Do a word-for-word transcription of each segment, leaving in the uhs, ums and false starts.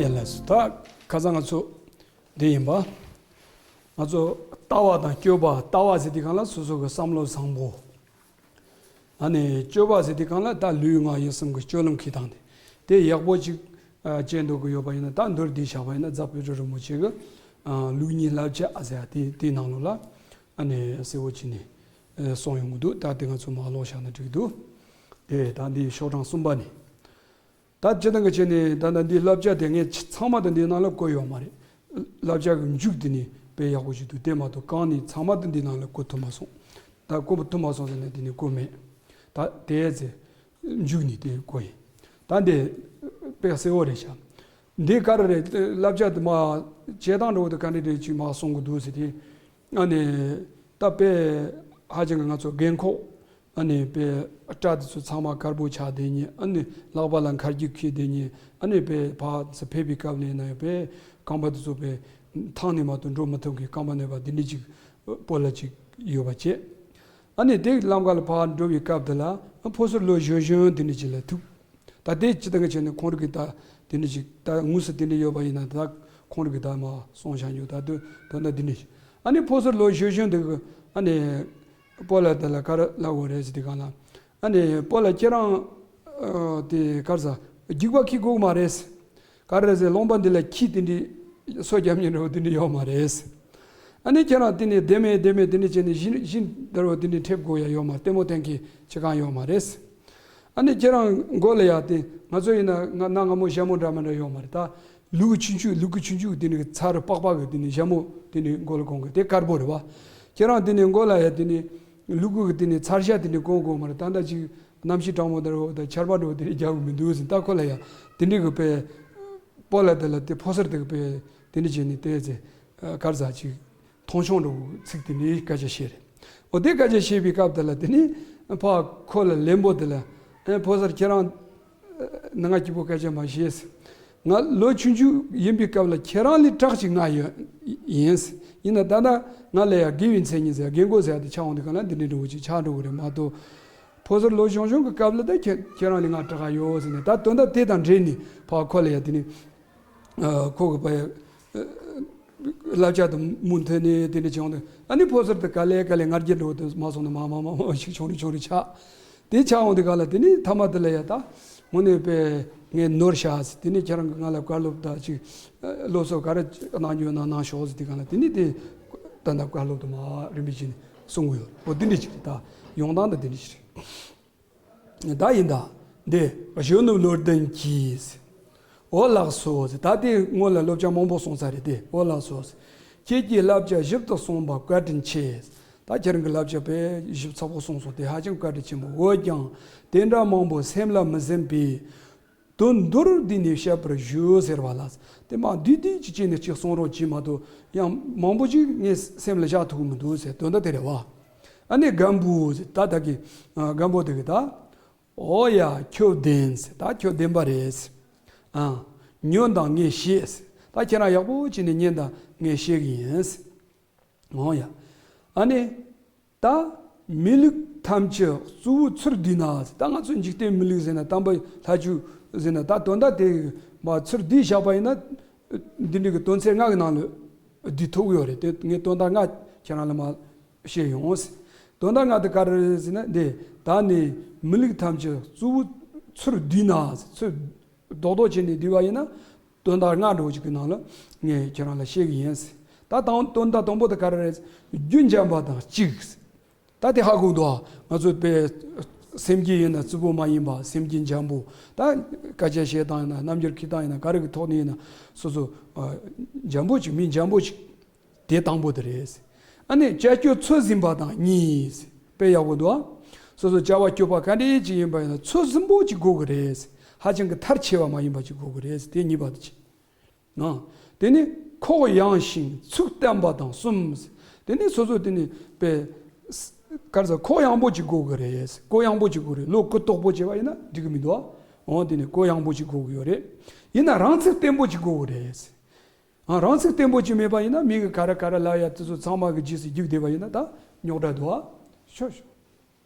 ཡིན་ལགས་སོ། ད་ཁ་སང་ང་ཚོ་འདི་ཡིན་པ། ང་ཚོ་ལྟ་བ་དང་སྤྱོད་པ། ལྟ་བ་ཟེར་དུས་སྒང་ལ་སོ་སོ་གི་བསམ་བློ་བཟང་པོ། ཨ་ནི་སྤྱོད་པ་ཟེར་དུས་སྒང་ལ་ད་ལུས་ངག་ཡིད་གསུམ་གྱི་སྤྱོད་ལམ་འཁྱེར་སྟངས་དེ། དེ་ཡག་པོ་ཅིག་ཨ་བྱེད་འདོད་ཀྱི་ཡོད་པ་ཡིན་ན། ད་མདོར་བསྡུས་བཞག་པ་ཡིན་ན་རྫ་དཔལ་སྤྲུལ་རིན་པོ་ཆེ་གི་ཨ་ལུགས་གཉིས་བསླབ་བྱ་ཨ་ཟེར་ཡ་དེ་དེའི་ནང་ལོགས་ལ་ཨ་ནི་གསལ་བོ་བྱས་ནས་ཨ་གསུངས་ཡོང་གི་འདུག་ད་དེ་ང་ཚོ་མར་ཀློག་བཞག་ན་འགྲིག་གི་འདུག་དེ་ད་འདི་ཤོག་གྲངས་གསུམ་པ་ནས། ད་སྤྱིར་བཏང་གི་ཆ་ནས་ད་ལྟ་འདི་བསླབ་བྱ་དེ་ངས་ཚང་མ་ད་འདི་ནང་ལ་བཀོད་ཡོད་མ་རེད། བསླབ་བྱ་གི་མཇུག་དེ་ནི་དཔེ་ཡག་པོ་ཞིག་འདུག་དེ་མ་གཏོགས་གང་ནས་ཚང་མ་ད་འདི་ནང་ལ་བཀོད་ཐུབ་མ་སོང་། ད་བཀོད་ཐུབ་མ་སོང་ཟེར་ནས་དེ་ནི་བཀོད་མེད། ད་དེ་ཚེ་མཇུག་ནས་དེ་བཀོད་ཡིན། ད་འདི་དཔེ་གསལ་བོ་རེད་ཤག་འདི་ག་རེ་རེད། བསླབ་བྱ་དེ་མ་བྱེད་སྟངས་འདྲ་བོ་དེ་ག་འདྲ་རེད་ཅིག་མ་གསུང་གི་འདུག་ཟེར་དེ། ཨ་ནི་ད་དཔེ་ཧ་ཅང་གི་ང་ཚོ་རྒན་འཁོགས། ཨ་ནི་དཔེ་སྐྲ་དེ་ཚོ་ཚང་མ་དཀར་པོ་ཆགས་བསྡད་མཁན། ཨ་ནི་ལག་པ་ལ་མཁར་རྒྱུག་འཁྱེར་བསྡད་མཁན། ཨ་ནི་དཔེ་ཕར་ཚུར་ཕེབས་པའི་སྐབས་ལ་ཡིན་ན་ཡང་དཔེ་རྐང་པ་དེ་ཚོ་དཔེ་ཐང་ནས་མ་གཏོགས་འགྲོ་མི་ཐུབ་མཁན། རྐང་པ་གནོད་པ་འདི་འདྲ་ཅིག་སྤོ་ལགས་ཅིག་ཡོད་པ་བྱས། ཨ་ནི་དེ་ལམ་ཁ་ལ་ཕར་འགྲོ་བའི་སྐབས་དེ་ལ་ཕོ་གསར་ལོ་གཞོན་གཞོན་དེ་འདྲ་ཅིག་ལ་ཐུག་ད་དེ་སྤྱིར་བཏང་གི་ཆ་ནས་ཁོང་རང་གི་ད་དེ་འདྲ་ཅིག་ད་དངོས་སུ་དེ་འདྲ་ཡོད་པ་ཡིན་ན། ད་ཁོང་རང་གི་ད་མར་གསུངས་བཞག་རྒྱུ་ད་དུ་དོན་དག་འདི་འདྲ་ཞིག་ཨ་ནི་ཕོ་གསར་ལོ་གཞོན་གཞོན་དེ་གི་ཨ་ནི་སྤོ་ལགས་དེ་ལ་ག་རེ་ལབ་དགོས་རེད་ཟེར་དུས་སྒང་ལ། ཨ་ནི་སྤོ་ལགས་ཁྱེད་རང་ཨ་དེ་ག་རེ་ཟ་རྒྱུག་པ་འཁྱེར་དགོས་མ་རེད། ག་རེ་ཟེར་རློན་པ་འདི་ལ་ཁྱི་དེ་འདྲའི་སོ་རྒྱབ་མཁན་འདྲ་བོ་དེ་འདྲ་ཡོད་མ་རེད། ཨ་ནི་ཁྱེད་རང་དེ་ནས་བདེ་མེད་བདེ་མེད་དེ་འདྲ་བྱས་ནས་གཞི་གཞི་འདྲ་བོ་དེ་འདྲ་འཐེབ་དགོས་ཡ་ཡོད་མ་རེད། ལྟད་མོ་སྟོན་མཁན་ཁྱེད་གང་ཡོད་མ་རེད། ཨ་ནི་ཁྱེད་རང་མགོ་ལ་ཡ་དེ་ང་ཚོ་ཡིན་ན་ང་གནའ་སྔ་མོ་ཞྭ་མོ་འདྲ་མི་འདྲ་ཡོད་མ་རེད། ད་ལུ་གུ་ཆུང་ཆུང་ལུ་གུ་ཆུང་ཆུང་དེ་ནི་ཚ་རུ་པག་པག་གི་དེ་ནི་ཞྭ་མོ་དེ་ནི་མགོ་ལ་གོན་གི་དེ་དཀར་པོ་རེད་བ། ཁྱེད་རང་དེ་ནི་མགོ་ལ་ཡ་དེ་ནི་ལུ་གུ་གི་དེ་ནི་ཚ་ཞྭ་དེ་ནི་གོན་དགོས་མ་རེད། ད་ལྟ་ཅིག་གནམ་གཤིས་གྲང་མོ་དེ་རུ་ད་ཆར་པ་འགྲོ་དེ་རིགས་རྒྱག་གི་མི་འདུག་ཟེར། ད་ཁོ་ལ་ཡ་དེ་འདྲའི་གི་དཔེ་སྤོ་ལགས་དེ་ལ་དེ་ཕོ་གསར་དེ་གི་དཔེ་དེ་འདྲ་བྱས་ནས་དེ་ཚེ་གར་ཟ་ཅིག་མཐོང་ཆུང་འགྲོ་གི་ཚིག་དེ་འདྲའི་སྐད་ཆ་བཤད་རེད། འོ་དེ་སྐད་ཆ་བཤད་པའི་སྐབས་དེ་ལ་དེ་ནི་ཕ་ཁོ་ལ་ལན་པོ་དེ་ལ། ཨེ་ཕོ་གསར་ཁྱེད་རང་ནང་ང་སྐྱིད་པོ་སྐད་ཆ་མ་བཤད་ཟེར། ང་ལོ་ཆུང་ཆུང་ཡིན་པའི་སྐབས་ལ་ཁྱེད་རང་ལས་དྲག་ཅིག་ང་ཡོད་ཡིན་ཟེར། ཡིན་ན་ད་ལྟ་ང་ལ་ཡ་རྒས་པའི་མཚན་ཉིད་ཟེར་ཡ་རྒན་གོག་ཟེར་ཡ་དེ་ཆགས་འོང་དུས་སྒང་ལ་འདི་འདྲའི་འདྲ་བོ་ཅིག་ཆགས་འགྲོ་གི་རེད་མ་གཏོགས། ཕོ་གསར་ལོ་གཞོན་གཞོན་གྱི་སྐབས་ལ་ད་ཁྱེད་ཁྱེད་རང་ལས་ང་དྲག་ག་ཡོད་ཟེར་ནས། ད་དོན་དག་དེ་དང་འབྲེལ་ནས་ཕ་ཁོ་ལ་ཡ་དེ་ནི་ཨ་ཁོ་གི་ཕ་ཡ་ཨ་བསླབ་བྱ་དང་མུ་མཐུད་ནས་དེ་འདྲ་བྱུང་དུས། ཨ་ནི་ཕོ་གསར་དེ་ག་ལེ་ག་ལེ་ང་རྒྱལ་འགྲོ་དུས་མ་སོང་ན་མ་མ་མ་མ་ཞིག་ཆུང་རུ་ཆུང་རུ་ཆགས། དེ་ཆགས་འོང་དུས་སྒང་ལ་དེ་ནི་མཐའ་མ་དེ་ལ་ཡ་ད་དངོས་གནས་དཔེ་ངས་ནོར་ཤག་ཟེར། དེ་ནི་ཁྱེད་རང་གིས་ང་ལ་བཀའ་སློབ་ད་ཅིག་སློབ་གསོ་ག་རེ་གནང་རྒྱུ་ཡོད་ན་གནང་ཤོག་ཟེར་དུས་སྒང་ལ། དེ་ནི་དེ་ད་ལྟ་བཀའ་སློབ་དུ་མ་རིམ་པས་བྱས་ནས་གསུང་གི་ཡོད། འོ་དེ་འདྲ་ཅིག་རེད། ད་ཡོང་སྟངས་ད་དེ་འདྲ་ཅིག་རེད། ད་ཡིན་ད། འདི་གཞོན་ནུ་བློ་ལྡན་གྱིས། འོ་ལགས་སོ་ཟེར། ད་དེ་སྔོན་ལ་སློབ་བྱ་མང་པོ་གསུངས་ཚར་རེད་དེ། འོ་ལགས་སོ་ཟེར། ཁྱེད་ཀྱིས་བསླབ་བྱ་ཞིབ་ཏུ་གསུངས་པ་བཀའ་དྲིན་ཆེ། ད་ཁྱེད་རང་གི་བསླབ་བྱ་དཔེ་ཞིབ་ཚགས་པོ་གསུངས་སོང་། དེ་ཧ་ཅང་བཀའ་དྲིན་ཆེན་པོ། འོན་ཀྱང་དེ་འདྲ་མང་པོ་སེམས་ལ་མི་སེམས་པས། དོན་མདོར་བསྡུས་ནས་བཤད་པར་ཞུ་ཟེར་བ་ལ། དེ་མ་བསྡུས་བསྡུས་ཅིག་བྱས་ནས་ཅིག་གསུང་རོགས་གྱིས་མ་གཏོགས། ཡང་མང་པོ་ཅིག་ངས་སེམས་ལ་བཞག་ཐུབ་ཀྱི་མི་འདུག་ཟེར། དོན་དག་དེ་རེད་བ། ཨ་ནི་སྒམ་པོ་ཟེར། ད་ད་གི་ཨ་སྒམ་པོ་དེ་གི་ད། འོ་ཡ་ཁྱོད་བདེན་ཟེར། ད་ཁྱོད་བདེན་པ་རེད་ཟེར། ཨ་ཉོན་དང་ངས་ཤེས་ཟེར། ད་ཁྱེད་རང་ཡག་པོ་བྱས་ནས་ཉན་དང་། ངས་ཤེས་གི་ཡིན་ཟེར། འོ་ཡ། ཨ་ནི། ད་མི་ལུས་ཐམས་ཅད་གཙོ་བོ་ཚུར་བསྡུས་ན་ཟེར། ད་ང་ཚོ་འཇིག་རྟེན་མི་ལུས་ཟེར་ན། དམ་པ་ལྷ་ཆོས་ཟེར་ན། ད་དོན་དག་དེ་མ་ཚུར་བསྡུས་བཞག་པ་ཡིན་ན། འདི་འདྲ་གི་དོན་ཚན་ལྔ་གི་ནང་ལ་བསྡུས་ཐུབ་ཀྱི་ཡོད་རེད་དེ། ངས་དོན་དག་ལྔ་ཁྱེད་རང་ལ་མ་བཤད་ཡོང་ཟེར། དོན་དག་ལྔ་དེ་ག་རེ་རེད་ཟེར་ན། འདི་ད་ནི་མི་ལུས་ཐམས་ཅད་གཙོ་བོ་ཚུར་བསྡུས་ན་ཟེར། ཚུར་རྡོག་རྡོག་བྱས་ནས་བསྡུས་པ་ཡིན་ན། དོན་དག་ལྔ་འདྲ་བོ་ཅིག་གི་ནང་ལ་ངས་ཁྱེད་རང་ལ་བཤད་གི་ཡིན་ཟེར། ད་དང་དོན་དག་དང་པོ་དེ་ག་རེ་རེད། རྒྱུ་འབྱམས་པ་དང་གཅིག་ཟེར། ད་དེ་ཧ་གོ་འདུག་ཨ། ང་ཚོ་དཔེ་སེམས་ཅན་ཡིན་ན་རྩི་པོ་མ་ཡིན་པ། སེམས་ཅན་འཇམ་པོ། ད་སྐད་ཆ་བཤད་སྟངས་ཡིན་ན། རྣམ་འགྱུར་འཁྱེར་སྟངས་ཡིན་ན། ག་རེ་གི་ཐོག་ནས་ཡིན་ན། སོ་སོ་ཨ་འཇམ་པོ་ཅིག་མི་འཇམ་པོ་ཅིག་དེ་དང་པོ་དེ་རེད། ཨ་ནི་བྱ་སྤྱོད་ཚོད་ཟིན་པ་དང་གཉིས། དཔེ་ཡག་པོ་འདུག་ཨ། སོ་སོ་བྱ་བ་སྤྱོད་པ་ག་འདྲ་ཅིག་ཡིན་པ་ཡིན་ན་ཚོད་ཟིན་པོ་ཅིག་དགོས་ཀྱི་རེད། ཧ་ཅང་གི་མཐར་ཕྱིན་པ་མ་ཡིན་པ་ཅིག་དགོས་ཀྱི་རེད། དེ་གཉིས་པ་དེ་ཅིག་ཨ། དེ་ནི་ཁོག་ཡངས་ཤིང་ཚུགས་བརྟན་པ་དང་གསུམ། དེ་ནི་སོ་སོ་དེ་ནི་དཔེ་ག་རེ་ཟེར། ཁོག་ཡངས་པོ་ཅིག་དགོས་ཀྱི་རེད། གུ་ཡངས་པོ་ཅིག་དགོས་རེད། བློ་གུ་དོག་པོ་བྱས་པ་ཡིན་ན་འགྲིག་གི་མི་འདུག་ཨ། འོ་དེ་ནི་གུ་ཡངས་པོ་ཅིག་དགོས་ཀྱི་ཡོད་རེད། ཡིན་ན་རང་ཚུགས་བརྟན་པོ་ཅིག་དགོས་ཀྱི་རེད། ཨ། རང་ཚུགས་བརྟན་པོ་ཅིག་མེད་པ་ཡིན་ན་མི་གིས་ག་རེ་ག་རེ་ལབ་ཡ་དེ་ཚོ་ཚང་མ་གི་རྗེས་སུ་རྒྱུག་བསྡད་པ་ཡིན་ན་ད་རྙོག་དྲ་འདུག་ཨ། ཤོ་ཤོ།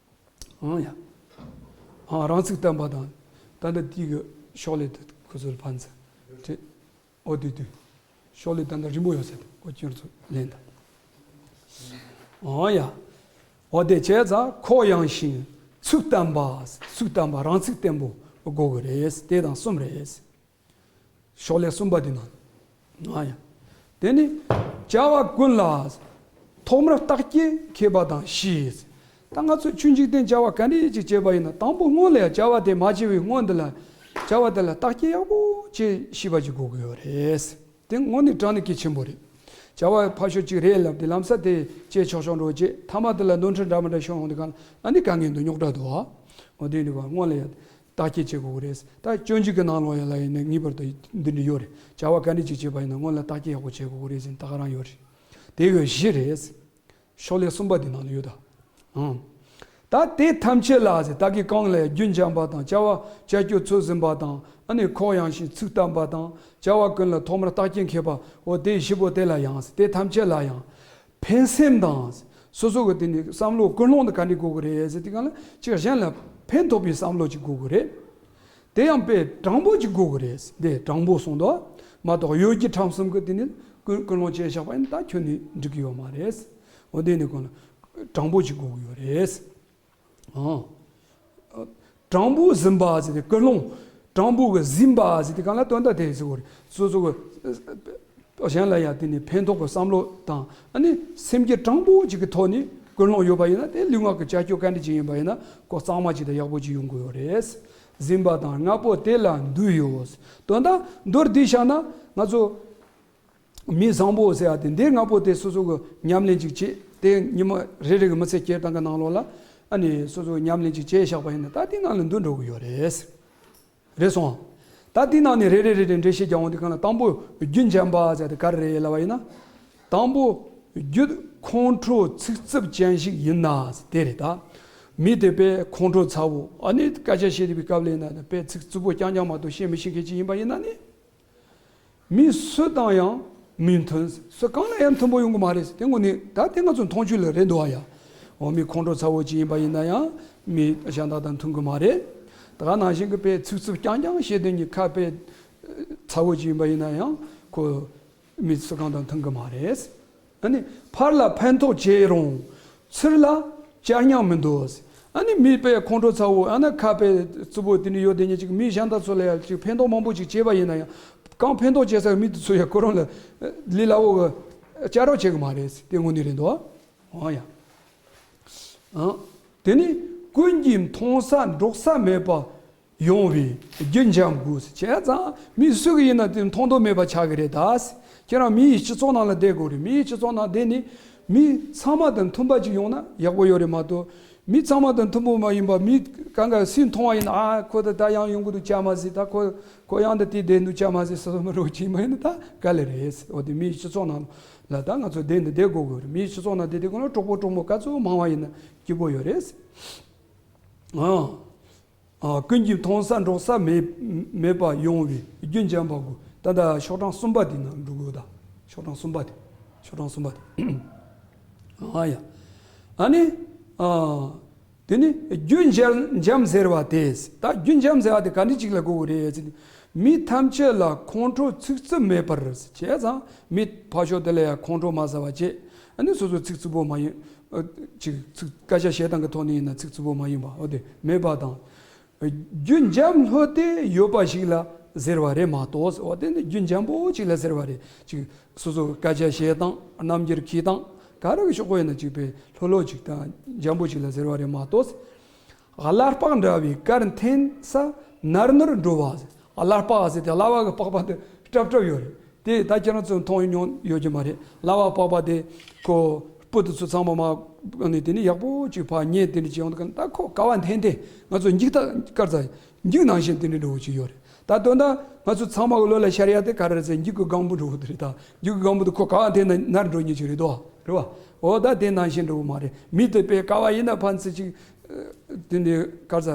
ཨང་ཡ། ཨང་རང་ཚུགས་བརྟན་པ་དང་། ད་ལྟ་དེ་གི་ཕྱོགས་ལས་དེ་ཁོ་ཚོ་ལ་ཕན་ཚུན་བྲིས། ཨོ་དུས་དུས། ཤོག་ལེ་ད་ལྟ་རིང་པོ་ཡོད་ཟེར་ཏེ་ཨོ་ཁྱོད་ཚོ་ལེན་ད། ཨོ་ཡ། ཨོ་དེ་བྱས་ཙང་ཁོག་ཡངས་ཤིང་ཚུགས་བརྟན་པ། ཚུགས་བརྟན་པ་རང་ཚུགས་བརྟན་པོ་དགོས་ཀྱི་རེད། དེ་དང་གསུམ་རེད། ཤོག་ལེ་གསུམ་པ་དེ་ནང་། ཨ་ཡ། དེ་ནི་བྱ་བ་ཀུན་ལ་ཐོག་མར་བརྟག་དཔྱད་མཁས་པ་དང་ཤེས། ད་ང་ཚོས་ཆོས་འཇིག་རྟེན་བྱ་བ་ག་འདྲ་ཅིག་བྱས་པ་ཡིན་ན་དང་པོ་སྔོན་ལ་ཡང་བྱ་བ་དེ་མ་བྱས་པའི་སྔོན་དེ་ལ་བྱ་བ་དེ་ལ་བརྟག་དཔྱད་ཡག་པོ་བྱེད་ཤེས་པ་ཅིག་དགོས་ཀྱི་ཡོད་རེད། དེ་དངོས་གནས་དྲང་གནས་གལ་ཆེན་པོ་རེད། བྱ་བ་ཕར་ཞོག་ཅིག་རེད་ལབ་དེ་ལམ་སང་དེ་བྱས་ཆོག་ཆོག་འགྲོ་བྱས་མཐའ་མ་དེ་ལ་ནོར་འཁྲུལ་འདྲ་མི་འདྲ་བྱུང་ཡོང་དུས་གང་ཨ་ནི་དཀའ་ངལ་འདི་རྙོག་དྲ་འདུག་ཨ། འོ་དེ་འདུག་ག་སྔོན་ལ་ཡང་བརྟག་དཔྱད་བྱེད་དགོས་ཀྱི་རེད། ད་སྤྱོད་འཇུག་གི་ནང་ལོགས་ཡང་ལ་ཡིན་ན་ངེས་པར་དུ་འདི་འདྲ་ཡོད་རེད། བྱ་བ་ག་འདྲ་ཅིག་བྱེད་པ་ཡིན་ན་སྔོན་ལ་བརྟག་དཔྱད་ཡག་པོ་བྱེད་དགོས་ཀྱི་རེད་ཟེར་ད་ག་རང་ཡོད་རེད། དེ་གི་བཞི་རེད། ཤོག་ལེ་གསུམ་པ་འདི་ནང་ལ་ཡོད་ད། ཨང་། ད་དེ་ཐམས་ཅད་ལ་ཟེར་ད་གིན་གང་ལ་ཡང་རྒྱུན་འབྱམས་པ་དང་བྱ་བ་བྱ་སྤྱོད་ཚོད་ཟིན་པ་དང་ཨ་ནི་ཁོག་ཡངས་ཤིང་ཚུགས་བརྟན་པ་དང་བྱ་བ་ཀུན་ལ་ཐོག་མར་བརྟག་དཔྱད་མཁས་པ་འོ་དེ་བཞི་པོ་དེ་ལ་ཡང་ཟེར་དེ་ཐམས་ཅད་ལ་ཡང་། ཕན་སེམས་དང་། སོ་སོ་གི་དེ་ནི་བསམ་བློ་ཀུན་སློང་དེ་ག་འདྲ་དགོས་ཀྱི་རེད་ཟེར་དུས་གང་ལ་ཅིག་གཞན་ལ་ཕན་ཐོགས་པའི་བསམ་བློ་ཅིག་དགོས་ཀྱི་རེད། དེ་ཡང་དཔེ་དྲང་པོ་ཅིག་དགོས་ཀྱི་རེད། དེ་དྲང་པོ་གསུངས་འདུག་མ་གཏོགས་གཡོ་སྒྱུ་ཁྲམ་གསུམ་གི་དེ་ནི་ཀུན་ཀུན་སློང་བྱས་བཞག་པ་ཡིན་ད་ཁྱོན་ནས་འགྲིག་གི་ཡོད་མ་རེད། འོ་དེ་ནི་གང་ལ་དྲང་པོ་ཅིག་དགོས་ཀྱི་ཡོད་རེད། ཨང་། དྲང་པོ་ཟིན་པ་ཟེར་ཏེ་ཀུན་སློང་དྲང་པོ་གི་ཟིན་པ་ཟེར་ཏེ་གང་ལ་དོན་དག་དེ་ཟེར་བ་རེད། སོ་སོ་གི་གཞན་ལ་ཡང་དེ་ནི་ཕན་ཐོགས་ཀྱི་བསམ་བློ་དང་ཨ་ནི་སེམས་རྒྱུད་དྲང་པོ་ཅིག་གི་ཐོག་ནས་ཀུན་སློང་ཡོད་པ་ཡིན་ན་དེ་ལུས་ངག་གི་བྱ་སྤྱོད་ག་འདྲ་ཅིག་ཡིན་པ་ཡིན་ན་ཁོ་གཙང་མ་ཅིག་དང་ཡག་པོ་ཅིག་ཡོང་གི་ཡོད་རེད། ཟིན་པ་དང་ལྔ་པོ་དེ་ལ་འདུས་ཡོད། དོན་དག་མདོར་བསྡུས་བཞག་ན་ང་ཚོ། མི་བཟང་པོ་ཟེར་ཡ་དེ་འདི་ལྔ་པོ་དེ་སོ་སོ་གི་ཉམས་ལེན་ཅིག་བྱེད་དེ་ཉི་མ་རེ་རེ་གི་མི་ཚེ་སྐྱེལ་སྟངས་ཀྱི་ནང་ལོགས་ལ་ཨ་ནི་སོ་སོ་གི་ཉམས་ལེན་ཅིག་བྱས་བཞག་པ་ཡིན་ན་ད་དེ་ནང་ལ་འདུ་འགྲོ་གི་ཡོད་རེད། རེད་སོང་། ད་དེ་ནང་ནས་རེ་རེ་རེ་རེ་འགྲེལ་བཤད་རྒྱག་འོང་དུས་གང་ལ་དང་པོ་རྒྱུན་འབྱམས་པ་ཟེར་དེ་ག་རེ་རེད་ལབ་པ་ཡིན་ན། དང་པོ་རྒྱུད་ཁོང་ཁྲོ་ཚིག་རྩུབ་ཅན་ཞིག་ཡིན་ན་དེ་རེད་ད། མི་དེ་དཔེ་ཁོང་ཁྲོ་ཚ་བོ་ཨ་ནི་སྐད་ཆ་བཤད་བསྡད་པའི་སྐབས་ལ་ཡིན་ན་དཔེ་ཚིག་རྩུབ་པོ་རྐྱང་རྐྱང་མ་གཏོགས་བཤད་མི་ཤེས་མཁན་ཅིག་ཡིན་པ་ཡིན་ན་ནི། མི་སུ་དང་ཡང་མི་མཐུན། སུ་གང་ལ་ཡང་མཐུན་པོ་ཡོང་གི་མ་རེད། དེ་དངོས་གནས་ད་དེ་ང་ཚོ་མཐོང་ཆོས་ལ་རེད་འདུག་ཨ་ཡ། འོ་མི་ཁོང་ཁྲོ་ཚ་བོ་ཅིག་ཡིན་པ་ཡིན་ན་ཡང་མི་གཞན་དག་དང་མཐུན་གི་མ་རེད། ད་ག་ནང་བཞིན་གི་དཔེ་ཚིག་རྩུབ་རྐྱང་རྐྱང་བཤད་དེ་ཉིད་ཁ་དཔེ་ཚ་བོ་ཅིག་ཡིན་པ་ཡིན་ན་ཡང་ཁོ་མི་སུ་གང་དང་མཐུན་གི་མ་རེད། ཨ་ནི་ཕར་ལ་ཕན་ཐོགས་བྱེད་རུང་ཚུར་ལ་བྱ་སྙིང་མི་འདོད། ཨ་ནི་མི་དཔེ་ཁོང་ཁྲོ་ཚ་བོ་ཨ་ནི་ཁ་དཔེ་རྩུབ་པོ་དེ་འདྲ་ཡོད་དེ་ཉིད་ཅིག་མི་གཞན་དག་ཚོ་ལ་ཡང་ཅིག་ཕན་ཐོགས་མང་པོ་ཅིག་བྱས་པ་ཡིན་ན་ཡང་གང་ཕན་ཐོགས་བྱས་ས་མི་དེ་ཚོ་ཡང་ཁོ་རང་ལ་ལས་སླ་བོ་གི་སྐྱ་རོགས་བྱེད་གི་མ་རེད། དེ་དངོས་གནས་རེད་འདུག་ཨང་ཡ། ཨང་། དེ་ནི་ཀུན་གྱིས་མཐོང་ས་འགྲོགས་ས་མེད་པ། ཡོང་བའི་རྒྱུན་འབྱམས་དགོས་བྱས་ཙང་མི་སུ་གི་ཡིན་ན་དེ་མཐོང་དོགས་མེད་པ་ཆགས་ཀྱི་རེད་ད། ཁྱེད་རང་མི་ཡི་སྤྱི་ཚོགས་ནང་ལ་བསྡད་དགོས་རེད། མི་ཡི་སྤྱི་ཚོགས་ནང་བསྡད་ནས་མི་ཚང་མ་དང་མཐུན་པ་ཅིག་ཡོང་ན་ཡག་པོ་ཡོད་རེད་མ་གཏོགས་མི་ཚང་མ་དང་མཐུན་པོ་མ་ཡིན་པ་མི་གང་ག་སུས་མཐོང་བ་ཡིན་ན་ཨ་ཁོ་ད་ད་ཡང་ཡོང་གི་འདུག་ཅག་མ་ཟིག་ད་ཁོ་ཁོ་ཡང་ད་དེ་བསྡད་འདུག་ཅག་མ་ཟིག་སོ་སོ་མི་རོ་ཅིག་མ་ཡིན་ན་ད་ག་ལེ་རེད། འོ་དེ་མི་ཡི་སྤྱི་ཚོགས་ནང་ལ་ད་ང་ཚོ་བསྡད་ནས་བསྡད་དགོས་དགོས་རེད། མི་ཡི་སྤྱི་ཚོགས་ནང་བསྡད་དེ་དགོས་ན་གྲོགས་པོ་གྲོགས་མོ་ག་ཚོད་མང་བ་ཡིན་ན་སྐྱིད་པོ་ཡོད་རེད། ཨང་། ཨ། ཀུན་གྱིས་མཐོང་ས་འགྲོགས་ས་མེད་མེད་པ་ཡོང་བའི་རྒྱུན་འབྱམས་པ་དགོས། ད་ལྟ་ཤོག་གྲངས་གསུམ་པ་དེ་ནང་འགྲོ་དགོས་ད། ཤོག་གྲངས་གསུམ་པ་དེ། ཤོག་གྲངས་གསུམ་པ་དེ། ཨ་ཡ། ཨ་ནི། ཨ། དེ་ནི་རྒྱུན་འབྱམས་འབྱམས་ཟེར་བ་དེ། ད་རྒྱུན་འབྱམས་ཟེར་བ་དེ་ག་འདྲ་ཅིག་ལ་གོ་དགོས་རེད་ཟེར་ན། མི་ཐམས་ཅད་ལ་ཁོང་ཁྲོ་ཚིག་རྩུབ་མེད་པར་བྱས་ཙང་མི་ཕར་ཕྱོགས་དེ་ལ་ཡང་ཁོང་ཁྲོ་མ་ཟ་བ་བྱས། ཨ་ནི་སོ་སོ་ཚིག་རྩུབ་པོ་མ་ཡིན། ཨ། ཅིག་ཚིག་སྐད་ཆ་བཤད་སྟངས་ཀྱི་ཐོག་ནས་ཡིན་ན་ཚིག་རྩུབ་པོ་མ་ཡིན་པ་འོ་དེ་མེད་པ་དང་། རྒྱུན་འབྱམས་ལྷོད་དེ་ཡོད་པ་ཞིག་ལ་ཟེར་བ་རེད་མ་གཏོགས། འོ་དེ་ནི་རྒྱུན་འབྱམས་པོ་ཅིག་ལ་ཟེར་བ་རེད། ཅིག་སོ་སོ་སྐད་ཆ་བཤད་སྟངས་རྣམ་འགྱུར་འཁྱེར་སྟངས་ག་རེ་གི་ཕྱོགས་གོ་ཡིན་ན་ཅིག་དཔེ་ལྷོད་ལྷོད་ཅིག་དང་འཇམ་པོ་ཅིག་ལ་ཟེར་བ་རེད་མ་གཏོགས། གླ་ལྤགས་འདྲ་བའི་གར་འཐེན་ས་ནར་ནུར་འགྲོ་བ། གླ་ལྤགས་ཟེར་ཏེ་གླ་བ་གི་པགས་པ་དེ་སྲབ་སྲབ་ཡོད་རེད། དེ་ད་ཁྱེད་རང་ཚོས་མཐོང་མྱོང་ཡོད་ཀྱི་མ་རེད། གླ་བ་པགས་པ་དེ་ཁོ་སྤུ་དེ་ཚོ་ཚང་མ་མ་ནི་དེ་ནི་ཡག་པོ་ཅིག་ཕར་ཉལ་དེ་འདྲ་ཅིག་ཡོང་དུས་ད་ཁོ་ག་བ་འཐེན་ཏེ་ང་ཚོ་འགྱིག་ད་དཀར་ཚ་འགྱིག་ནང་བཞིན་དེ་འདྲ་འགྲོ་གི་ཅིག་ཡོད་རེད། ད་དོན་དག་ང་ཚོ་ཚང་མ་གི་བློ་ལ་ཤར་ཡ་དེ་ག་རེ་རེད་ཟེར་འགྱིག་གི་སྒང་བུ་འགྲོ་གི་དེ་རེད། ད་འགྱིག་གི་སྒང་བུ་དེ་ཁོ་ག་བ་འཐེན་ན་ནར་འགྲོ་ཉེན་ཅིག་རེད་དོ། རེད་བ། འོ་ད་དེ་ནང་བཞིན་འགྲོ་གི་མ་རེད། མི་དེ་དཔེ་ག་བ་ཡིན་ན་ཕན་ཚུན་ཅིག་དེ་འདྲ་དཀར་ཚ་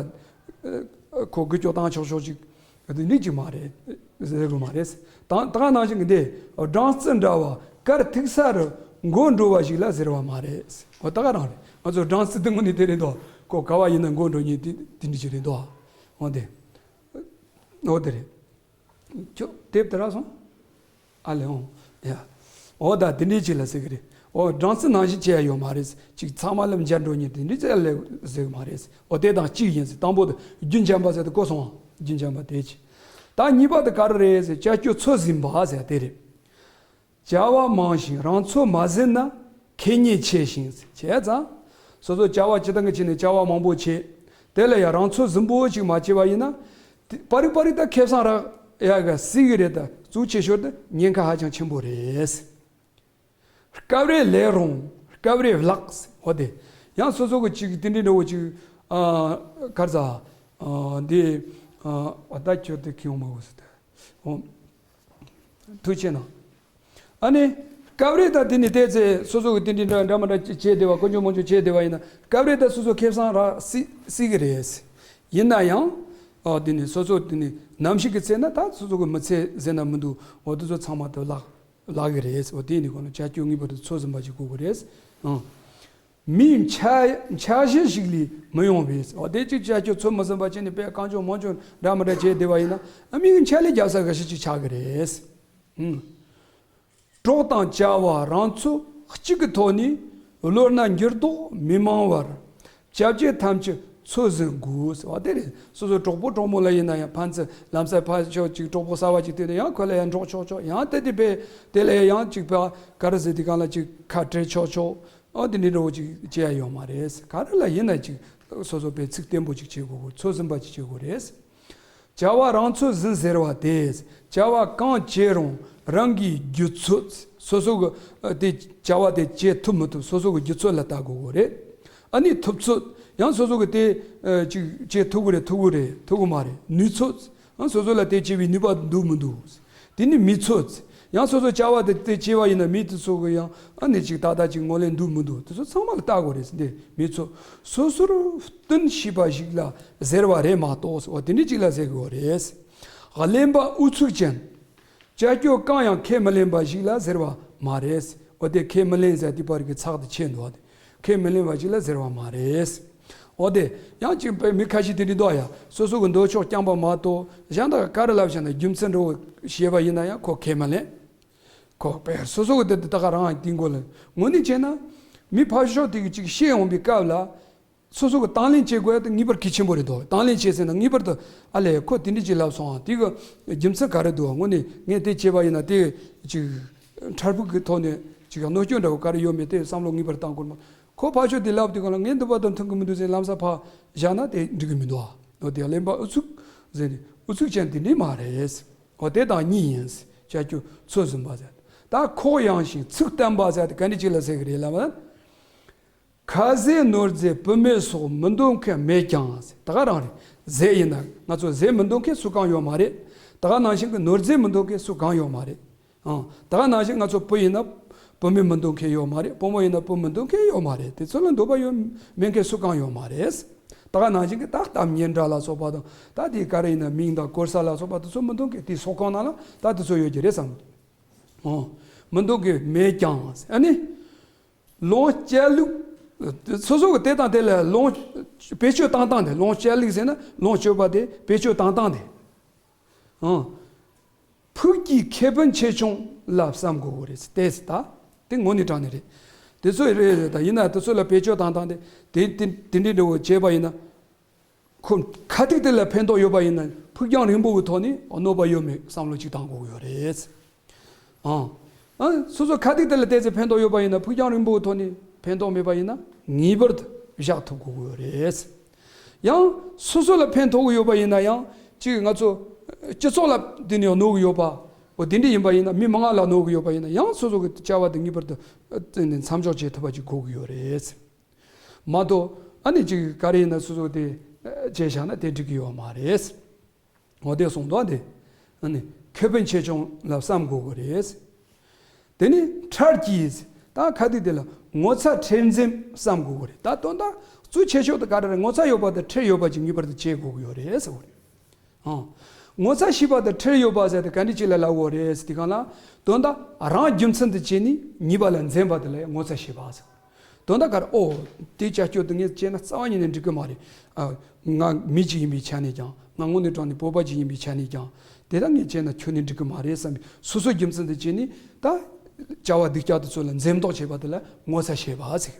ཁོ་འགུལ་སྐྱོད་བཏང་ཆོག་ཆོག་ཅིག་དེ་འདྲ་ཅིག་མ་རེད། ཟེར་དགོས་མ་རེད། ད་ད་ག་ནང་བཞིན་གྱི་འདི་སྦྲང་རྩི་འདྲ་བ་དཀར་ཐིག་ས་རུ་འགོ་འགྲོ་བ་ཞིག་ལ་ཟེར་བ་མ་རེད། འོ་ད་ག་རང་རེད། ང་ཚོ་སྦྲང་རྩི་དེ་དངོས་གནས་དེ་རེད་དོ། ཁོ་ག་བ་ཡིན་ན་འགོ་འགྲོ་ཉེན་དེ་དེ་འདྲ་ཅིག་རེད་དོ། འོ་དེ། འོ་དེ་རེད། ཁྱོད་དེབ་དེ་རག་སོང་། ཨ་ལེ་ཨོ། ཡ། འོ་ད་དེ་འདྲའི་ཅིག་ལ་ཟེར་གི་རེད། འོ་སྦྲང་རྩི་ནང་བཞིན་བྱས་ཡ་ཡོད་མ་རེད། ཅིག་ཚང་མ་ལམ་འཇར་འགྲོ་ཉིན་དེ་འདྲའི་ཅིག་ལ་ཟེར་གི་མ་རེད། འོ་དེ་དང་གཅིག་ཡིན་ཟེར། དང་པོ་དེ་རྒྱུན་འབྱམས་པ་ཟེར་དེ་གོ་སོང་ཨ། རྒྱུན་འབྱམས་པ་དེ་ཅིག་ད་གཉིས་པ་དེ་ག་རེ་རེད་ཟེར། ཅ་ཅོ་ཚོད་ཟིན་པ་ཟེར་དེ་རེད། བྱ་བ་མང་ཞིང་རང་ཚོད་མ་ཟིན་ན་ཁེ་ཉེན་ཆེ་ཞིང་བྱས་ཙང་། སོ་སོ་བྱ་བ་སྤྱི་བཏང་གི་ཆེད་ནས་བྱ་བ་མང་པོ་བྱེད། དེ་ལ་ཡང་རང་ཚོད་ཟིན་པོ་ཞིག་མ་བྱས་པ་ཡིན་ན། དེ་པར་རིག་པར་རིག་ད་ཁེ་བཟང་རག་ཡ་ག་སྲིད་གི་རེད། ད་གཙོ་ཆེ་ཤོས་དེ་ཉེན་ཁ་ཧ་ཅང་ཆེན་པོ་རེད། སྐབས་རེ་ལས་རུང་སྐབས་རེ་བརླག་འོ་དེ། ཡང་སོ་སོ་གི་ཅིག་དེ་འདྲའི་འདྲ་བོ་ཅིག་ཨ། ག་རེ་ཟ། ཨ། འདི། ཨ། འོ་ད་ཁྱོད་དེ་ཁྱི་ཡོང་མ་འོ་ཟེར་ཏེ། འོ། ཐུགས་ཆེ་གནང་། ཨ་ནི། སྐབས་རེ་ད་དེ་ནི་བལྟས་ཚེ་སོ་སོ་གི་དེ་འདྲའི་འདྲ་འདྲ་མ་འདྲ་བྱས་བསྡད་པ། དཀོན་མཆོག་མང་ཆུང་བྱས་བསྡད་པ་ཡིན་ན། སྐབས་རེ་ད་སོ་སོ་ཁེ་བཟང་རག་སྲིད་སྲིད་གི་རེད། ཡིན་ན་ཡང་། ཨ། དེ་ནི་སོ་སོ་དེ་ནི་ནམ་ཞིག་གི་ཚེ་ན་ད་སོ་སོ་གི་མི་ཚེ་ཟེར་ན་མི་འདུག་འོ་དེ་ཚོ་ཚང་མ་དུ་བརླག་བརླག་གི་རེད། འོ་དེ་ནི་གོ་ན་བྱ་སྤྱོད་ངེས་པར་དུ་ཚོད་ཟིན་པ་ཞིག་དགོས་གི་རེད། ཨང་། མིའི་འཆར་འཆར་གཞི་ཞིག་ལས་མི་ཡོང་བས། འོ་དེ་གཅིག་བྱ་སྤྱོད་ཚོད་མ་ཟིན་པ་བྱས་ནས་དཔེ་དཀོན་མཆོག་མང་ཆུང་འདྲ་མི་འདྲ་བྱས་བསྡད་པ་ཡིན་ན། ཨ། མིའི་འཆར་ལས་རྒྱབ་ས་འགའ་ཞིག་ཅིག་ཆགས་གི་རེད། ཨང་། གྲོགས་དང་བྱ་བ་རང་ཚོད་གཅིག་གི་ཐོག་ནས་བློ་སྣ་འགྱུར་ལྡོག་མི་མང་བར། བྱ་བྱེད་ཐམས་ཅད་ཚོད་ཟིན་དགོས། འོ་དེ་རེད། སོ་སོ་གྲོགས་པོ་གྲོགས་མོ་ལ་ཡིན་ན་ཡང་ཕན་ཚུན་ལམ་སང་ཕར་ཕྱོགས་ཅིག་གྲོགས་པོ་གསར་བ་ཅིག་ཐོན་ནས་ཡང་ཁོ་ལ་ཡང་འགྲོགས་ཆོག་ཆོག་ཡང་དེ་དེ་བས་དེ་ལ་ཡང་ཅིག་པ་ག་རེ་ཟེར། དེ་གང་ལ་ཅིག་ཁ་བྲལ་ཆོག་ཆོག་འོ་དེ་འདྲའི་འདྲ་བོ་ཅིག་བྱེད་ཡ་ཡོད་མ་རེད། ག་རེ་ལ་ཡིན་ན་ཅིག་སོ་སོ་པའི་ཚིག་བརྟན་པོ་ཅིག་བྱེད་དགོས། ཚོད་ཟིན་པ་ཅིག་བྱེད་དགོས་རེད། བྱ་བ་རང་ཚོད་ཟིན་ཟེར་བ་དེ། བྱ་བ་གང་བྱེད་རུང་རང་གི་རྒྱུ་ཚོད། སོ་སོ་གི་དེ་བྱ་བ་དེ་བྱེད་ཐུབ་མི་ཐུབ་སོ་སོ་གི་རྒྱུ་ཚོད་ལ་ལྟ་དགོས་གི་རེད། ཨ་ནི་ཐུབ་ཚོད། ཡང་སོ་སོ་གི་དེ་ཅིག་བྱེད་ཐུབ་གི་རེད། ཐུབ་གི་རེད། ཐུབ་གི་མ་རེད། ནུས་ཚོད། ཡང་སོ་སོ་ལ་དེ་བྱེད་པའི་ནུས་པ་འདུག་མི་འདུག་དེ་ནི་མི་ཚོད། ཡང་སོ་སོ་བྱ་བ་དེ་དེ་བྱེད་པ་ཡིན་ན་མི་དེ་ཚོ་གི་ཡང་ཨ་ནི་ཅིག་ཏག་ཏག་ཅིག་ངོས་ལེན་འདུག་མི་འདུག་དེ་ཚོ་ཚང་མ་ལ་ལྟ་དགོས་རེད། འདི་མི་ཚོད། སོ་སོར་བསྟུན་ཤེས་པ་ཞིག་ལ་ཟེར་བ་རེད་མ་གཏོགས། འོ་དེ་འདྲ་ཅིག་ལ་ཟེར་དགོས་རེད། གླེན་པ་ཨུ་ཚུགས་ཅན། བྱ་སྤྱོད་གང་ཡང་ཁས་མི་ལེན་པ་ཞིག་ལ་ཟེར་བ་མ་རེད། འོ་དེ་ཁས་མི་ལེན་ཟེར་དེ་པར་གྱི་ཚགས་དེ་ཆད་འདུག་ཁས་མི་ལེན་པ་ཞིག་ལ་ཟེར་བ་མ་རེད། འོ་དེ་ཡང་ཅིག་པའི་མི་ཁ་ཤས་དེ་འདྲ་འདུག་ཡ། སོ་སོ་གི་འདོད་ཕྱོགས་རྐྱང་པ་མ་གཏོགས་གཞན་དག་ག་རེ་ལབ་བྱས་ན་རྒྱུ་མཚན་འདྲ་བོ་བཤད་པ་ཡིན་ན་ཡང་ཁོ་ཁས་མི་ལེན། ཁོ་པས་སོ་སོ་གི་དེ་ད་ག་རང་དེ་མགོ་ལ་དངོས་གནས་བྱས་ན། མི་ཕར་ཕྱོགས་དེ་གི་ཅིག་བཤད་ཡོང་བའི་སྐབས་ལ། སོ་སོ་གི་དང་ལེན་བྱེད་དགོས་ཡ་དེ་ངེས་པར་གལ་ཆེན་པོ་རེད་འདུག་དང་ལེན་བྱེད་ཟེར་ན་ངེས་པར་དུ་ཨ་ལས་ཁོ་དེ་འདྲ་ཅིག་ལབ་སོང་ཨ། དེ་གི་རྒྱུ་མཚན་ག་རེ་འདུག་དངོས་གནས་ངས་དེ་བྱས་པ་ཡིན་ན་དེ་ཅིག་འཕྲལ་ཕུགས་ཀྱི་ཐོག་ནས་ཅིག་གནོད་སྐྱོན་འདྲ་བོ་ག་རེ་ཡོད་མེད་དེ་བསམ་བློ་ངེས་པར་བཏང་དགོས་མ། ཁོ་ཕར་ཕྱོགས་དེ་ལབ་དུས་གང་ལ་ངས་འདི་བར་དུ་མཐུན་གི་མི་འདུག་ཟེར་ལམ་སང་ཕར་བཞག་ན་དེ་འགྲིག་གི་མི་འདུག་ཨ། འོ་དེ་གླེན་པ་ཨུ་ཚུགས་ཟེར་ནས་ཨུ་ཚུགས་ཅན་དེ་འདྲ་མ་རེད། འོ་དེ་དང་གཉིས་ཡིན། བྱ་སྤྱོད་ཚོད་ཟིན་པ་ཟེར། ད་ཁོག་ཡངས་ཤིང་ཚིག་བརྟན་པ་ཟེར་དེ་ག་འདྲ་ཅིག་ལ་ཟེར་གི་རེད་ལབ་ན། ཁ་ཟས་ནོར་རྫས་བུད་མེད་སོགས་མི་འདོད་མཁན་མེད་ཀྱང་ཟེར། ད་ག་རང་རེད། ཟས་ཡིན་ན་ང་ཚོ་ཟས་མི་འདོད་མཁན་སུ་གང་ཡོད་མ་རེད། ད་ག་ནང་བཞིན་གྱི་ནོར་རྫས་མི་འདོད་མཁན་སུ་གང་ཡོད་མ་རེད། ཨང་། ད་ག་ནང་བཞིན་ང་ཚོ་བུ་ཡིན་ན་བུད་མེད་མི་འདོད་མཁན་ཡོད་མ་རེད། བུ་མོ་ཡིན་ན་བུ་མི་འདོད་མཁན་ཡོད་མ་རེད། དེ་ཚོ་ལ་འདོད་པ་ཡོད་མེད་མཁན་སུ་གང་ཡོད་མ་རེད། ད་ག་ནང་བཞིན་གྱི་ད་གཏམ་སྙན་གྲགས་ལ་སོགས་པ་དང་ད་དེ་ག་རེ་ཡིན་ན་མིང་དང་སྐོར་ས་ལ་སོགས་པ་དེ་ཚོ་མི་འདོད་མཁན་དེ་སོགས་གང་ན་ལ་ད་དེ་ཚོ་ཡོད་ཀྱི་རེད་བསམ། ཨང་། མི་འདོད་མཁན་མེད་ཀྱང་ཨ་ནི། ལོངས་སྤྱོད་ལུགས། སོ་སོ་གི་དེ་དང་དེ་ལ་ལོངས། བེད་སྤྱོད་བཏང་སྟངས་དེ་ལོངས་སྤྱོད་ལུགས་ཟེར་ན་ལོངས་སྤྱོད་པ་དེ་བེད་སྤྱོད་བཏང་སྟངས་དེ། ཨང་། ཕུགས་ཀྱི་ཁེ་ཕན་ཆེ་ཆུང་ལ་བསམ་དགོས་རེད་ཟེར་ཏེ་ཟེར་ད། དེ་དངོས་གནས་དྲང་གནས་རེད། དེ་ཚོ་རེད་རེད་ད་ཡིན་ན་དེ་ཚོ་ལ་བེད་སྤྱོད་བཏང་སྟངས་དེ་དེ་དེ་དེ་འདྲའི་འདྲ་བོ་བྱས་པ་ཡིན་ན། ཁོ་ཁ་ཐུག་དེ་ལ་ཕན་ཐོགས་ཡོད་པ་ཡིན་ན་ཕུགས་རྒྱང་རིང་པོ་གི་ཐོག་ནས་གནོད་པ་ཡོད་མེད་བསམ་བློ་ཅིག་བཏང་དགོས་ཀྱི་ཡོད་རེད། ཨང་། ཨ། སོ་སོ་ཁ་ཐུག་དེ་ལ་བལྟས་ཚེ་ཕན་ཐོགས་ཡོད་པ་ཡིན་ན་ཕུགས་རྒྱང་རིང་པོ་གི་ཐོག་ནས་ཕན་ཐོགས་མེད་པ་ཡིན་ན་ངེས་པར་དུ་བཞག་ཐུབ་དགོས་ཀྱི་ཡོད་རེད། ཡང་སོ་སོ་ལ་ཕན་ཐོགས་ཀྱི་ཡོད་པ་ཡིན་ན་ཡང་ཅིག་ང་ཚོ་སྤྱི་ཚོགས་ལ་དེ་ནས་གནོད་ཀྱི་ཡོད་པ། འོ་དེ་འདྲ་ཡིན་པ་ཡིན་ན་མི་མང་ལ་གནོད་ཀྱི་ཡོད་པ་ཡིན་ན་ཡང་སོ་སོ་གི་བྱ་བ་དེ་ངེས་པར་དུ་མཚམས་འཇོག་བྱེད་ཐུབ་པ་ཅིག་དགོས་ཀྱི་ཡོད་རེད། མ་གཏོགས་ཨ་ནི་ཅིག་ག་རེ་ཡིན་ན་སོ་སོ་དེ་བྱས་བཞག་ན་དེ་འགྲིག་གི་ཡོད་མ་རེད། འོ་དེ་གསུངས་འདུག་དེ། ཨ་ནི་ཁེ་ཕན་ཆེ་ཆུང་ལ་བསམ་དགོས་ཀྱི་རེད། དེ་ནི་ཁྲེལ་གྱིས་ད་ཁ་ཐུག་དེ་ལ་ངོ་ཚ་ཁྲེལ་འཛེམ་བསམ་དགོས་ཀྱི་རེད། ད་དོན་དག་གཙོ་ཆེ་ཤོས་དེ་ག་རེ་རེད། ངོ་ཚ་ཡོད་པ་དང་ཁྲེལ་ཡོད་པ་ཅིག་ངེས་པར་དུ་བྱེད་དགོས་ཀྱི་ཡོད་རེད་ཟེར་བ་རེད། ཨང་། ངོ་ཚ་ཤེས་པ་དང་ཁྲེལ་ཡོད་པ་ཟེར་དེ་ག་འདྲ་ཅིག་ལ་ལབ་དགོས་རེད་ཟེར་དུས་སྒང་ལ། དོན་དག་རང་རྒྱུ་མཚན་དུ་བྱས་ནས་ཉེས་པ་ལ་འཛེམ་པ་དེ་ལ་ངོ་ཚ་ཤེས་པ་ཟེར། དོན་དག་ག་རེ། ཨོ། དེ་བྱ་སྤྱོད་དེ་ངས་བྱས་ན་རྩ་བ་ཉིད་ནས་འགྲིག་གི་མ་རེད། ཨ། ང་མི་གཅིག་ཡིན་པའི་ཆ་ནས་ཀྱང་ ང་དངོས་གནས་དྲང་ནས་བོད་པ་ཅིག་ཡིན་པའི་ཆ་ནས་ཀྱང་དེ་ལྟར་ངས་བྱས་ན་ཁྱོན་ནས་འགྲིག་གི་མ་རེད་བསམ་པའི་སོ་སོའི་རྒྱུ་མཚན་དེ་བྱས་ནས། ད་བྱ་བ་སྡུག་ཅག་དེ་ཚོ་ལ་འཛེམ་དོགས་བྱེད་པ་དེ་ལ་ངོ་ཚ་ཤེས་པ་ཟེར།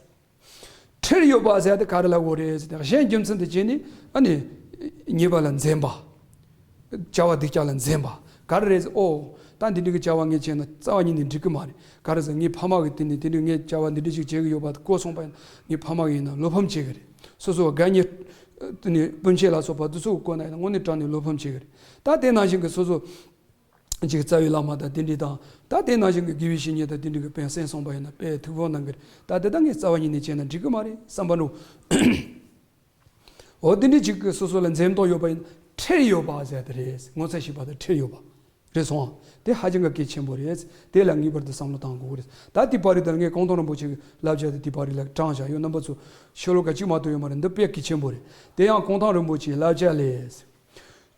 ཁྲེལ་ཡོད་པ་ཟེར་དེ་ག་རེ་ལ་གོ་རེད་ཟེར་ཏེ། གཞན་རྒྱུ་མཚན་དེ་བྱས་ནས་ཨ་ནི་ཉེས་པ་ལ་འཛེམ་པ། བྱ་བ་སྡུག་ཅག་ལ་འཛེམ་པ་ག་རེ་རེད་ཟེར། ཨོ། ད་འདི་འདྲའི་གི་བྱ་བ་ངས་བྱས་ན་རྩ་བ་ཉིད་ནས་འགྲིག་གི་མ་རེད། ག་རེ་ཟེར། ངའི་ཕ་མ་གིས་དེ་ནས་དེ་འདྲའི་ངས་བྱ་བ་འདི་འདྲ་ཞིག་བྱེད་གི་ཡོད་པ་གོ་སོང་པ་ཡིན་ན་ངའི་ཕ་མ་གིས་ཡིན་ན་བློ་ཕམ་བྱེད་གི་རེད། སོ་སོ་དགའ་ཉེ་དེ་ནས་སྤུན་མཆེད་ལ་སོགས་པ་དེ་ཚོ་གོ་ན་ཡིན་ན་དངོས་གནས་དྲང་ནས་བློ་ཕམ་བྱེད་གི་རེད། ད་དེ་ནང་བཞིན་གི་སོ་སོ་ཅིག་རྩ་བའི་བླ་མ་དང་དེ་འདྲ་དང་། ད་དེ་ནང་བཞིན་གི་དགེ་བའི་བཤེས་གཉེན་དང་དེ་འདྲ་གི་དཔེ་གསན་སོང་པ་ཡིན་ན་དཔེ་ཐུགས་ཕམ་གནང་གི་རེད། ད་དེ་ད་ངས་རྩ་བ་ཉིད་ནས་བྱས་ན་འགྲིག་གི་མ་རེད་བསམ་པ་འགྲོ། འོ་དེ་འདྲ་ཅིག་གི་སོ་སོ་ལ་འཛེམ་དོགས་ཡོད་པ་ཡིན་ན་ཁྲེལ་ཡོད་པ་ཟེར་དེ་རེད། ངོ་ཚ་ཤེས་པ་དང་ཁྲེལ་ཡོད་པ་རེད་སོང་། དེ་ཧ་ཅང་གི་གལ་ཆེན་པོ་རེད། དེ་ལ་ངེས་པར་དུ་བསམ་བློ་བཏང་དགོས་ཀྱི་རེད། ད་དེ་བར་དུ་ངས་གུང་ཐང་རིན་པོ་ཆེ་གི་བསླབ་བྱ་དེ་དེ་བར་ལ་དྲངས་བཞག་ཡོད། རྣམ་པ་ཚོ་ཤོ་ལོ་ཀ་གཅིག་མ་གཏོགས་ཡོད་མ་རེད། འདི་དཔེ་གལ་ཆེན་པོ་རེད། དེ་ཡང་གུང་ཐང་རིན་པོ་ཆེའི་བསླབ་བྱ་ལས།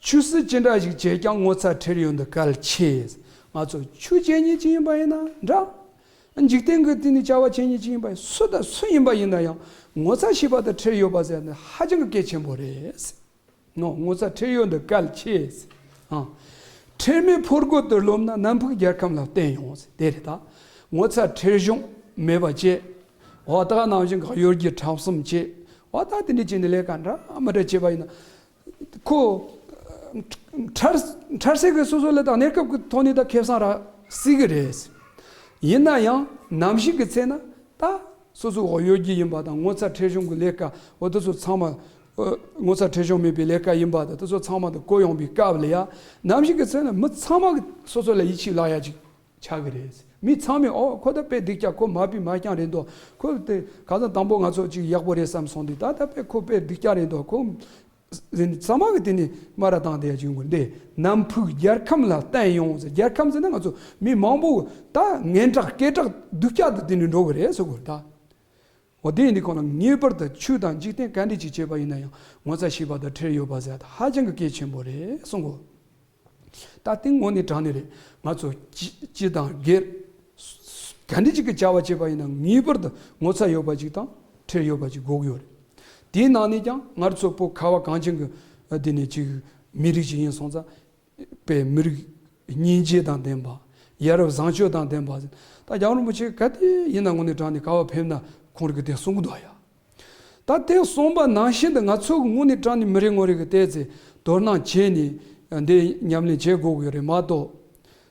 ཆོས་སྲིད་ཅི་འདྲ་ཞིག་བྱས་ཀྱང་ངོ་ཚ་ཁྲེལ་ཡོད་འདི་གལ་ཆེ། ང་ཚོ་ཆོས་བྱེད་མཁན་ཅིག་ཡིན་པ་ཡིན་ན་འདྲ། འཇིག་རྟེན་གྱི་སྟེང་ནས་བྱ་བ་བྱེད་མཁན་ཅིག་ཡིན་པ་ཡིན། སུ་དང་སུ་ཡིན་པ་ཡིན་ན་ཡང་ངོ་ཚ་ཤེས་པ་དང་ཁྲེལ་ཡོད་པ་ཟེར་ནི་ཧ་ཅང་གི་གལ་ཆེན་པོ་རེད། ནོ། ངོ་ཚ་ཁྲེལ་ཡོད་འདི་གལ་ཆེ། ཨང་། ཁྲེལ་མེད་ཕོ་རྒོད་དུ་རློམ་ན་ནམ་ཕུགས་རྒྱལ་ཁམས་ལ་བརྟེན་ཡོང་ཟེར་དེ་རེད་ད། ངོ་ཚ་ཁྲེལ་གཞུང་མེད་པ་བྱས། འོ་ད་ག་ནང་བཞིན་གྱི་གཡོ་སྒྱུ་ཁྲམ་གསུམ་བྱས། འོ་ད་དེ་འདྲ་བྱས་ནས་ལས་ཀ་འདྲ་མི་འདྲ་བྱས་པ་ཡིན་ན། ཁོ། འཕྲལ། འཕྲལ་སེལ་གྱི་སོ་སོ་ལ་དང་གནས་སྐབས་ཀྱི་ཐོག་ནས་ད་ཁེ་བཟང་རག་སྲིད་གི་རེད། ཡིན་ན་ཡང་ནམ་ཞིག་གི་ཚེ་ན་ད་སོ་སོ་གཡོ་སྒྱུ་ཡིན་པ་དང་ངོ་ཚ་ཁྲེལ་གཞུང་གི་ལས་ཀ་འོ་དེ་ཚོ་ཚང་མ། ངོ་ཚ་ཁྲེལ་གཞུང་མེད་པའི་ལས་ཀ་ཡིན་པ་དང་དེ་ཚོ་ཚང་མ་དང་གོ་ཡོང་པའི་སྐབས་ལ་ཡ། ནམ་ཞིག་གི་ཚེ་ན་མི་ཚང་མ་གི་སོ་སོ་ལ་ཡིད་ཆེས་ལ་ཡ་ཅིག་ཆགས་གི་རེད། མི་ཚང་མས་ཨོ་ཁོ་ད་དཔེ་སྡུག་ཅག་ཁོ་མ་བུ་མ་རྐྱང་རེད་འདུག་ཁོ་དེ་ག་ཚོད་དང་པོ་ང་ཚོ་ཅིག་ཡག་པོ་རེད་བསམ་སོང་དུས་ད་ད་དཔེ་ཁོ་དཔེ་སྡུག་ཅག་རེད་འདུག་ཁོ། ཟེར་ནས་ཚང་མ་གི་དེ་ནས་སྨ་ར་བཏང་བསྡད་ཡ་ཅིག་ཡོང་གི་འདི་ནམ་ཕུགས་རྒྱལ་ཁམས་ལ་བརྟེན་ཡོང་ཟེར། རྒྱལ་ཁམས་ཟེར་ན་ང་ཚོ་མི་མང་པོ་ད་ངན་དྲག་སྐད་གྲགས་སྡུག་ཅག་དུ་དེ་ནས་འགྲོ་གི་རེད་ཟེར་གོ་ད། འོ་དེ་ཡིན་དུས་ཁོང་ལ་ངེས་པར་དུ་ཆོས་དང་འཇིག་རྟེན་ག་འདྲ་ཅིག་བྱས་པ་ཡིན་ན་ཡང་ངོ་ཚ་ཤེས་པ་དང་ཁྲེལ་ཡོད་པ་ཟེར་ཡ་དེ་ཧ་ཅང་གི་གལ་ཆེན་པོ་རེད་གསུང་གོ། ད་དེ་དངོས་གནས་དྲང་གནས་རེད། ང་ཚོ་སྤྱི་སྤྱི་དང་སྒེར་ག་འདྲ་ཅིག་གི་བྱ་བ་བྱེད་པ་ཡིན་ན་ངེས་པར་དུ་ངོ་ཚ་ཡོད་པ་ཅིག་དང་ཁྲེལ་ཡོད་པ་ཅིག་དགོས་ཀྱི་ཡོད་རེད། དེའི་ནང་ནས་ཀྱང་ང་ཚོ་བོད་ཁ་བ་གངས་ཅན་གྱི་འདི་ནས་ཅིག་མི་རིགས་ཅིག་ཡིན་སོང་ཙང་། དཔེ་མི་རིགས་སྙིང་རྗེ་དང་ལྡན་པ། ཡ་རབས་བཟང་སྤྱོད་དང་ལྡན་པ་ཟེར། ད་རྒྱལ་བ་རིན་པོ་ཆེ་ག་དུས་ཡིན་ན་དངོས་གནས་དྲང་གནས་ག་བ་ཕེབས་ན་ཁོང་རིགས་དེ་གསུང་གི་འདུག་ཡ། ད་དེ་གསུངས་པ་ནང་བཞིན་དུ་ང་ཚོ་གི་དངོས་གནས་དྲང་གནས་མི་རེ་ངོ་རེ་གི་བལྟས་ཚེ་དོ་སྣང་བྱས་ནས་འདི་ཉམས་ལེན་བྱེད་དགོས་ཀྱི་རེད་མ་གཏོགས།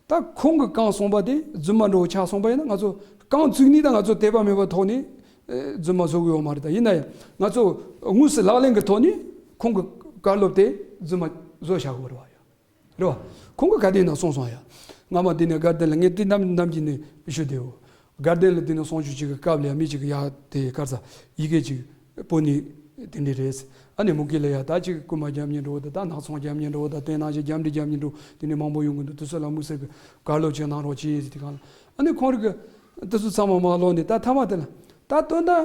ད་ཁོང་གི་གང་གསུངས་པ་དེ་རྫུན་མ་འདྲ་བོ་ཆགས་སོང་པ་ཡིན་ན་ང་ཚོ་རྐང་བཙུགས་ནས་ད་ང་ཚོ་དད་པ་མེད་པ་ཐོག་ནས་རྫུན་མ་བཟོ་གི་ཡོད་མ་རེད། ད་ཡིན་ན་ཡང་ང་ཚོ་དངོས་སུ་ལག་ལེན་གྱི་ཐོག་ནས་ཁོང་གི་བཀའ་སློབ་དེ་རྫུན་མ་བཟོ་བཞག་གི་ཡོད་རེད་བ་ཡ། རེད་བ། ཁོང་གིས་ག་དེ་ན་གསུངས་སོང་ཡ། སྔ་མ་དེ་ནས་དགའ་ལྡན་ལ་ངས་དེ་ནམ་ནམ་གྱི་ནས་ཞུ་དེའོ། དགའ་ལྡན་ལ་དེ་ནས་གསུང་ཆོས་ཅིག་གི་སྐབས་ལ་ཡ་མི་ཅིག་གི་ཡ་དེ་གར་ས་ཡི་གེ་ཅིག་པོ་ནི་དེ་འདྲ་རེད། ཨ་ནི་མུ་གེ་ལ་ཡ་ད་ཅིག་རྐུན་མ་རྒྱབ་ཉེན་འགྲོ་ད་ད་ནག་ཚོང་རྒྱབ་ཉེན་འགྲོ་ད་དེ་ནང་བཞིན་རྒྱབ་འདྲི་རྒྱབ་ཉེན་འགྲོ་དེ་ནས་མང་པོ་ཡོང་གི་འདུག་དེ་ཚོ་ལ་དམིགས་བསལ་གྱི་བཀའ་སློབ་ཅིག་གནང་རོགས་གྱིས་ཟེར་དེ་གང་ལ་ཨ་ནི་ཁོང་རིགས་གི་དེ་ཚོ་ཚང་མ་མ་ལོག་ནས་ད་ཐ་མ་དེ་ལ་ད་དོན་དག་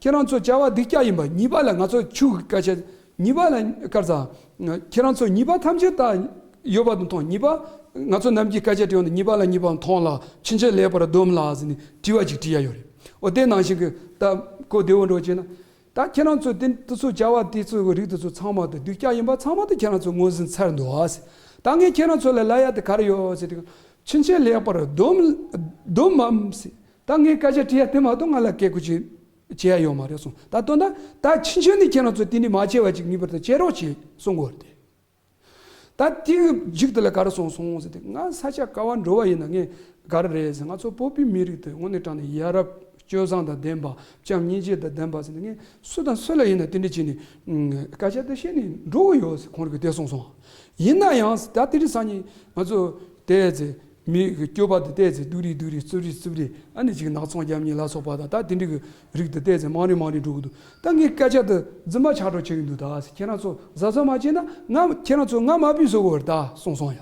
ཁྱེད་རང་ཚོ་བྱ་བ་སྡིག་ཅག་ཡིན་པ་གཉིས་པ་ལ་ང་ཚོ་ཆུ་གི་སྐད་ཆ། གཉིས་པ་ལ་སྐར་ཚ། ཁྱེད་རང་ཚོ་གཉིས་པ་ཐམས་ཅད་ད་ཡོད་པ་དང་མཐོང་། གཉིས་པ་ང་ཚོ་ནམ་རྒྱུན་སྐད་ཆ་དྲི་བ་ནི་གཉིས་པ་ལ་གཉིས་པ་མཐོང་ལ་ཕྱིན་ཆད་ལེགས་པར་སྡོམ་ལ་ཟེར་ནས་དྲི་བ་ཅིག་དྲི་ཡ་ཡོད་རེད། འོ་དེ་ནང་བཞིན་གྱི་ད་གོ་བདེ་བོ་འགྲོ་བྱས་ན། ད་ཁྱེད་རང་ཚོ་དེ་དེ་ཚོ་བྱ་བ་དེ་ཚོ་གི་རིགས་དེ་ཚོ་ཚང་མ་དེ་སྡིག་ཅག་ཡིན་པ་ཚང་མ་དེ་ཁྱེད་རང་ཚོ་ངོས་ཟིན་ཚར་འདུག་ཨ་ཟེར། ད་ངས་ཁྱེད་རང་ཚོ་ལ་ལབ་ཡ་དེ་ག་རེ་ཡོད་ཟེར་དུས་ཕྱིན་ཆད་ལེགས་པར་སྡོམ་སྡོམ་མམ་ཟེར། ད་ངས་སྐད་ཆ་དྲི་ཡ་དེ་མ་གཏོགས་ང་ལ་སྐད་ཁུ་ཅིག་བྱེད་ཡ་ཡོད་མ་རེད་གསུངས། ད་དོན་དག་ད་ཕྱིན་ཆད་ནས་ཁྱེད་རང་ཚོ་དེ་འདྲ་མ་བྱས་པ་ཅིག་ངེས་པར་དུ་བྱེད་རོགས་བྱེད་གསུང་གི་ཡོད་རེད་དེ། ད་དེ་གི་མཇུག་དེ་ལ་ག་རེ་གསུངས་སོང་ཟེར་ཏེ། ང་ས་ཆ་ག་བ་འགྲོ་བ་ཡིན་ན་ངས་ག་རེ་རེད་ཟེར། ང་ཚོ་བོད་པའི་མི་རིགས་དེ་དངོས་གནས་དྲང་གནས་ཡ་རབས་སྤྱོད་བཟང་དང་ལྡན་པ། བྱམས་སྙིང་རྗེ་དང་ལྡན་པ་ཟེར་ནས་ངས་སུ་དང་སུ་ལ་ཡིན་ན་དེ་འདྲ་བྱས་ནས་སྐད་ཆ་དེ་བཤད་ནས་འགྲོ་གི་ཡོད་ཟེར་ཁོང་རིགས་དེ་གསུངས་སོང་། ཡིན་ན་ཡང་ད་དེ་རིང་སང་ཉིན་ང་ཚོ་དེ་ཚེ། མི་གི་སྐྱོ་པ་དེ་བལྟས་ཚེ་སྡུག་རུས་སྡུག་རུས་རྩུབ་རུས་རྩུབ་རུས། ཨ་ནི་ཅིག་ནག་ཚོང་རྒྱབ་ཉེས་ལ་སོགས་པ་དང་ད་དེ་འདྲ་གི་རིགས་དེ་བལྟས་ཚེ་མང་རུ་མང་རུ་འགྲོ་གི་འདུག་ད་ངས་སྐད་ཆ་དེ་རྫུན་མ་ཆགས་འགྲོ་བྱེད་ཀྱི་འདུག་ད་ཁྱེད་རང་ཚོ་གཟབ་གཟབ་མ་བྱས་ན་ང་ཁྱེད་རང་ཚོ་ང་མ་བུད་བཟོ་གི་བར་ད་གསུངས་སོང་ཡ།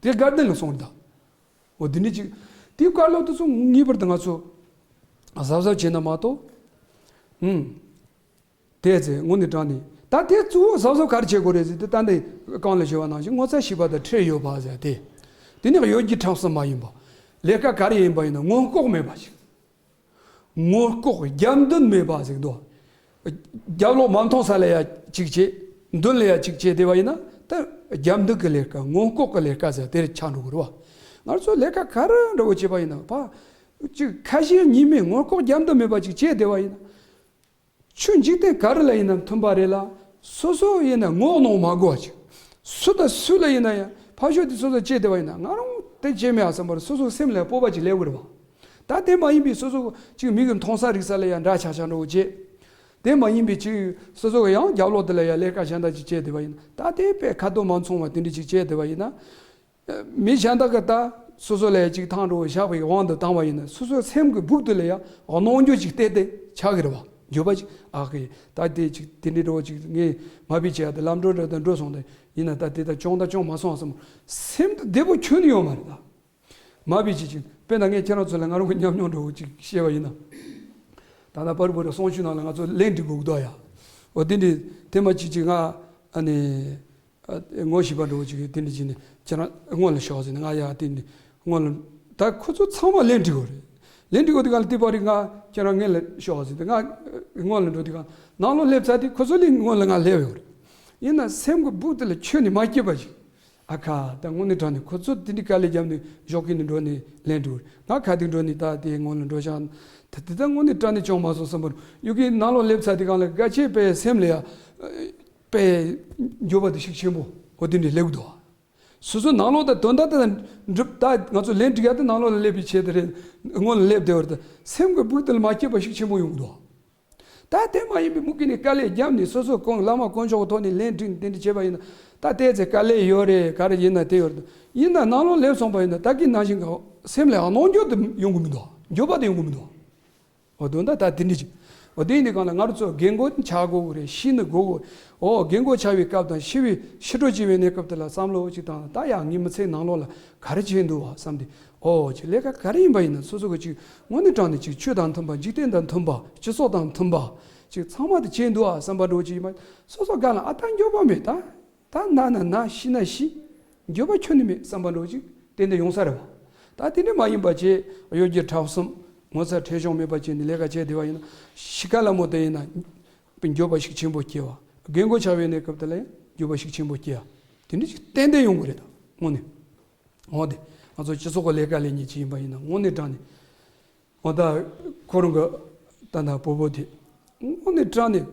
དེ་དགའ་ལྡན་ལ་གསུངས་རེད་ད། འོ་དེ་འདྲ་ཅིག་དེའི་བཀའ་སློབ་དེ་ཚོ་ངེས་པར་དུ་ང་ཚོ་གཟབ་གཟབ་བྱས་ན་མ་གཏོགས། ཧུམ། དེ་ཚེ་དངོས་གནས་དྲང་གནས་ད་དེ་གཙོ་བོ་གཟབ་གཟབ་ག་རེ་བྱེད་དགོས་རེད་ཟེར་དུས། ད་འདི་གོང་ལ་ཞུས་པ་ནང་བཞིན་ངོ་ཚ་ཤེས་པ་དང་ཁྲེལ་ཡོད་པ་ཟེར་ཏེ། དེ་ནི་གཡོ་སྒྱུ་ཁྲམ་གསུམ་མ་ཡིན་པ། ལས་ཀ་ག་རེ་ཡིན་པ་ཡིན་ན་ངོ་ལྐོག་མེད་པ་ཞིག་ངོ་ལྐོག་རྒྱབ་མདུན་མེད་པ་ཟེར་འདུག་རྒྱབ་ལོགས་མ་མཐོང་ས་ལ་ཡ་གཅིག་བྱེད། མདུན་ལ་ཡ་གཅིག་བྱེད་བསྡད་པ་ཡིན་ན། རྒྱབ་མདུན་གྱི་ལས་ཀ། སྔོན་ལྐོག་གི་ལས་ཀ་ཟེར་དེར་ཆགས་འགྲོ་གི་རེད་བ། ང་ཚོ་ལས་ཀ་ག་རེ་འདྲ་བོ་བྱེད་པ་ཡིན་ན་ཕ། ཅིག་ཁ་ཞེ་གཉིས་མེད་སྔོན་ལྐོག་རྒྱབ་མདུན་མེད་པ་ཅིག་བྱས་བསྡད་པ་ཡིན་ན། ཆོས་འཇིག་རྟེན་ག་རེ་ལ་ཡིན་ན་མཐུན་པ་རེད་ལ། སོ་སོ་ཡིན་ན་ངོ་གནོང་མ་དགོས་པ་ཅིག་སུ་དང་སུ་ལ་ཡིན་ན་ཡང་ཕ་ཤོག་དེ་སོ་སོ་བྱས་བསྡད་པ་ཡིན་ན་ང་རང་དེ་བྱས་མེད་ཨ་བསམ་པར་སོ་སོ་སེམས་ལ་སྤོབས་པ་ཅིག་སླེབས་དགོས་རེད་བ། ད་དེ་མ་ཡིན་པའི་སོ་སོ་ཅིག་མི་གི་མཐོང་ས་རིག་ས་ལ་ཡང་འདྲ་ཆགས་ཆགས་འགྲོ་བྱེད། དེ་མ་ཡིན་པའི་ཅིག་སོ་སོ་གི་ཡང་རྒྱབ་ལོགས་དེ་ལ་ཡང་ལས་ཀ་གཞན་དག་ཅིག་བྱས་བསྡད་པ་ཡིན་ན་ད་དེ་དཔེ་ཁ་དོག་མ་མཚུངས་པ་དེ་འདྲ་ཅིག་བྱས་བསྡད་པ་ཡིན་ན། མི་གཞན་དག་གིས་ད་སོ་སོ་ལ་ཅིག་ཐང་འགྲོ་བཞག་པའི་དབང་དུ་བཏང་བ་ཡིན་ན་སོ་སོའི་སེམས་ཀྱི་སྦུག་དེ་ལ་ཡང་གནོང་འགྱོད་ཅིག་བལྟས་ཏེ་ཆགས་ཀྱི་རེད་བ། འགྱོད་པ་ཅིག་ཨ་ཁེ་ད་དེ་ཅིག་དེ་འདྲའི་འགྲོ་བ་ཅིག་ངས་མ་བི་བྱས་ཏེ་ལམ་འགྲོ་འགྲོ་དང་འགྲོ་སོང་དེ་ཡིན་ན་ད་དེ་ད་བྱུང་ད་བྱུང་མ་སོང་བསམ་སེམས་དེ་བདེ་པོ་ཁྱོན་ནས་ཡོད་མ་རེད་ད། མ་བི་ཅིག་ཅིག་དཔེར་ན་ངས་ཁྱེད་རང་ཚོ་ལ་ང་རང་གི་ཉམས་མྱོང་འདྲ་བོ་ཅིག་བཤད་པ་ཡིན་ན། ད་ལྟ་པར་བུ་ར་གསུང་ཆོས་ནང་ལ་ང་ཚོ་ལན་འབྲི་དགོས་ཀྱི་འདུག་ཡ། འོ་དེ་འདྲའི་དེ་མ་ཅིག་ཅིག་ང་ཨ་ནི། ངོ་ཤེས་པ་འདྲ་བོ་ཅིག་གིས་དེ་འདྲ་བྱས་ནས་ཁྱེད་རང་སྔོན་ལ་ཤོག་ཟེར་ནས་ང་ཡ་དེ་འདྲ་སྔོན་ལ། ད་ཁོ་ཚོ་ཚང་མ་ལན་འབྲི་དགོས་རེད། ལན་འབྲི་དགོས་དུས་གང་ལ་དེ་བར་རིག་ང་ཁྱེད་རང་སྔོན་ལ་ཤོག་ཟེར་ཏེ་ང་སྔོན་ལ་འགྲོ་དུས་གང་ནང་ལོགས་སླེབས་ཚར་དུས་ཁོ་ཚོ་ལས་སྔོན་ལ་ང་སླེབས་ཡོད་རེད། ཡིན་ན་སེམས་ཀྱི་སྦུག་དེ་ལ་ཁྱོན་ནས་མ་སྐྱིད་པ་ཞིག་ཨ་ཁ་ད་དངོས་གནས་དྲང་གནས་ཁོ་ཚོ་དེ་འདྲའི་དཀའ་ལས་བརྒྱབ་ནས་ཞོགས་ཀས་ནས་འགྲོ་ནས་ལན་འབྲི་དགོས་རེད། ང་ཁ་ཐུག་འགྲོ་ནས་ད་དེ་སྔོན་ལ་འགྲོ་བཞག་ད་དེ་ད་དངོས་གནས་དྲང་གནས་བྱུང་མ་སོང་བསམ་པར་ཡོད་ཀྱི་ནང་ལོགས་སླེབས་ཚར་དུས་གང་ལ་དགའ་ཆེ་པའི་སེམས་ལ་ཡ། པའི་འགྱོད་པ་དེ་ཤུགས་ཆེན་པོ་འོ་དེ་འདྲའི་སླེབས་འདུག་སོ་སོ་ནང་ལོགས་དང་དོན་དག་དང་འགྲུབ་ད་ང་ཚོ་ལན་འགྲིག་ཡ་དེ་ནང་ལོགས་ལ་སླེབས་པའི་ཆེད་དུ་རེད། སྔོན་ལ་སླེབས་བསྡད་པར་དུ་སེམས་ཀྱི་སྦུག་དེ་ལ་མ་སྐྱིད་པ་ཤུགས་ཆེན་པོ་ཡོང་གི་འདུག་ད་དེ་མ་ཡིན་པའི་མུ་གེ་ནས་དཀའ་ལས་བརྒྱབ་ནས་སོ་སོ་ཀུན་བླ་མ་དཀོན་མཆོག་གི་ཐོག་ནས་ལན་འགྲིག་དེ་འདྲ་བྱས་པ་ཡིན་ན་ད་ལྟའི་ཚེ་དཀའ་ལས་ཡོད་རེད་ག་རེ་ཡིན་ན་དེ་ཡོད་རེད། ཡིན་ན་ནང་ལོགས་སླེབས་སོང་པ་ཡིན་ན་ད་གིན་ནང་བཞིན་གི་སེམས་ལ་གནོང་འགྱོད་དེ་ཡོང་གི་མི་འདུག་འགྱོད་པ་དེ་ཡོང་གི་མི་འདུག་འོ་དོན་དག་ད་དེ་འདྲ་ཅིག་འོ་དེ་ཡིན་དུས་གང་ལ་ང་རང་ཚོ་རྒན་རྒོན་ཆགས་དགོས་ཀྱི་རེད། ཤི་ནི་དགོས་ཀྱི་འོ་རྒན་རྒོན་ཆགས་པའི་སྐབས་དང་ཤི་བའི་ཤི་འགྲོ་བྱེད་པའི་གནས་སྐབས་དེ་ལ་བསམ་བློ་ཅིག་བཏང་ད་ཡང་ངའི་མི་ཚེའི་ནང་ལོགས་ལ་ག་རེ་བྱས་འདུག་བ་བསམ་སྟེ་འོ་ཅིག་ལས་ཀ་ག་རེ་ཡིན་པ་ཡིན་ན་སོ་སོ་གི་ཅིག་དངོས་གནས་དྲང་ནས་ཅིག་ཆོས་དང་མཐུན་པ་འཇིག་རྟེན་དང་མཐུན་པ་སྤྱི་ཚོགས་དང་མཐུན་པ་ཅིག་ཚང་མ་དེ་བྱས་འདུག་བ་བསམ་པ་འདྲ་བོ་ཅིག་ཡིན་པ་སོ་སོ་སྒང་ལ་ཨ་ད་འགྱོད་པ་མེད་ད། ད་ན་ན་ན་ཤི་ན་ཤི། འགྱོད་པ་ཁྱོན་ནས་མེད་བསམ་པ་འདྲ་བོ་ཅིག་ཏན་ཏན་ཡོང་ས་རེད་བ། ད་དེ་འདྲ་མ་ཡིན་པ་བྱས་གཡོ་སྒྱུ་འཁྲབ་གསུམ་ངོ་ཚ་ཁྲེལ་གཞུང་མེད་པ་བྱས་ནས་ལས་ཀ་བྱས་བསྡད་པ་ཡིན་ན་ཤི་ཁ་ལ་མོ་དེ་ཡིན་ན་འགྱོད་པ་ཤུགས་ཆེན་པོ་སྐྱེ་བ། རྒན་རྒོན་ཆགས་པའི་གནས་སྐབས་དེ་ལ་ཡང་འགྱོད་པ་ཤུགས་ཆེན་པོ་སྐྱེ་བ། དེ་འདྲ་ཅིག་ཏན་ཏན་ཡོང་གི་རེད་ད་དངོས་གནས། འོ་དེ་ང་ཚོ་སྤྱི་ཚོགས་ཀྱི་ལས་ཀ་ལས་མཁན་ཅིག་ཡིན་པ་ཡིན་ན་དངོས་གནས་དྲང་ནས། འོ་ད་ཁོ་རང་གི་ད་ན་སྤོ་བོ་དེ་དངོས་གནས་དྲང་ནས་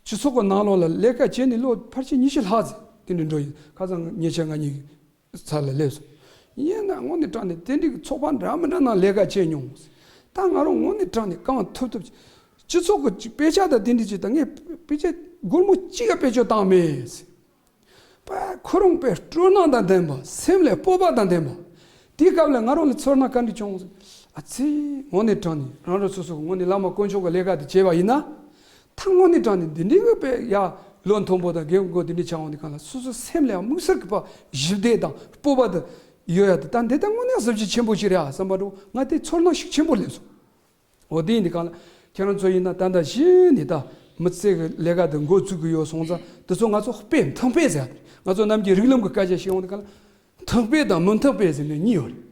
སྤྱི་ཚོགས་ཀྱི་ནང་ལོགས་ལ་ལས་ཀ་བྱས་ནས་ལོ་ཕལ་ཆེར་ཉི་ཤུ་ལྷག་ཙམ་དེ་འདྲ་འགྲོ་ཡིན་ཁ་སང་ཉེ་ཆར་ང་གཉིས་ཚར་ལ་སླེབས་སོང་། ཡིན་ན་དངོས་གནས་དྲང་ནས་དེ་འདྲའི་ཚོགས་པ་འདྲ་མི་འདྲ་ནང་ལས་ཀ་བྱས་མྱོང་། ད་ང་རང་དངོས་གནས་དྲང་ནས་གང་ཐུབ་ཐུབ་སྤྱི་ཚོགས་ཀྱི་དཔེ་ཆ་དང་དེ་འདྲ་ཅིག་ད་ངས་དཔེ་ཆ་སྒོར་མོ་གཅིག་ག་བེད་སྤྱོད་བཏང་མེད། པ་ཁོ་རང་པའི་སྤྲོ་སྣང་དང་ལྡན་པ་སེམས་ལ་སྤོབས་པ་དང་ལྡན་པ། དེའི་སྐབས་ལ་ང་རང་ལ་ཚོར་སྣང་ག་འདྲ་བྱུང་། ཨ་ཙི། དངོས་གནས་དྲང་ནས་རང་རང་སོ་སོ་གི་དངོས་གནས་བླ་མ་དཀོན་མཆོག་གི་ལས་ཀ་དེ་བྱས་པ་ཡིན་ན། ད་དངོས་གནས་དྲང་ནས་འདི་འདྲའི་གི་པའི་ཡ་ལོ་མཐོན་པོ་དང་རྒན་རྒོན་འདི་འདྲའི་ཆགས་འོང་དུས་གང་ལ་སོ་སོ་སེམས་ལ་ཡང་དམིགས་བསལ་གི་པ་ཞི་བདེ་དང་སྤོབས་པ་དང་ཡོད་ཡ་དེ་ད་འདི་ད་དངོས་གནས་གཟི་བརྗིད་ཆེན་པོ་ཞིག་རེད་ཨ་བསམ་པ་འདྲ་བོ་ང་དེ་ཚོར་སྣང་ཤུགས་ཆེན་པོ་སླེབས་སོང་། འོ་དེ་ཡིན་དུས་གང་ལ་ཁྱེད་རང་ཚོ་ཡིན་ན་ད་ལྟ་གཞི་ནས་ད་མི་ཚེ་གི་ལས་ཀ་དེ་འགོ་བཙུགས་གི་ཡོད་སོང་ཙང་དེ་ཚོ་ང་ཚོ་དཔེ་མཐུན་དཔེ་ཟེར་ཡ་དེ་ང་ཚོ་ནམ་རྒྱུན་རིགས་ལམ་གི་སྐད་ཆ་བཤད་ཡོང་དུས་གང་ལ་མཐུན་དཔེ་དང་མི་མཐུན་དཔེ་ཟེར་ནས་གཉིས་ཡོད་རེད།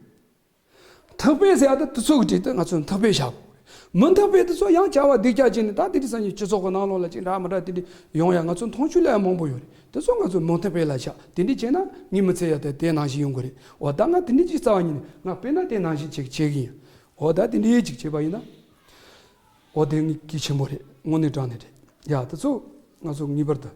མཐུན་དཔེ་ཟེར་ཡ་དེ་དེ་ཚོ་གི་གྲས་དེ་ང་ཚོ་མཐུན་དཔེ་བཞག་དགོས་རེད། མི་མཐུན་དཔེ་དེ་ཚོ་ཡང་བྱ་བ་སྡུག་ཅག་བྱས་ནས་ད་དེ་འདྲ་སང་ཉིན་སྤྱི་ཚོགས་གི་ནང་ལོགས་ལ་ཅིག་འདྲ་མི་འདྲ་དེ་འདྲ་ཡོང་ཡ་ང་ཚོ་མཐོང་ཆོས་ལ་ཡང་མང་པོ་ཡོད་རེད། དེ་ཚོ་ང་ཚོ་མི་མཐུན་དཔེ་ལ་བཞག་དེ་འདྲ་བྱས་ན་ངའི་མི་ཚེ་ཡ་དེ་དེ་ནང་བཞིན་ཡོང་གི་རེད། འོ་ད་ང་དེ་འདྲ་ཅིག་རྩ་བ་ཉིད་ནས་ང་དཔེར་ན་དེ་ནང་བཞིན་ཅིག་བྱེད་ཀྱི་ཡིན། འོ་ད་དེ་འདྲའི་ཅིག་བྱས་པ་ཡིན་ན། འོ་དེ་ངས་གལ་ཆེན་པོ་རེད། དངོས་གནས་དྲང་གནས་རེད། ཡ་དེ་ཚོ་ང་ཚོ་ངེས་པར་དུ་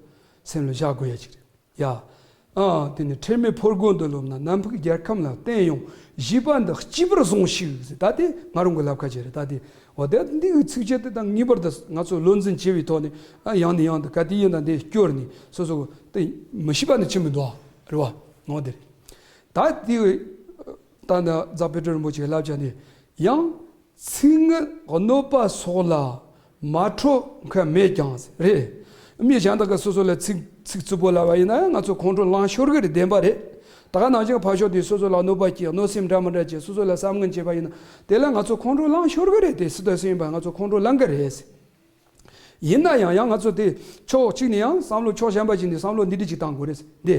སེམས་ལ་བཞག་དགོས་ཡ་ཅིག་རེད་ཡ། ཨ་དེ་ནས་ཁྲེལ་མེད་ཕོ་རྒོད་འདི་ལོབས་ན་ནམ་ཕུགས་རྒྱལ་ཁམས་ལ་བརྟེན་ཡོང་། བཞེད་པ་འདི་གཅིག་པུར་བཟུང་ཞིག་ཟེར། ད་དེ་ང་རང་གི་ལབ་ཁ་ཅིག་རེད། ད་དེ་འོ་དེ་འདི་གི་ཚིགས་བཅད་དེ་ད་ངེས་པར་དུ་ང་ཚོ་བློ་འཛིན་བྱེད་པའི་ཐོག་ནས་ཨ་ཡང་ནས་ཡང་དུ་ག་དུས་ཡིན་ན་འདི་སྐྱོར་ནས་སོ་སོ་དེ་མི་ཤེས་པ་ནི་ཅི་མི་འདུག་རེད་བ། འོ་དེ་རེད། ད་དེ་ད་ནི་རྫ་དཔལ་སྤྲུལ་རིན་པོ་ཆེའི་བསླབ་བྱ་འདི་ཡང་། ཚིག་ངན་གནོད་པ་སོགས་ལ་མ་ཁྲོ་མཁན་མེད་ཀྱང་རེད། མི་གཞན་དག་གིས་སོ་སོ་ལ་ཚིག་ཚིག་རྩུབ་པོ་ལབ་པ་ཡིན་ན་ཡང་ང་ཚོ་ཁོང་ཁྲོ་ལངས་ཤོར་གི་རེད། བདེན་པ་རེད། ད་ག་ནང་བཞིན་ཕར་ཕྱོགས་དེས་སོ་སོ་ལ་གནོད་པ་སྐྱེལ་གནོད་སེམས་འདྲ་མི་འདྲ་བྱས་སོ་སོ་ལ་བསམ་ངན་བྱས་པ་ཡིན་ན་དེ་ལ་ང་ཚོ་ཁོང་ཁྲོ་ལངས་ཤོར་གི་རེད། དེ་སུ་དང་སུ་ཡིན་པ་ང་ཚོ་ཁོང་ཁྲོ་ལངས་གི་རེད། ཡིན་ན་ཡང་ཡང་ང་ཚོ་དེ་ཕྱོགས་གཅིག་ནས་ཡང་བསམ་བློ་ཕྱོགས་གཞན་པ་ཞིག་ནས་བསམ་བློ་འདི་འདྲ་ཅིག་བཏང་དགོས་རེད་འདི།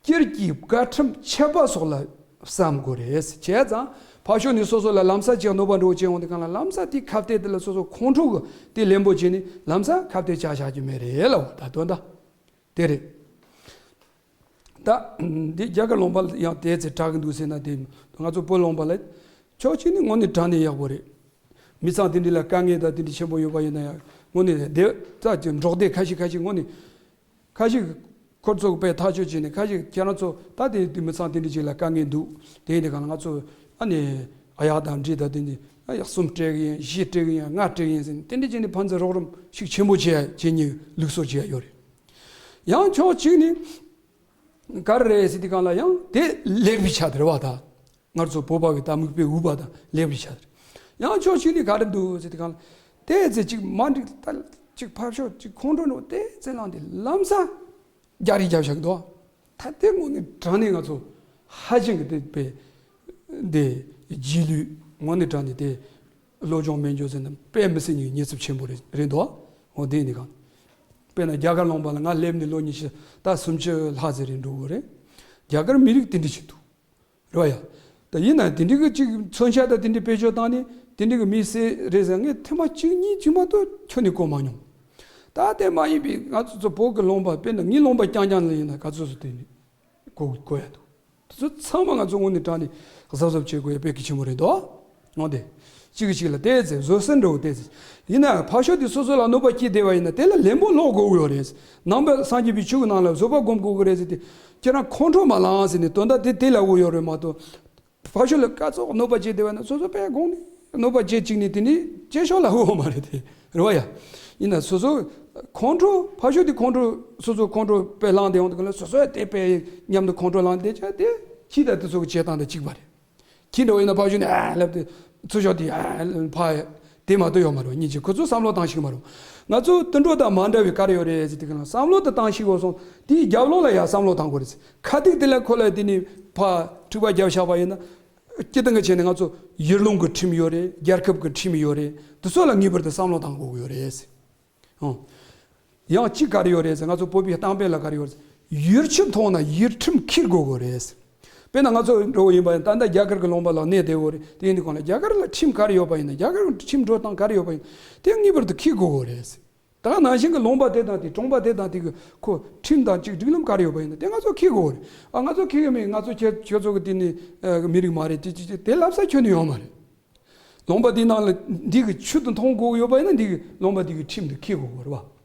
སྤྱིར་གྱི་བཀའ་ཁྲིམས་ཆད་པ་སོགས་ལ་བསམ་དགོས་རེད། བྱས་ཙང་ཕར་ཕྱོགས་ནས་སོ་སོ་ལ་ལམ་སང་ཅིག་གནོད་པ་འདྲ་བོ་བྱས་ཡོང་དུས་གང་ལ་ལམ་སང་དེའི་ཁ་གཏད་དེ་ལ་སོ་སོ་ཁོང་ཁྲོ་གི་དེ་ལེན་པོ་བྱས་ནས་ལམ་སང་ཁ་གཏད་བཅག་བཞག་རྒྱུ་མེད་རེད་ལ། འོ་ད་དོན་དག་དེ་རེད། ད་འདི་རྒྱ་གར་ལུང་པ་ཡང་དེ་ཚེ་དྲག་གི་འདུག་ཟེར་ན། དེ་ང་ཚོ་བོད་ལུང་པ་ལ་ཕྱོགས་གཅིག་ནས་དངོས་གནས་དྲང་གནས་ཡག་པོ་རེད། མི་ཚང་དེ་འདྲ་ལ་དཀའ་ངལ་དང་དེ་འདྲ་ཆེན་པོ་ཡོད་པ་ཡིན་ན་ཡང་དངོས་གནས་དེ་ད་ཅི་འབྲོག་སྡེ་ཁ་ཤས་ཁ་ཤས་དངོས་གནས་ཁ་ཤས་ཁོ་ཚོ་དཔེ་ཐག་གཅོད་བྱས་ནས། ཁ་ཤས་ཁྱེད་རང་ཚོ་ད་དེ་དེ་མི་ཚང་དེ་འདྲ་ཅིག་ལ་དཀའ་ངལ་འདུག་དེ་ཡིན་དེ་གང་ལ་ང་ཚོ་ཨ་ནི་ཨ་ཡག་དང་འབྲི་དང་དེ་འདྲ་ཨ་ཡག་གསུམ་སྤྲད་གི་ཡིན། བཞི་སྤྲད་གི་ཡིན། ལྔ་སྤྲད་གི་ཡིན་ཟེར་ནས་དེ་འདྲ་བྱས་ནས་ཕན་ཚུན་རོགས་རམ་ཤུགས་ཆེན་པོ་བྱེད་ཡ་བྱེད་མཁན་ལུགས་སྲོལ་བྱེད་ཡ་ཡོད་རེད། ཡང་ཕྱོགས་གཅིག་ནས་ག་རེ་རེད་ཟེར་དེ་གང་ལ་ཡང་དེ་ལེགས་པའི་ཆ་དེ་རེད་བ། ད་ང་ཚོ་བོད་པ་གི་ད་མིག་དཔེ་འུ་བ་ད་ལེགས་པའི་ཆ་དེ་རེད། ཡང་ཕྱོགས་གཅིག་ནས་ག་རེ་འདུག་ཟེར་དེ་གང་ལ་དེ་ཚེ་གཅིག་མ་འགྲིག་ད་གཅིག་ཕར་ཕྱོགས་གཅིག་ཁོང་ཁྲོ་འགྲོ་དེ་ཚེ་ལངས་དེ་ལམ་སང་རྒྱག་རེས་རྒྱབ་བཞག་གི་འདུག་ད་དེ་དངོས་གནས་དྲང་གནས་ང་ཚོ་ཧ་ཅང་གི་དེ་དཔེ་དེ་རྗེས་ལུས་དངོས་གནས་དྲང་གནས་དེ་བློ་སྦྱོང་མེད་འཇོག་ཟེར་ན་དཔེ་མི་སྲིད་ཉེས་ཉེས་ཚབས་ཆེན་པོ་རེད་རེད་འདུག་འོ་དེ་ནི་གང་། དཔེར་ན་རྒྱ་གར་ལུང་པ་ལ་ང་སླེབས་ནས་ལོ་ཉི་ཤུ་ད་སུམ་ཅུ་ལྷག་ཙམ་རེད་འགྲོ་གི་རེད། རྒྱ་གར་མི་རིགས་དེ་འདྲ་ཞིག་འདུག་རེད་བ་ཡ། ད་ཡིན་ན་དེ་འདྲ་གི་ཅིག་མཚོན་ཆ་དང་དེ་འདྲ་བེད་སྤྱོད་བཏང་ནས་དེ་འདྲ་གི་མི་སེར་རེད་ཟེར། ངས་ཐེངས་མ་གཅིག་གཉིས་གཅིག་མ་གཏོགས་ཁྱོན་ནས་གོ་མ་མྱོང་། ད་དེ་མ་ཡིན་པའི་ང་ཚོ་ཚོ་བོད་ཀྱི་ལུང་པ་དཔེར་ན་ངའི་ལུང་པ་རྐྱང་རྐྱང་ལ་ཡིན་ན་ག་ཚོད་ཚོད་དེ་ནས་གོ་གོ་ཡ་འདུག་དེ་ཚོ་ཚང་མ་ང་ཚོ་དངོས་གནས་དྲང་ནས་གཟབ་གཟབ་བྱེད་དགོས་ཡ་དཔེ་གལ་ཆེན་པོ་རེད་འདུག་འོ་དེ། གཅིག་གིས་གཅིག་ལ་བལྟས་ཚེ་བཟོད་བསྲན་འགྲོ་བལྟས་ཚེ། ཡིན་ན་ཕར་ཕྱོགས་དེ་སོ་སོ་ལ་གནོད་པ་སྐྱེལ་བསྡད་པ་ཡིན་ན་དེ་ལ་ལན་པོ་སློག་དགོས་ཀྱི་ཡོད་རེད། ནང་པ་སངས་རྒྱས་པའི་ཆོས་ཀྱི་ནང་ལ་བཟོད་པ་སྒོམ་དགོས་ཀྱི་རེད་ཟེར་ཏེ། ཁྱེད་རང་ཁོང་ཁྲོ་མ་ལངས་ཟེར་ནས་དོན་དག་དེ་དེ་ལ་འུ་ཡོད་རེད་མ་གཏོགས། ཕར་ཕྱོགས་ལ་ག་ཚོད་གནོད་པ་སྐྱེལ་བསྡད་པ་ན་སོ་སོ་དཔེ་དགོངས་ནས་གནོད་པ་སྐྱེལ་བཅུག་ནས་དེ་ནས་སྐྱེལ་ཕྱོགས་ལ་འུ་ཡོད་མ་རེད་དེ་རེད་བ་ཡ། ཡིན་ན་སོ་སོ་ཁོང་ཁྲོ་ཕར་ཕྱོགས་དེ་ཁོང་ཁྲོ་སོ་སོ་ཁོང་ཁྲོ་དཔེ་ལངས་བསྡད་ཡོང་དུས་ག་ལ་སོ་སོ་ཡ་དེ་དཔེ་མཉམ་དུ་ཁོང་ཁྲོ་ལངས་བསྡད་ཀྱང་དེ་ཁྱི་དང་དེ་ཚོ་གི་བྱེད་སྟངས་དང་གཅིག་པ་རེད། ཁྱི་འདྲ་བོ་ཡིན་ན་ཕར་ཕྱོགས་ནས་ཨ་ལབ་སྟེ་ཚུར་ཕྱོགས་དེ་ཨ་ཕ་དེ་མ་གཏོགས་ཡོད་མ་རེད། སྙིང་རྗེ། ཁོ་ཚོ་བསམ་བློ་བཏང་ཤེས་ཀྱི་མ་རེད། ང་ཚོ་དུད་འགྲོ་དང་མ་འདྲ་བའི་ག་རེ་ཡོད་རེད་ཟེར་དུས་ག་ལ་བསམ་བློ་དེ་བཏང་ཤེས་དགོས་སོང་། དེའི་རྒྱབ་ལོགས་ལ་ཡང་བསམ་བློ་བཏང་དགོས་རེད། ཁ་ཐུག་དེ་ལ་ཁོ་ལ་དེ་ནས་ཕར་འཁྲུག་པ་བརྒྱབ་བཞག་པ་ཡིན་ན། སྤྱིར་བཏང་གི་ཆ་ནས་ང་ཚོ་ཡུལ་ལུང་གི་ཁྲིམས་ཡོད་རེད། རྒྱལ་ཁབ་ཀྱི་ཁྲིམས་ཡོད་རེད། དེ་ཚོ་ལ་ངེས་པར་དུ་བསམ་བློ་བཏང་དགོས་ཀྱི་ཡོད་རེད། ཨང་། ཡང་གཅིག་ག་རེ་ཡོད་རེད་ཟེར། ང་ཚོ་བོད་པའི་གཏམ་དཔེ་ལ་ག་རེ་ཡོད་རེད་ཟེར། ཡུལ་ཁྲིམས་མཐོང་ན་ཡུལ་ཁྲིམས་འཁྱེར་དགོས་ཀྱི་རེད་ཟེར། དཔེར་ན་ང་ཚོ་འགྲོ་བ་ཡིན་པ་ཡིན་ད་ལྟ་རྒྱ་གར་གྱི་ལུང་པ་ལ་གནས་བསྡད་ཡོད་རེད། དེ་ཡིན་དུས་གང་ལ་རྒྱ་གར་ལ་ཁྲིམས་ག་རེ་ཡོད་པ་ཡིན་ན། རྒྱ་གར་གྱི་ཁྲིམས་འགྲོ་སྟངས་ག་རེ་ཡོད་པ་ཡིན་ན་དེ་ངེས་པར་དུ་འཁྱེར་དགོས་ཀྱི་རེད་ཟེར། ད་ནང་བཞིན་གྱི་ལུང་པ་དེ་དང་དེ་གྲོང་པ་དེ་དང་དེ་གི་ཁོ་ཁྲིམས་དང་གཅིག་སྒྲིག་ལམ་ག་རེ་ཡོད་པ་ཡིན་ན་དེ་ང་ཚོ་འཁྱེར་དགོས་རེད། ཨ་ང་ཚོ་འཁྱེར་གི་མེད། ང་ཚོ་ཁྱེད་ཁྱེད་ཚོ་གི་དེ་ནི་ཨ་མི་རིགས་མ་རེད། དེ་དེ་དེ་ལབ་ས་ཁྱོན་ནས་ཡོད་མ་རེད། ལུང་པ་དེའི་ནང་ལ་འདི་གི་ཆུ་དེ་འཐུང་དགོས་ཀྱི་ཡོད་པ་ཡིན་ན་འདི་གི་ལུང་པ་འདི་གི་ཁྲིམས་དེ་འཁྱེར་དགོས་ཀྱི་རེད་བ།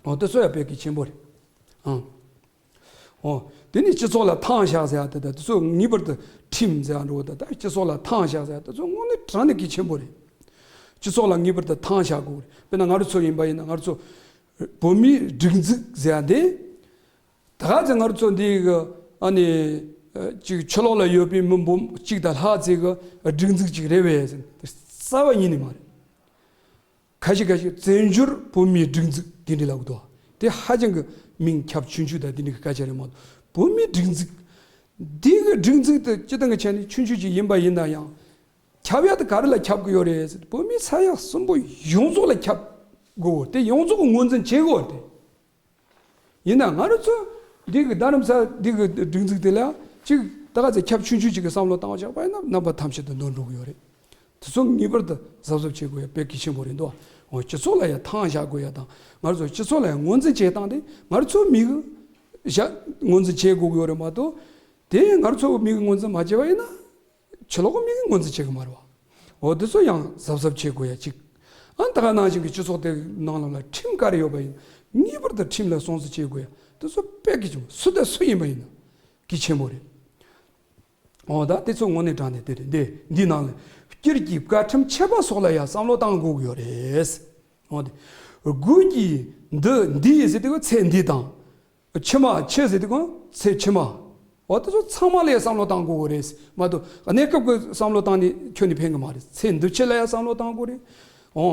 འོ་དེ་ཚོ་ཡང་དཔེ་གལ་ཆེན་པོ་རེད། ཨང་། འོ། དེ་ནི་སྤྱི་ཚོགས་ལ་ཐང་བཞག་ཟེར་ཡ་དེ་དང་དེ་ཚོ་ངེས་པར་དུ་ཁྲིམས་ཟེར་ཡ་འགྲོ་བ་དང་ད་སྤྱི་ཚོགས་ལ་ཐང་བཞག་ཟེར་ཡ་དེ་ཚོ་དངོས་གནས་དྲང་གནས་གལ་ཆེན་པོ་རེད། སྤྱི་ཚོགས་ལ་ངེས་པར་དུ་ཐང་བཞག་དགོས་རེད། དཔེར་ན་ང་རང་ཚོ་ཡིན་པ་ཡིན་ན་ང་རང་ཚོ་བོད་མིའི་སྒྲིག་འཛུགས་ཟེར་ཡ་དེ། ད་ག་ཚོད་ང་རང་ཚོ་འདི་གི་ཨ་ནི་ཅིག་ཕྱི་ལོགས་ལ་ཡོད་པའི་མི་འབུམ་གཅིག་དང་ལྷག་ཙམ་གི་སྒྲིག་འཛུགས་ཅིག་རེད་པས་ཟེར་ན་རྩ་བ་ཉིད་ནས་མ་རེད། ཁ་ཤས་ཁ་ཤས་བཙན་བྱོལ་བོད་མིའི་སྒྲིག་འཛུགས་དེ་འདྲ་ལབ་ཀྱི་འདུག་དེ་ཧ་ཅང་གི་མིང་ཁྱབ་ཆུང་ཆུང་དང་དེ་འདྲ་གི་སྐད་ཆ་རེད་མ་གཏོགས། བོད་མིའི་སྒྲིག་འཛུགས་འདི་གི་སྒྲིག་འཛུགས་དེ་སྤྱིར་བཏང་གི་ཆ་ནས་ཆུང་ཆུང་ཅིག་ཡིན་པ་ཡིན་ན་ཡང་། ཁྱབ་ཡ་དེ་ག་རེ་ལ་ཁྱབ་ཀྱི་ཡོད་རེད་ཟེར། བོད་མི་ས་ཡ་གསུམ་པོ་ཡོངས་རྫོགས་ལ་ཁྱབ་དགོས། དེ་ཡོངས་རྫོགས་ཀྱི་ངོས་འཛིན་བྱེད་དགོས་ཏེ། ཡིན་ན་ང་རང་ཚོ་འདི་གི་རྡ་རམ་ས་འདི་གི་སྒྲིག་འཛུགས་དེ་ལ་ཅིག་ད་ག་ཚོད་ཁྱབ་ཆུང་ཆུང་ཅིག་གི་བསམ་བློ་བཏང་བཞག་པ་ཡིན་ན་རྣམ་པ་ཐམས་ཅད་དུ་འདོར་འགྲོ་གི་ཡོད་རེད། དེ་ཚོ་ངེས་པར་དུ་གཟབ་གཟབ་བྱེད་དགོས་ཡ་དཔེ་གལ་ཆེན་པོ་རེད་འདུག་འོ་སྤྱི་ཚོགས་ལ་ཡ་ཐང་བཞག་དགོས་ཡ་དང་ང་རང་ཚོ་སྤྱི་ཚོགས་ལ་ཡ་ངོས་འཛིན་བྱེད་སྟངས་དེ་ང་རང་ཚོ་མི་གི་བཞག་ངོས་འཛིན་བྱེད་དགོས་ཀྱི་ཡོད་རེད་མ་གཏོགས། དེ་ང་རང་ཚོ་མི་གི་ངོས་འཛིན་མ་བྱས་པ་ཡིན་ན། ཕྱི་ལོགས་མི་གིས་ངོས་འཛིན་བྱེད་ཀྱི་མ་རེད་བ། འོ་དེ་ཚོ་ཡང་གཟབ་གཟབ་བྱེད་དགོས་ཡ་གཅིག་ཨ་ད་ག་ནང་བཞིན་གྱི་སྤྱི་ཚོགས་དེ་ནང་ལོགས་ལ་ཁྲིམས་ག་རེ་ཡོད་པ་ཡིན་ངེས་པར་དུ་ཁྲིམས་ལ་སྲུང་བརྩི་བྱེད་དགོས་ཡ་དེ་ཚོ་དཔེ་གལ་ཆེན་པོ། སུ་དང་སུ་ཡིན་པ་ཡིན་ན་གལ་ཆེན་པོ་རེད། འོ་ད་དེ་ཚོ་དངོས་གནས་དྲང་གནས་དེ་རེད། འདི་འདི་ནང་ལ་སྤྱིར་གྱི་བཀའ་ཁྲིམས་ཆད་པ་སོགས་ལ་ཡང་བསམ་བློ་བཏང་དགོས་ཀྱི་ཡོད་རེད། འོ་དེ་དགུ་གི་འདི་འདི་ཡིན་ཟེར་དུས་ཚེ་འདི་དང་། ཕྱི་མ་ཕྱི་ཟེར་དུས་གང་ཚེ་ཕྱི་མ། འོ་དེ་ཚོ་ཚང་མ་ལ་བསམ་བློ་བཏང་དགོས་ཀྱི་རེད། མ་གཏོགས་གནས་སྐབས་ཀྱི་བསམ་བློ་བཏང་ནས་ཁྱོན་ནས་ཕན་གྱི་མ་རེད། ཚེ་འདི་ཕྱི་ལ་ཡང་བསམ་བློ་བཏང་དགོས་རེད། འོ།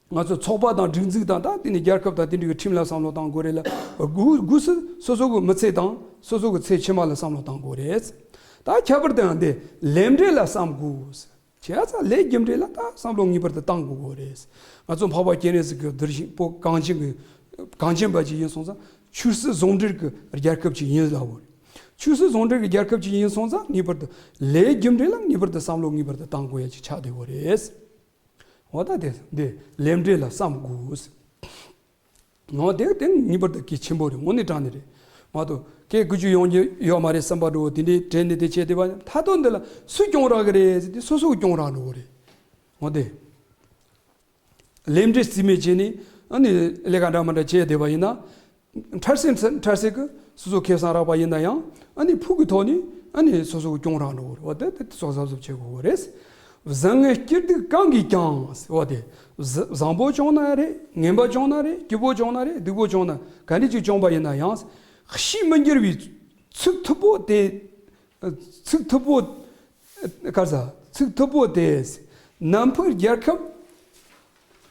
ང་ཚོ་ཚོགས་པ་དང་སྒྲིག་འཛུགས་དང་ད་དེ་ནས་རྒྱལ་ཁབ་དང་དེ་འདྲ་གི་ཁྲིམས་ལ་བསམ་བློ་བཏང་དགོས་རེད་ལ། སྒུག་སྒུག་སུ་སོ་སོ་གི་མི་ཚེ་དང་སོ་སོ་གི་ཚེ་ཕྱི་མ་ལ་བསམ་བློ་བཏང་དགོས་རེད། ད་ཁྱད་པར་དུ་ཡང་འདི་ལས་འབྲས་ལ་བསམ་དགོས། བྱས་ཙང་ལས་རྒྱུ་འབྲས་ལ་ད་བསམ་བློ་ངེས་པར་དུ་བཏང་དགོས་ཀྱི་རེད། ང་ཚོ་འཕགས་པ་སྤྱན་རས་གཟིགས་ཀྱི་གདུལ་ཞིང་པོ་གངས་ཅན་གྱི་གངས་ཅན་པ་ཅིག་ཡིན་སོང་ཙང་ཆོས་སྲིད་ཟུང་འབྲེལ་གྱི་རྒྱལ་ཁབ་ཅིག་ཡིན་ལབ་པ་རེད། ཆོས་སྲིད་ཟུང་འབྲེལ་གྱི་རྒྱལ་ཁབ་ཅིག་ཡིན་སོང་ཙང་ངེས་པར་དུ་ལས་རྒྱུ་འབྲས་ལ་ངེས་པར་དུ་བསམ་བློ་ངེས་པར་དུ་བཏང་དགོས་ཡ་ཅིག་ཆགས་བསྡད་ཡོད་རེད། འོ་ད་དེ་འདི་ལས་འབྲས་ལ་བསམ་དགོས། འོ་དེ་དེ་ངེས་པར་དུ་གལ་ཆེན་པོ་རེད། དངོས་གནས་དྲང་གནས་རེད། མ་གཏོགས་སྐད་ཀུ་ཅོ་ཡོང་རྒྱུ་ཡོད་མ་རེད་བསམ་པ་འདྲ་བོ་དེ་འདྲའི་དྲན་ནས་དེ་བྱས་བསྡད་པ་ཡིན་ན། མཐའ་དོན་འདི་ལ་སུས་སྐྱོང་རག་གི་རེད་ཟེར་དུས་སོ་སོས་སྐྱོང་རག་འགྲོ་གི་རེད། འོ་དེ། ལས་འབྲས་རྩིས་མེད་བྱས་ནས་ཨ་ནི་ལས་ཀ་འདྲ་མི་འདྲ་བྱས་བསྡད་པ་ཡིན་ན། འཕྲལ་སེལ་འཕྲལ་སེལ་གྱི་སོ་སོ་ཁེ་བཟང་རག་པ་ཡིན་ན་ཡང་ཨ་ནི་ཕུགས་ཀྱི་ཐོག་ནས་ཨ་ནི་སོ་སོ་གི་སྐྱོང་རག་འགྲོ་གི་རེད། འོ་དེ་དེ་ཚོ་གཟབ་གཟབ་བྱེད་དགོས་གི་རེད། བཟང་ངན་སྐྱིད་སྡུག་གང་གིས་ཀྱང་། འོ་དེ། བཟང་པོ་བྱུང་ན་རེད། ངན་པ་བྱུང་ན་རེད། སྐྱིད་པོ་བྱུང་ན་རེད། སྡུག་པོ་བྱུང་ན། ག་འདྲ་ཅིག་བྱུང་པ་ཡིན་ན་ཡང་། གཤིས་མི་འགྱུར་བའི་ཚིག་མཐུག་པོ་དེ། ཚིག་མཐུག་པོ། ག་རེ་ཟ། ཚིག་མཐུག་པོ་དེ། ནམ་ཕུགས་རྒྱལ་ཁབ།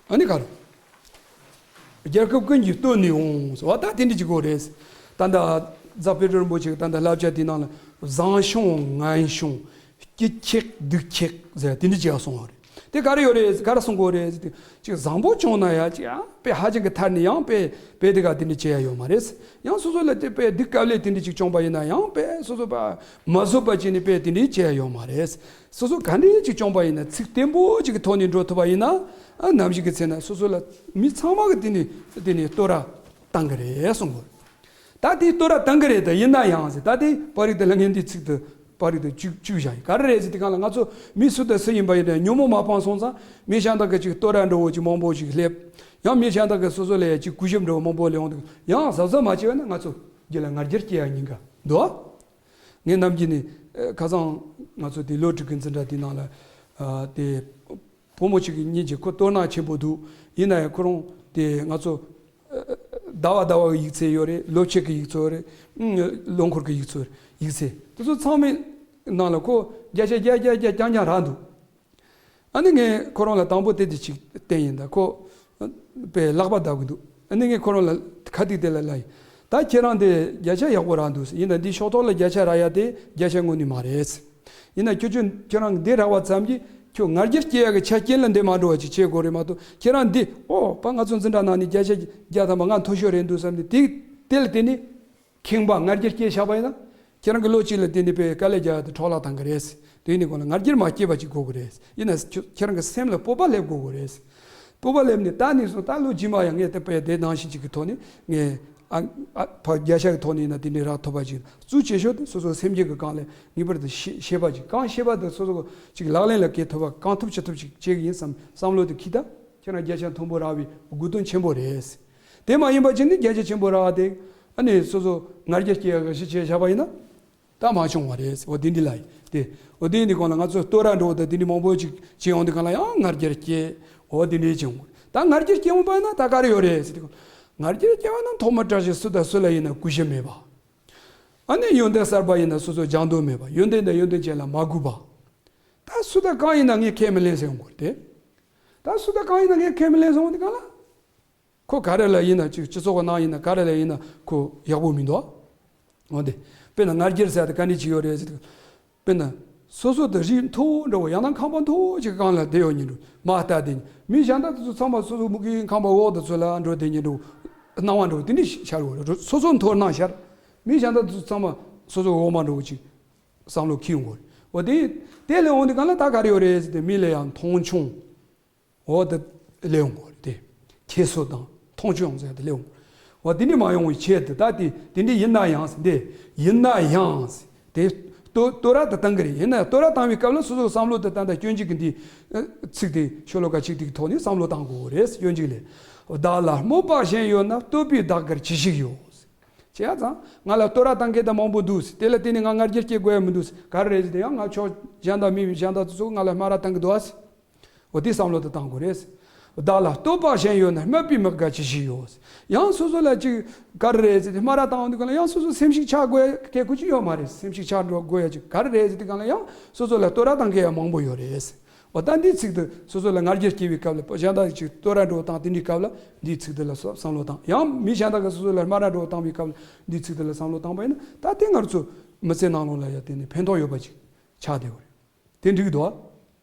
ཨ་ནི་ག་རེ། རྒྱལ་ཁབ་ཀུན་གྱིས་བསྟོད་ནས་འོང་། འོ་ད་དེ་འདྲ་ཅིག་དགོས་རེད། ད་ལྟ་རྫ་དཔལ་སྤྲུལ་རིན་པོ་ཆེ་གི་ད་ལྟ་བསླབ་བྱ་དེའི་ནང་ལ། བཟང་བྱུང་ངན་བྱུང་། སྐྱིད་ཁེགས་སྡུག་ཁེགས་ཟེར་དེ་འདྲ་ཅིག་གསུངས་པ་རེད། དེ་ག་རེ་ཡོད་རེད། ག་རེ་གསུང་དགོས་རེད་ཟེར་དུས། ཅིག་བཟང་པོ་བྱུང་ན་ཡང་ཅིག་ཡང་དཔེ་ཧ་ཅང་གི་མཐར་ནས་ཡང་དཔེ་དཔེ་དེ་ག་དེ་འདྲ་བྱེད་ཡ་ཡོད་མ་རེད། ཡང་སོ་སོ་ལ་དེ་དཔེ་སྡུག་དཀའ་ལས་དེ་འདྲ་ཅིག་བྱུང་པ་ཡིན་ན་ཡང་དཔེ་སོ་སོ་པ་མ་བཟོད་པ་བྱས་ནས་དཔེ་དེ་འདྲ་བྱེད་ཡ་ཡོད་མ་རེད། སོ་སོ་ག་འདྲ་ཅིག་བྱུང་པ་ཡིན་ན་ཚིག་བརྟན་པོ་ཅིག་གི་ཐོག་ནས་འགྲོ་ཐུབ་པ་ཡིན་ན། ཨ་ནམ་ཞིག་གི་ཚེ་ན་སོ་སོ་ལ་མི་ཚང་མ་གི་དེ་ནས་དེ་ནས་བསྟོད་ར་བཏང་གི་རེད་གསུང་གི། ད་དེ་བསྟོད་ར་བཏང་གི་རེད། ད་ཡིན་ན་ཡང་ཟེར། ད་དེ་པར་རིས་དེ་ལ་ངས་འདི་ཚིག་དེ་པར་རིས་དེ་བཅུག་བཅུག་བཞག་ཡིན། ག་རེ་རེད་ཟེར་དུས་སྒང་ལ། ང་ཚོ་མི་སུ་དང་སུ་ཡིན་པ་ཡིན་ན་ཉོན་མོངས་མ་སྤངས་སོང་ཙང་། མི་གཞན་དག་གིས་ཅིག་བསྟོད་ར་འདྲ་བོ་ཅིག་མང་པོ་ཅིག་སླེབས། ཡང་མི་གཞན་དག་གིས་སོ་སོ་ལ་ཡ་ཅིག་གུས་ཞབས་འདྲ་བོ་མང་པོ་སླེབས་འོང་དུས། ཡང་གཟབ་གཟབ་མ་བྱས་པ་ན་ང་ཚོ་རྒྱུད་ལ་ང་རྒྱལ་སྐྱེ་ཡ་ཉེན་ཁ་འདུག། ངས་ནམ་རྒྱུན་ནས་ཨ་ཁ་སང་ང་ཚོ་དེ་ལོ་དྲུག་གི་འཛིན་གྲྭ་དེའི་ནང་ལ། ཨ་དེ། བུ་མོ་གཅིག་གི་གཉེན་གྱིས་ཁོ་བསྟོད་ནག་ཆེན་པོ་འདུག། ཡིན་ན་ཡང་ཁོ་རང་དེ་ང་ཚོ་ཟླ་བ་ཟླ་བ་གི་ཡིག་ཚད་ཡོད་རེད། ལོ་ཕྱེད་ཀྱི་ཡིག་ཚད་ཡོད་རེད། ཨུམ། ལོ་འཁོར་གྱི་ཡིག་ཚད། ཡིག་ཚད་དེ་ཚོ་ཚང་མའི་ནང་ལ་ཁོ་བརྒྱ་ཆ་བརྒྱ་བརྒྱ་བརྒྱ་རྐྱང་རྐྱང་རག་འདུག། ཨ་ནི་ངས་ཁོ་རང་ལ་དང་པོ་དེ་དེ་ཅིག་བསྟན་ཡིན། ད་ཁོ་པའི་ལག་པ་བརྡབ་གི་འདུག། ཨ་ནི་ངས་ཁོ་རང་ལ་ཁ་ཐུག་དེ་ལ་ལབ་ཡིན། ད་ཁྱེད་རང་དེ་བརྒྱ་ཆ་ཡག་པོ་རག་འདུག་ཟེར། ཡིན་ན་འདི་ཤོག་ཐོག་ལ་བརྒྱ་ཆ་རག་ཡ་དེ་བརྒྱ་ཆ་དངོས་གནས་མ་རེད་ཟེར། ཡིན་ན་ཁྱོད་ཚོས་ཁྱོད་རང་འདི་རག་པ་ཙམ་གྱིས་ཁྱོད་ང་རྒྱལ་སྐྱེ་ཡག་གི་ཆ་རྐྱེན་ལ་འདི་མ་འགྲོ་བ་ཅིག་བྱེད་དགོས་རེད་མ་གཏོགས། ཁྱེད་རང་འདི་ཨོ་པ་ང་ཚོ་འཛིན་གྲྭ་ནང་ནས་བརྒྱ་ཆ་བརྒྱ་ཐམ་པ་ང་མཐོ་ཤོས་རེད་འདུག་བསམ་ནས་དེ་དེ་ལ་བརྟེན་ནས་ཁེངས་པ་ང་རྒྱལ་སྐྱེས་བཞག་པ་ཡིན་ན། ཁྱེད་རང་གི་ལོ་གཅིག་ལ་བརྟེན་ནས་དཔེ་དཀའ་ལས་རྒྱག་ཡ་དེ་འཕྲོ་བརླག་བཏང་གི་རེད་ཟེར། དེ་ནི་ཁོང་ལ་ང་རྒྱལ་མ་སྐྱེས་པ་ཅིག་དགོས་ཀྱི་རེད། ཡིན་ན་ཁྱོད་ཁྱེད་རང་གི་སེམས་ལ་སྤོབས་པ་སླེབས་དགོས་ཀྱི་རེད། སྤོབས་པ་སླེབས་ནས་ད་ནས་བཟུང་ད་ལོ་རྗེས་མ་ཡང་ངས་དེ་དཔེ་དེ་ནང་བཞིན་ཅིག་གི་ཐོག་ནས་ངས་ཨ་ཨ་ཕ་བརྒྱ་ཆ་གི་ཐོག་ནས་ཡིན་ན་དེ་འདྲའི་རག་ཐུབ་པ་ཅིག། གཙོ་ཆེ་ཤོས་དེ་སོ་སོ་སེམས་རྒྱུད་ཀྱི་སྒང་ལ་ངེས་པར་དུ་ཤེས་ཤེས་པ་ཅིག། གང་ཤེས་པ་དེ་སོ་སོ་ཅིག་ལག་ལེན་ལ་འཁེལ་ཐུབ་པ། གང་ཐུབ་ཅི་ཐུབ་ཅིག་བྱེད་ཀྱི་ཡིན་བསམ་བསམ་བློ་དེ་འཁྱེར། ད་ཁྱེད་རང་བརྒྱ་ཆ་མཐོན་པོ་རག་པའི་དགོས་དོན་ཆེན་པོ་རེད། དེ་མ་ཡིན་པ་ཅིག་ནི་བརྒྱ་ཆ་ཆེན་པོ་རག་དེ་ཨ་ནི་སོ་སོ་ང་རྒྱལ་སྐྱེ་ཡག་གི་གཞི་བྱས་བཞག་པ་ཡིན་ན། ད་མ་བྱུང་བ་རེད། འོ་དེ་འདི་ལ་ཡིན་ཏེ། འོ་དེ་འདི་སྒང་ལ་ང་ཚོ་བསྟོད་ར་འདྲ་བོ་དང་དེ་འདྲ་མང་པོ་ཅིག་བྱེད་ཡོང་དུས་སྒང་ལ་ཡང་ང་རྒྱལ་སྐྱེ། འོ་དེ་འདྲ་བྱེད་ཡོང་། ད་ང་རྒྱལ་སྐྱེ་འོང་པ་ན་ད་ག་རེ་ཡོད་རེད་ཟེར་དུས། ང་རྒྱལ་སྐྱེ་བ་ན་ཐོག་མ་བཀྲ་ཤིས་སུ་དང་སུ་ལ་ཡིན་ན་གུས་ཞབས་མེད་པ། ཨ་ནི་ཡོན་ཏན་གསར་པ་ཡིན་ན་སོ་སོ་སྦྱང་འདོད་མེད་པ། ཡོན་ཏན་དང་ཡོན་ཏན་ཅན་ལ་མ་གུས་པ། ད་སུ་དང་གང་ཡིན་ན་ངས་ཁས་མི་ལེན་ཟེར་ཡོང་གི་རེད་དེ། ད་སུ་དང་གང་ཡིན་ན་ངས་ཁས་མི་ལེན་ཟེར་ཡོང་དུས་སྒང་ལ། ཁོ་ག་རེ་ལ་ཡིན་ན་ཅིག་སྤྱི་ཚོགས་ཀྱི་ནང་ཡིན་ན་ག་རེ་ལ་ཡིན་ན་ཁོ་ཡག་པོ་མི་འདུག། འོ་དེ། དཔེར་ན་ང་རྒྱལ་ཟེར་དེ་ག་འདྲ་ཅིག་ཡོད་རེད་ཟེར་དུས། དཔེར་ན། སོ་སོ་དང་རིགས་མཐོ་བོ་འདྲ་བོ་ཡང་ན་ཁང་པ་མཐོ་བོ་ཅིག་སྒང་ལ་བསྡད་ཡོད་ཉིན་འགྲོ་མ་ལྟ་དེ་ཉིན་མི་གཞན་དག་དེ་ཚོ་ཚང་མ་སོ་སོ་མུ་གེའི་ཁང་པ་འོག་དེ་ཚོ་ལ་འགྲོ་དེ་ཉིན་འགྲོ། སྣང་བ་འགྲོ་དེ་འདྲ་ཤར་ཡོད་རེད། སོ་སོ་མཐོ་སྣང་ཤར། མི་གཞན་དག་དེ་ཚོ་ཚང་མ་སོ་སོ་འོག་མ་འགྲོ་བོ་ཅིག་བསམ་བློ་འཁྱེར་ཡོང་གི་རེད། འོ་དེ། དེ་ལས་འོང་དུས་སྒང་ལ་ད་ག་རེ་ཡོད་རེད་ཟེར་དུས་མི་ལ་ཡང་མཐོང་ཆུང་། འོ་དེ་ལས་ཡོང་གི་རེད་དེ། ཁྱད་གསོད་དང་མཐོང་ཆུང་ཟེར་དེ་ལས་ཡོང་། འོ་དེ་འདྲ་མ་ཡོང་བའི་ཆེད་དུ་ད་དེ་དེ་འདྲ་ཡིན་ན་ཡང་ཟེར་དེ། ཡིན་ན་ཡང་ཟེར་དེ། བསྟོད་བསྟོད་ར་དེ་བཏང་གི་རེད། ཡིན་ན་བསྟོད་ར་བཏང་བའི་སྐབས་ལ་སོ་སོ་བསམ་བློ་དེ་ད་ལྟ་སྐྱོན་ཅིག་གི་འདི། ཚིག་དེ་ཤོ་ལོ་ཀ་ཅིག་དེ་གི་ཐོག་ནས་བསམ་བློ་བཏང་དགོས་རེད། སྐྱོན་ཅིག་ལས། བདག་ལ་དམོད་པ་གཞན་ཡོད་ན། བསྟོད་པས་བདག་གིར་ཅི་ཞིག་ཡོད། བྱས་ཙང་ང་ལ་བསྟོད་ར་བཏང་མཁན་དེ་མང་པོ་འདུག། དེ་ལ་བརྟེན་ནས་ང་ང་རྒྱལ་སྐྱེ་དགོས་ཡ་མི་འདུག། ག་རེ་རེད་ཟེར་དུས་ཡང་ང་ཕྱོགས་གཞན་དང་མི་གཞན་དག་ཚོ་ང་ལ་སྨད་ར་བཏང་གི་འདུག་ཨ། འོ་དེ་བསམ་བློ་དེ་བཏང་དགོས་རེད། བདག་ལ་བསྟོད་པ་གཞན་ཡོད་ན། སྨད་པས་སྨད་ག་ཅི་ཞིག་ཡོད། ཡང་སོ་སོ་ལ་ཅིག་ག་རེ་རེད་ཟེར་དུས་སྨད་ར་བཏང་འོང་དུས་སྒང་ལ་ཡང་སོ་སོ་སེམས་ཤུགས་ཆག་དགོས་ཡ་གལ་ཁུ་ཅི་ཡོད་མ་རེད། སེམས་ཤུགས་ཆག་འགྲོ་དགོས་ཡ་ཅིག་ག་རེ་རེད་ཟེར་དུས་སྒང་ལ་ཡང་སོ་སོ་ལ་བསྟོད་ར་བཏང་མཁན་ཡང་མང་པོ་ཡོད་རེད། འོ་ད་འདིའི་ཚིག་དེ་སོ་སོ་ལ་ང་རྒྱལ་སྐྱེ་བའི་སྐབས་ལ་གཞན་དག་ཅིག་བསྟོད་ར་འདྲ་བོ་བཏང་དེ་འདྲའི་སྐབས་ལ་འདིའི་ཚིག་དེ་ལ་བསམ་བློ་བཏང་། ཡང་མི་གཞན་དག་གིས་སོ་སོ་ལ་སྨད་ར་འདྲ་བོ་བཏང་བའི་སྐབས་ལ་འདིའི་ཚིག་དེ་ལ་བསམ་བློ་བཏང་པ་ཡིན་ན། ད་དེ་ང་ཚོ་མི་ཚེ་ནང་ལོགས་ལ་ཡ་དེ་ནི་ཕན་ཐོགས་ཡོད་པ་ཅིག་ཆགས་བསྡད་ཡོད་རེད། དེ་འགྲིག་འདུག།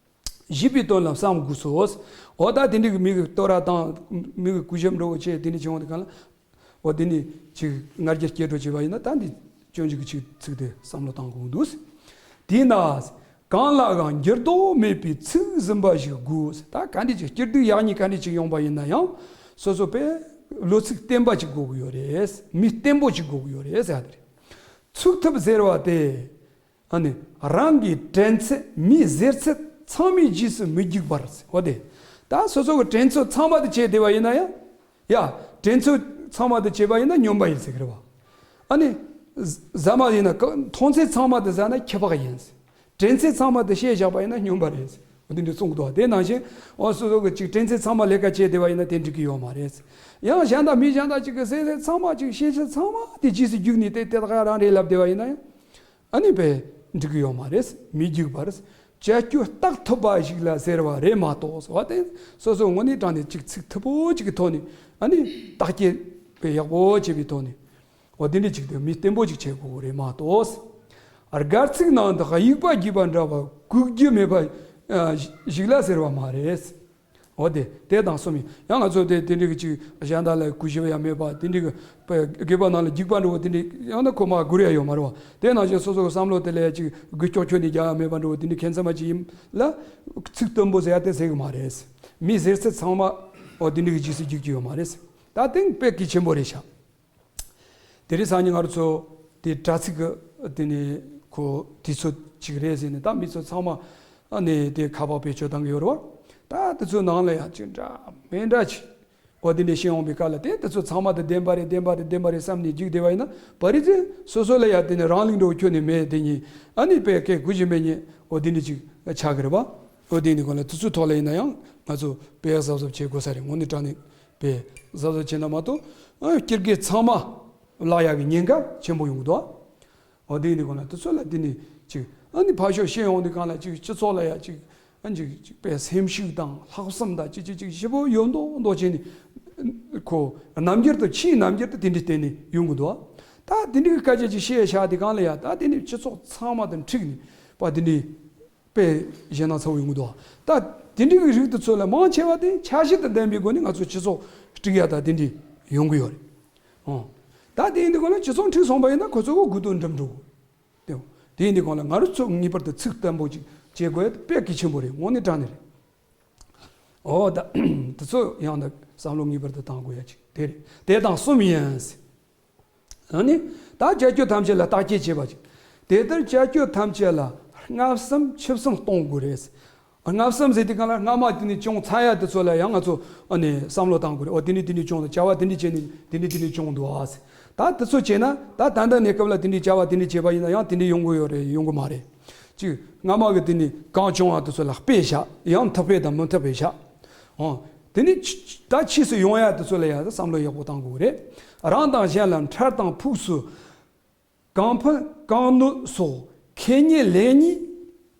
བཞི་པའི་དོན་ལ་བསམ་དགོས་སོ། འོ་ད་དེ་འགྲིག་མི་གི་བསྟོད་ར་བཏང་། མི་གི་གུས་ཞབས་འདྲ་བོ་བྱས་དེ་འདྲ་བྱེད་འོང་དུས་སྒང་ལ། འོ་དེ་ནི་ཅིག་ང་རྒྱལ་སྐྱེ་འགྲོ་བྱས་པ་ཡིན་ན་ད་འདི་སྐྱོན་ཅིག་གི་ཅིག་ཚིག་དེ་བསམ་བློ་བཏང་དགོས་འདུག། དེས་ན། གང་ལའང་འགྱུར་ལྡོག་མེད་པའི་ཚིག་ཟིན་པ་ཞིག་དགོས། ད་ག་འདྲ་ཅིག་སྐྱིད་སྡུག་ཡག་ཉེས་ག་འདྲ་ཅིག་ཡོང་པ་ཡིན་ན་ཡང་སོ་སོ་དཔེ་ བློ་ཚིག་བརྟན་པ་ཅིག་དགོས་ཀྱི་ཡོད་རེད། མི་བརྟན་པོ་ཅིག་དགོས་ཀྱི་ཡོད་རེད་ཟེར་ཡ་དེ་རེད། ཚུགས་ཐུབ་ཟེར་བ་དེ། ཨ་ནི་རང་གི་དྲན་ཚད་མི་ཟེར་ཚད་ཚང་མའི་རྗེས་སུ་མི་རྒྱུག་པར་ཟེར་བ་དེ། ད་སོ་སོ་གི་དྲན་ཚོད་ཚང་མ་དེ་བྱས་བསྡད་པ་ཡིན་ན་ཡང་། ཡ། དྲན་ཚོད་ཚང་མ་དེ་བྱས་པ་ཡིན་ན་སྨྱོན་པ་ཡིན་ཟེར་གི་རེད་བ། ཨ་ནི། ཟ་མ་ཡིན་ན་ཀ་མཐོང་ཚད་ཚང་མ་དེ་ཟ་ན་ཁྱི་ཕག་ཡིན། དྲན་ཚད་ཚང་མ་དེ་བཤད་བཞག་པ་ཡིན་ན་སྨྱོན་པ་རེད། འོ་དེ་འདྲ་གསུང་གི་འདུག་དེ་ནང་བཞིན་འོ་སོ་སོ་གི་ཅིག་དྲན་ཚད་ཚང་མ་ལས་ཀ་བྱས་བསྡད་པ་ཡིན་ན་དེ་འགྲིག་གི་ཡོད་མ་རེད། ཡང་གཞན་དག་མི་གཞན་དག་ཅིག་གི་ཟེར་ཚད་ཚང་མ་ཅིག་བཤད་ཚད་ཚང་མ་དེ་རྗེས་སུ་རྒྱུགས་ནས་དེ་དེ་དག་རང་རེད་ལབ་བསྡད་པ་ཡིན་ན་ཡང་། ཨ་ནི་པས་འགྲིག་གི་ཡོད་མ་རེད། མི་རྒྱུག་པར། བྱ་སྤྱོད་རྟག་ཐུབ་པ་ཞིག་ལ་ཟེར་བ་རེད་མ་གཏོགས། འོ་དེ་སོ་སོ་དངོས་གནས་དྲང་ནས་ཅིག་ཚིག་ཐུབ་པོ་ཅིག་གི་ཐོག་ནས་ཨ་ནི་བརྟག་དཔྱད་པས་ཡག་པོ་བྱས་པའི་ཐོག་ནས། འོ་དེ་འདྲ་ཅིག་དེ་མི་བརྟན་པོ་ཅིག་བྱེད་དགོས་རེད་མ་གཏོགས། སྒར་ཚིག་ནང་དུ་དབྱུག་པ་རྒྱུག་པ་འདྲ་བ་གུག་རྒྱུ་མེད་པ་ཞིག་ལ་ཟེར་བ་མ་རེད། འོ་དེ་དེ་དང་གསུམ་ཡིན། ཡང་ང་ཚོ་དེ་དེ་འདྲ་གི་ཅིག་གཞན་དག་ལ་གུས་ཞབས་ཡང་མེད་པ་དེ་འདྲ་གི་དགོས་པ་ནང་ལ་རྒྱུག་པ་འདྲ་བོ་དེ་འདྲ་ཡང་ན་ཁོ་མ་སྒུར་ཡ་ཡོད་མ་རེད་བ། དེ་ནང་བཞིན་སོ་སོ་གི་བསམ་བློ་དེ་ལ་ཅིག་གུས་ཀྱོག་ཁྱོད་ནས་རྒྱག་ཡ་མེད་པ་འདྲ་བོ་དེ་འདྲ་ཁྱད་མཚར་མ་ཅིག་ཡིན་ལ། ཚིག་དུམ་བུ་ཟེར་ཡ་དེ་ཟེར་གི་མ་རེད། མི་ཟེར་ཚད་ཚང་མ་འོ་དེ་འདྲ་གི་རྗེས་སུ་རྒྱུག་རྒྱུ་ཡོད་མ་རེད། ད་དེང་དཔེ་གལ་ཆེན་པོ་རེད་ཤག་དེ་རིང་སང་ཉིན་ང་རང་ཚོ་དེ་དྲ་ཚིགས་ཀྱི་དེ་ནས་ཁོ་དུས་ཚོད་ཅིག་རེད་ཟེར་ནས་ད་མི་ཚོ་ཚང་མ་ཨ་ནི་དེ་ཁ་པར་བེད་སྤྱོད་བཏང་གི་ཡོད་རེད་བ། ད་དེ་ཚོའི་ནང་ལ་ཡང་ཅིག་འདྲ་མི་འདྲ་ཅིག་འོ་དེ་འདྲ་བཤད་ཡོང་བའི་སྐབས་ལ་དེ་དེ་ཚོ་ཚང་མ་དེ་བདེན་པ་རེད་བདེན་པ་རེད་བདེན་པ་རེད་བསམ་ནས་རྒྱུགས་བསྡད་པ་ཡིན་ན་བ་རི་ཚེ་སོ་སོ་ལ་ཡང་དེ་ནས་རང་ལུགས་འགྲོ་ཁྱོད་ནས་མེད་དེ་ཉིད་ཨ་ནི་དཔེ་སྐད་དགུ་བཞིན་པའི་ཉིད་འོ་དེ་འདྲ་ཅིག་ཆགས་གི་རེད་བ། འོ་དེ་འདི་གོང་ལ་དེ་ཚོའི་ཐོག་ལ་ཡིན་ན་ཡང་ང་ཚོ་དཔེ་གཟབ་གཟབ་བྱེད་དགོས་ས་རེད། དངོས་གནས་དྲང་གནས། པས་གཟབ་གཟབ་བྱས་ན་མ་གཏོགས་ཨ་སྤྱི་སྒེར་ཚང་མ་བརླག་ཡག་གི་ཉེན་ཁ་ཆེན་པོ་ཡོང་གི་འདུག་འོ་དེ་ཡིན་དུས་གང་ལ་དེ་ཚོ་ལ་དེ་ནི་ཅིག་ཨ་ནི་ཕར་ཕྱོགས་བཤད་ཡོང་དུས་གང་ལ་ཅིག་སྤྱི་ཚོགས་ལ་ཡ་ཅིག་ཨ་ཅིག་ཅིག་པས་སེམས་ཤུགས་དང་ལྷག་བསམ་དང་ཅིག་ཅིག་ཅིག་ཞེ་པོ་ཡོད་མདོག་མདོག་བྱས་ནས་ཁོ་རྣམ་འགྱུར་དུ་ཕྱིའི་རྣམ་འགྱུར་དུ་དེ་འདྲའི་བསྟན་ནས་ཡོང་གི་འདུག་ད་དེ་འདྲའི་སྐད་ཆ་ཅིག་བཤད་བཞག་དུས་གང་ལ་ཡ་ད་དེ་ནི་སྤྱི་ཚོགས་ཚང་མ་དང་འཁྲིག་ནས་པ་དེ་འདྲའི། དཔེ་གཞན་དང་ཚ་བོ་ཡོང་གི་འདུག་ད་དེ་འདྲའི་གི་རིགས་དེ་ཚོ་ལ་མང་ཆེ་བ་དེ་འཆར་གཞི་དང་ལྡན་པའི་སྒོ་ནས་ང་ཚོ་སྤྱི་ཚོགས་འཁྲིག་ཡ་ད་དེ་འདྲའི་ཡོང་གི་ཡོད་རེད། ཨོ། ད་དེ་ཡིན་དུས་གོང་ལ་སྤྱི་ཚོགས་འཁྲིག་སོང་པ་ཡིན་ན་ཁོ་ཚོ་གི་དགུ་ཐོག་འགྲིམ་འགྲོ་གི། དེ་དེ་ཡིན་དུས་གོང་ལ་ང་རང་ཚོ་ངེས་པར་དུ་ཚིག་བརྟན་པོ་ཅིག་བྱེད་དགོས་ཡ་དེ་དཔེ་གལ་ཆེན་པོ་རེད། དངོས་གནས་དྲང་གནས་རེད། ཨོ་ད་དེ་ཚོ་ཡང་ད་བསམ་བློ་ངེས་པར་དུ་བཏང་དགོས་ཡ་ཅིག་དེ་རེད། དེ་དང་གསུམ་ཡིན། ཨ་ནི། ད་བྱ་སྤྱོད་ཐམས་ཅད་ལ་བརྟག་དཔྱད་བྱེད་པ་ཅིག་དེ་ལྟར་བྱ་སྤྱོད་ཐམས་ཅད་ལ་བསྔགས་བསམ་ཆུད་གསུམ་གཏོང་དགོས་རེད། བསྔགས་བསམ་ཟེར་དུས་གང་ལ་སྔ་མ་དེ་ནས་བྱུང་ཚར་ཡ་དེ་ཚོ་ལ་ཡང་ང་ཚོ་ཨ་ནི་བསམ་བློ་བཏང་དགོས་རེད། འོ་དེ་ནས་དེ་ནས་བྱུང་དང་བྱ་བ་དེ་འདྲས་བྱས་ནས་དེ་འདྲས་དེ་འདྲས་བྱུང་འདུག་ཨ་ཟེར། ད་དེ་ཚོ་བྱས་ན་ད་ད་ལྟ་གནས་སྐབས་ལ་དེ་འདྲས་བྱ་བ་དེ་འདྲས་བྱས་པ་ཡིན་ན་ཡང་དེ་འདྲས་ཡོང་གི་ཡོད་རེད་ཡོང་གི་མ་རེད། ཅིག་སྔ་མ་གི་དེ་ནས་གང་བྱུང་བ་དེ་ཚོ་ལ་དཔེ་བཞག་ཡང་ཐུབ་པའི་དང་མི་ཐུབ་པའི་བཞག་ཨོ། དེ་ནས་ཕྱི་ད་ཕྱིས་སུ་ཡོང་ཡ་དེ་ཚོ་ལ་ཡང་བསམ་བློ་ཡག་པོ་བཏང་དགོས་རེད། རང་དང་གཞན་ལ་འཕྲལ་དང་ཕུགས་སུ་གང་ཕན་གང་གནོད་སོགས་ཁེ་ཉེན་ལེགས་ཉེས་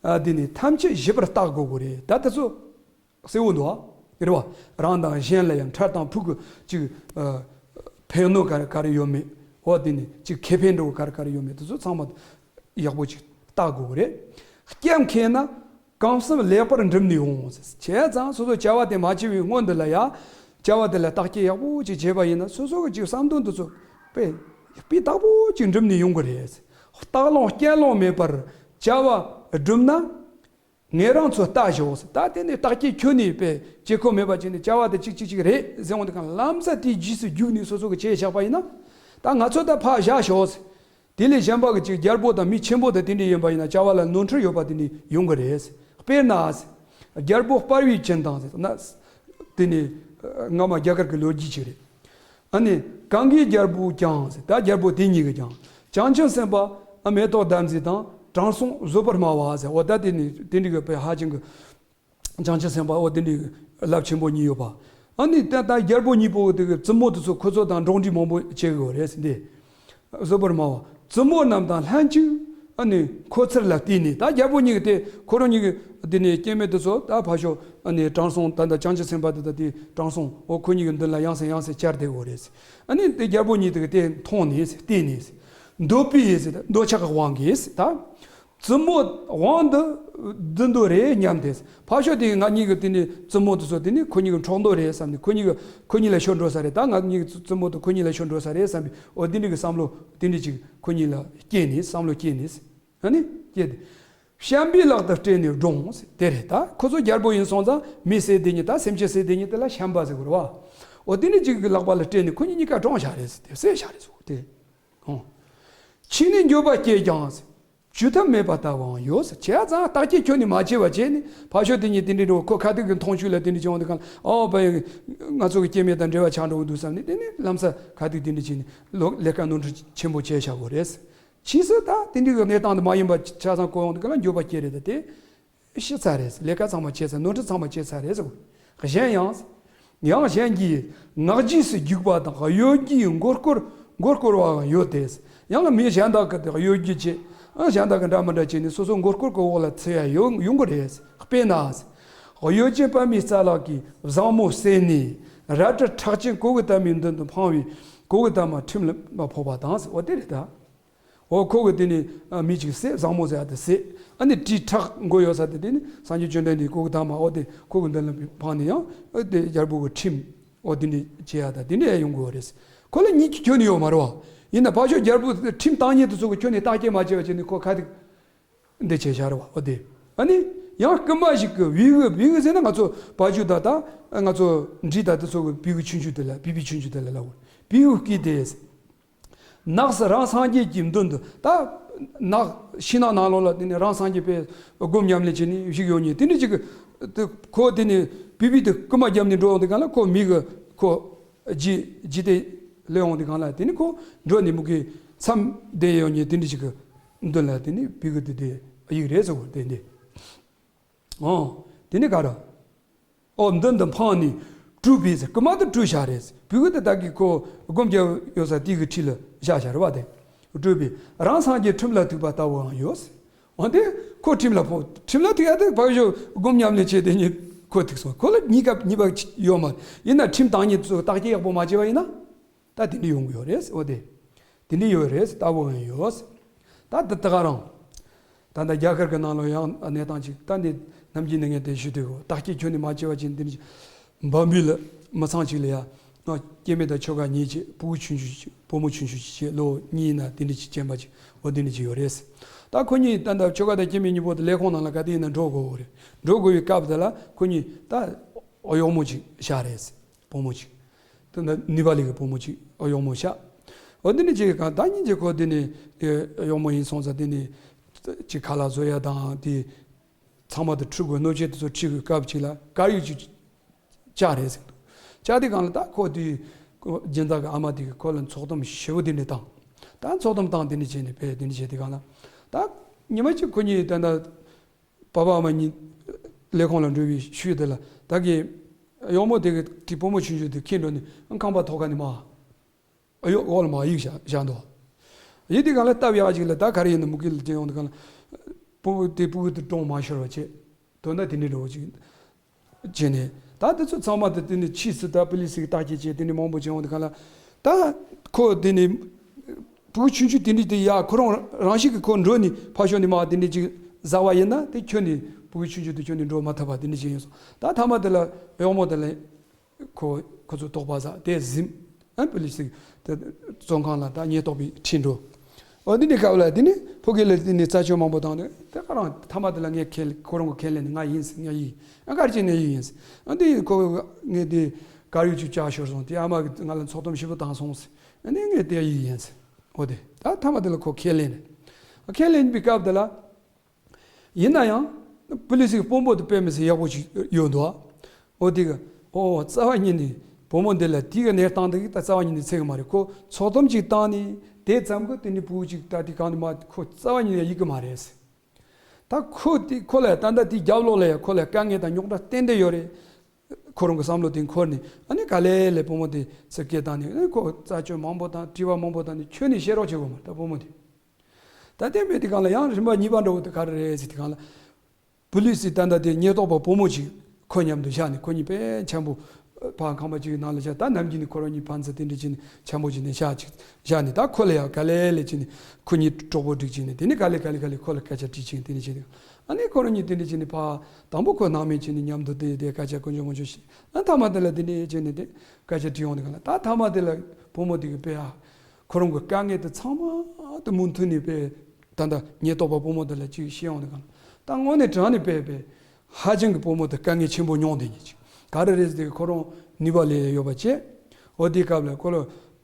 ཨ་དེ་ནས་ཐམས་ཅད་ཞིབ་པར་བརྟག་དགོས་དགོས་རེད། ད་དེ་ཚོ་གསལ་བོ་འདུག་ཨ། རེད་བ། རང་དང་གཞན་ལ་ཡང་འཕྲལ་དང་ཕུགས་ཀྱི་ཅིག་ཨ་ཕན་གནོད་ག་རེ་ག་རེ་ཡོད་མེད། འོ་དེ་ནས་ཅིག་ཁེ་ཕན་འདྲ་བོ་ག་རེ་ག་རེ་ཡོད་མེད་དེ་ཚོ་ཚང་མ་ཡག་པོ་ཅིག་བརྟག་དགོས་རེད། སྐྱབས་མཁས་ན། གང་བསམ་ལེགས་པར་འགྲུབ་ནས་འོང་། བྱས་ཙང་སོ་སོ་བྱ་བ་དེ་མ་བྱས་པའི་སྔོན་དུ་ལ་ཡ། བྱ་བ་དེ་ལ་བརྟག་དཔྱད་ཡག་པོ་ཅིག་བྱས་པ་ཡིན་ན་སོ་སོ་གི་ཅིག་བསམ་དོན་དེ་ཚོ་དཔེ་སྤུས་དག་པོ་ཅིག་འགྲུབ་ནས་ཡོང་གི་རེད། རྟག་ལོང་རྐྱེན་ལོང་མེད་པར་བྱ་བ་བསྒྲུབ་ན། ངེད་རང་ཚོ་ལྟ་ཞོག་ད་དེ་ནས་བརྟག་དཔྱད་ཁྱོན་ནས་དཔེ་བྱེད་ཁོམ་མེད་པ་ཅིག་ནས་བྱ་བ་དེ་ཅིག་ཅིག་ཅིག་རེད་ཟེར་འོང་དུས་གང་ལམ་སང་དེའི་རྗེས་སུ་རྒྱུགས་ནས་སོ་སོ་གི་བྱས་བཞག་པ་ཡིན་ན། ད་ང་ཚོ་ད་ཕར་བཞག་ཞོག་དེ་ལས་གཞན་པ་གི་ཅིག་རྒྱལ་པོ་དང་མི་ཆེན་པོ་དང་དེ་འདྲས་ཡིན་པ་ཡིན་ན་བྱ་བ་ལ་ནོར་འཁྲུལ་ཡོད་པ་དེ་འདྲས་ཡོང་གི་རེད། དཔེར་ན། རྒྱལ་པོ་སྤར་བས་བྱིན་དང་ཟེར་ན། དེ་ནི་སྔ་མ་རྒྱ་གར་གྱི་ལོ་རྒྱུས་ཅིག་རེད། ཨ་ནི་གངྒཱའི་རྒྱལ་པོ་ཀྱང་ཟེར་ད་རྒྱལ་པོ་དེ་གཉིས་ཀྱི་ཀྱང་བྱང་ཆུབ་སེམས་དཔའ་མེ་ཏོག་ལྡན་འཛིན་དང་དྲང་སྲོང་བཟོད་པར་སྨྲ་བ་ཟེར་འོ་ད་དེ་ནི་དེ་འདྲས་གི་དཔེ་ཧ་ཅང་གི་བྱང་ཆུབ་སེམས་དཔའ་འོ་དེ་འདྲའི་རླབས་ཆེན་པོ་གཉིས་ཡོད་པ། ཨ་ནི་ད་ལྟ་རྒྱལ་པོ་གཉིས་པོ་དེ་གི་བཙུན་མོ་དེ་ཚོ་ཁོ་ཚོ་དང་འགྲོགས་འདྲིས་མང་པོ་བྱེད་དགོས་རེད་ཟེར་འདི། བཟོད་པར་སྨྲ་བ། བཙུན་མོ་རྣམས་དང་ལྷན་ཅིག་ཨ་ནི་ཁོ་ཚུར་ལ་བལྟས་ནས་ད་རྒྱལ་པོ་གཉིས་ཀྱི་དེ་ཁོ་རང་གཉིས་ཀྱི་འདི་ནས་སྐྱེ་དམན་དེ་ཚོ་ད་ཕ་ཤོ་ཨ་ནི་དྲང་སྲོང་ད་ལྟ་བྱང་ཆུབ་སེམས་དཔའ་དེ་ད་དེ་དྲང་སྲོང་འོ་ཁོ་གཉིས་ཀྱི་མདུན་ལ་ཡང་སེ་ཡང་སེ་བཅར་བསྡད་དགོས་རེད། ཨ་ནི་དེ་རྒྱལ་པོ་གཉིས་དེ་གི་དེ་མཐོང་ནས་བལྟས་ནས་འདོད་པའི་ཟེར་ད་འདོད་ཆགས་ཀྱི་དབང་གིས་ད། བཙུན་མོ་དབང་འདི་འདི་འདོད་རེད་སྙམ་སྟེ། ཕར་ཕྱོགས་དེ་ང་གཉིས་ཀྱི་དེ་ནི་བཙུན་མོ་དེ་ཚོ་དེ་ནི་ཁོ་གཉིས་ཀྱི་འཕྲོག་འདོད་རེད་བསམ་ནས་ཁོ་གཉིས་ཀྱི་ཁོ་གཉིས་ལ་ཤོར་འགྲོ་ས་རེད། ད་ང་གཉིས་ཀྱི་བཙུན་མོ་དེ་ཁོ་གཉིས་ལ་ཤོར་འགྲོ་ས་རེད་བསམ་པའི་འོ་དེ་འདྲ་གི་བསམ་བློ་དེ་འདྲ་ཅིག་ཁོ་གཉིས་ལ་སྐྱེས་ནས་བསམ་བློ་སྐྱེས་ནས་ཨ་ནི་སྐྱེས་ཏེ། བྱམས་པའི་ལག་ཏུ་སྤྲད་ནས་བཀྲོངས་དེ་རེད། ད་ཁོ་ཚོ་རྒྱལ་པོ་ཡིན་སོང་ཙང་མི་ཟེར་དེ་ཉིད་ད་སེམས་ཅན་ཟེར་དེ་ཉིད་དེ་ལ་བྱམས་པ་ཟེར་དགོས་རེད་བ། འོ་དེ་ནི་གཅིག་གི་ལག་པ་ལ་སྤྲད་ནས་ཁོ་གཉིས་གཉིས་ཀ་བཀྲོངས་བཞག་རེད་ཟེར་ཏེ་བསད་བཞག་རེད་ཟེར་དེ། ཨོ། ཕྱིས་ནས་འགྱོད་པ་སྐྱེས་ཀྱང་ཟེར། བྱུལ་ཐབས་མེད་པ་ལྟ་བུའང་ཡོད་ཟེར། བྱས་ཙང་བརྟག་དཔྱད་ཁྱོན་ནས་མ་བྱས་པ་བྱས་ནས་ཕར་ཕྱོགས་དེ་གཉིས་དེ་འདྲའི་འགྲོ་ཁོ་ཁ་ཐུག་གི་མཐོང་ཆོས་ལ་དེ་འདྲ་བྱུང་བ་དེ་གང་ཨོ་བ་ཡ་ང་ཚོ་གི་སྐྱེ་དམན་དང་འབྲེལ་བ་ཆགས་འགྲོ་གི་འདུག་བསམ་ནས་དེ་ནས་ལམ་སང་ཁ་ཐུག་དེ་འདྲ་བྱས་ནས་ལོ་ལས་ཀ་ནོར་འཁྲུལ་ཆེན་པོ་བྱས་བཞག་གོ་རེད་ཟེར། ཕྱིས་སུ་ད་དེ་འདྲའི་གི་གནས་སྟངས་དེ་མ་ཡིན་པ་ཆ་ཚང་གོ་ཡོང་དུས་ག་ལ་འགྱོད་པ་སྐྱེ་རེད་ད་དེ། ཤི་ཚར་རེད། ལས་ཀ་ཚང་མ་བྱས་ཚར། ནོར་འཁྲུལ་ཚང་མ་བྱས་ཚར་རེད་ཟེར། གཞན་ཡང་། ཡང་གཞན་གྱིས་ངག་རྗེས་སུ་རྒྱུག་པ་དང་གཡོ་སྒྱུའི་མགོ་སྐོར་མགོ་སྐོར་བའང་ཡོད་དེ། ཡང་ན་མི་གཞན་དག་གིས་གཡོ་སྒྱུ་བྱེད། ཨ་གཞན་དག་གིས་འདྲ་མི་འདྲ་བྱས་ནས་སོ་སོ་མགོ་སྐོར་གྱི་འོག་ལ་ཚུད་ཡ་ཡོང་ཡོང་གི་རེད། དཔེར་ན། གཡོ་སྒྱུ་པདྨའི་རྩ་ལག་གིས་བཟང་མོ་བསད་ནས་རལ་གྲི་ཁྲག་ཆེན་གོ་གི་ཏ་མའི་མདུན་དུ་འཕངས་པས་གོ་གི་ཏ་མ་ཁྲིམས་ལ་ཕོག་པ་དང་། འོ་དེ་རེད་ད། འོ་ཁོ་གི་དེ་ནི་ཨ་མི་གཅིག་བསད། བཟང་མོ་ཟེར་ཡ་དེ་བསད། ཨ་ནི་གྲི་ཁྲག་མགོ་ཡོད་ས་དེ་དེ་ནི་སངས་རྒྱས་བཅོམ་ལྡན་འདས་ཁོ་གི་ཐ་མ་འོ་དེ་ཁོ་གི་མདུན་ལ་འཕངས་ནས་ཡང་ཨ་དེ་རྒྱལ་པོ་གི་ཁྲིམས་འོ་དེ་འདྲ་བྱེད་ཡ་ད་དེ་འདྲ་ཡང་ཡོང་གི་ཡོད་རེད། ཁོ་ལ་གཉིས་ཀྱི་ཁྱོན་ནས་ཡོད་མ་རེད་བ། ཡིན་ན་ཕར་ཕྱོགས་རྒྱལ་པོ་ཁྲིམས་བཏང་མཁན་དེ་ཚོ་གི་ཁྱོན་ནས་བརྟག་དཔྱད་མ་བྱས་པ་བྱས་ནས་ཁོ་ཁ་ཐུག་འདི་བྱས་བཞག་རེད་བ། འོ་དེ་ཨ་ནི་ཡང་རྐུན་མ་ཞིག་གི་བེའུ་བེའུ་ཟེར་ན་ང་ཚོ་བ་ཕྱུགས་ད་ད་ང་ཚོ་འབྲི་ད་དེ་ཚོ་གི་བེའུ་ཆུང་ཆུང་དེ་ལ་བེའུ་ཆུང་ཆུང་དེ་ལ་ལབ་བེའུ་སྐྱེས་ཏེ། ནགས་སུ་རང་སངས་རྒྱས་ཀྱི་མདུན་དུ་ད་ནགས་ཤིང་ནགས་ནང་ལོགས་ལ་དེ་ནས་རང་སངས་རྒྱས་པའི་སྒོམ་ཉམས་ལེན་བྱས་ནས་བཞུགས་ཡོད་ཉིན་དེ་འདྲ་ཅིག་གི་དེ་ཁོ་དེ་ནས་བི་བི་དེ་རྐུན་མ་བརྒྱབ་ནས་འགྲོ་ཡོང་དུས་གང་ལ་ཁོ་མི་གི་ཁོ་ཇི་ཇི་དེ་ལས་ཡོང་དུས་གང་ལ་དེ་ནས་ཁོ་འགྲོ་ནས་མུ་གེ་མཚམས་བསྡད་ཡོད་ཉིན་དེ་འདྲ་ཅིག་གི་མདུན་ལ་དེ་ནས་བི་གི་དེ་དེ་ཡིག་རེད་ཟེར་བ་དེ་འདི་ཨོ་དེ་ནས་ག་ར། ཨོ་མདུན་དུ་འཕངས་ནས་བཀྲུས་པས་ཟེར། རྐུན་མ་དེ་བཀྲུས་བཞག་རེད། བུ་གུ་དེ་དག་གིས་ཁོ་སྒོམ་རྒྱབ་ཡོད་ས་དེ་གི་འཁྲིས་ལ་བཞག་བཞག་རེད་བ། དེ་བཀྲུས་པས་རང་སངས་རྒྱས་ཁྲིམས་ལ་ཐུག་པ་ལྟ་བུའང་ཡོད། འོན་ཏེ་ཁོ་ཁྲིམས་ལ་ཕོག་ཁྲིམས་ལ་ཐུག་ཡ་དེ་བག་ཞོ་སྒོམ་ཉམས་ལེན་བྱས་དེ་ཉིད་ཁོ་ཐུག་སོང་། ཁོ་ལ་གཉིས་ཀ་གཉིས་པ་ཡོད་མ་རེད། ཡིན་ན་ཁྲིམས་བཏང་ཉིད་ཚོ་བརྟག་དཔྱད་ཡག་པོ་མ་བྱས་པ་ཡིན་ན། ད་དེ་འདྲ་ཡོང་གི་ཡོད་རེད། འོ་དེ། དེ་འདྲ་ཡོད་རེད། ལྟ་བུ་ཡང་ཡོད། ད་དེ་ད་ག་རང་། ད་ལྟ་རྒྱ་གར་གྱི་ནང་ལ་ཡང་གནས་སྟངས་ཅིག་ད་འདི་ནམ་རྒྱུན་ནས་ངས་དེ་ཞུ་དུས་གོ་བརྟག་དཔྱད་ཁྱོན་ནས་མ་བྱས་པ་ཅིག་འདི་འདྲ་ཅིག་འབའ་འབུལ་ལ་མི་ཚང་ཅིག་ལ་ཡ། སྐྱེ་དམན་དང་ཆོ་ག་ཉེས་བྱས་ཕྲུ་གུ་ཆུང་ཆུང་ཅིག་བུ་མོ་ཆུང་ཆུང་ཅིག་བྱས་ལོ་གཉིས་ན་དེ་འདྲ་ཅིག་སྐྱེས་པ་ཅིག་འོ་དེ་འདྲ་ཅིག་ཡོད་རེད། ད་ཁོ་གཉིས་ད་ལྟ་ཆོ་ག་དང་སྐྱེ་དམན་གཉིས་པོ་དེ་ལས་ཁུངས་ནང་ལ་ག་དུས་ཡིན་ན་འགྲོ་དགོས་རེད། འགྲོ་དགོས་པའི་སྐབས་དེ་ལ་ཁོ་གཉིས་ད་གཡོག་མོ་ཅིག་བཞག་རེད། བུ་མོ་ཅིག་དེ་ནས་ནི་པ་ལི་གི་བུ་མོ་ཅིག་གཡོག་མོ་བཞག་འོ་འདི་ནི་ཅིག་གང་ད་ཉིན་གྱི་ཁོ་འདི་ནི་གཡོག་མོ་ཡིན་སོང་ཙང་འདི་ནི་ཅིག་ཁ་ལག་བཟོ་ཡ་དང་དེ་ཚང་མ་དེ་ཁྲིད་དགོས། སྣོད་ཆས་དེ་ཚོ་ཁྲིད་དགོས་སྐབས་ཅིག་ལ་དཀར་ཡོལ་ཅིག་བཅག་རེད་ཟེར་འདུག་བཅག་དུས་གང་ལ་ད་ཁོ་དེ་སྦྱིན་བདག་གི་ཨ་མ་དེ་གིས་ཁོ་ལ་ཚོགས་གཏམ་ཞེ་པོ་འདི་ནས་བཏང་། ད་ཚོགས་གཏམ་བཏང་འདི་ནས་བྱས་ནས་ཕེ་འདི་ནས་བྱས་དུས་གང་ལ་ད་ཉི་མ་གཅིག་ཁོ་གཉིས་ད་ད། པ་ཕ་ཨ་མ་གཉིས་ལས་ཁུངས་ལ་འགྲོ་བའི་ཤུལ་དེ་ལ་ད་གིན་གཡོག་མོ་དེ་གི་དེ་བུ་མོ་ཆུང་ཆུང་དེ་ཁྱེར་འགྲོ་ནས་ཁང་པ་ཐོག་ཁ་ནས་མར་གཡོག་འོག་ལ་མར་གཡུགས་བཞག་བཞག་འདུག་ཡིན་དུས་གང་ལ་སྟབས་ཡག་ཅིག་ལ་ད་ག་རེ་ཡིན་ན་མུ་གེ་ལ་དེ་ཡོང་དུས་གང་ལ་བུ་དེ་བུ་དེ་གྲོངས་མ་ཤོར་བ་བྱས་དོན་དག་དེ་འདྲའི་འདྲ་བོ་ཅིག་བྱས་ནས་ད་དེ་ཚོ་ཚང་མ་དེ་དེ་ནས་ཕྱིས་སུ་ད་པུ་ལི་སི་གི་བརྟག་དཔྱད་བྱས་དེ་འདྲའི་མང་པོ་བྱས་ཡོང་དུས་གང་ལ་ད་ཁོ་དེ་ནས། བུ་ཆུང་ཆུང་དེ་འདྲ་དེ་ཡ་ཁོ་རང་རང་བཞིན་གྱིས་ཁོ་འགྲོ་ནས་ཕར་ཕྱོགས་ནས་མར་དེ་འདྲ་ཅིག་ཟ་བ་ཡིན་ན་དེ་ཁྱོན་ནས་བུ་ཆུང་ཆུང་དེ་ཁྱོན་ནས་འགྲོ་མ་ཐུབ་པ་དེ་འདྲ་ཅིག་ཡིན་སོང་། ད་མཐའ་མ་དེ་ལ་གཡོག་མོ་དེ་ལ་ཁོ་ཁོ་ཚོ་དོགས་པ་ཟ་དེ་ཟིན་ཨ་པུ་ལི་སི་དེ་བཙོན་ཁང་ལ་ད་ཉེན་རྟོག་པས་ཁྲིད་འགྲོ། འོ་འདི་འདྲའི་སྐབས་ལ་དེ་ནི་ཕོ་སྐྱེས་ལ་དེ་ནི་རྩད་གཅོད་མང་པོ་བཏང་ནས་དེ་ག་རང་མཐའ་མ་དེ་ལ་ངས་ཁས་ཁོ་རང་གི་ཁས་ལེན་ནས་ང་ཡིན་ཟེར་ང་ཡིན་ཨ་ག་རེ་བྱས་ནས་ཡིན་ཟེར་ཨ་འདི་ཁོ་ངས་དེ་དཀར་ཡོལ་ཅིག་བཅག་ཤོར་སོང་དེ་ཨ་མ་གིས་ང་ལ་ཚོགས་གཏམ་ཞེ་པོ་བཏང་སོང་ཟེར་ཨ་ནི་ངས་དེ་ཡིན་ཟེར། འོ་དེ། ད་མཐའ་མ་དེ་ལ་ཁོ་ཁས་ལེན་ནས། ཁས་ལེན་པའི་སྐབས་དེ་ལ། ཡིན་ན་ཡང་། པུ་ལི་སི་གི་དཔོན་པོ་དེ་དཔེ་མི་སྲིད་ཡག་པོ་ཞིག་ཡོད་འདུག་འོ་དེ་གི་ཨོ་རྩ་བ་ཉིད་ནས་བུ་མོ་འདི་ལ་དེ་གི་གནས་སྟངས་དེ་གི་ད་རྩ་བ་ཉིད་ནས་ཚད་གི་མ་རེད། ཁོ་ཚོགས་གཏམ་ཅིག་བཏང་ནས་དེ་ཙམ་གི་དེ་ནི་བུ་ཅིག་ད་དེ་གང་དུ་མ་ཁོ་རྩ་བ་ཉིད་ནས་ཡིད་གི་མ་རེད། ད་ཁོ་དེ་ཁོ་ལ་ད་ལྟ་དེ་རྒྱབ་ལོགས་ལ་ཡང་ཁོ་ལ་དཀའ་ངལ་དང་རྙོག་དྲ་ཏན་ཏན་ཡོད་རེད། ཁོ་རང་གི་བསམ་བློ་དེ་འཁོར་ནས་ཨ་ནི་ག་ལེ་ལེ་བུ་མོ་དེ་ཚུར་སྐད་བཏང་ནས་ཨ་ནི་ཁོ་རྩད་གཅོད་མང་པོ་དང་དྲི་བ་མང་པོ་བཏང་ནས་ཁྱོན་ནས་བཤད་རོགས་བྱེད་དགོས་མ་རེད་ད་བུ་མོ་དེ། ད་ལྟའི་མི་དེ་གང་ལ་ཡང་རིམ་པ་གཉིས་པ་འདྲ་བོ་དེ་ག་རེ་རེད་ཟེར་དེ་གང་ལ། པུ་ལི་སི་ད་ལྟ་དེ་ཉེན་རྟོག་པ་བུ་མོ་ཅིག་ཁོ་མཉམ་དུ་བཞག་ནས་ཁོ་གཉིས་དཔེ་འཆམ་པོ་ཕ་ཁང་པ་ཅིག་གི་ནང་ལ་བཞག་ད་ནམ་རྒྱུན་ནས་ཁོ་རང་གཉིས་ཕན་ཚུན་དེ་འདྲ་བྱས་ནས་འཆམ་པོ་བྱས་ནས་བཞག་ཅིག་བཞག་ནས་ད་ཁོ་ལ་ཡང་ག་ལེ་ལེ་བྱས་ནས་ཁོ་གཉིས་གྲོགས་པོ་སྒྲིག་བྱས་ནས་དེ་ནས་ག་ལེ་ག་ལེ་ག་ལེ་ཁོ་ལ་སྐད་ཆ་དྲིས་ཅིག་དེ་འདྲ་བྱས་ནས་ཨ་ནི་ཁོ་རང་གཉིས་དེ་འདྲ་བྱས་ནས་ཕ་དང་པོ་ཁོ་ནང་མི་བྱས་ནས་མཉམ་དུ་དེ་དེ་སྐད་ཆ་དཀོན་མཆོག་དཀོན་མཆོག་བཤད་ཨ་མཐའ་མ་དེ་ལ་དེ་འདྲ་བྱས་ནས་དེ་སྐད་ཆ་དྲིས་ཡོང་དེ་ག་ལ་ད་མཐའ་མ་དེ་ལ་བུ་མོ་དེ་གི་དཔེ་ཨ། ཁོ་རང་གི་དཀའ་ངལ་དེ་ཚང་མ་དེ་མུ་མཐུད་ནས་དཔེ་ད་ལྟ་ཉེན་རྟོག་པ་བུ་མོ་དེ་ལ་ཅིག་བཤད་ཡོང་དེ་ག་ལ་ད་དངོས་གནས་དྲང་ནས་དཔེ་དཔེ་ཧ་ཅང་གི་བུ་མོ་དེ་དཀའ་ངལ་ཆེན་པོ་མྱོང་དེ་ཉིད་ཅིག་ག་རེ་རེད་ཟེར་ཁོ་རང་ནུས་པ་ལས་ཡོད་པ་བྱས་ འོ་དེའི་སྐབས་ལ་ཁོ་ལ་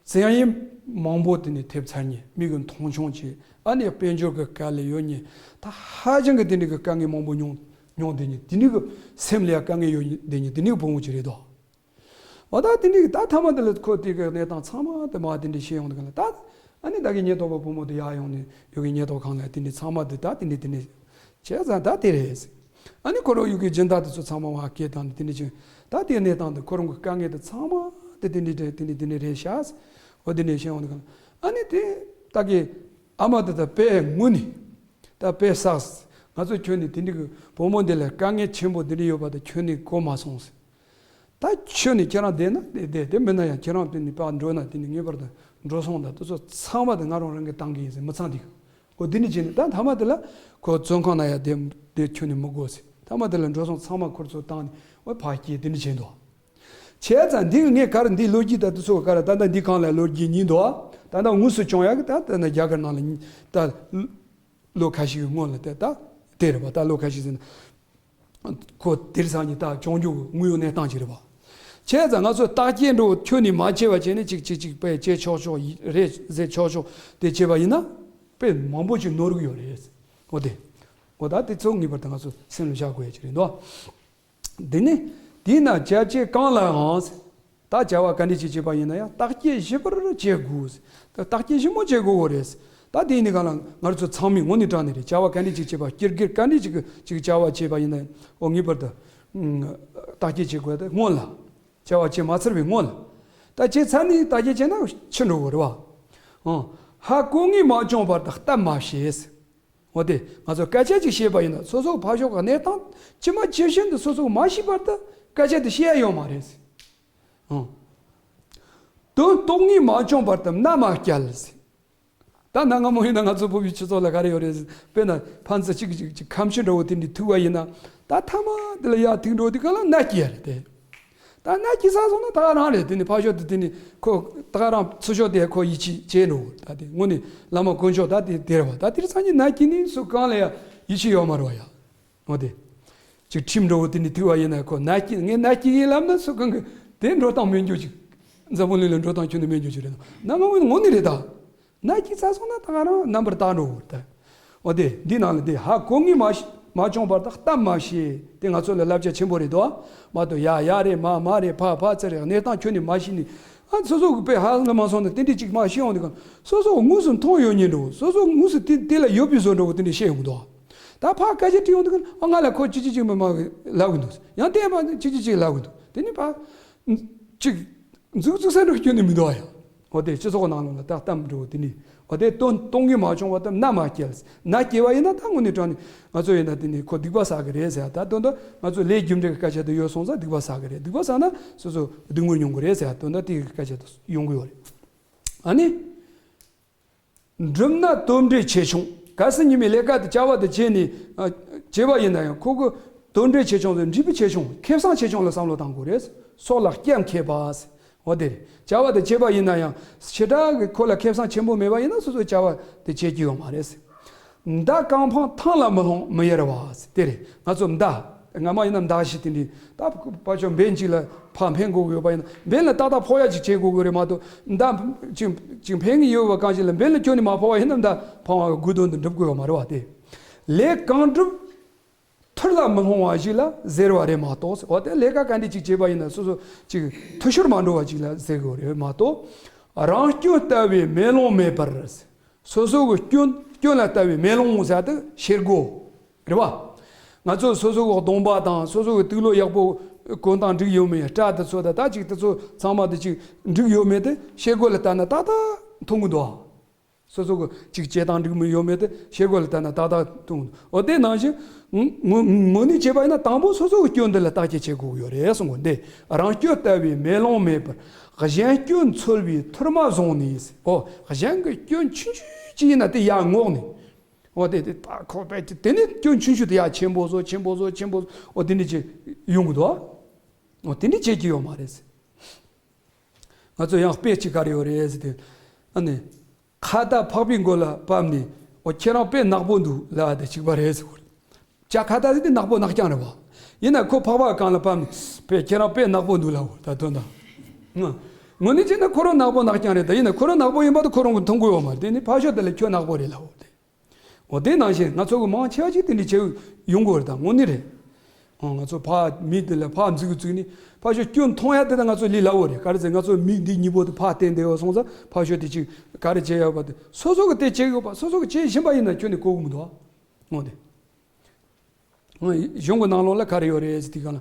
བཙན་གཡེམ་མང་པོ་དེ་ནས་ཐེབས་ཚར་ཉེ། མི་གི་མཐོང་ཆུང་བྱས། ཨ་ནི་དཔལ་འབྱོར་གི་དཀའ་ལས་ཡོད་ཉེ། ད་ཧ་ཅང་གི་དེ་འདྲ་གི་དཀའ་ངལ་མང་པོ་མྱོང་མྱོང་དེ་ཉེ། དེ་འདྲ་གི་སེམས་ལ་ཡ་དཀའ་ངལ་ཡོད་དེ་ཉེ། དེ་འདྲ་གི་བུ་མོ་ཅིག་རེད་དོ། འོ་ད་དེ་འདྲ་གི་ད་ཐ་མ་དེ་ལ་ཁོ་དེ་གི་གནས་སྟངས་ཚང་མ་དེ་མ་དེ་འདྲ་བཤད་ཡོང་དུས་ག་ལ། ད་ཨ་ནི་ད་གི་ཉེན་རྟོག་པ་བུ་མོ་དེ་ཡར་ཡོང་ནས་ཡོད་གི་ཉེན་རྟོག་ཁང་ལ་དེ་འདྲ་ཚང་མ་དེ་ད་དེ་འདྲ་དེ་འདྲ་བྱས་ཙང་ད་དེ་རེད། ཨ་ནི་ཁོ་རང་ཡུལ་གྱི་སྦྱིན་བདག་དེ་ཚོ་ཚང་མ་བ་སྐད་བཏང་ནས་དེ་འདྲ་བྱུང་། ད་དེའི་གནས་སྟངས་དེ་ཁོ་རང་གི་དཀའ་ངལ་དེ་ཚང་མ་དེ་དེ་འདྲ་དེ་འདྲ་དེ་འདྲ་རེད་ཤག་འོ་དེ་འདྲ་བཤད་ཡོང་དུས་ག་ལ། ཨ་ནི་དེ་ད་གི་ཨ་མ་དེ་ད་དཔེ་ངུ་ནས། ད་དཔེ་བསགས། ང་ཚོ་ཁྱོད་ནི་དེ་འདྲ་གི་བུ་མོ་འདི་ལ་དཀའ་ངལ་ཆེན་པོ་འདི་འདྲ་ཡོད་པ་དེ་ཁྱོད་ནི་གོ་མ་སོང་ཟེར། ད་ཁྱོད་ནི་ཁྱེད་རང་བསྡད་ན་བསྡད་བསྡད། དེ་མིན་ན་ཡང་ཁྱེད་རང་དེ་ནི་ཕར་འགྲོ་ན་དེ་ནི་ངེས་པར་དུ་འགྲོ་སོང་དང་དེ་ཚོ་ཚང་མ་དེ་ང་རང་རང་གིས་བཏང་གི་ཡིན་ཟེར། མི་ཚང་འདི་གི། འོ་དེ་འདྲ་བྱས་ནས་ད་མཐའ་མ་དེ་ལ་ཁོ་བཙོན་ཁང་ན་ཡ་དེ་དེ་ཁྱོད་ནི་མི་དགོས་ཟེར། མཐའ་མ་དེ་ལ་འགྲོ་སོང་ཚང་མ་ཁོ་ཚོ་བཏང་ནས་འོ་ཕར་སྐྱེལ། དེ་འདྲ་བྱས་འདུག་བྱས་ཙང་འདི་གི་ངས་ག་རེ་འདི་ལོ་རྒྱུས་ད་དེ་ཚོ་ག་རེ་ད་ལྟ་འདི་གང་ལ་ལོ་རྒྱུས་ཉིན་འདུག་ད་ལྟ་དངོས་སུ་བྱུང་ཡག་གི་ད་ད་ལྟ་རྒྱ་གར་ནང་ལ་ད་ལོ་ཁ་ཤས་ཀྱི་སྔོན་ལ་དེ་ད་དེ་རེད་པ། ད་ལོ་ཁ་ཤས་ཟིན་ཁོ་དེར་སང་ཉིན་ད་བྱུང་རྒྱུ་དངོས་ཡོད་གནས་སྟངས་ཅིག་རེད་པ། བྱས་ཙང་ང་ཚོས་བརྟག་དཔྱད་འགྲོ་ཁྱོད་ནི་མ་བྱས་པ་བྱས་ནས་ཅིག་ཅིག་ཅིག་དཔེ་བྱས་ཆོག་ཆོག་རེད་ཟེར་ཆོག་ཆོག་དེ་བྱས་པ་ཡིན་ན་དཔེ་མང་པོ་ཅིག་ནོར་གི་ཡོད་རེད། འོ་དེ། འོ་ད་དེ་ཚོ་ངེས་པར་དུ་ང་ཚོ་སེམས་ལ་བཞག་དགོས་ཡ་ཅིག་རེད་འདུག་དེ་ནི་དེས་ན་བྱ་བྱེད་གང་ལའང་། ད་བྱ་བ་ག་འདྲ་ཅིག་བྱེད་པ་ཡིན་ན་ཡང་བརྟག་དཔྱད་ཞིབ་པར་བྱེད་དགོས། ད་བརྟག་དཔྱད་ཞིབ་མོ་བྱེད་དགོས་རེད། ད་དེ་ཡིན་ནི་གང་ལ་ང་ཚོ་ཚང་མས་དངོས་གནས་དྲང་གནས་རེད། བྱ་བ་ག་འདྲ་ཅིག་བྱེད་པ། སྤྱིར་སྒེར་ག་འདྲ་ཅིག་ཅིག་བྱ་བ་བྱེད་པ་ཡིན་ན་ཡང་འོ་ངེས་པར་དུ་ཨུམ་བརྟག་དཔྱད་བྱེད་དགོས། ད་སྔོན་ལ་བྱ་བ་བྱེད་མ་ཚར་བའི་སྔོན་ལ། ད་བྱས་ཚར་ནས་བརྟག་དཔྱད་བྱས་ན་ཕྱི་འགྲོ་གི་རེད་བ། ཨང་། ཧ་གོ་ངེས་མ་བྱུང་བར་དུ་གཏམ་མ་བཤད། འོ་དེ་ང་ཚོ་སྐད་ཆ་ཅིག་བཤད་པ་ཡིན་ན་སོ་སོའི་ཕར་ཕྱོགས་ཀྱི་གནས་སྟངས་ཇི་མ་ཇི་བཞིན་དུ་སོ་སོས་མ་ཤེས་པར་དུ་སྐད་ཆ་དེ་བཤད་ཡ་ཡོད་མ་རེད། ཨང་། དོན་རྟོགས་ངེས་མ་བྱུང་བར་དུ་མནའ་མ་བསྐྱལ། ད་གནའ་སྔ་མོ་ཡིན་ན་ང་ཚོ་བོད་པའི་སྤྱི་ཚོགས་ལ་ག་རེ་ཡོད་རེད། དཔེར་ན་ཕན་ཚུན་གཅིག་གིས་གཅིག་ཁ་མཆུ་འདྲ་བོ་དེ་འདྲ་ཐུག་པ་ཡིན་ན་ད་མཐའ་མ་དེ་ལ་ཡར་ཐུག་འགྲོ་དུས་གང་ལ་མནའ་སྐྱེལ་ཡ་རེད་དེ། ད་མནའ་སྐྱེལ་ཚར་སོང་ན་ད་ག་རང་རེད། དེ་ནི་ཕར་ཕྱོགས་དེ་དེ་ནི་ཁོ་ད་ག་རང་ཚུར་ཕྱོགས་དེ་ཁོ་ཡིད་ཆེས་བྱས་འགྲོ། ད་དེ་དངོས་གནས་བླ་མ་དཀོན་མཆོག་ད་དེ་དེ་རེད་བ། ད་དེར་སང་ཉིན་མནའ་སྐྱེལ་ནི་སུ་གང་ལ་ཡ་ཡིད་ཆེས་ཡོད་མ་རེད་བ་ཡ། འོ་དེ། ཅིག་ཁྲིམས་འདྲ་བོ་དེ་ནི་ཐུག་པ་ཡིན་ན་ཁོ་མནའ་སྐྱེལ་ངས་མནའ་སྐྱེལ་ཡིན་ལབ་ན་སུ་གང་གི་དེ་འགྲོ་སྟངས་མི་འགྱུར་ཅིག་འཛམ་བུ་གླིང་ལ་འགྲོ་སྟངས་ཁྱོན་ནས་མི་འགྱུར་ཅིག་རེད། ད་གནའ་སྔ་མོ་ཡིན་ན་དངོས་གནས་རེད་ད། མནའ་སྐྱེལ་ཚར་སོང་ན་ད་ག་རང་རྣམ་པར་དག་འགྲོ་གི་རེད་ད། འོ་དེ་འདི་ནང་ལ་དེ་ཧ་གོ་ངེས་མ་ཤེས་མ་བྱུང་བར་དུ་གཏམ་མ་བཤད། དེ་ང་ཚོ་ལ་བསླབ་བྱ་ཆེན་པོ་རེད་དོ། མ་གཏོགས་ཡ་ཡ་རེད་མ་མ་རེད་ཕ་ཕ་ཙི་རེད། གནས་སྟངས་ཁྱོན་ནས་མ་ཤེས་ནས་ཨ་སོ་སོ་གི་དཔེ་ཧ་ལམ་མ་སོང་ན་དེ་འདྲ་ཅིག་མ་ཤེས་ཡོང་དུས་གང་སོ་སོ་དངོས་སུ་མཐོང་ཡོད་ཉིན་འགྲོ། སོ་སོ་དངོས་སུ་དེ་དེ་ལ་ཡོད་པའི་བཟོ་འདྲ་བོ་དེ་འདྲ་བཤད་ཡོང་གི་འདུག་ད་ཕ་སྐད་ཆ་དྲིས་ཡོང་དུས་གང་ཨ་ང་ལ་ཁོ་ཅི་ཅི་ཅིག་མི་མ་གི་ལབ་གི་འདུག་ཡང་དེ་མ་ཅི་ཅི་ཅིག་ལབ་གི་འདུག་དེ་ནི་ཕ་ཅིག་འཛུགས་འཛུགས་ས་འགྲོ་སྐྱོན་ནི་མི་འདུག་ཨ་ཡ། འོ་དེ་སྤྱི་ཚོགས་ནང་ལོགས་ལ་ད་གཏམ་འགྲོ་དེ་ནི་འོ་དེ་དོན་གཏོང་གི་མ་བྱུང་བ་དང་མནའ་མ་སྐྱེལ། མནའ་སྐྱེལ་བ་ཡིན་ན་ད་དངོས་གནས་དྲང་ནས་ང་ཚོ་ཡིན་ན་དེ་ནི་ཁོ་སྡིག་པ་བསགས་གི་རེད་ཟེར་ཡ། ད་དོན་དུ་ང་ཚོ་ལས་རྒྱུ་འབྲས་ཀྱི་སྐད་ཆ་དེ་ཡོད་སོང་ཙང་སྡིག་པ་བསགས་གི་རེད། སྡིག་པ་བསགས་ན་སོ་སོ་སྡུག་བསྔལ་མྱོང་གི་རེད་ཟེར་ཡ། དོན་དུ་དེ་གི་སྐད་ཆ་དེ་ཡོང་གི་ཡོད་རེད། ཨ་ནི། འགྲུབ་ན་དོན་འབྲས་ཆེ་ཆུང་། གལ་སྲིད་ཉི་མའི་ལས་ཀ་དེ་བྱ་བ་དེ་བྱས་ནས་ཨ་བྱས་པ་ཡིན་ན་ཡང་ཁོ་གི་དོན་འབྲས་ཆེ་ཆུང་དེ་འབྲས་བུ་ཆེ་ཆུང་ཁེ་བཟང་ཆེ་ཆུང་ལ་བསམ་བློ་གཏང་དགོས་རེད། སྲོག་ལ་སྐྱབས་མཁས་པ། འོ་དེ་རེད། བྱ་བ་དེ་བྱས་པ་ཡིན་ན་ཡང་ཞེ་དྲག་གི་ཁོ་ལ་ཁེ་བཟང་ཆེན་པོ་མེད་པ་ཡིན་ན་སོ་སོའི་བྱ་བ་དེ་བྱེད་རྒྱུ་ཡོད་མ་རེད། མདའ་གང་འཕངས་ཐང་ལ་མི་ལྷུང་མི་ཡེར་བ། དེ་རེད། ང་ཚོ་མདའ་སྔ་མ་ཡིན་ན་མདའ་གཞུ་དེ་འདྲའི་ད་ཕར་ཕྱོགས་འབེན་གཅིག་ལ་ཕར་འཕེན་དགོས་ཀྱི་ཡོད་པ་ཡིན་ན་འབེན་ལ་ཏག་ཏག་ཕོག་ཡ་ཅིག་བྱེད་དགོས་ཀྱི་རེད་མ་གཏོགས་མདའ་ཅིག་ཅིག་འཕེན་གྱི་ཡོད་པ་གང་ཞིག་ལ་འབེན་ལ་ཁྱོན་ནས་མ་ཕོག་པ་ཡིན་ན་མདའ་འཕང་བ་གི་དགོས་དོན་དུ་འགྲུབ་དགོས་ཡོད་མ་རེད་བ། དེ་ལས་གང་བསྒྲུབ་ཐུར་ལ་མི་ལྷུང་བ་ཞིག་ལ་ཟེར་བ་རེད་མ་གཏོགས། འོ་དེ་ལས་ཀ་ག་འདྲ་ཅིག་བྱེད་པ་ཡིན་ན་སོ་སོ་ཅིག་འཐུས་ཤོར་མ་འགྲོ་བ་ཅིག་ལ་ཟེར་དགོས་རེད་མ་གཏོགས། རང་སྐྱོན་ལྟ་བའི་མེ་ལོང་མེད་པར། སོ་སོ་གི་སྐྱོན་སྐྱོན་ལ་ལྟ་བའི་མེ་ལོང་ཟེར་དེ་ཤེལ་སྒོ་རེད་བ། ང་ཚོ་སོ་སོ་གི་གདོང་པ་དང་སོ་སོ་གི་དུག་ལོག་ཡག་པོ་གོན་སྟངས་འགྲིག་ཡོད་མེད། སྐྲ་དེ་ཚོ་དང་ད་ཅིག་དེ་ཚོ་ཚང་མ་དེ་ཅིག་འགྲིག་ཡོད་མེད་དེ་ཤེལ་སྒོ་ལ་ལྟ་ན་ཏག་ཏག་མཐོང་གི་འདུག་སོ་སོ་གི་ཅིག་བྱེད་སྟངས་འགྲིག་མི་ཡོད་མེད་དེ་ཤེལ་སྒོ་ལ་ལྟ་ན་ཏག་ཏག་མཐོང་གི་འདུག་འོ་དེ་ནང་བཞིན་ངོ་ངོ་ངོས་ནས་བྱས་པ་ཡིན་ན་དང་པོ་སོ་སོ་གི་སྐྱོན་དེ་ལ་བརྟག་དཔྱད་བྱེད་དགོས་ཀྱི་ཡོད་རེད་གསུང་གི་འདུག་རང་སྐྱོན་ལྟ་བའི་མེ་ལོང་མེད་པར་གཞན་སྐྱོན་འཚོལ་བའི་ཐུར་མ་བཟུང་ནས། ཨོ་གཞན་གྱི་སྐྱོན་ཆུང་ཆུང་ཅིག་ཡིན་ན་དེ་ཡར་སྔོག་ནས། འོ་དེ་དེ་ད་ཁོ་པས་དེ་ནི་སྐྱོན་ཆུང་ཆུང་དེ་ཡར་ཆེན་པོ་བཟོ་ཆེན་པོ་བཟོ་ཆེན་པོ་བཟོ། འོ་དེ་འདྲ་ཅིག་ཡོང་གི་འདུག་འོ་དེ་འདྲ་བྱེད་ཀྱི་ཡོད་མ་རེད། ང་ཚོ་ཡང་དཔེ་ཅིག་ག་རེ་ཡོད་རེད་ཟེར་དུས། ཨ་ནི། ཁ་བཏགས་འཕགས་པའི་མགོ་ལ་ཕབ་ནས། འོ་ཁྱེད་རང་དཔེ་ནག་པོ་འདུག་ལབ་དེ་གཅིག་པ་རེད་ཟེར་བ་རེད། ཅ་ཁ་བཏགས་ཟེར་དེ་ནག་པོ་ནག་རྐྱང་རེད་བ། ཡིན་ན་ཁོ་འཕགས་པ་སྒང་ལ་ཕབ་ནས་དཔེ་ཁྱེད་རང་དཔེ་ནག་པོ་འདུག་ལབ་བ་ད་དོན་དག་དངོས་གནས་བྱས་ན་ཁོ་རང་ནག་པོ་ནག་རྐྱང་རེད། ད་ཡིན་ན་ཁོ་རང་ནག་པོ་ཡིན་པ་དེ་ཁོ་རང་གིས་མཐོང་གི་ཡོད་མ་རེད། དེ་ནི་ཕར་ཕྱོགས་དེ་ལ་ཁྱོད་ནག་པོ་རེད་ལབ་འོ་དེ། འོ་དེ་ནང་བཞིན་ང་ཚོ་གི་མང་ཆེ་བ་ཅིག་དེ་འདྲ་བྱེད་ཡོང་གི་ཡོད་རེད། ད་དངོས་གནས་རེད། འོ་ང་ཚོ་ཕར་མི་དེ་ལ་ཕར་འཛུལ་འཛུལ་ནས་ཕར་ཕྱོགས་སྐྱོན་མཐོང་ཡ་དེ་ད་ང་ཚོ་ལས་སླ་བོ་རེད། ག་རེ་ཟེར་ང་ཚོ་མི་འདི་གཉིས་པོ་དེ་ཕར་བསྟན་བསྡད་ཡོད་སོང་ཙང་ཕར་ཕྱོགས་དེ་ཅིག་ག་རེ་བྱས་ཡོད་པ་དེ་སོ་སོ་གི་དེ་བྱེད་ཡོད་པ་སོ་སོ་གི་བྱེད་བཞིན་པ་ཡིན་ན་ཁྱོད་ནི་གོ་གི་མི་འདུག་འོ་དེ། གཞུང་གི་ནང་ལོགས་ལ་ག་རེ་ཡོད་རེད་ཟེར་དུས་སྒང་ལ།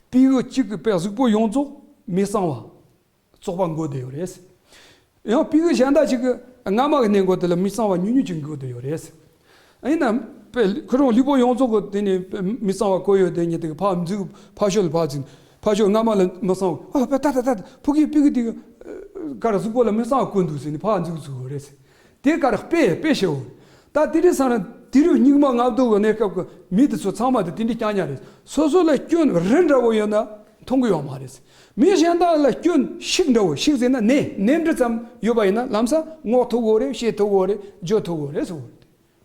སྤུ་གུ་གཅིག་གི་པའི་གཟུགས་པོ་ཡོངས་རྫོགས་མི་གཙང་བ། བཙོག་པ་འགོས་བསྡད་ཡོད་རེད། ཡང་སྤུ་གུ་གཞན་དག་ཅིག་གི་རྔ་མ་གི་སྣེ་མགོ་དེ་ལ་མི་གཙང་བ་ཉུང་ཉུང་ཅིག་འགོས་བསྡད་ཡོད་རེད། ཡིན་ན་པའི་ཁོ་རང་ལུས་པོ་ཡོངས་རྫོགས་གི་དེ་ནི་མི་གཙང་བ་བཀོད་ཡོད་དེ་ཉིད་དེ་གི་ཕར་འཛུལ་ཕར་ཕྱོགས་ལ་ཕར་འཛུལ་ཕར་ཕྱོགས་རྔ་མ་ལ་མི་གཙང་བ་ཨ་ད་ད་ད་ཕུ་གུའི་སྤུ་གུ་དེ་གི་ག་རེ་གཟུགས་པོ་ལ་མི་གཙང་བ་བཀོད་འདུག་ཟེར་ནས་ཕར་འཛུལ་འཛུལ་ཡོད་རེད། དེ་གར་དཔེ་དཔེ་ཞེ་བོ། ད་དེ་རིང་སང་དེ་རིང་སྙིགས་མ་ལྔ་བདོ་གི་གནས་སྐབས་ཀྱི་མི་དེ་ཚོ་ཚང་མ་དེ་དེ་འདྲའི་རྐྱང་རྐྱང་རེད། སོ་སོ་ལ་སྐྱོན་རི་འདྲ་བོ་ཡོད་ན་མཐོང་གི་ཡོད་མ་རེད། མི་གཞན་དག་ལ་སྐྱོན་ཤིག་འདྲ་བོ་ཤིག་ཟེར་ན་ནད་ནད་འདྲ་ཙམ་ཡོད་པ་ཡིན་ན་ལམ་སང་སྔོག་ཐུབ་གོ་རེད། ཤེས་ཐུབ་གོ་རེད། བརྗོད་ཐུབ་གོ་རེད་ཟེར་བ་རེད།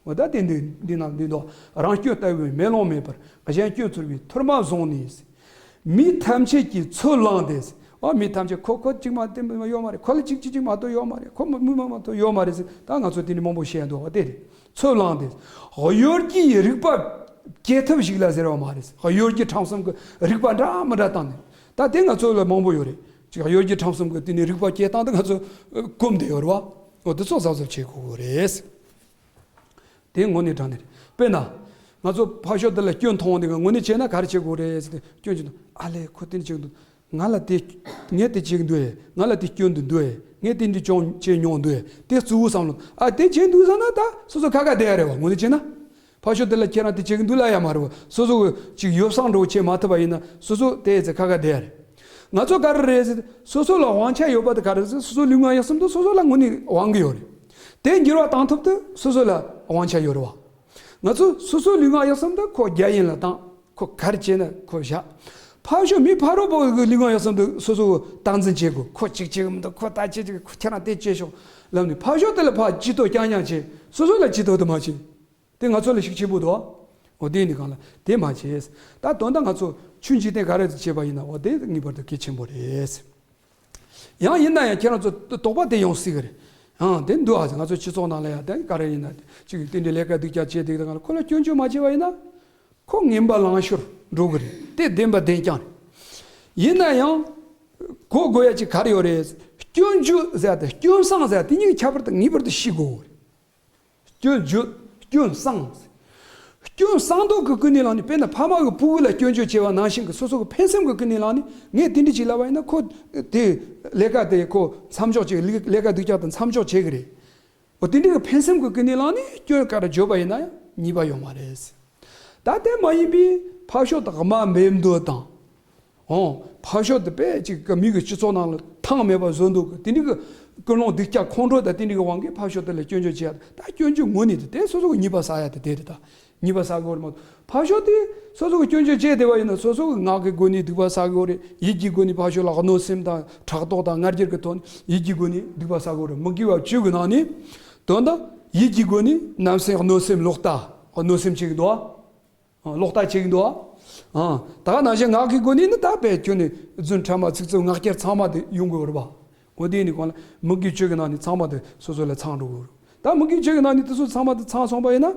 འོ་ད་དེ་འདི་འདི་ནང་འདི་འདུག་རང་སྐྱོན་ལྟ་བུའི་མེ་ལོང་མེད་པར། གཞན་སྐྱོན་འཚོལ་བའི་ཐུར་མ་བཟུང་ནས། མི་ཐམས་ཅད་ཀྱིས་ཚོད་བླངས་ཏེ། ཨ་མི་ཐམས་ཅད་ཁོ་ཁོ་གཅིག་མ་གཏོགས་ཡོད་མ་རེད། ཁོ་ལ་གཅིག་གཅིག་གཅིག་མ་གཏོགས་ཡོད་མ་རེད། ཁོ་མི་མི་མ་མ་གཏོགས་ཡོད་མ་རེད་ཟེར། ད་ང་ཚོ་དེ་ནི་མང་པོ་བཤད་འདུག་བ་དེ་རེད། ཚོད་བླངས་ཏེ། གཡོ་སྒྱུའི་རིག་པ་སྐྱེ་ཐབས་ཤིག་ལ་ཟེར་བ་མ་རེད། གཡོ་སྒྱུ་ཁྲམ་གསུམ་གྱི་རིག་པ་འདྲ་མི་འདྲ་བཏང་ནས། ད་དེ་ང་ཚོ་ལ་མང་པོ་ཡོད་རེད། ཅིག་གཡོ་སྒྱུ་ཁྲམ་གསུམ་གྱི་དེ་ནི་རིག་པ་སྐྱེ་སྟངས་དེ་ང་ཚོ་གོམས་བསྡད་ཡོད་རེད་བ། འོ་དེ་ཚོ་གཟབ་གཟབ་བྱེད་དགོས་རེད། དེ་དངོས་གནས་དྲང་གནས་རེད། དཔེར་ན། ང་ཚོ་ཕར་ཕྱོགས་དེ་ལ་སྐྱོན་མཐོང་དེ་ག་དངོས་གནས་བྱས་ན་ག་རེ་བྱེད་དགོས་རེད་ཟེར་ཏེ་སྐྱོན་བྱེད་དུས་ཨ་ལས་ཁོ་དེ་འདྲ་བྱེད་ཀྱི་འདུག་ང་ལ་དེ་ངས་དེ་བྱེད་ཀྱི་འདུག་ཨེ། ང་ལ་དེ་སྐྱོན་འདི་འདུག་ཨེ། ངས་དེ་འདྲ་སྐྱོན་བྱས་མྱོང་འདུག་ཨེ། དེ་གཙོ་བོ་བསམ་བློ་ཨ་དེ་བྱེད་འདུག་བསམ་ན་ད་སོ་སོ་ཁ་ཁ་བསྡད་ཡ་རེད་བ། དངོས་གནས་བྱས་ན། ཕར་ཕྱོགས་དེ་ལ་ཁྱེད་རང་དེ་བྱེད་ཀྱི་འདུག་ལབ་ཡ་མ་རེད་བ། སོ་སོ་གི་ཅིག་ཡོ་བསྲང་འདྲ་བོ་བྱེད་མ་ཐུབ་པ་ཡིན་ན་སོ་སོ་དེ་ཚེ་ཁ་ཁ་བསྡད་ཡ་རེད། ང་ཚོ་ག་རེ་རེད་ཟེར་སོ་སོ་ལ་དབང་ཆ་ཡོད་པ་དེ་ག་རེ་ཟེར་སོ་སོ་ལུས་ངག་ཡིད་གསུམ་དུ་སོ་སོ་ལ་དངོས་གནས་དབང་གི་ཡོད་རེད། དེ་འགྱུར་བ་བཏང་ཐུབ་དུས་སོ་སོ་ལ་དབང་ཆ་ཡོད་རེད་བ། ང་ཚོ་སོ་སོ་ལུས་ངག་ཡིད་གསུམ་དུ་ཁོ་རྒྱ་ཡན་ལ་བཏང་ཁོ་ག་རེ་བྱས་ན་ཁོ་བཞག་ཕར་ཕྱོགས་མི་ཕ་རོལ་པོ་གི་ལུས་ངག་ཡིད་གསུམ་དུ་སོ་སོ་སྟངས་འཛིན་བྱེད་དགོས། ཁོ་གཅིག་བྱེད་གི་མི་འདུག་ཁོ་ད་བྱེད་ཅིག་ཁོ་ཁྱེད་རང་དེ་བྱེད་ཤོག་ལབ་ནས་ཕར་ཕྱོགས་དེ་ལ་ཕར་ཇུས་གཏོགས་རྐྱང་རྐྱང་བྱེད། སོ་སོ་ལ་ཇུས་གཏོགས་དེ་མ་བྱེད། དེ་ང་ཚོ་ལ་ཤུགས་ཆེན་པོ་འདུག་འོ་དེ་ནི་གང་ལ་དེ་མ་བྱེད། ད་དོན་དག་ང་ཚོ་ཆོས་འཇིག་རྟེན་ག་རེ་བྱེད་པ་ཡིན་ན་འོ་དེ་ངེས་པར་དུ་གལ་ཆེན་པོ་རེད། ཡང་ཡིན་ན་ཡང་ཁྱེད་རང་ཚོ་དོགས་པ་དེ་ཡོང་སྲིད་གི་རེད། ཡང་དེ་འདུག་ཨ་ང་ཚོ་སྤྱི་ཚོགས་ནང་ལ་ཡང་དེ་ག་རེ་ཡིན་ན་ཅིག་དེ་འདྲའི་ལས་ཀ་སྡུག་ཅག་བྱས་དེ་གང་ལ་ཁོ་ལ་སྐྱོན་བརྗོད་མ་བྱས་པ་ཡིན་ན་ཁོ་ངན་པ་ལང་ཤོར་འགྲོ་གི་རེད། དེ་བདེན་པ་བདེན་རྐྱང་རེད། ཡིན་ན་ཡང་གོ་དགོས་ཡ་ཅིག་ག་རེ་ཡོད་རེད། སྐྱོན་བརྗོད་ཟེར་དེ་སྐྱོན་བསྲང་ཟེར་དེ་གཉིས་ཀྱི་ཁྱད་པར་དེ་ངེས་པར་དུ་ཤེས་དགོས་རེད། སྐྱོན་བརྗོད། སྐྱོན་བསྲང་། སྐྱོན་བསྲང་འདོད་ཀྱི་ཀུན་ནས་བསླངས་ནས་དཔེར་ན་ཕ་མ་གི་ཕྲུ་གུ་ལ་སྐྱོན་བརྗོད་བྱས་པ་ནང་བཞིན་གྱི་སོ་སོ་གི་ཕན་སེམས་ཀྱི་ཀུན་ནས་བསླངས་ནས་ངས་དེ་འདྲ་ཅིག་ལབ་པ་ཡིན་ན་ཁོ་དེ་ལས་ཀ་དེ་ཁོ་མཚམས་འཇོག་བྱེད་ལས་ཀ་སྡུག་ཅག་དང་མཚམས་འཇོག་བྱེད་ཀྱི་རེད། འོ་དེ་འདྲ་གི་ཕན་སེམས་ཀྱི་ཀུན་ནས་བསླངས་ནས་སྐྱོན་ག་རེ་བརྗོད་པ་ཡིན་ན་ཡང་ཉེས་པ་ཡོད་མ་རེད། ད་དེ་མ་ཡིན་པའི་ཕར་ཕྱོགས་དག་མ་འབེབས་འདོད་དང་། འོང་། ཕར་ཕྱོགས་དེ་དཔེ་ཅིག་གི་མི་གི་སྤྱི་ཚོགས་ནང་ལ་ཐང་མེད་པ་བཟོ་འདུག་གི་དེ་འདྲ་གི་ཀུན་སློང་སྡུག་ཅག་ཁོང་ཁྲོ་དང་དེ་འདྲ་གི་དབང་གིས་ཕར་ཕྱོགས་དེ་ལ་སྐྱོན་བརྗོད་བྱེད་ཡ་ད་སྐྱོན་བརྗོད་ངོ་ནས་དེ་དེ་སོ་སོ་གི་ཉེས་པ་བསགས་ཡ་དེ་དེ་རེད། ད་ཉེས་པ་བསགས་དགོས་རེད་མ་གཏོགས་ཕར་ཕྱོགས་དེ་སོ་སོ་གི་སྐྱོན་བརྗོད་བྱས་བསྡད་པ་ཡིན་ན་སོ་སོ་གི་ངག་གི་སྒོ་ནས་སྡིག་པ་བསགས་དགོས་རེད། ཡིད་ཀྱི་སྒོ་ནས་ཕར་ཕྱོགས་ལ་གནོད་སེམས་དང་ཕྲག་དོག་དང་ང་རྒྱལ་གྱི་ཐོག་ནས་ཡིད་ཀྱི་སྒོ་ནས་སྡིག་པ་བསགས་དགོས་རེད། མི་དགེ་བ་བཅུ་གི་ནང་ནས་དོན་དག་ཡིད་ཀྱི་སྒོ་ནས་ནམ་སེམས་གནོད་སེམས་ལོག་ལྟ་གནོད་སེམས་བྱེད་ཀྱི་འདུག་ཨ། ལོག་ལྟ་བྱེད་ཀྱི་འདུག་ཨ། ད་ག་ནང་བཞིན་ངག་གི་སྒོ་ནས་ནི་ད་དཔེ་ཁྱོད་ནི་རྫུན་ཕྲ་མ་ཚིག་རྩུབ་ངག་འཁྱལ་ཚང་མ་དེ་ཡོང་གི་ཡོད་རེད་པ། འོ་དེ་ནི་གང་ལ་མི་དགེ་བཅུ་གི་ནང་ནས་ཚང་མ་དེ་སོ་སོ་ལ་ཚང་འགྲོ་གི་ཡོད་རེད། ད་མི་དགེ་བཅུ་གི་ནང་ནས་དེ་ཚོ་ཚང་མ་དེ་ཚང་སོང་པ་ཡིན་ན།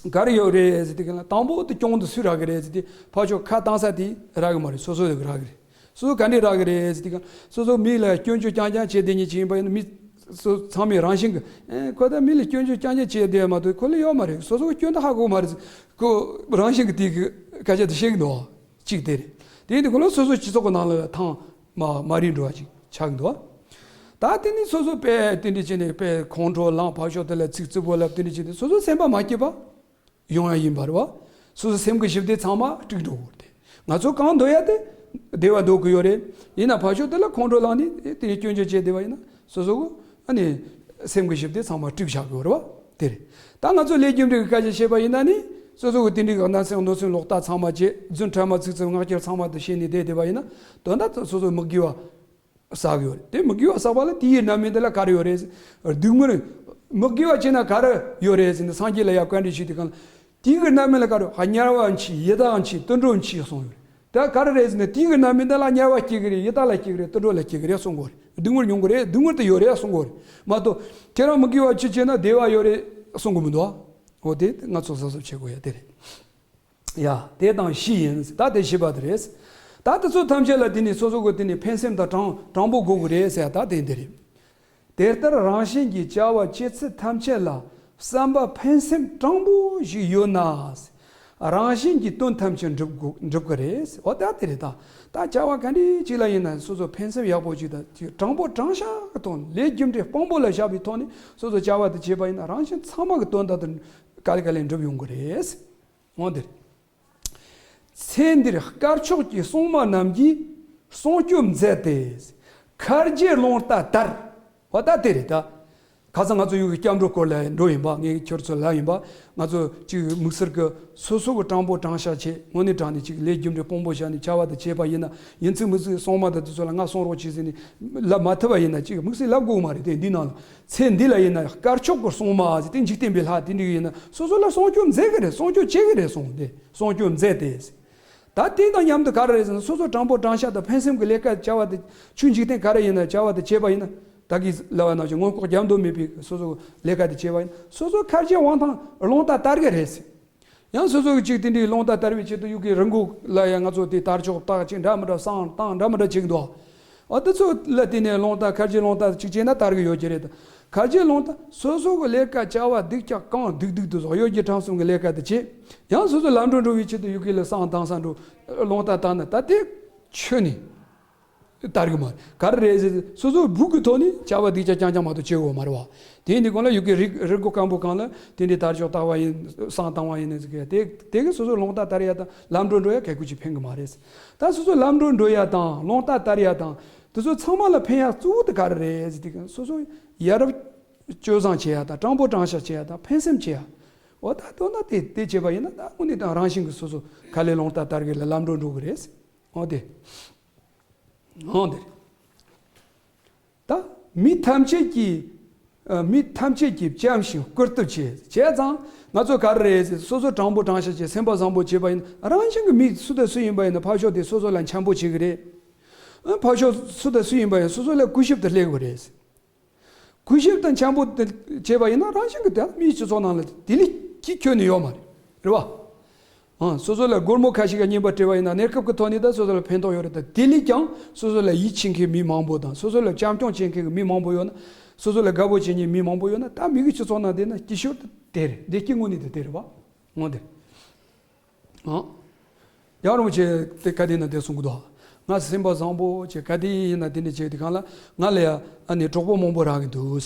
ག་རེ་ཡོད་རེད་ཟེར་དུས་གང་ལ་དང་པོ་དེ་སྐྱོན་དེ་སུས་རག་གི་རེད་ཟེར་དུས་ཕར་ཕྱོགས་ཁ་བཏང་ས་དེ་རག་གི་མ་རེད། སོ་སོ་དེ་རག་གི་རེད། སོ་སོ་ག་འདྲས་རག་གི་རེད་ཟེར་དུས་གང་སོ་སོ་མི་ལ་སྐྱོན་བརྗོད་རྐྱང་རྐྱང་བྱེད་བསྡད་མཁན་ཅིག་ཡིན་པ་ཡིན་ན་མི་སོ་ཚང་མས་རང་བཞིན་གྱི་ཨེ་ཁོ་ད་མི་ལ་སྐྱོན་བརྗོད་རྐྱང་རྐྱང་བྱེད་བསྡད་མ་གཏོགས་ཁོ་ལ་ཡོད་མ་རེད། སོ་སོ་གི་སྐྱོན་དེ་ཧ་གོ་མ་རེད། ཁོ་རང་བཞིན་གྱི་དེ་གི་སྐད་ཆ་དེ་བཤད་གི་འདུག་གཅིག་དེ་རེད། དེ་ཡིན་དུས་ཁོ་ལ་སོ་སོ་སྤྱི་ཚོགས་ཀྱི་ནང་ལ་ཐང་མ་མ་རིག་འགྲོ་བ་ཅིག་ཆགས་གི་འདུག་ད་དེ་ནི་སོ་སོ་དཔེ་དེ་འདྲ་བྱས་ནས་དཔེ་ཁོང་ཁྲོ་ལངས་ཕར་ཕྱོགས་དེ་ལ་ཚིག་རྩུབ་པོ་ལབ་དེ་འདྲ་བྱས་ཏེ་སོ་སོ་སེམས་པ་མ་སྐྱིད་པ་ཡོང་ཡ་ཡིན་པ་རེད་བ། སོ་སོ་སེམས་ཀྱི་ཞི་བདེ་ཚང་མ་དཀྲུགས་འགྲོ་གི་རེད། ང་ཚོ་གང་འདོད་ཡ་དེ་བདེ་བ་འདོད་གི་ཡོད་རེད། ཡིན་ན་ཕར་ཕྱོགས་དེ་ལ་ཁོང་ཁྲོ་ལངས་ནས་དེ་ནས་སྐྱོན་བརྗོད་བྱས་བསྡད་པ་ཡིན་ན་སོ་སོ་གི་ཨ་ནི་སེམས་ཀྱི་ཞི་བདེ་ཚང་མ་དཀྲུགས་བཞག་གི་ཡོད་རེད་བ། དེ་རེད། ད་ང་ཚོ་ལས་རྒྱུ་འབྲས་ཀྱི་སྐད་ཆ་བཤད་པ་ཡིན་ན་ནི་སོ་སོ་གི་དེ་འདྲའི་གི་ནམ་སེམས་གནོད་སེམས་ལོག་ལྟ་ཚང་མ་བྱས་རྫུན་ཕྲ་མ་ཚིག་རྩུབ་ངག་འཁྱལ་ཚང་མ་དེ་བཤད་ནས་བསྡད་བསྡད་པ་ཡིན་ན་དོན་དག་སོ་སོ་མི་དགེ་བ་བསགས་ཡོད་རེད། དེ་མི་དགེ་བ་བསགས་པ་ལ་དེའི་རྣམ་སྨིན་དེ་ལ་ག་རེ་ཡོད་རེད། སྡུག་བསྔལ། མི་དགེ་བ་བྱས་ན་ག་རེ་ཡོད་རེད་ཟེར་ན་སངས་རྒྱས་ལ་ཡང་བཀའ་འདྲི་ཞུས་དུས་གང་ལ། དེའི་རྣམ་སྨིན་ལ་ག་རེ་དམྱལ་བ་མཆིས་ཡི་དྭགས་མཆིས་དུད་འགྲོ་མཆིས་གསུངས་ཡོད་རེད། ད་ག་རེ་རེད་ཟེར་ན། དེའི་གི་རྣམ་སྨིན་དེ་ལ་དམྱལ་བ་སྐྱེ་གི་རེད། ཡི་དྭགས་ལ་སྐྱེ་གི་རེད། དུད་འགྲོ་ལ་སྐྱེ་གི་རེད་གསུང་གི་རེད། སྡུག་བསྔལ་མྱོང་གི་རེད། སྡུག་བསྔལ་དེ་ཡོད་རེད་གསུང་གི་རེད་མ་གཏོགས། ཁྱེད་རང་མི་དགེ་བ་བཅུ་བྱས་ན་བདེ་བ་ཡོད་རེད་གསུང་གི་མི་འདུག་འོ་དེ་ང་ཚོ་གཟབ་གཟབ་བྱེད་དགོས་ཡ་དེ་རེད། ཡ། དེ་དང་བཞི་ཡིན། ད་དེ་བཞི་པ་དེ་རེད། ད་དེ་ཚོ་ཐམས་ཅད་ལ་དེ་ནི་སོ་སོ་གི་དེ་ནི་ཕན་སེམས་དང་དྲང་དྲང་པོ་དགོས་གི་རེད་ཟེར་ཡ་ད་དེ་འདི་རེད། དེ་ལྟར་རང་གཞན་གྱི་བྱ་བ་བྱེད་ཚུལ་ཐམས་ཅད་ལ་བསམ་པ་ཕན་སེམས་དྲང་པོ་ཞིག་ཡོད་ན། རང་གཞན་གྱི་དོན་ཐམས་ཅད་འགྲུབ་དགོས་འགྲུབ་ཀྱི་རེད། འོ་ད་དེ་རེད་ད། ད་བྱ་བ་ག་འདྲ་ཅིག་ལ་ཡིན་ན་སོ་སོ་ཕན་སེམས་ཡག་པོ་ཅིག་དང་ཅིག་དྲང་པོ་དྲང་བཞག་གི་ཐོག་ནས་ལས་རྒྱུ་འབྲས་དཔང་པོ་ལ་བཞག་པའི་ཐོག་ནས་སོ་སོ་བྱ་བ་དེ་བྱེད་པ་ཡིན་ན་རང་གཞན་ཚང་མ་གི་དོན་དག་དེ་ག་ལེ་ག་ལེ་འགྲུབ་ཡོང་གི་རེད། འོ་འདིར། ཚེ་འདིར་དཀར་ཕྱོགས་ཀྱི་སྲུང་མ་རྣམས་ཀྱིས་སྲུང་སྐྱོབ་མཛད་དེ། མཁའ་རྒྱའི་རླུང་རྟ་དར། འོ་ད་དེ་རེད་ད། ཁ་སང་ང་ཚོ་ཡུལ་གྱི་སྐྱབས་འགྲོ་སྐོར་ལ་འགྲོ་ཡིན་པ། ངས་ཁྱོད་ཚོ་ལབ་ཡིན་པ། ང་ཚོ་གཅིག་དམིགས་བསལ་གྱི་སོ་སོ་གི་དྲང་པོ་དྲང་བཞག་བྱས། དངོས་གནས་དྲང་ནས་གཅིག་ལས་རྒྱུ་འབྲས་དཔང་པོ་བཞག་ནས་བྱ་བ་དེ་བྱས་པ་ཡིན་ན། ཡིན་ཚུལ་མིན་ཚུལ་སྲུང་མ་དང་དེ་ཚོ་ལ་ང་སྲུང་རོགས་བྱེད་ཟེར་ནས་ལབ་མ་ཐུབ་པ་ཡིན་ན། གཅིག་དམིགས་བསལ་ལབ་དགོས་མ་རེད་དེ། འདི་ནང་ལ། ཚེ་འདི་ལ་ཡིན་ན་དཀར་ཕྱོགས་ཀྱི་སྲུང་མ་ཟེར་དེ་འཇིག་རྟེན་པའི་ལྷ་དེ་འདྲ་ཡིན་ན་སོ་སོ་ལ་སྲུང་སྐྱོབ་མཛད་གི་རེད། སྲུང་སྐྱོབ་བྱེད་གི་རེད་གསུངས་ཏེ། སྲུང་སྐྱོབ་མཛད་དེ། ད་དེ་དང་མཉམ་དུ་ག་རེ་རེད་ཟེར་ན། སོ་སོ་དྲང་པོ་དྲང་བཞག་དང་ཕན་སེམས་ཀྱི་ལས་ཀ་བྱ་བ་དེ་ཆོས་འཇིག་རྟེན་ག་རེ་ཡིན་ན་བྱ་བ་དེ་བྱས་པ་ཡིན་ན། ད་གིན་ལབ་པ་ནང་བཞིན་མངོན་ལྐོག་རྒྱབ་འདོགས་མེད་པའི་སོ་སོ་ལས་ཀ་དེ་བྱས་པ་ཡིན་ན་སོ་སོ་མཁའ་རྒྱའི་དབང་ཐང་རླུང་རྟ་དར་གི་རེད་ཟེར། ཡང་སོ་སོ་གི་གཅིག་དེ་འདྲའི་རླུང་རྟ་དར་བའི་ཆེད་དུ་ཡུལ་གྱི་རི་མགོ་ལ་ཡང་ང་ཚོ་དེ་དར་ལྕོག་བཏགས་ཅིག་འདྲ་མི་འདྲ་བསང་བཏང་འདྲ་མི་འདྲ་བྱེད་ཀྱི་འདུག་འོ་དེ་ཚོ་ལ་བརྟེན་ནས་རླུང་རྟ་མཁའ་རྒྱའི་རླུང་རྟ་གཅིག་བྱས་ན་དར་གི་ཡོད་ཀྱི་རེད། མཁའ་རྒྱའི་རླུང་རྟ་སོ་སོ་གི་ལས་ཀ་བྱ་བ་སྡུག་ཅག་གང་སྡུག་ཏུ་བཟོ། གཡོ་སྒྱུ་ཁྲམ་གསུམ་གི་ལས་ཀ་དེ་བྱེད། ཡང་སོ་སོ་ལམ་འགྲོ་འགྲོ་བའི་ཆེད་དུ་ཡུལ་གྱི་ལ་བསང་བཏང་ས་འགྲོ་རླུང་རྟ་བཏང་ན་ད་དེ་ཆོས་ནི། དར་གི་མ་རེད། ག་རེ་རེད་ཟེར། སོ་སོ་སྦུག་གི་ཐོག་ནས་བྱ་བ་སྡིག་ཅག་རྐྱང་རྐྱང་མ་གཏོགས་བྱེད་དགོས་མ་རེད་བ། དེ་ཡིན་དུས་གང་ལ་ཡུལ་གྱི་རི་རི་མགོ་སྐམ་པོ་གང་ལ་དེ་འདྲའི་དར་ལྕོག་བཏགས་པ་ཡིན། བསང་བཏང་བ་ཡིན་ནི་ཟེར་གི་དེ་དེ་གིས་སོ་སོ་རླུང་རྟ་དར་ཡ་དང་ལམ་འགྲོ་འགྲོ་ཡ་གལ་ཁུ་ཅིག་ཕན་གི་མ་རེད། ད་སོ་སོ་ལམ་འགྲོ་འགྲོ་ཡ་དང་རླུང་རྟ་དར་ཡ་དང་དེ་ཚོ་ཚང་མ་ལ་ཕན་ཡ་གཙོ་བོ་དེ་ག་རེ་རེད་ཟེར་དུས་སོ་སོ་ཡ་རབས་སྤྱོད་བཟང་བྱེད་ཡ་དང་དྲང་པོ་དྲང་བཞག་བྱེད་ཡ་དང་ཕན་སེམས་བྱེད་ཡ། འོ་ད་དོན་དག་དེ་དེ་བྱེད་པ་ཡིན་ན་ད་དངོས་གནས་དང་རང་བཞིན་གྱིས་སོ་སོ་ག་ལེ་རླུང་རྟ་དར་གི་ལ་ལམ་འགྲོ་འགྲོ་གི་རེད། འོ་དེ། འོ་དེ། ད་མི་ཐམས་ཅད་ཀྱིས། ཨ། མི་ཐམས་ཅད་ཀྱིས་བྱམས་ཤིང་བཀུར་སྟི་བྱེད། བྱས་ཙང་ང་ཚོ་ག་རེ་རེད་ཟེར། སོ་སོ་དྲང་པོ་དྲང་བཞག་བྱས་སེམས་པ་བཟང་པོ་བྱེད་པ་ཡིན་ན་རང་བཞིན་གྱིས་མི་སུ་དང་སུ་ཡིན་པ་ཡིན་ན་ཕར་ཕྱོགས་དེ་སོ་སོ་ལ་འཆམ་པོ་བྱེད་ཀྱི་རེད། ཨ། ཕར་ཕྱོགས་སུ་དང་སུ་ཡིན་པ་ཡིན་ན་སོ་སོ་ལ་གུས་ཞབས་དང་སླེབས་དགོས་རེད། གུས་ཞབས་དང་འཆམ་པོ་དེ་བྱས་པ་ཡིན་ན་རང་བཞིན་གྱིས་དེ་མིའི་སྤྱི་ཚོགས་ནང་ལ་དེ་ལས་ཀྱི་ཁྱོན་ནས་ཡོད་མ་རེད། རེད་བ། ཨང་། སོ་སོ་ལ་སྒོར་མོ་ཁ་ཤས་ཀྱི་རྔན་པ་སྤྲད་པ་ཡིན་ན་གནས་སྐབས་ཀྱི་ཐོག་ནས་ད་སོ་སོ་ལ་ཕན་ཐོགས་ཡོད་རེད། ད་དེ་ལས་ཀྱང་སོ་སོ་ལ་ཡིད་ཆེས་མཁན་མི་མང་པོ་དང་སོ་སོ་ལ་བྱམས་སྐྱོང་བྱེད་མཁན་གྱི་མི་མང་པོ་ཡོད་ན། སོ་སོ་ལ་དགའ་པོ་བྱེད་མཁན་མི་མང་པོ་ཡོད་ན། ད་མི་གི་སྤྱི་ཚོགས་ནང་བསྡད་ན་སྐྱིད་ཤོས་དེ་དེ་རེད། བདེ་སྐྱིད་དངོས་གནས་དེ་དེ་རེད་བ། འོ་དེ། ཨང་། རྒྱལ་བ་རིན་པོ་ཆེ་དེ་ག་དེ་ན་དེ་གསུང་གི་འདུག་ང་སེམས་པ་བཟང་པོ་བྱས་ག་དེ་ཡིན་ན་དེ་འདྲ་བྱས་དེ་གང་ལ་ང་ལ་ཡ་ཨ་ནི་གྲོགས་པོ་མང་པོ་རག་གི་འདུག་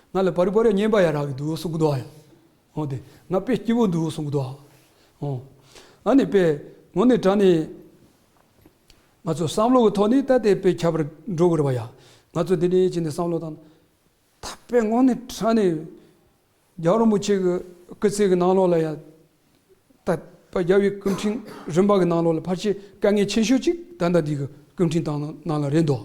ང་ལ་བར་བར་ཡ་རྔན་པ་ཡ་རག་གི་འདུག་གསུང་གི་འདུག་ཡ། འོ་དེ་ང་དཔེ་སྐྱིད་པོ་འདུག་གསུང་གི་འདུག་འོ། ཨ་ནི་དཔེ་དངོས་གནས་དྲང་ནས་ང་ཚོ་བསམ་བློ་གི་ཐོག་ནས་ད་དེ་དཔེ་ཁྱད་པར་འགྲོ་གི་རེད་བ་ཡ། ང་ཚོ་འདི་འདྲའི་བྱས་ནས་བསམ་བློ་བཏང་ན། ད་དཔེ་དངོས་གནས་དྲང་ནས་རྒྱལ་བ་རིན་པོ་ཆེ་གི་སྐུ་ཚེ་གི་ནང་ལོགས་ལ་ཡ། ད་དཔེ་རྒྱལ་བའི་སྐུ་ཕྲེང་རིམ་པ་གི་ནང་ལོགས་ལ་ཕལ་ཆེར་དཀའ་ངལ་ཆེ་ཤོས་ཅིག་ད་ལྟ་འདི་གི་སྐུ་ཕྲེང་དང་ནང་ལ་རེད་འདུག་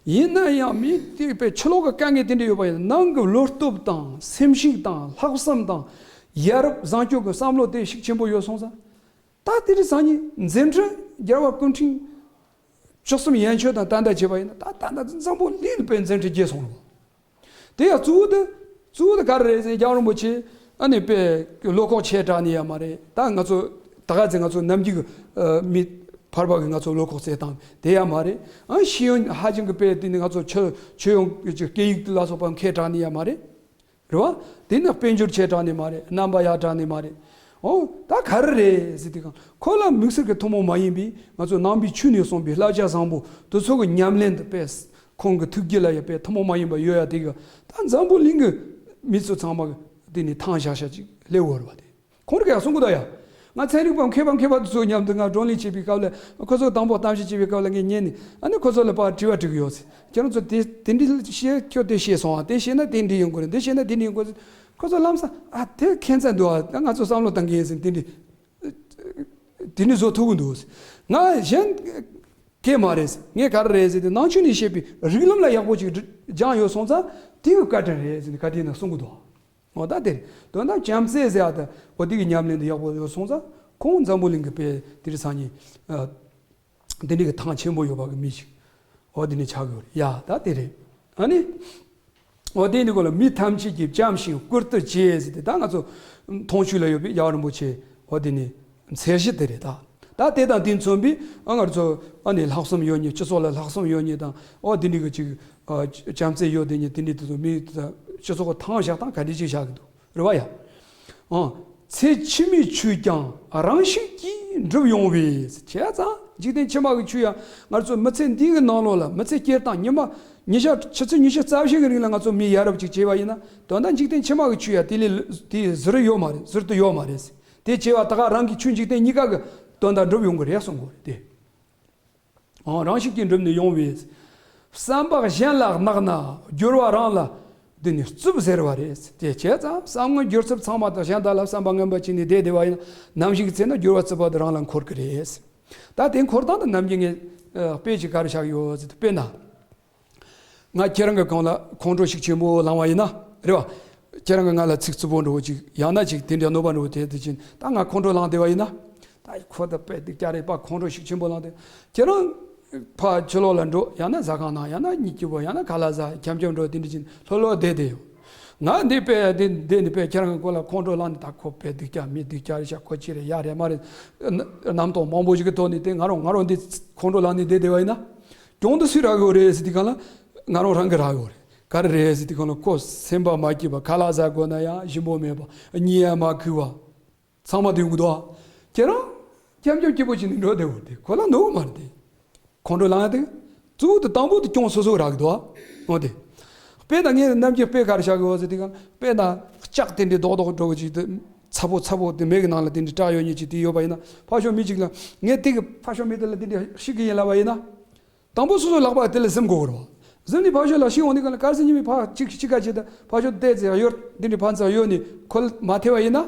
ཡིན་ན་ཡང་མི་དེ་དཔེ་ཕྱི་ལོགས་གི་དཀའ་ངལ་དེ་འདྲ་ཡོད་པ་ཡིན་ན་ནང་གི་བློ་སྟོབས་དང་སེམས་ཤུགས་དང་ལྷག་བསམ་དང་ཡ་རབས་བཟང་སྤྱོད་ཀྱི་བསམ་བློ་དེ་ཤུགས་ཆེན་པོ་ཡོད་སོང་ཙང་། ད་དེ་རིང་སང་ཉིན་མཛད་འཕྲིན་རྒྱལ་བ་སྐུ་ཕྲེང་བཅུ་གསུམ་ཡན་ཆོད་དང་ད་ལྟ་བྱས་པ་ཡིན་ན། ད་ད་ལྟ་འཛམ་བུ་གླིང་ལ་དཔེ་མཛད་འཕྲིན་རྒྱས་སོང་རེད་བ། དེ་ཡང་གཙོ་བོ་དེ་གཙོ་བོ་དེ་ག་རེ་རེད་ཟེར་ན་རྒྱལ་བ་རིན་པོ་ཆེ་ཨ་ནི་དཔེ་བློ་ཁོག་ཆེ་དྲགས་ནི་ཡ་མ་རེད། ད་ང་ཚོ་ད་ག་ཚོད་ང་ཚོ་ནམ་རྒྱུན་གྱི་མི་ཕལ་པ་གི་ང་ཚོ་བློ་ཁོག་བཙལ་སྟངས་དེ་ཡ་མ་རེད། ཨ་ཤེས་ཡོན་ཧ་ཅང་གི་དཔེ་དེ་ནི་ང་ཚོ་ཆོས་ཆོས་ཡོན་གྱི་སྐད་ཡིག་ལ་སོགས་པ་མཁས་དྲགས་ནི་ཡ་མ་རེད། རེད་བ། དེ་ནི་དཔལ་འབྱོར་ཆེ་དྲགས་ནི་མ་རེད། རྣམ་པ་ཡག་དྲགས་ནི་མ་རེད། འོ་ད་ག་རེ་རེད་ཟེར་དུས་གང་ཁོ་ལ་དམིགས་བསལ་གྱི་ཐུན་མོང་མ་ཡིན་པའི་ང་ཚོ་ནང་པའི་ཆོས་ནས་གསུངས་པའི་བསླབ་བྱ་བཟང་པོ་དེ་ཚོ་གི་ཉམས་ལེན་དུ་དཔེ་ཁོང་གི་ཐུགས་རྒྱུད་ལ་ཡ་དཔེ་ཐུན་མོང་མ་ཡིན་པ་ཡོད་ཡ་དེ་གི་ད་འཛམ་བུ་གླིང་གི་མི་ཚོ་ཚང་མ་གི་དེ་ནི་ཐང་བཞག་བཞག་ཅིག་སླེབས་ཡོད་རེད་བ། དེ་ཁོང་རིགས་ཡང་གསུང་གི་འདུག་ཡ། ང་ཚན་རིག་པ་མཁས་པ་མཁས་པ་དེ་ཚོ་མཉམ་དུ་ང་བགྲོ་གླེང་བྱེད་པའི་སྐབས་ལ་ཁོ་ཚོ་དང་པོ་གཏམ་བཤད་བྱེད་པའི་སྐབས་ལ་ངས་ཉན་ནས་ཨ་ནི་ཁོ་ཚོ་ལ་ཕར་དྲི་བ་དྲི་གི་ཡོད་ཟེར། ཁྱེད་རང་ཚོ་དེ་དེ་འདྲི་ཤེས། ཁྱོད་དེ་ཤེས་སོང་ཨ། དེ་ཤེས་ན་དེ་འདྲི་ཡོང་གི་རེད། འདི་ཤེས་ན་དེ་འདྲི་ཡོང་གི་རེད། ཁོ་ཚོ་ལམ་སང་ཨ་དེ་ཁྱད་མཚར་འདུག་ཨ། ད་ང་ཚོ་བསམ་བློ་བཏང་གི་ཡིན་ཟེར། དེ་འདྲི་དེ་འདྲི་བཟོ་ཐུབ་གི་འདུག་ཟེར། ང་གཞན་སྐད་མ་རེད་ཟེར། ངས་ག་རེ་རེད་ཟེར་དུས་ནང་ཆོས་ནས་བཤད་པའི་རིགས་ལམ་ལ་ཡག་པོ་ཅིག་སྦྱངས་ཡོད་སོང་ཙང་དེ་གི་བཀའ་དྲིན་རེད་ཟེར་ནས་ག་དེ་ན་གསུང་གི་འདུག་འོ་ད་དེ་རེད། དོན་དག་བྱམས་བརྩེ་ཟེར་ཡ་ད་འོ་དེ་གི་ཉམས་ལེན་དེ་ཡག་པོ་ཡོད་སོང་ཙང་ཁོང་འཛམ་བུ་གླིང་གི་དཔེ་དེ་རིང་སང་ཉིན་ཨ་ འདི་འདྲའི་གི་ཐང་ཆེན་པོ་ཡོད་པ་གི་མི་ཞིག་འོ་འདི་ནས་ཆགས་ཡོད་རེད་ཡ། ད་དེ་རེད། ཨ་ནི། འོ་དེ་འདི་གོ་ལ་མི་ཐམས་ཅད་ཀྱིས་བྱམས་ཤིང་བཀུར་སྟི་བྱེད་ཟེར་ཏེ། ད་ང་ཚོ་མཐོང་ཆོས་ལ་ཡོད་པའི་རྒྱལ་བ་རིན་པོ་ཆེ་འོ་དེ་ནི་མཚན་གཞི་དེ་རེད་ད། ད་དེ་དང་དེ་མཚོན་པའི་ཨ་ང་ཚོ་ཨ་ནི་ལྷག་བསམ་ཡོད་མཁན། སྤྱི་ཚོགས་ལ་ལྷག་བསམ་ཡོད་མཁན་དང་འོ་དེ་འདྲའི་གི་ཅིག་བྱམས་བརྩེ་ཡོད་དེ་ཉིད་དེ་འདྲའི་དེ་ཚོ་མི་སྤྱི་ཚོགས་ཐང་བཞག་སྟངས་ག་འདྲ་ཅིག་བཞག་གི་འདུག་རེད་བ་ཡ། ཨང་། ཚེ་ཕྱི་མའི་ཆོས་ཀྱང་རང་བཞིན་གྱིས་འགྲུབ་ཡོང་བས། བྱས་ཙང་འཇིག་རྟེན་ཕྱི་མ་གི་ཆོས་ཡང་ང་ཚོ་མི་ཚེ་འདི་གི་ནང་ལོགས་ལ་མི་ཚེ་སྐྱེལ་སྟངས་ཉི་མ་ཉི་ཤར་ཆུ་ཚོད་ཉི་ཤུ་རྩ་བཞི་གི་རིང་ལ་ང་ཚོ་མི་ཡ་རབས་ཅིག་བྱས་པ་ཡིན་ན། དོན་དག་འཇིག་རྟེན་ཕྱི་མ་གི་ཆོས་ཡང་དེ་ལས་དེ་ཟུར་ཡོད་མ་རེད། ཟུར་དུ་ཡོད་མ་རེད། དེ་བྱས་པ་ད་ག་རང་གི་ཆོས་འཇིག་རྟེན་གཉིས་ཀ་གི་དོན་དག་འགྲུབ་ཡོང་གི་རེད་གསུང་གི་རེད་དེ། འོ་རང་བཞིན་གྱིས་འགྲུབ་ནས་ཡོང་བས། བསམ་པ་གཞན་ལ་གནག་ན་སྦྱོར་བ་རང་ལ་འདི་ནི་རྩུབ་ཟེར་བ་རེད། དེ་བྱས་ཙང་བསམ་ངན་སྦྱོར་ཚུལ་ཚང་མ་དང་གཞན་དག་ལ་བསམ་པ་ངན་པ་བྱས་ནས་བསྡད་བསྡད་པ་ཡིན་ན་ནམ་ཞིག་ཚེ་ན་སྦྱོར་བ་རྩུབ་པ་དེ་རང་ལ་འཁོར་གི་རེད། ད་དེ་འཁོར་སྟངས་དེ་ནམ་རྒྱུན་ངས་དཔེ་ཅིག་ག་རེ་བཞག་ཡོད་ཟེར་དུས་དཔེར་ན། ང་ཁྱེད་རང་གི་སྒང་ལ་ཁོང་ཁྲོ་ཤུགས་ཆེན་པོ་ལངས་པ་ཡིན་ན་རེད་བ། ཁྱེད་རང་གི་ང་ལ་ཚིག་རྩུབ་པོ་འདྲ་བོ་ཅིག་ཡང་ན་ཅིག་དེ་འདྲའི་གནོད་པ་འདྲ་བོ་དེ་དེ་བཞིན་ད་ང་ཁོང་ཁྲོ་ལངས་བསྡད་པ་ཡིན་ན། ད་ཁོ་ད་དཔེ་སྡུག་ཅག་རེད་པ། ཁོང་ཁྲོ་ཤུགས་ཆེན་པོ་ལངས་ཏེ། ཁྱེད་རང་ཕར་ཕྱི་ལོགས་ལ་འགྲོ། ཡང་ན་ཟ་ཁང་ནང་། ཡང་ན་གཉིད་སྐྱིད་པོ། ཡང་ན་ཁ་ལག་ཟ། འཁྱམ་འཁྱམ་འགྲོ། དེ་འདྲ་བཞིན་ལྷོད་ལྷོད་བསྡད་བསྡད་ཡོད། ང་འདི་དཔེ་འདི་འདི་ནི་དཔེ་ཁྱེད་རང་གི་སྐོར་ལ་ཁོང་ཁྲོ་ལངས་ནས། ད་ཁོ་དཔེ་སྡུག་ཅག་མི་སྡུག་ཅག་རེད་ཤག་ཁོ་ཅི་རེད་ཡ་རེད་མ་རེད། རྣམ་རྟོག་མང་པོ་ཞིག་གི་ཐོག་ནས་དེ་ང་རང་ང་རང་འདི་ཁོང་ཁྲོ་ལངས་ནས་བསྡད་བསྡད་པ་ཡིན་ན། གྱོང་དེ་སུས་རག་གི་ཡོད་རེད་ཟེར་དུས་སྒང་ལ་ང་རང་རང་གིས་རག་གི་ཡོད་རེད། ག་རེ་རེད་ཟེར་དུས་སྒང་ལ་ཁོ་སེམས་པ་མ་སྐྱིད་པ། ཁ་ལག་ཟ་དགོས་ན་ཡང་ཞིམ་པོ་མེད་པ། གཉིད་ཡང་མ་ཁུག་པ། ཚང་མ་དེ་ཡོང་གི་འདུག་ཁྱེད་རང་འཁྱམ་འཁྱམ་སྐྱིད་པོ་བྱས་ནས་འགྲོ་བསྡད་ཡོད་དེ་ཁོ་ལ་གནོད་གི་མ་རེད་དེ། ཁོང་ཁྲོ་ལངས་ཡ་དེ། གཙོ་བོ་དེ་དང་པོ་དེ་གྱོང་སོ་སོ་རག་གི་འདུག་འོ་དེ། དཔེར་ན་ངས་ནམ་རྒྱུན་དཔེ་ག་རེ་བཞག་གི་ཡོད་ཟེར་དུས་སྒང་ལ། དཔེར་ན་ལྕགས་དེ་འདྲའི་རྡོག་རྡོག་འདྲ་བོ་ཅིག་དེ་ཚ་པོ་ཚ་པོ་དེ་མེ་གི་ནང་ལ་དེ་འདྲའི་བསྲེགས་ཡོད་མཁན་ཅིག་དེ་ཡོད་པ་ཡིན་ན། ཕར་ཕྱོགས་མི་ཅིག་ལ་ངས་དེ་གི་ཕར་ཕྱོགས་མི་དེ་ལ་དེ་འདྲ་བཤིག་གི་ཡིན་ལབ་པ་ཡིན་ན། དང་པོ་སོ་སོའི་ལག་པ་དེ་ལ་ཟིན་དགོས་རེད་བ། ཟིན་ནས་ཕར་ཕྱོགས་ལ་བཤིག་འོང་དུས་སྒང་ལ་ག་རེ་ཟེར་ཉི་མའི་ཕར་གཅིག་གཅིག་ག་ཅིག་དང་ཕར་ཕྱོགས་བལྟས་ཚེ་གཡོར་དེ་འདྲའི་ཕར་ཚུར་གཡོར་ནས་ཁོ་ལ་མ་ཐེབས་པ་ཡིན་ན།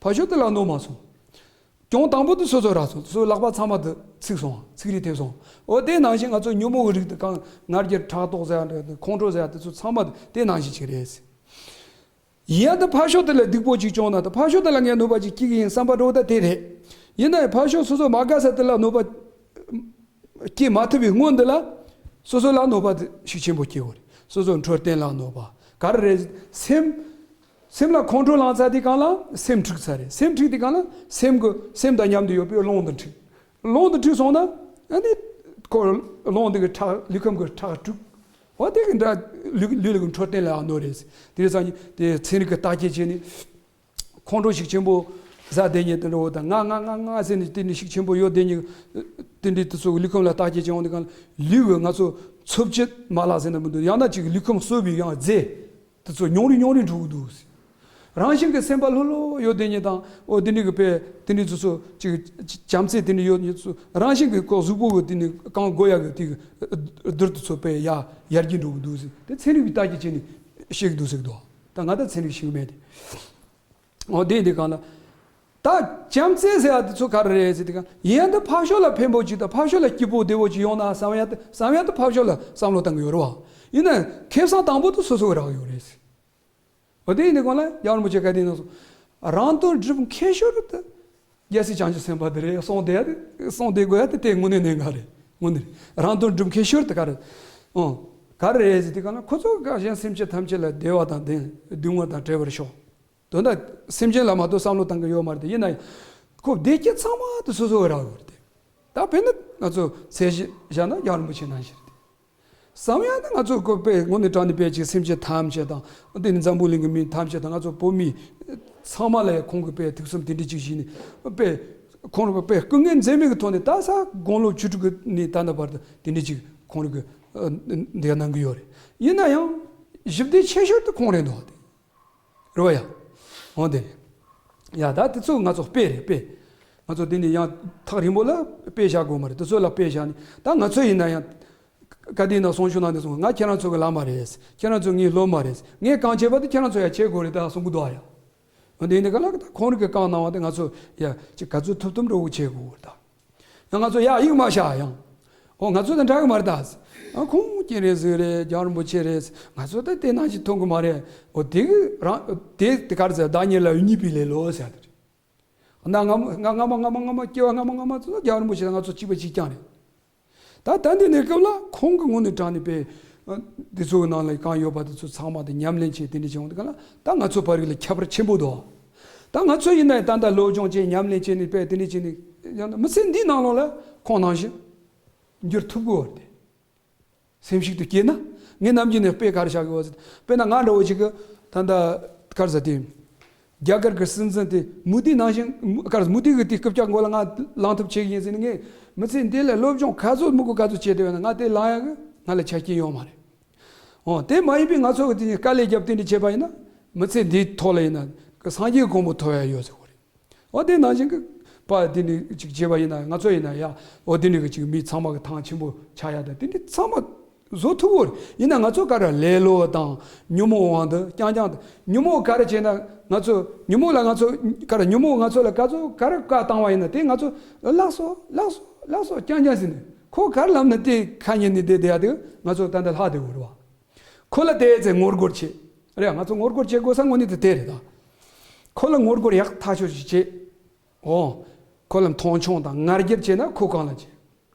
ཕར་ཕྱོགས་དེ་ལ་གནོད་མ་སོང་། གྱོང་དང་པོ་དེ་སོ་སོ་རག་སོང་། སོ་སོའི་ལག་པ་ཚང་མ་དེ་ཚིག་སོང་། ཚིག་རིས་ཐེབས་སོང་། འོ་དེ་ནང་བཞིན་ང་ཚོ་ཉོན་མོངས་ཀྱི་རིགས་དེ་གང་ང་རྒྱལ་ཕྲག་དོག་ཟེར་ཡ་འདྲ། ཁོང་ཁྲོ་ཟེར་ཡ་དེ་ཚོ་ཚང་མ་དེ་ནང་བཞིན་ཅིག་རེད། ཡིན་ཡང་དེ་ཕར་ཕྱོགས་དེ་ལ་སྡུག་པོ་ཅིག་བྱུང་ན། དེ་ཕར་ཕྱོགས་དེ་ལ་ངས་གནོད་པ་ཅིག་སྐྱེལ་གི་ཡིན་བསམ་པ་འདྲ་བོ་ད་དེ་རེད། ཡིན་ན་ཡང་ཕར་ཕྱོགས་སོ་སོ་མ་དགའ་ས་དེ་ལ་གནོད་པ་སྐྱེལ་མ་ཐུབ་པའི་སྔོན་དེ་ལ་སོ་སོ་ལ་གནོད་པ་དེ་ཤུགས་ཆེན་པོ་སྐྱེལ་དགོས་རེད། སོ་སོའི་འཕྲོད་བསྟེན་ལ་གནོད་པ། ག་རེ་རེད། སེམས། སེམས་ལ་ཁོང་ཁྲོ་ལངས་ཚར་དུས་སྒང་ལ་སེམས་འཁྲུགས་ཚར་རེད། སེམས་འཁྲུགས་དུས་སྒང་ལ་སེམས་ཀྱི་སེམས་དང་མཉམ་དུ་ཡོད་པའི་རླུང་དེ་འཁྲུགས། རླུང་དེ་འཁྲུགས་སོང་ན་ཨ་ནི་ཁོ་རླུང་དེ་གི་ཁྲག་ལུས་ཁམས་ཀྱི་ཁྲག་དཀྲུགས། འོ་དེ་གི་འདྲ་ལུས་ལུས་ལ་གི་འཕྲོད་བསྟེན་ལ་ཡང་གནོད་རེད། དེ་རེད་ཙང་ནི་དེ་ཚན་རིག་གི་བརྟག་དཔྱད་བྱས་ནས། ཁོང་ཁྲོ་ཤུགས་ཆེན་པོ་ཟ་བསྡད་མཁན་དེ་འདྲ་བོ་དང་། ང་ང་ང་ང་ཟེར་ནས་དེ་འདྲའི་ཤུགས་ཆེན་པོ་གཡོ་བསྡད་མཁན་དེ་འདྲའི་དེ་ཚོ་ལུས་ཁམས་ལ་བརྟག་དཔྱད་བྱེད་འོང་དུས་སྒང་ལ་ལུས་ཀྱི་ང་ཚོ་འཚོ་བྱེད་མ་ལག་ཟེར་ན་མི་འདུག་ཡང་ན་ཅིག་ལུས་ཁམས་གསོ་བའི་ཡང་རྫས་དེ་ཚོ་ཉུང་རུ་ཉུང་རུ་འགྲོ་གི་འདུག་རང་བཞིན་གྱི་སེམས་པ་ལྷོད་ལྷོད་གཡོ་བསྡད་མཁན་དང་། འོ་དེ་འདྲའི་གི་དཔེ་དེ་འདྲའི་ཚོ་ཚོ་ཅིག་བྱམས་བརྩེ་དེ་འདྲའི་ཡོད་མཁན་ཚོ་རང་བཞིན་གྱི་ཁོ་གཟུགས་པོ་གི་དེ་ནི་གང་དགོས་ཡག་གི་དེ་གི་རྡུལ་དེ་ཚོ་དཔེ་ཡར་ཡར་རྒྱས་འགྲོ་གི་འདུག་ཟེར། དེ་ཚན་རིག་པས་བརྟག་དཔྱད་བྱས་ནས་བཤད་ཀྱི་འདུག་ཟེར་གི་འདུག་ད་ང་ད་ཚན་རིག་ཤེས་ཀྱི་མེད་དེ། འོ་དེ་འདི་གང་ལ། ད་བྱམས་བརྩེ་ཟེར་ཡ་དེ་ཚོ་ག་རེ་རེད་ཟེར་དུས་སྒང་། ཡིན་ཡང་དེ་ཕར་ཕྱོགས་ལ་ཕན་པོ་ཅིག་དང་ཕར་ཕྱོགས་ལ་སྐྱིད་པོ་བདེ་བོ་ཅིག་ཡོང་ན་བསམ་ཡ་དེ་བསམ་ཡ་དེ་ཕར་ཕྱོགས་ལ་བསམ་བློ་བཏང་གི་ཡོད་རེད་བ། ཡིན་ན་ཁེ་བཟང་དང་པོ་དེ་སོ་སོ་གི་རག་ཡོད་རེད། འོ་དེ་ཡིན་དུས་སྒང་ལ་རྒྱལ་བ་རིན་པོ་ཆེ་ག་དེ་ཡིན་ན་གསུངས། རང་དོན་སྒྲུབ་མཁས་ཤོས་དེ་རྒྱལ་སྲས་བྱང་ཆུབ་སེམས་དཔའ་དེ་རེད། གསུངས་བསྡད་ཡ་དེ་གསུངས་བསྡད་དགོས་ཡ་དེ་དེ་དངོས་གནས་གནད་འགག་རེད། དངོས་གནས་རེད། རང་དོན་སྒྲུབ་མཁས་ཤོས་དེ་ག་རེད། ཨང་། ག་རེ་རེད་ཟེར་དུས་སྒང་ལ་ཁོ་ཚོ་ག་གཞན་སེམས་ཅན་ཐམས་ཅད་ལ་བདེ་བ་དང་ལྡན། སྡུག་བསྔལ་དང་བྲལ་བར་ཤོག་དོན་དག་སེམས་ཅན་ལ་མ་གཏོགས་བསམ་བློ་བཏང་གི་ཡོད་མ་རེད་དེ། ཡིན་ན་ཡང་ཁོ་བདེ་སྐྱིད་ཚང་མ་དེ་སོ་སོ་གི་རག་ཡོད་རེད་དེ། ད་དཔེར་ན་ང་ཚོ་ཚད་གཞི་བཞག་ན་རྒྱལ་བ་རིན་པོ་ཆེ་ནང་བཞིན་རེད་དེ། བསམ་ཡ་ནི་ང་ཚོ་ཁོ་དཔེ་དངོས་གནས་དྲང་གནས་དཔེ་ཅིག་སེམས་ཅན་ཐམས་ཅད་དང་། དེ་ནི་འཛམ་བུ་གླིང་གི་མི་ཐམས་ཅད་དང་། ང་ཚོ་བོད་མི་ཚང་མ་ལ་ཡང་ཁོང་གིས་དཔེ་ཐུགས་བསམ་དེ་འདྲ་ཅིག་བཞེས་ནས་དཔེ་ཁོང་རང་དཔེ་སྐུ་ངལ་འཛེམ་མེད་ཀྱི་ཐོག་ནས་ད་ས་དགུང་ལོ་བཅུ་དྲུག་གི་ནས་ད་ལྟ་བར་དུ་དེ་འདྲ་ཅིག་ཁོང་རང་གིས་འདི་གནང་གི་ཡོད་རེད། ཡིན་ན་ཡང་ཞི་བདེ་ཆེ་ཤོས་དེ་ཁོང་རེད་འདུག་དེ། རེད་བ་ཡ། འོ་དེ་རེད། ཡ་ད་དེ་ཚོ་ང་ཚོ་དཔེ་རེད་དཔེ། ང་ཚོ་དེ་ནས་ཡང་ཐག་རིང་པོ་ལ་དཔེ་བཞག་དགོས་མ་རེད། དེ་ཚོ་ལ་དཔེ་བཞག་ནས་ད་ང་ཚོ་ཡིན་ན་ཡང་། ག་དེ་ན་གསུང་ཆོས་ནང་དེ་གསུང་། ང་ཁྱེད་རང་ཚོ་གི་བླ་མ་རེད། ཁྱེད་རང་ཚོ་ངའི་སློབ་མ་རེད། ངས་གང་བྱས་པ་དེ་ཁྱེད་རང་ཚོ་ཡང་བྱེད་དགོས་རེད་ད་གསུང་གི་འདུག་ཨ་ཡ། འོ་དེ་ཡིན་དུས་སྒང་ལ་ད་ཁོང་རང་གིས་བཀའ་གནང་བ་དེ་ང་ཚོ་ཡ་ཅིག་ག་ཚོད་ཐུབ་ཐུབ་འདྲ་བོ་བྱེད་དགོས་རེད་ད། ཡང་ང་ཚོ་ཡ་ཡིག་མ་བཞག་ཡང་། འོ་ང་ཚོ་དང་འདྲ་གི་མ་རེད་ད། ཨ་ཁོང་སྐྱེས་རེད་གཟིགས་རེད། རྒྱལ་བ་རིན་པོ་ཆེ་རེད། ང་ཚོ་ད་དེ་ནང་བཞིན་མཐོང་གི་མ་རེད། འོ་དེ་གི་རང་དེ་དེ་ག་རེ་ཟེར། བདག་ཉིད་ལ་ཡོད་ཉེས་པའི་ལེ་ལོ་ཟེར་དེ་རེད། ན་སྔ་མོ་སྔ་སྔ་མ་སྔ་མ་སྔ་མ་སྐྱེ་བ་སྔ་མ་སྔ་མ་ཚོ་རྒྱལ་བ་རིན་པོ་ཆེ་དང་ང་ཚོ་གཅིག་པ་གཅིག་རྐྱང་རེད། ད་ད་འདི་ནས་སྐབས་ལ་ཁོང་གི་ངོས་ནས་དྲངས་ནས་པའི་འདི་ཚོའི་ནང་ལ་གང་ཡོད་པ་དེ་ཚོ་ཚང་མ་དེ་ཉམས་ལེན་བྱས་དེ་འདྲ་བྱུང་། དེ་ག་ལ་ད་ང་ཚོ་བར་རིགས་ལ་ཁྱད་པར་ཆེན་པོ་འདུག་ད་ང་ཚོ་ཡིན་ན་ད་ལྟ་སློབ་སྦྱོང་བྱས་ཉམས་ལེན་བྱས་ནས་པའི་དེ་འདྲ་བྱས་ནས་ཡང་ན་མི་ཚེ་འདིའི་ནང་ལོགས་ལ་ཁོང་ནང་བཞིན་འགྱུར་ཐུབ་དགོས་པ་རེད། སེམས་ཤུགས་དེ་སྐྱེས་ན། ངས་ནམ་རྒྱུན་ནས་དཔེ་ག་རེ་བཞག་གི་ཡོད་ཟེར། དཔེར་ན་ང་འདྲ་བོ་ཅིག་གི་ད་ལྟ་ག་རེ་ཟེར་དེ། རྒྱ་གར་གྱི་སྲིད་འཛིན་དེ་མུ་དི་ནང་བཞིན་ག་རེ་མུ་དི་གི་དེ་སྐུ་ཕྱྭ་མགོ་ལ་ང་ལངས་ཐབས་བྱེད་ཀྱི་ཡིན་ཟེར་ནས། ངས་མི་ཚེ་འདི་ལ་སློབ་སྦྱོང་ག་ཚོད་མི་དགོས་ག་ཚོད་བྱས་བསྡད་ཡོད་ན། ང་དེ་ལངས་ཡག་གི་ང་ལ་ཆ་རྐྱེན་ཡོད་མ་རེད། འོ་དེ་མ་ཡིན་པའི་ང་ཚོ་གི་དེ་དཀའ་ལས་རྒྱབ་དེ་འདྲ་བྱས་པ་ཡིན་ན། མི་ཚེ་འདིའི་ཐོག་ལ་ཡིན་ན་གི་སངས་རྒྱས་གོ་འཕང་ཐོབ་ཡག་ཡོད་ཟེར་གོ་རེད། འོ་དེ་ནང་བཞིན་གི་པ་དེ་འདྲ་ཅིག་བྱས་པ་ཡིན་ན། ང་ཚོ་ཡིན་ན་ཡ་འོ་དེ་འདྲ་གི་ཅིག་མི་ཚང་མ་གི་ཐང་ཆེན་པོ་ཆགས་ཡག་དང་དེ་འདྲ་ཚང་མ་བཟོ་ཐུབ་ཀྱི་ཡོད་རེད། ཡིན་ན་ང་ཚོ་ག་རེ་ལེ་ལོ་དང་ཉོན་མོངས་དབང་དུ་རྐྱང་རྐྱང་དང་། ཉོན་མོངས་ག་རེ་བྱས་ན་ང་ཚོ་ཉོན་མོངས་ལ་ང་ཚོ་ག་རེ་ཉོན་མོངས་ང་ཚོ་ལ་ག་ཚོད་ག་རེ་བཀའ་བཏང་བ་ཡིན་ན་དེ་ང་ཚོ་ལགས་སོ་ལགས་སོ་ལགས་སོ་རྐྱང་རྐྱང་ཟེར་ནས། ཁོ་ག་རེ་ལབ་ན་དེ་ཁ་ཉན་ནས་བསྡད་བསྡད་ཡག་དེ་ང་ཚོ་ད་ལྟ་ལྷག་བསྡད་ཡོད་རེད་བ། ཁོ་ལ་དེ་ཚེ་ངོ་རྒོལ་བྱེད། རེད། ང་ཚོ་ངོ་རྒོལ་བྱེད་དགོས་ས་དངོས་གནས་དེ་དེ་རེད་ད། ཁོ་ལ་ངོ་རྒོལ་ཡག་ཐག་ཆོད་ཅིག་བྱེད། འོ། ཁོ་ལ་མཐོང་ཆུང་དང་ང་རྒྱལ་བྱེད་ན་ཁོ་གང་ལ་བྱེད།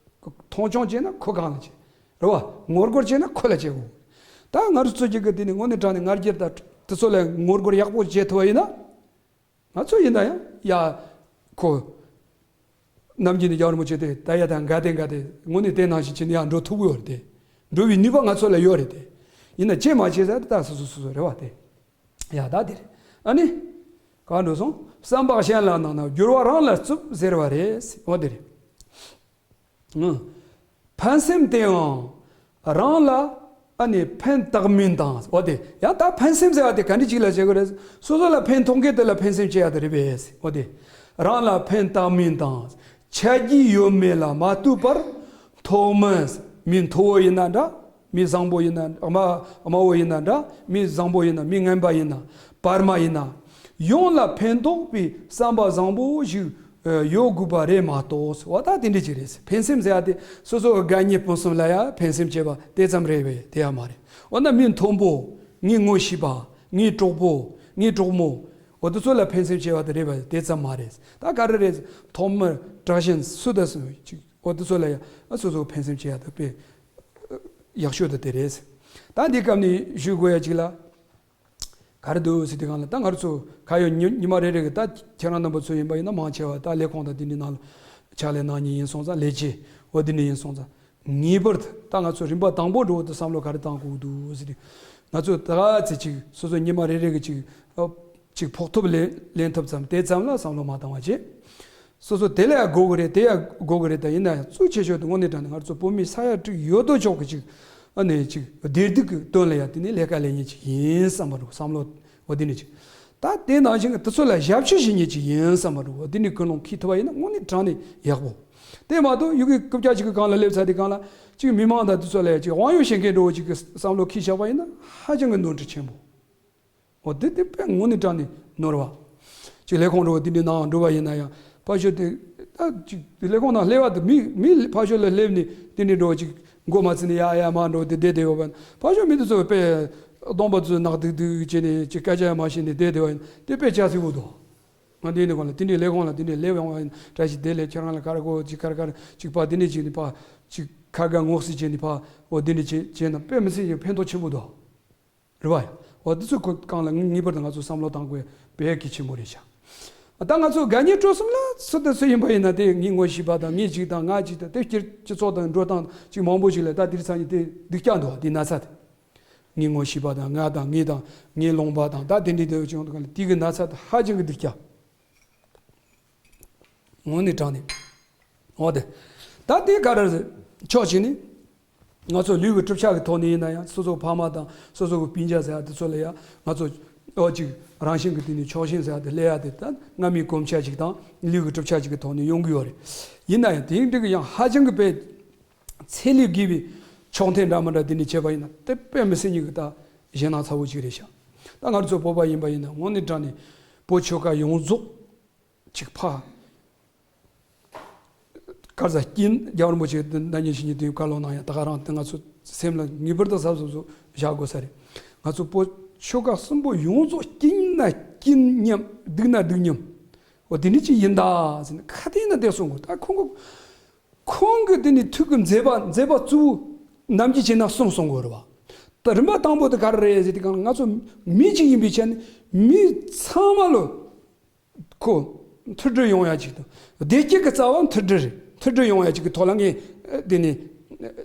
མཐོང་ཆུང་བྱེད་ན་ཁོ་གང་ལ་བྱེད། རེད་བ། ངོ་རྒོལ་བྱེད་ན་ཁོ་ལ་བྱེད་དགོས། ད་ང་རང་ཚོ་གཅིག་གི་དེ་ནི་དངོས་གནས་དྲང་ནས་ང་རྒྱལ་དང་དེ་ཚོ་ལ་ངོ་རྒོལ་ཡག་པོ་བྱེད་ཐུབ་པ་ཡིན་ན། ང་ཚོ་ཡིན་ན་ཡང་ཡ། ཁོ། ནམ་རྒྱུན་ནས་རྒྱལ་བ་རིན་པོ་ཆེ་དེ་ད་ཡ་ད་འགའ་དེ་འགའ་དེ་དངོས་གནས་དེ་ནང་བཞིན་བྱས་ནས་ཡང་འགྲོ་ཐུབ་ཀྱི་ཡོད་རེད་དེ། འགྲོ་བའི་ནུས་པ་ང་ཚོ་ལ་ཡོད་རེད་དེ། ཡིན་ན་བྱེད་མ་བྱེད་ཟེར་ད་སོ་སོ་སོ་སོ་རེད་བ་དེ། ཡ་ད་དེ་རེད། ཨ་ནི། གང་འགྲོ་སོང་། བསམ་པ་གཞན་ལ་གནང་ན་འགྱུར་བ་རང་ལ་རྩུབ་ཟེར་བ་རེད། འོ་དེ་རེད། ཨང་། ཕན་སེམས་དེའང་རང་ལ་ཨ་ནི་ཕན་བཏགས་མིན་དང་། འོ་དེ་ཡང་ད་ཕན་སེམས་ཟེར་བ་དེ་ག་འདྲ་ཅིག་ལ་བྱེད་དགོས་རེད། སོ་སོ་ལ་ཕན་ཐོགས་མཁན་དེ་ལ་ཕན་སེམས་བྱེད་ཡག་དེ་རེད་པས། འོ་དེ་རང་ལ་ཕན་བཏགས་མིན་དང་། ཆ་རྒྱུས་ཡོད་མེད་ལ་མ་ལྟོས་པར་མཐོ་དམན། མི་མཐོ་བོ་ཡིན་ན་འདྲ། མི་བཟང་པོ་ཡིན་ན། དམའ་དམའ་བོ་ཡིན་ན་འདྲ། མི་བཟང་པོ་ཡིན་ན། མི་ངན་པ་ཡིན་ན། བར་མ་ཡིན་ན། ཡོངས་ལ་ཕན་ཐོགས་པའི་བསམ་པ་བཟང་པོ་ཞིག་ཡོད་དགོས་པ་རེད་མ་གཏོགས། འོ་ད་དེ་འདྲ་ཅིག་རེད། ཕན་སེམས་ཟེར་ཡ་དེ་སོ་སོ་གི་དགའ་ཉེ་ཕུན་སུམ་ལ་ཡ་ཕན་སེམས་བྱེད་པ་དེ་ཙམ་རེད་པས། དེ་ཡང་མ་རེད། འོ་ན་མི་མཐོན་པོ། ངའི་ངོ་ཤེས་པ། ངའི་གྲོགས་པོ། ངའི་གྲོགས་མོ། འོ་དེ་ཚོ་ལ་ཕན་སེམས་བྱེད་པ་དེ་རེད་པས། དེ་ཙམ་མ་རེད། ད་ག་རེ་རེད། མཐོ་དམན་དྲག་ཞན་སུ་དང་སུ་ཅིག་འོ་དེ་ཚོ་ལ་ཡ་སོ་སོ་ཕན་སེམས་བྱེད་ཡ་དེ་དཔེ་ཡག་ཤོས་དེ་དེ་རེད། ད་འདི་སྐབས་ནས་ཞུ་དགོས་ཡ་ཅིག་ལ། ག་རེ་འདུག་ཟེར་དུས་སྒང་ལ། ད་ང་རང་ཚོ་ཁ་ཡོད་ཉི་ཉི་མ་རེ་རེ་གི་ད་ཁྱེད་རང་རྣམ་པ་ཚོ་ཡིན་པ་ཡིན་ན་མང་ཆེ་བ་ད་ལས་ཁུངས་དང་དེ་འདྲའི་ནང་ལ་ཕྱག་ལས་གནང་མཁན་ཡིན་སོང་ཙང་། ལས་བྱེད་འོ་དེ་འདྲ་ཡིན་སོང་ཙང་། ངེས་པར་དུ་ད་ང་ཚོ་རིམ་པ་དང་པོ་འགྲོ་བར་དུ་བསམ་བློ་ག་རེ་བཏང་དགོས་འདུག་ཟེར་དུས། ང་ཚོ་ད་ཚེ་ཅིག་སོ་སོ་ཉི་མ་རེ་རེ་གི་ཅིག་ཨ་ཅིག་ཕོགས་ཐོབ་ལེན་ལེན་ཐུབ་ཙམ་དེ་ཙམ་ལ་བསམ་བློ་མ་བཏང་བ་བྱེད། སོ་སོ་དེ་ལ་ཡང་དགོས་ཀྱི་རེད། དེ་ཡང་དགོས་ཀྱི་རེད། ད་ཡིན་ན་ཡང་གཙོ་ཆེ་ཤོས་དེ་དངོས་གནས་དྲང་གནས་ང་ཚོ་བོད་མི་ས་ཡ་དྲུག་ཡོད་དོ་ཅོག་གི་ཅིག་ཨ་ནི་ཅིག་བདེ་སྡུག་གི་དོན་ལ་ཡང་དེ་ནི་ལས་ཀ་ལས་མཁན་ཅིག་ཡིན་བསམ་པ་འདྲ་བོ། བསམ་བློ་འོ་དེ་ནི་ཅིག་ད་དེ་ནང་བཞིན་གྱི་དེ་ཚོ་ལ་ཞབས་ཕྱི་བྱེད་མཁན་ཅིག་ཡིན་བསམ་པ་འདྲ་བོ། དེ་ནི་ཀུན་སློང་འཁྱེར་ཐུབ་པ་ཡིན་ན་དངོས་གནས་དྲང་གནས་ཡག་པོ། དེ་མ་གཏོགས་ཡུལ་གྱི་རྐུབ་བཀྱག་ཅིག་གི་སྒང་ལ་སླེབས་ཚར་དུས་སྒང་ལ་ཅིག་མི་མང་དང་དེ་ཚོ་ལ་ཡང་ཅིག་དབང་ཡོད་བྱེད་མཁན་འདྲ་བོ་ཅིག་གི་བསམ་བློ་འཁྱེར་བཞག་པ་ཡིན་ན་ཧ་ཅང་གི་ནོར་འཁྲུལ་ཆེན་པོ། འོ་དེ་དེ་དཔེ་དངོས་གནས་དྲང་གནས་ནོར་བ། ཅིག་ལས་ཁུངས་འགྲོ་བ་དེ་འདྲའི་ནང་འགྲོ་བ་ཡིན་ན་ཡང་ཕར་ཕྱོགས་དེ། ད་ཅིག་ལས་ཁུངས་ནང་སླེབས་པ་དེ་མི་མི་ཕར་ཕྱོགས་ལ་སླེབས་ནས་དེ་འདྲའི་འགྲོ་བ་ཅིག་མགོ་མ་ཚོས་ནས་ཡ་ཡ་མར་འགྲོ་དེ་བསྡད་བསྡད་ཡོད་པ་ཡིན། ཕར་ཕྱོགས་མི་དེ་ཚོ་དཔེ་གདོང་པ་ཚོ་ནག་དིག་དིག་བྱས་ནས་ཅིག་སྐད་ཆ་ཡང་མ་བཤད་ནས་བསྡད་བསྡད་པ་ཡིན། དེ་དཔེ་ཆགས་སྲིད་པོ་འདུག་ང་འདི་ནི་གོ་ལ་དེ་འདྲའི་ལས་ཁུངས་ལ་དེ་འདྲའི་སླེབས་ཡོང་བ་ཡིན། བཀྲ་ཤིས་བདེ་ལེགས། ཁྱེད་རང་ལ་ག་རེ་དགོས། ཅིག་ག་རེ་ག་རེ་ཅིག་ཕར་དེ་འདྲའི་ཅིག་ནི་ཕར་ཅིག་ཁ་དགའ་ངོ་ཤེས་བྱས་ནས་ཕར་འོ་དེ་འདྲའི་བྱས་བྱས་ན་དཔེ་མི་སྲིད་ཀྱི་ཕན་ཐོགས་ཆེན་པོ་འདུག་རེད་བ། ཡ། འོ་དེ་ཚོ་ཁོ་གང་ལ་ངེས་པར་དུ་ང་ཚོ་བསམ་བློ་བཏང་དགོས་དཔེ་གལ་ཆེན་པོ་རེད་ཤག་ད་ང་ཚོ་དགའ་ཉེ་སྤྲོ་གསུམ་ལ་སུ་དང་སུ་ཡིན་པ་ཡིན་ན་དེ་ངའི་ངོ་ཤེས་པ་དང་ངའི་ཅིག་དང་ང་ཅིག་དང་དེ་སྤྱིར་སྤྱི་ཚོགས་དང་འགྲོ་སྟངས་ཅིག་མང་པོ་ཞིག་ལ་ད་དེ་རིང་སང་ཉིན་དེ་སྡུག་ཅག་འདུག་དེ་ན་ཚ་དེ། ངའི་ངོ་ཤེས་པ་དང་ང་དང་ངའི་དང་ངའི་ལུང་པ་དང་ད་དེ་འདྲའི་དེ་བྱུང་དུས་སྒང་ལ་དེ་གི་ན་ཚ་དེ་ཧ་ཅང་གི་སྡུག་ཅག་དངོས་གནས་དྲང་གནས། འོ་དེ། ད་དེ་ག་རེ་རེད། ཕྱོགས་གཅིག་ནས། ང་ཚོ་ལུས་ཀྱི་གྲུབ་ཆ་གི་ཐོག་ནས་ཡིན་ན་ཡང་སོ་སོ་ཕ་མ་དང་སོ་སོ་གི་སྤུན་ཀྱག་ཟེར་ཡ་དེ་ཚོ་ལ་ཡང་ང་ཚོ་འོ་ཅིག་རང་བཞིན་གྱི་སྟེང་ནས་ཕྱོགས་ཞེན་ཟེར་ཡ་དེ་སླེབས་ཡ་དེ་ད་སྔ་མའི་གོམས་ཆ་ཅིག་དང་ལུས་ཀྱི་གྲུབ་ཆ་ཅིག་གི་ཐོག་ནས་ཡོང་གི་ཡོད་རེད། ཡིན་ན་ཡང་དེ་འདྲ་གི་ཡང་ཧ་ཅང་གི་དཔེ་ཚད་ལས་བརྒལ་བའི་ཕྱོགས་འཐེན་འདྲ་མི་འདྲ་དེ་འདྲ་བྱས་པ་ཡིན་ན་དེ་དཔེ་མི་སྲིད་ཉིད་ཀྱི་ད་ཞེད་སྣང་ཚ་བོ་ཅིག་རེད་ཤག་ད་ང་ཚོ་བོད་པ་ཡིན་པ་ཡིན་ན་དངོས་གནས་དྲང་གནས་བོད་ཆོལ་ཁ་ཡོངས་རྫོགས་ཅིག་ཕ། ག་རེ་ཟ་སྐྱིད། རྒྱལ་བ་རིན་པོ་ཆེ་ན་ནིང་ཕྱི་ཉིན་དུས་བཀའ་སློབ་གནང་ཡ་ད་ག་རང་དེ་ང་ཚོ་སེམས་ལ་ངེས་པར་དུ་གཟབ་གཟབ་བཞག་དགོས་ས་རེད། ང་ཚོ་བོད་ཆོལ་ཁ་གསུམ་པོ་ཡོངས་རྫོགས་སྐྱིད་ན་སྐྱིད་མཉམ་སྡུག་ན་སྡུག་མཉམ། འོ་དེ་འདྲ་ཅིག་ཡིན་ད་ཟེར་ནས་ག་དུས་ཡིན་ན་དེ་གསུང་དགོས། ད་ཁོང་གི་ ཁོང་གི་དེ་ནི་ཐུགས་ཀྱི་མཛད་པ་མཛད་པ་གཙོ་བོ་ནམ་རྒྱུན་བྱས་ན་གསུམ་གསུང་དགོས་རེད་བ། ད་རིམ་པ་དང་པོ་དེ་ག་རེ་རེད་ཟེར་དུས་གང་ལ་ང་ཚོ་མི་གཅིག་ཡིན་པའི་ཆ་ནས་མི་ཚང་མ་ལོ། ཁོ་མཐུན་སྒྲིལ་ཡོང་ཡ་ཅིག་དང་བདེ་སྐྱིད་ཀྱི་རྩ་བ་མཐུན་སྒྲིལ་རེད། མཐུན་སྒྲིལ་ཡོང་ཡ་ཅིག་གི་ཐོག་ལ་ངས་འདི་ནས་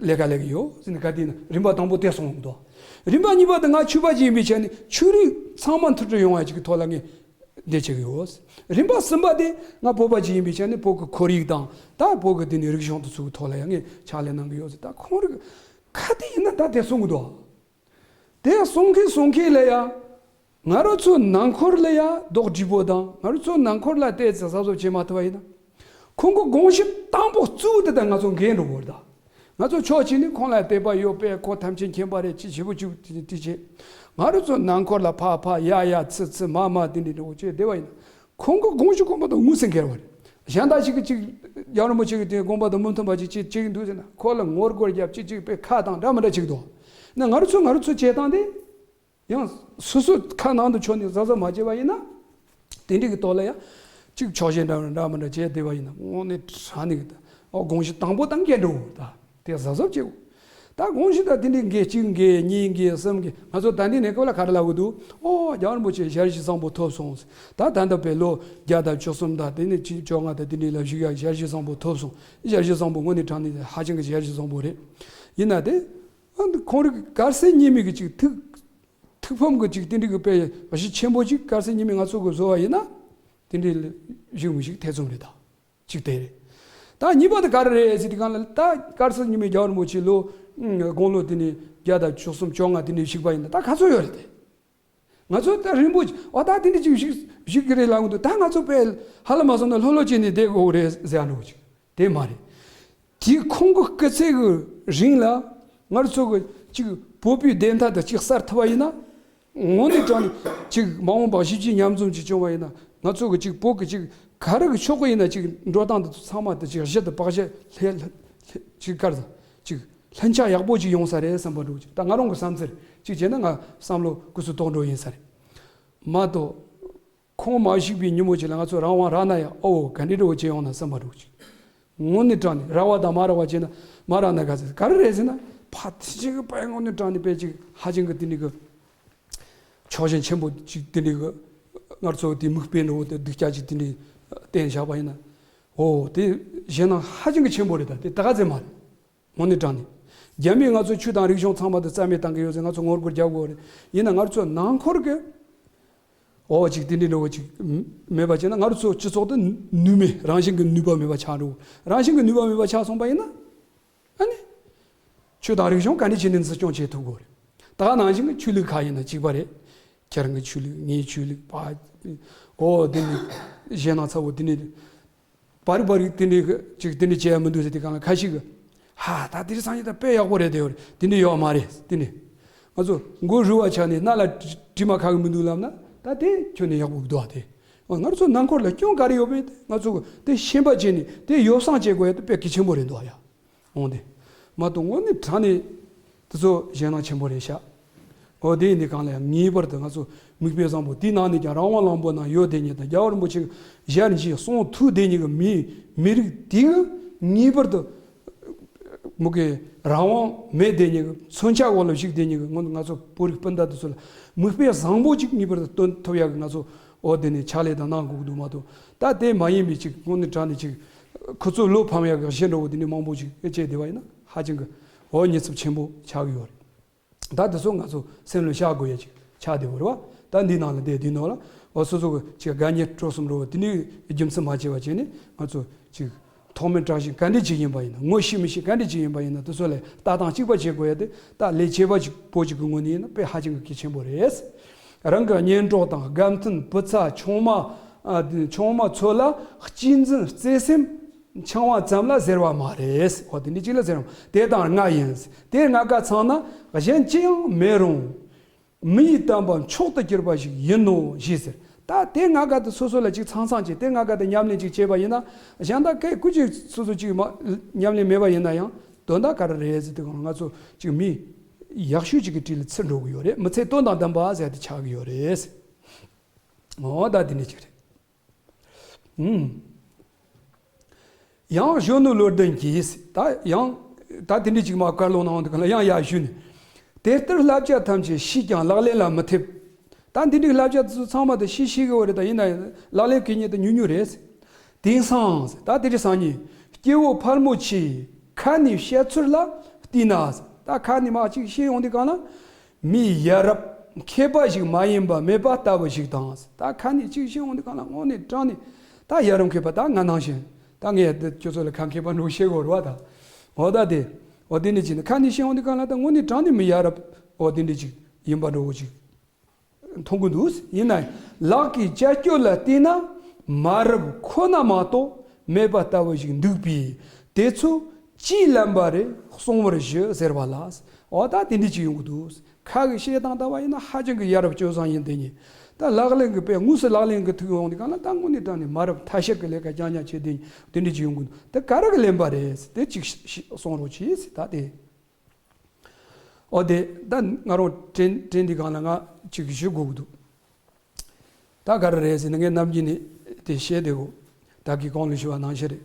ལས་ཀ་ལས་ཀྱི་ཡོད་ཟེར་ནས་ག་དེ་ན་རིམ་པ་དང་པོ་དེ་གསུངས་འདུག་རིམ་པ་གཉིས་པ་དེ་ང་ཆོས་པ་ཅིག་ཡིན་པའི་ཆ་ནས་ཆོས་རིག་ཚང་མ་མཐུན་སྒྲིལ་ཡོང་ཡ་ཅིག་གི་ཐོག་ལ་ངས་འདི་བྱེད་ཀྱི་ཡོད། རིམ་པ་གསུམ་པ་དེ་ང་བོད་པ་ཅིག་ཡིན་པའི་ཆ་ནས་བོད་ཀྱི་ཁོར་ཡུག་དང་ད་བོད་ཀྱི་འདི་ནས་རིག་གཞུང་དེ་ཚོ་གི་ཐོག་ལ་ཡང་ངས་ཕྱག་ལས་གནང་གི་ཡོད་ཟེར། ད་ཁོང་རིག་ག་དེ་ཡིན་ན་ད་དེ་གསུང་གི་འདུག་དེ་གསུང་མཁན་གསུང་མཁན་ལ་ཡ། ང་རང་ཚོ་ནང་ཁུལ་ལ་ཡ་རྡོག་སྒྲིལ་པོ་དང་ང་རང་ཚོ་ནང་ཁུལ་ལ་བལྟས་ཚེ་གཟབ་གཟབ་བྱེད་མ་ཐུབ་པ་ཡིན་ན། ཁོང་གི་དགོངས་གཞི་དང་པོ་གཙོ་བོ་དེ་དང་ང་ཚོ་འགལ་འགྲོ་བོར་ད། ང་ཚོ་ཕྱོགས་གཅིག་ནས་ཁོང་ལ་དད་པ་ཡོད་པས་ཁོ་ཐམས་ཅད་མཁྱེན་པ་རེད་ཅེས་ཞེ་པོ་ཅིག་དེ་བྱེད། ང་རང་ཚོ་ནང་ཁུལ་ལ་ཕ་ཕ་ཡ་ཡ་ཚི་ཚི་མ་མ་དེ་འདྲ་འདྲ་བོ་བྱས་བསྡད་པ་ཡིན་ན། ཁོང་གི་དགོངས་གཞི་དགོངས་པ་དང་དངོས་སུ་འགལ་བ་རེད། གཞན་དག་ཅིག་གིས་ཅིག་རྒྱལ་བ་རིན་པོ་ཆེ་གི་དེ་དགོངས་པ་དང་མི་མཐུན་པ་ཅིག་ཅིག་ཅིག་འདུག་ཟེར་ན་ཁོ་ལ་ངོ་རྒོལ་རྒྱབ་ཅིག་ཅིག་པའི་ཁ་དང་འདྲ་མི་འདྲ་ཅིག་འདུག་ན་ང་རང་ཚོ་ང་རང་ཚོ་བྱེད་སྟངས་དེ། ཡང་སོ་སོ་ཁ་ནང་དུ་ཆོད་ནས་གཟབ་གཟབ་མ་བྱས་པ་ཡིན་ན། དེ་འདྲའི་གི་ཐོག་ལ་ཡང་ཅིག་ཕྱོགས་ཞེན་འདྲ་འདྲ་མི་འདྲ་བྱས་བསྡད་པ་ཡིན་ན་དངོས་གནས་དྲང་གནས་གི་ད་ཨོ་དགོངས་གཞི་དང་པོ་དང་འགལ་འགྲོ་ད་དེ་གཟབ་གཟབ་བྱེད་དགོས། ད་དགོངས་གཞི་ད་དེ་འདྲའི་འགལ་གཅིག་འགལ་གཉིས་འགལ་གསུམ་འགལ་ང་ཚོ་ད་འདི་ནས་སྐབས་ལ་ག་རེ་ལབ་གི་འདུག་ཨོ་རྒྱལ་བ་རིན་པོ་ཆེ་ཞལ་བཞེས་བཟང་པོ་ཐོབ་སོང་། ད་ད་ལྟ་བའི་ལོ་བརྒྱ་དང་བཅུ་གསུམ་དང་དེ་ནས་ཆིག་བཅོ་ལྔ་དང་དེ་འདྲའི་ལ་བཞུགས་ཡག་ཞལ་བཞེས་བཟང་པོ་ཐོབ་སོང་། ཞལ་བཞེས་བཟང་པོ་དངོས་གནས་དྲང་གནས་ཧ་ཅང་གི་ཞལ་བཞེས་བཟང་པོ་རེད། ཡིན་ན་དེ། ཁོང་རིག་དཀར་གསལ་གཉིས་མེད་ཀྱི་ཅིག་ཐུགས། ཐུགས་ཕམ་གྱི་ཅིག་དེ་འདྲ་གི་དཔེ་གཞི་ཆེན་པོ་ཅིག་དཀར་གསལ་གཉིས་མེད་ང་ཚོ་གི་བཟོ་བ་ཡིན་ན། དེ་འདྲའི་བཞུགས་མི་ཞིག་ཐེ་ཚོམ་རེད་ད། ཅིག་དེ་རེད། ད་གཉིས་པ་དེ་ག་རེ་རེད་ཟེར་དུས་གང་ལ་ད་དཀར་གསལ་གཉིས་མེད་རྒྱལ་བ་རིན་པོ་ཆེ་ལོ། དགུང་ལོ་དེ་ནས་བརྒྱ་དང་བཅུ་གསུམ་བཅོ་ལྔ་དེ་འདྲ་བཞུགས་པ་ཡིན་ན་ད་ག་ཚོད་ཡོད་རེད་དེ། ང་ཚོ་ད་རིན་པོ་ཆེ་ཨ་ད་དེ་འདྲ་ཅིག་བཞུགས་བཞུགས་ཀྱི་རེད་ལབ་གི་འདུག་ད་ང་ཚོ་དཔེ་ཧ་ལམ་མ་སོང་ན་ལྷོད་ལྷོད་བྱས་ནས་བསྡད་དགོས་རེད་ཟེར་ཡ་འདྲ་བོ་ཅིག་དེ་མ་རེད། དེ་ཁོང་གི་སྐུ་ཚེ་གི་རིང་ལ་ང་ཚོ་གི་ཅིག་བོད་པའི་བདེན་མཐའ་དང་ཅིག་གསལ་ཐུབ་པ་ཡིན་ན། དངོས་གནས་དྲང་ནས་ཅིག་མ་འོངས་པ་གཞིས་བྱེས་མཉམ་འཛོམས་ཅིག་བྱུང་བ་ཡིན་ན་ང་ཚོ་གི་ཅིག་བོད་ཀྱི་ཅིག་ག་རེ་གི་ཕྱོགས་གི་ཡིན་ན་ཅིག་འགྲོ་སྟངས་དེ་ཚོ་ཚང་མ་དེ་ཅིག་གཞི་དང་བག་ཆགས་ལྷན་ལྷན་ཅིག་དཀར་དང་ཅིག་ལྷན་ཆགས་ཡག་པོ་ཅིག་ཡོང་ས་རེད་བསམ་པ་འདྲ་བོ་ཅིག་ད་ང་རང་གི་བསམ་ཚུལ་ཅིག་བྱས་ན་ང་བསམ་བློ་ཀུ་སུ་དོག་འགྲོ་ཡིན་ས་རེད། མ་གཏོགས། ཁོང་མ་བཞུགས་པའི་ཉིན་མོ་ཅིག་ལ་ང་ཚོ་རང་དབང་རག་ན་ཡང་ཨོ་ག་འདྲའི་འདྲ་བོ་བྱེད་ཡོང་ན་བསམ་པ་འདྲ་བོ་ཅིག་དངོས་གནས་དྲང་ནས་རག་པ་དང་མ་རག་པ་བྱས་ན་མ་རག་ན་ག་ཚོད་ག་རེ་རེད་ཟེར་ན་ཕ་དེ་ཅིག་གི་དཔེ་དངོས་གནས་དྲང་ནས་དཔེ་ཅིག་ཧ་ཅང་གི་དེ་འདྲའི་གི་ཕྱོགས་ཞེན་ཆེན་པོ་ཅིག་དེ་འདྲའི་གི་ང་ཚོ་དེ་མིག་དཔེ་འདྲ་བོ་དེ་སྡུག་ཅག་ཅིག་དེ་འདྲའི་བསྟན་བཞག་པ་ཡིན་ན་ཨོ་དེ་ཞེད་སྣང་ཧ་ཅང་གི་ཆེན་པོ་རེད། ད་དེ་ད་ག་ཚོད་མ་རེད། དངོས་གནས་དྲང་ནས། རྒྱ་མིས་ང་ཚོ་ཆོས་དང་རིག་གཞུང་ཚང་མ་དེ་རྩ་མེད་བཏང་གི་ཡོད་ཟེར་ང་ཚོ་ངོ་རྒོལ་རྒྱག་དགོས་རེད། ཡིན་ན་ང་ཚོ་ནང་ཁུལ་གྱི་འོ་ཅིག་དེ་འདྲའི་འདྲ་བོ་ཅིག་མེད་པ་བྱས་ན་ང་ཚོ་སྤྱི་ཚོགས་དེ་ནུས་མེད་རང་བཞིན་གྱི་ནུས་པ་མེད་པ་ཆགས་འགྲོ། རང་བཞིན་གྱི་ནུས་པ་མེད་པ་ཆགས་སོང་པ་ཡིན་ན། ཨ་ནི། ཆོས་དང་རིག་གཞུང་ག་འདྲ་བྱས་ནས་འཛིན་སྐྱོང་བྱེད་ཐུབ་དགོས་རེད། ད་ག་ནང་བཞིན་གྱི་ཆོས་ལུགས་ཁག་ཡིན་ན་གཅིག་པ་རེད། ཁྱེད་རང་གི་ཆོས་ལུགས་ངའི་ཆོས་ལུགས་པ། འོ་དེ་ནི་གཞན་དང་ཚ་བོ་དེ་ནི། པར་རིག་པར་རིག་དེ་འདྲའི་ཅིག་དེ་འདྲའི་བྱས་ཡ་མི་འདུག་ཟེར་དུས་གང་ལ་ཁ་ཤས་ཀྱིས། ཧ་ད་དེ་རིགས་སང་ཉིན་ད་དཔེ་ཡག་པོ་རེད་དེ་ཡོད་རེད་དེ་འདྲའི་ཡོད་མ་རེད་དེ་ནི། ང་ཚོ་མགོ་རུལ་བ་ཆགས་ནས་སྣ་ལ་དྲི་མ་ཁ་གི་མི་འདུག་ལབ་ན་ད་དེ་ཁྱོན་ནས་ཡག་པོ་འདུག་ཨ་དེ། ང་ཚོ་ནང་ཁོར་ལ་སྐྱོན་ག་རེ་ཡོད་པས་ང་ཚོ་དེ་ཤེས་པ་བྱས་ནས་དེ་ཡོ་བསྲང་བྱེད་དགོས་ཡ་དེ་དཔེ་གལ་ཆེན་པོ་རེད་འདུག་ཨ་ཡ། འོང་དེ། མ་གཏོགས་དངོས་གནས་དྲང་ནས་དེ་ཚོ་ཞེད་སྣང་ཆེན་པོ་རེད་ཤག་འོ་དེ་ཡིན་དུས་གང་ལ་ཡང་ངེས་པར་དུ་ང་ཚོ་མིག་དཔེ་བཟང་པོ་དེའི་ནང་ནས་ཀྱང་རང་དབང་གླང་པོ་ནང་ཡོད་བསྡད་མཁན་དང་རྒྱལ་བ་རིན་པོ་ཆེ་གི་ཞལ་མཇལ་གསུང་ཐོས་བསྡད་མཁན་གི་མི་མི་རིགས་དེ་གི་ངེས་པར་དུ་མུ་གེ་རང་དབང་མེད་བསྡད་མཁན་གི་མཚོན་ཆ་འོག་ལ་བཞུགས་བསྡད་མཁན་གི་སྔོན་ང་ཚོ་བོད་རིགས་སྤུན་ཟླ་དེ་ཚོ་ལ་མིག་དཔེ་བཟང་པོ་ཅིག་ངེས་པར་དུ་སྟོན་ཐུབ་ཡག་གི་ང་ཚོ་འོ་དེ་ནས་ཕྱག་ལས་དང་གནང་དགོས་ཀྱི་འདུག་མ་གཏོགས་ད་དེ་མ་ཡིན་པའི་ཅིག་དངོས་གནས་དྲང་ནས་ཅིག་ཁོ་ཚོ་བློ་ཕམ་ཡག་གི་གཞི་འདྲ་བོ་དེ་འདྲ་མང་པོ་ཅིག་བྱས་བསྡད་པ་ཡིན་ན་ཧ་ཅང་གི་འོ་ཉེན་ཚབས་ཆེན་པོ་ཆགས་ཀྱི་ཡོད་རེད། ད་དེ་ཚོ་ང་ཚོ་སེམས་ལ་བཞག་དགོས་ཡ་ཅིག་ཆགས་བསྡད་པ་རེད་བ། ད་འདི་ནང་ལ་བསྡད་དུས་ནང་ལ་འོ་སོ་སོ་གི་ཅིག་དགའ་ཉེ་སྤྲོ་གསུམ་རེད་བ། དེ་ནས་རྒྱུ་མཚན་མ་བྱས་པ་བྱས་ནས་ང་ཚོ་ཅིག་ཐོག་མའི་བཀྲ་ཤིས་ག་འདྲ་ཅིག་ཡིན་པ་ཡིན་ན་ངོ་ཤེས་མི་ཤེས་ག་འདྲ་ཅིག་ཡིན་པ་ཡིན་ན་དེ་ཚོ་ལ་ལྟ་སྟངས་གཅིག་པ་བྱེད་དགོས་ཡ་དེ་ད་ལས་བྱེད་པ་ཅིག་པོ་ཅིག་གི་ངོས་ནས་ཡིན་ན་དཔེ་ཧ་ཅང་གི་གལ་ཆེན་པོ་རེད། རང་གི་གཉེན་གྲོགས་དང་དགའ་མཐུན་བུ་ཚ་ཆུང་མ་ཨ་ཆུང་མ་ཚོ་ལ་གཅེས་འཛིན་བརྩེ་སེམས་འཆང་བ་ཙམ་ལ་ཟེར་བ་མ་རེད། འོ་དེ་འདྲ་ཅིག་ལ་ཟེར་བ་དེ་དང་ལྔ་ཡིན། དེ་ལྔ་ཀ་ཚང་ན་གཞན་ཅི་ཡང་མེད་རུང་། མི་ཡི་བསྟན་པ་མཆོག་ཏུ་གྱུར་པ་ཞིག་ཡིན་ནོ་ཞེས་ཟེར། ད་དེ་ལྔ་ཀ་དེ་སོ་སོ་ལ་ཅིག་ཚང་ཚང་ཅིག་དེ་ལྔ་ཀ་དེ་ཉམས་ལེན་ཅིག་བྱས་པ་ཡིན་ན་གཞན་དག་གས་ཀུ་ཅིག་སོ་སོ་ཅིག་མ་ཉམས་ལེན་མེད་པ་ཡིན་ན་ཡང་དོན་དག་ག་རེ་རེད་ཟེར་དུས་གང་ང་ཚོ་ཅིག་མི་ཡག་ཤོས་ཅིག་གི་གྲས་ལ་ཚུར་འགྲོ་གི་ཡོད་རེད། མི་ཚེ་དོན་དང་ལྡན་པ་ཟེར་དེ་ཆགས་གི་ཡོད་རེད། འོ་ད་དེ་འདྲ་ཅིག་རེད། ཨུམ། ཡང་གཞོན་ནུ་བློ་ལྡན་གྱིས། ད་ཡང་ད་དེ་འདྲའི་ཅིག་མ་བཀའ་སློབ་གནང་དུས་གང་ལ་ཡང་ཡར་ཞུས་ནས། དེ་ལྟར་བསླབ་བྱ་ཐམས་ཅད་ཤེས་ཀྱང་ལག་ལེན་ལ་མི་ཐེབས། ད་འདི་འདྲའི་བསླབ་བྱ་ཚོ་ཚང་མ་དེ་ཤེས་ཤེས་གི་བ་རེད། ད་ཡིན་ན་ཡང་ལག་ལེན་གི་ཉིད་དུ་ཉུང་ཉུང་རེད། དེང་སང་ད་དེ་འདྲའི་སང་ཉིན་སྐྱེ་བོ་ཕལ་མོ་ཆེའི་ཁ་ནས་བཤད་ཚུལ་ལ་བལྟས་ན། ད་ཁ་ནས་མ་ཅིག་བཤད་ཡོང་དུས་གང་ལ། མི་ཡ་རབས་མཁས་པ་ཞིག་མ་ཡིན་པ་མེད་པ་ལྟ་བུ་ཞིག་དང་། ད་ཁ་ནས་ཅིག་བཤད་ཡོང་དུས་གང་ལ་དངོས་གནས་དྲང་ནས་ད་ཡ་རབས་མཁས་པ་ད་ང་ནང་བཞིན་ད་ངས་འདི་ཁྱོད་ཚོ་ལ་ཁ་མཁས་པ་འགྲོ་བཤད་དགོས་རེད་བ། ད་འོ་ད་དེ་འོ་དེ་འདྲ་ཅིག་ནི་ཁ་ནས་བཤད་ཡོང་དུས་གང་ལ་ད་དངོས་གནས་དྲང་ནས་མི་ཡ་རབས་འོ་དེ་འདྲ་ཅིག་ཡིན་པ་འགྲོ་བོ་ཅིག་མཐོང་གི་འདུག་ཡིན་ན་ལག་གི་ཅ་སྐྱོ་ལ་བལྟས་ན་མ་རབས་ཁོ་ན་མ་གཏོགས་མེད་པ་ལྟ་བུ་ཞིག་འདུག་པས། དེ་ཚོ་ཅིས་ལན་པ་རེ་གསུང་བར་ཞུ་ཟེར་བ་ལ། འོ་ད་དེ་འདྲ་ཅིག་ཡོང་གི་འདུག་ཁ་གི་བཤད་སྟངས་ལྟ་བ་ཡིན་ན་ཧ་ཅང་གི་ཡ་རབས་སྤྱོད་བཟང་ཡིན། དེ་ཉིད་ད་ལག་ལེན་གི་དཔེ་དངོས་སུ་ལག་ལེན་གི་ཐུག་ཡོང་དུས་གང་ལ་ད་དངོས་གནས་དྲང་ནས་མ་རབས་ཐ་ཤལ་གི་ལས་ཀ་རྐྱང་རྐྱང་བྱེད། དེ་ཉིད་དེ་འདྲ་ཅིག་ཡོང་གི་འདུག་དེ་ག་རེ་གི་ལན་པ་རེད། དེ་ཅིག་གསུང་རོགས་གྱིས་ད་དེ། འོ་དེ་ད་ང་རང་དྲན་དྲན་དེ་གང་ལ་ང་ཅིག་ཞུ་དགོས་ཀྱི་འདུག་ད་ག་རེ་རེད་ཟེར་ན་ངས་ནམ་རྒྱུན་ནས་དེ་བཤད་བསྡད་གོ། ད་གི་གོང་ལ་ཞུ་བ་ནང་བཞིན་རེད།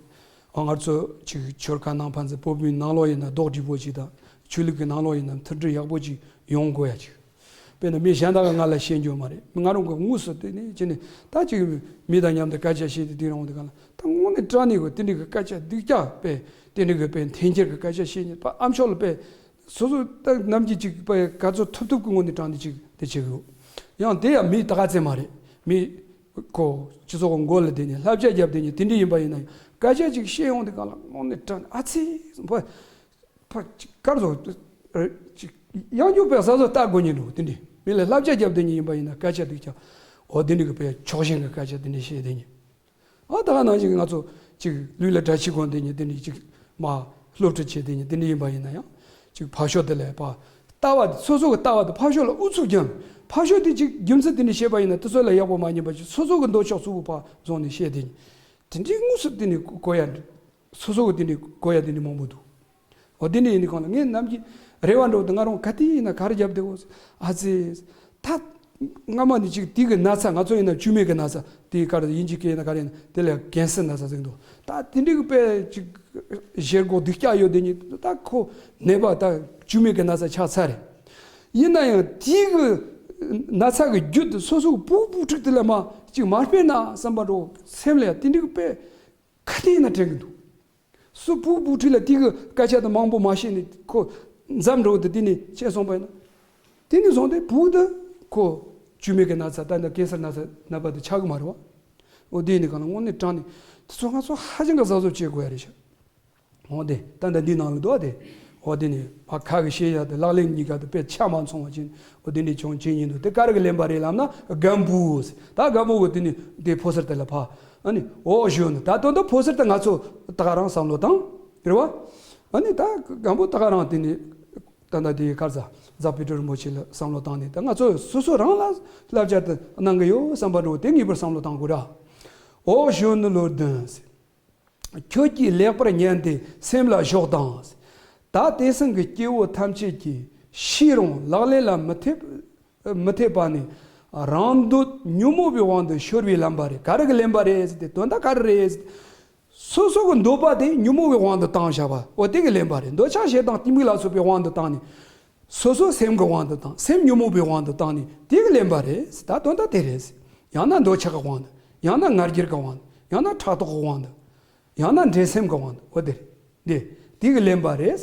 འོ་ང་ཚོ་ཅིག་ཆོལ་ཁ་ནང་ཕན་ཚུན་བོད་མིའི་ནང་ལོགས་ཡིན་ན་རྡོག་སྒྲིལ་པོ་ཅིག་དང་ཆོས་ལུགས་ཀྱི་ནང་ལོགས་ཡིན་ན་མཐུན་སྒྲིལ་ཡག་པོ་ཅིག་ཡོང་དགོས་ཡ་ཅིག་དཔེར་ན་མི་གཞན་དག་གིས་ང་ལ་བཤད་རྒྱུ་མ་རེད། ང་རང་གི་དངོས་སུ་དེ་ནས་ཅི་ནས་ད་ཅིག་མི་དང་མཉམ་དུ་སྐད་ཆ་བཤད་དེ་དེ་རང་དེ་གང་ལ་ད་དངོས་གནས་དྲང་གནས་གོ་དེ་འདྲའི་གི་སྐད་ཆ་སྡུག་ཅག་དཔེ་དེ་འདྲའི་གི་དཔེ་འཐེན་འཁྱེར་གི་སྐད་ཆ་བཤད་ཉེན་པ་ཨ་མཆོག་ལ་དཔེ། སོ་སོ་ད་ནམ་རྒྱུན་ཅིག་པ་ག་ཚོད་ཐུབ་ཐུབ་ཀྱི་ངོ་ནས་དྲང་ནས་ཅིག་དེ་བྱེད་དགོས། ཡང་དེ་ཡང་མི་ད་ག་ཚད་མ་རེད། མི་ཁོ་སྤྱི་ཚོགས་ཀྱི་མགོ་ལ་བསྡད་ནས་བསླབ་བྱ་བརྒྱབ་བསྡད་ནས་དེ་འདྲ་ཡིན་པ་ཡིན་ན་ཡང་སྐད་ཆ་ཅིག་བཤད་ཡོང་དུས་གང་ལ་དངོས་གནས་དྲང་ནས་ཨ་ཙི་ཕ་ཕ་ཅིག་དཀར་བཟོ་ཅིག་ཡང་རྒྱུག་པའི་ས་བཟོ་ལྟ་དགོས་ཉེན་འགྲོ། དེ་འདྲ་མི་ལ་བསླབ་བྱ་བརྒྱབ་བསྡད་ཉེན་ཡིན་པ་ཡིན་ན་སྐད་ཆ་སྡུག་ཅག་འོ་དེ་འདྲ་གི་དཔེ་ཕྱོགས་ཞེན་གྱི་སྐད་ཆ་དེ་འདྲ་བཤད་བསྡད་ཉེན། ཨ་ད་ག་ནང་བཞིན་ང་ཚོ་ཅིག་ལུས་ལ་གྲྭ་ཆས་གོན་བསྡད་ཉེན་དེ་འདྲ་ཅིག་མ་སློབ་ཁྲིད་བྱེད་བསྡད་ཉེན་དེ་འདྲ་ཡིན་པ་ཡིན་ན་ཡང་ཅིག་ཕར་ཕྱོགས་དེ་ལ་ཕར་ལྟ་བ་དེ་སོ་སོ་གི་ལྟ་བ་དེ་ཕར་ཕྱོགས་ལ་ཨུ་ཚུགས་ཀྱང་ཕར་ཕྱོགས་དེ་ཅིག་རྒྱུ་མཚན་དེ་འདྲ་བཤད་པ་ཡིན་ན་དེ་ཚོ་ལ་ཡག་པོ་མ་ཉན་པ་ཅིག་སོ་སོ་གི་འདོད་ཕྱོགས་གཙོ་བོ་ཕར་བཟུང་ནས་བཤད་བསྡད་ཉེན་དེ་འདྲའི་དངོས་སུ་དེ་འདྲ་གོ་ཡ་འདྲ། སོ་སོ་གི་དེ་འདྲའི་གོ་ཡ་དེ་འདྲ་མང་པོ་འདུག་འོ་དེ་འདྲ་ཡིན་དུས་གང་ལ་ངས་ནམ་རྒྱུན་རེ་བ་འདྲ་བོ་དེ་ང་རང་ག་དུས་ཡིན་ན་ག་རེ་བརྒྱབ་བསྡད་གོ། ཨ་ཙི། ད་སྔ་མ་ནས་ཅིག་དེ་གི་ན་ཚ་ང་ཚོ་ཡིན་ན་བཅོས་མའི་གི་ན་ཚ་དེ་ག་རེ་དབྱིན་ཇི་སྐད་ཡིན་ན་ག་རེ་ཡིན་ན་དེ་ལ་ཀན་སར་ན་ཚ་ཟེར་གི་འདུག་ད་དེ་འདྲའི་གི་དཔེ་ཅིག་བཞེས་སྒོ་སྡུག་ཅག་ཡོད་དེ་ཉིད་ད་ཁོ་ནད་པ་ད་བཅོས་མའི་གི་ན་ཚ་ཆགས་ཚར་རེད། ཡིན་ན་ཡང་དེ་གི་ན་ཚ་གི་རྒྱུ་དེ་སོ་སོ་གི་བུ་བུ་ཕྲུག་དེ་ལ་མ་ཅིག་མ་སྤེལ་ན་བསམ་པ་འདྲ་བོ་སེམས་ལ་ཡང་དེ་འདྲའི་གི་དཔེ། ག་དུས་ཡིན་ན་དྲན་གྱི་འདུག་སུ་བུ་བུ་ཁྲིད་ལ་དེ་གི་སྐད་ཆ་དང་མང་པོ་མ་བཤད་ནས་ཁོ་འཛམ་འགྲོ་དེ་དེ་ནས་བཤད་སོང་པ་ཡིན་ན། དེ་ནས་བཟུང་སྟེ་བུ་དེ་ཁོ་བཅོས་མའི་གི་ན་ཚ་ད་ནི་ཀན་སར་ན་ཚ་ནད་པ་དེ་ཆགས་གི་མ་རེད་བ། འོ་དེ་ནི་གང་ལ་དངོས་གནས་དྲང་ནས་དེ་ཚོ་ང་ཚོ་ཧ་ཅང་གི་གཟབ་གཟབ་བྱེད་དགོས་ཡ་རེད་ཤག་འོ་དེ་ད་ལྟ་འདི་ནང་ལ་འདུག་བ་དེ། འོ་དེ་ནི་ཕ་ཁ་གི་བཤད་ཡ་དེ་ལག་ལེན་གཉིས་ཀ་དེ་དཔེ་ཆ་མ་ཚང་བ་ཅན་འོ་དེ་འདྲའི་བྱུང་བྱེད་ཉིན་འདུག་དེ་ག་རེ་གི་ལན་པ་རེད་ལབ་ན་སྒམ་པོ་ཟེར། ད་སྒམ་པོ་གི་དེ་ནི་དེ་ཕོ་གསར་དེ་ལ་ཕ། ཨ་ནི་འོ་ཞུ་ནི་ད་དོན་དུ་ཕོ་གསར་དེ་ང་ཚོ་ད་ག་རང་བསམ་བློ་བཏང་རེད་བ། ཨ་ནི་ད་སྒམ་པོ་ད་ག་རང་དེ་ནི་ད་ད་དེ་གར་ཟ་ཛ་པི་ཏྲ་རིན་པོ་ཆེ་ལ་བསམ་བློ་བཏང་ནས་ད་ང་ཚོ་སོ་སོ་རང་ལ་བསླབ་བྱ་དེ་གནང་གི་ཡོད་བསམ་པ་འགྲོ་དེ་ངེས་པར་བསམ་བློ་བཏང་དགོས་ར། འོ་ཞུ་ནི་བློ་ལྡན་ཟེར། ཁྱོད་ཀྱིས་ལེགས་པར་ཉན་ཏེ་སེམས་ལ་ཞོག་དང་། ད་དེང་སང་གི་སྐྱེ་བོ་ཐམས་ཅད་ཀྱིས་ཤེས་རུང་ལག་ལེན་ལ་མི་ཐེབས་མི་ཐེབས་པ་ནི་རང་འདོད་ཉོན་མོངས་པའི་དབང་དུ་ཤོར་བའི་ལན་པ་རེད། ག་རེ་གི་ལན་པ་རེད་ཟེར་ཏེ་དོན་དག་ག་རེ་རེད་ཟེར་ཏེ། སོ་སོ་གི་འདོད་པ་དེ་ཉོན་མོངས་པའི་དབང་དུ་བཏང་བཞག་པ་འོ་དེ་གི་ལན་པ་རེད། འདོད་ཆགས་ཞེ་སྡང་གཏི་མུག་ལ་སོགས་པའི་དབང་དུ་བཏང་ནས་སོ་སོ་སེམས་ཀྱི་དབང་དུ་བཏང་སེམས་ཉོན་མོངས་པའི་དབང་དུ་བཏང་ནས་དེ་གི་ལན་པ་རེད་ཟེར། ད་དོན་དག་དེ་རེད་ཟེར། ཡང་ན་འདོད་ཆགས་ཀྱི་དབང་དུ་ཡང་ན་ང་རྒྱལ་གྱི་དབང་དུ་ཡང་ན་ཕྲག་དོག་གི་དབང་དུ། ཡང་ན་འགྲན་སེམས་ཀྱི་དབང་དུ་འོ་དེ་རེད། འདི་དེ་གི་ལན་པ་རེད།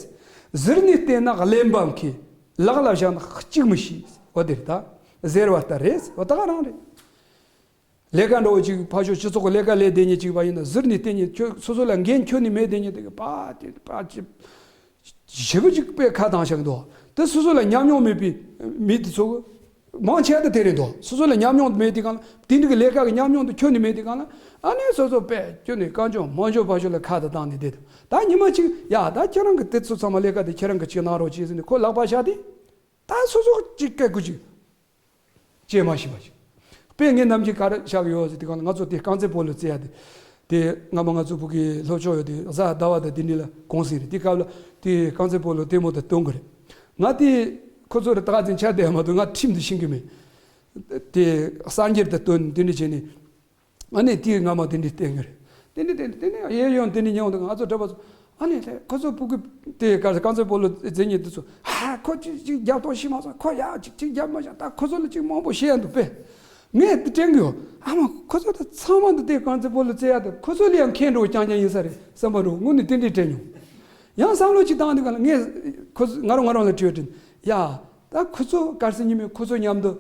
ཟུར་ནས་བལྟས་ན་གླེན་པ་མཁས། ལག་ལ་བཞག་ན་གཅིག་མི་ཤེས། འོ་དེ་རེད་ད། ཟེར་བ་ལྟར་རེད། འོ་ད་ག་རང་རེད། ལས་ཀ་འགྲོ་བ་ཅིག་ཕར་ཕྱོགས་སྤྱི་ཚོགས་ཀྱི་ལས་ཀ་ལས་བསྡད་ཉེ་ཅིག་པ་ཡིན་ན་ཟུར་ནས་བལྟས་ཉེ་ཁྱོད་སོ་སོ་ལ་འགན་ཁྱོད་ནས་མེད་བསྡད་ཉེ་དེ་གི་པ་དེ་པ་ཅི། ཞེ་པོ་ཅིག་པས་ཁ་བཏང་བཞག་འདུག་དེ་སོ་སོ་ལ་ཉམས་མྱོང་མེད་པའི་མི་དེ་ཚོ་གི་མང་ཆེ་བ་དེ་རེད་འདུག་སོ་སོ་ལ་ཉམས་མྱོང་མེད་དུས་གང་ལ་དེ་འདྲ་གི་ལས་ཀ་གི་ཉམས་མྱོང་དེ་ཁྱོན་ནས་མེད་དུས་གང་ལ་ཨ་ནི་སོ་སོ་དཔེ་ཁྱོན་ནས་རྐང་ལྗོངས་མང་ལྗོངས་ཕར་ཕྱོགས་ལ་ཁ་དེ་བཏང་ནས་བསྡད་འདུག་ད་ཉི་མ་གཅིག་ཡ་ད་ཁྱེད་རང་གི་དེ་ཚོ་ཚང་མ་ལས་ཀ་དེ་ཁྱེད་རང་གི་གཅིག་གནང་རོགས་བྱེད་ཟེར་ནས་ཁོ་ལག་པ་བཞག་དེ་ད་སོ་སོ་གཅིག་སྐད་དགུ་གཅིག་བྱེད་མ་ཤེས་པ་ཞིག་དཔེ་ངས་ནམ་རྒྱུན་ག་རེ་བཞག་ཡོད་ཟེར་དུས་གང་ལ་ང་ཚོ་དེ་རྐང་རྩེད་སྤོ་ལོ་རྩེ་ཡ་དེ། དེ་སྔ་མ་ང་ཚོ་བུ་གའི་སློབ་ཆོག་ཡོད་དེ་གཟའ་ཟླ་བ་དང་དེ་འདྲ་ལ་གུང་སེང་རེད། དེ་སྐབས་ལ་དེ་རྐང་རྩེད་སྤོ་ལོ་ལྟད་མོ་དང་སྟོན་གི་རེད། ང་དེ་ཁོ་ཚོ་རེ་ད་ག་ཚོད་ཆ་དེ་མ་གཏོགས་ང་ཁྲིམས་དེ་ཤེས་གི་མེད། དེ་གསར་འགྱུར་དང་སྟོན་དེ་འདྲ་བྱས་ནས་ཨ་ནི་དེའི་སྔ་མ་དེ་འདྲ་བསྟན་གི་རེད། དེ་ནས་དེ་དེ་ནས་གཡས་གཡོན་དེ་ནས་ཉོན་འདུག་ང་ཚོ་གྲྭ་པ་ཚོ། ཨ་ནི་ལས་ཁོ་ཚོ་ཕྲུ་གུ་དེ་ག་རྐང་རྩེད་སྤོ་ལོ་རྩེད་མཁན་དེ་ཚོ། ཧ། ཁོ་ཅིག་ཅིག་རྒྱབ་གཏོང་ཤེས་མ་སོང་། ཁོ་ཡ་ཅིག་ཅིག་རྒྱབ་མ་བྱ། ད་ཁོ་ཚོ་ལ་ཅིག་མང་པོ་བཤད་ཡ་འདུག་པས། ངས་དེ་དྲན་གི་ཡོད། ཨ་མ། ཁོ་ཚོ་ད་ཚང་མ་འདི་དེ་རྐང་རྩེད་སྤོ་ལོ་རྩེ་ཡ་དེ་ཁོ་ཚོ་ལ་ཡང་མཁས་འགྲོ་རྐྱང་རྐྱང་ཡིན་ས་རེད་བསམ་པ་འདྲ་བོ་དངོས་གནས་དེ་འདྲའི་དྲན་མྱོང་། ཡང་བསམ་བློ་ཅིག་བཏང་དུས་ག་ལ། ངས་ཁོ་ཚོ་ང་རང་ང་རང་ལ་དྲི་བ་དྲིས། ཡ། ད་ཁོ་ཚོ་གལ་སྲིད་ཉི་མས་ཁོ་ཚོ་མཉམ་དུ་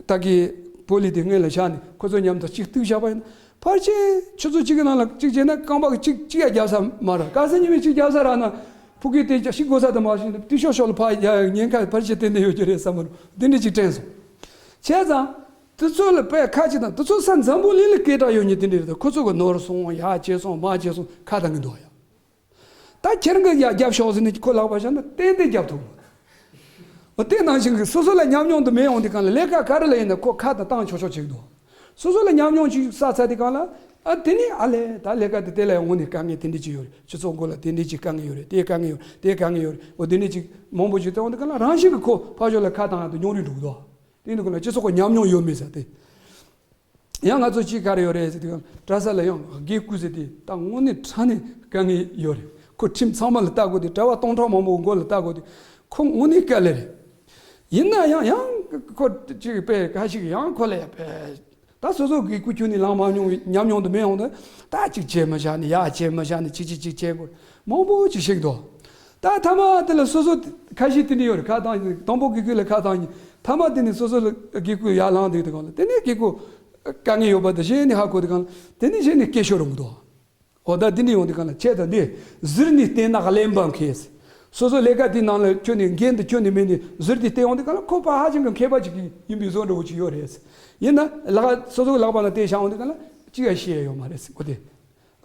ད་གི་སྤོ་ལོ་དེ་སྔོན་ལ་བཞག་ནས་ཁོ་ཚོ་མཉམ་དུ་གཅིག་གཏུག་བཞག་པ་ཡིན་ན། ཕལ་ཆེར་ཆུ་ཚོད་གཅིག་གི་ནང་ལ་གཅིག་བྱས་ན་རྐང་པ་གཅིག་གཅིག་ཡང་རྒྱབ་ས་མ་རེད། གལ་སྲིད་ཉི་མས་གཅིག་རྒྱབ་ས་རག་ན་ཕྲུ་གུ་དེ་ཞིག་དགོས་ས་དུ་མ་ཞིག་ནས་དུས་ཤོག་ཤོག་ལ་ཕར་ཡ་ཉེན་ཁ་ཕལ་ཆེར་དེ་འདྲ་ཡོད་ཀྱི་རེད་བསམ་པ་འདི་འདྲ་ཅིག་དྲན་སོང་། བྱས་ཙང་། དེ་ཚོ་ལ་དཔེ་ཁ་ཅིག་དང་། དེ་ཚོ་ས་འཛམ་བུ་གླིང་ལ་སྐད་གྲགས་ཡོད་མཁན་དེ་འདྲ་རེད། ད་ཁོ་ཚོ་གི་ནོར་སོང་། ཡ་བྱས་སོང་། མ་བྱས་སོང་། ཁ་བཏང་གི་འདུག་ཡ། ད་ཁྱེད་རང་གིས་ཡར་རྒྱབ་ཤོག་ཟེར་ནས་ཁོ་ལག་པར་བཞག་ན་ཏན་ཏན་རྒྱབ་ཐུབ། འོ། དེ་ནང་བཞིན་གྱི་སོ་སོ་ལ་ཉམས་མྱོང་དུ་མེད་ཡོང་དུས་གང་ལ་ལས་ཀ་ག་རེ་ལ་ཡིན་ན་ཁོ་ཁ་དང་བཏང་ཆོག་ཆོག་བྱེད་ཀྱི་འདུག་སོ་སོ་ལ་ཉམས་མྱོང་ཅིག་བསགས་ཚར་དུས་གང་ལ། ཨ། དེ་ནས་ཨ་ལས་ད་ལས་ཀ་དེ་དེ་ལ་ཡང་དངོས་གནས་དཀའ་ངལ་དེ་འདྲ་ཅིག་ཡོད་རེད། སྤྱི་ཚོགས་སྒོ་ལ་དེ་འདྲ་ཅིག་དཀའ་ངལ་ཡོད་རེད། དེ་དཀའ་ངལ་ཡོད་རེད། དེ་དཀའ་ངལ་ཡོད་རེད། འོ། དེ་འདྲ་ཅིག་མང་པོ་ཅིག་བཏོན་དུས་གང་ལ་རང་བཞིན་གྱི་ཁོ་ཕར་ཕྱོགས་ལ་ཁ་བཏང་ཡག་དེ་ཉུང་རུ་འགྲོ་གི་འདུག་དེ་འདུག་གི་ན་སྤྱི་ཚོགས་ཀྱི་ཉམས་མྱོང་ཡོད་མེད་ཟེར་ཏེ། ཡང་ང་ཚོ་གཅིག་ག་རེ་ཡོད་རེད་ཟེར་དུས། གྲྭ་ས་ལ་ཡང་དགེ་བསྐོས་ཟེར་དེ་ད་དངོས་གནས་དྲང་གནས་དཀའ་ངལ་ཡོད་རེད། ཁོ་ཁྲིམས་ཚང་མ་ལ་ལྟ་དགོས་དེ། གྲྭ་པ་སྟོང་ཕྲག་མང་པོ་མགོ་ལ་ལྟ་དགོས་དེ། ཁོ་དངོས་གནས་དཀའ་ལས་རེད། ཡིན་ན་ཡང་ཡང་ཁོ་ཅིག་དཔེ་ཁ་ཞིག་ཡང་ཁོ་ལ་ཡ་དཔེ། ད་སོ་སོ་དགེ་བསྐོས་ཁྱོན་ནས་ལངས་མ་མྱོང་བའི་ཉམས་མྱོང་དུ་མེད་ཡོང་དུས། ད་ཅིག་བྱས་མི་བཞག་ནས། ཡ་བྱས་མི་བཞག་ནས། ཅིག་ཅིག་ཅིག་བྱས་དགོས། མང་པོ་ཅིག་ཤེས་འདུག་ད་ཐ་མ་དེ་ལ་སོ་སོ་ཁ་ཤས་དེ་འདྲ་ཡོད་རེད། ཁ་བཏང་། དང་པོ་དགེ་བསྐོས་ལ་ཁ་བཏང་། ཐ་མ་དེ་ནས་སོ་སོ་ལ་དགེ་བསྐོས་ཡར་ལངས་དུས་གང་ལ། དེ་ནས་དགེ་བསྐོས་དཀའ་ངལ་ཡོད་པ་དེ་གཞི་ནས་ཧ་གོ་དུས་གང་ལ། དེ་ནས་གཞི་ནས་སྐད་ཤོར་འགྲོ་གི་འདུག་འོ། ད་དེ་འདྲ་ཡོང་དུས་གང་ལ། ཁྱེད་ད་འདི་ཟུར་ནས་བལྟས་ན་གླེན་པ་མཁས། སོ་སོ་ལས་ཀ་དེའི་ནང་ལ་ཁྱོན་ནས་འགན་དུ་ཁྱོན་ནས་མེད་ནས་ཟུར་དེ་བལྟས་ཡོང་དུས་གང་ལ། ཁོ་པ་ཧ་ཅང་གི་མཁས་པ་ཅིག་ཡིན་པའི་བཟོ་འདྲ་བོ་ཅིག་ཡོད་རེད། ཡིན་ན་ལག་སོ་སོའི་ལག་པ་ལ་དེ་བཞག་ཡོང་དུས་གང་ལ་ཅི་ཡང་ཤེས་ཡ་ཡོད་མ་རེད། འོ་དེ་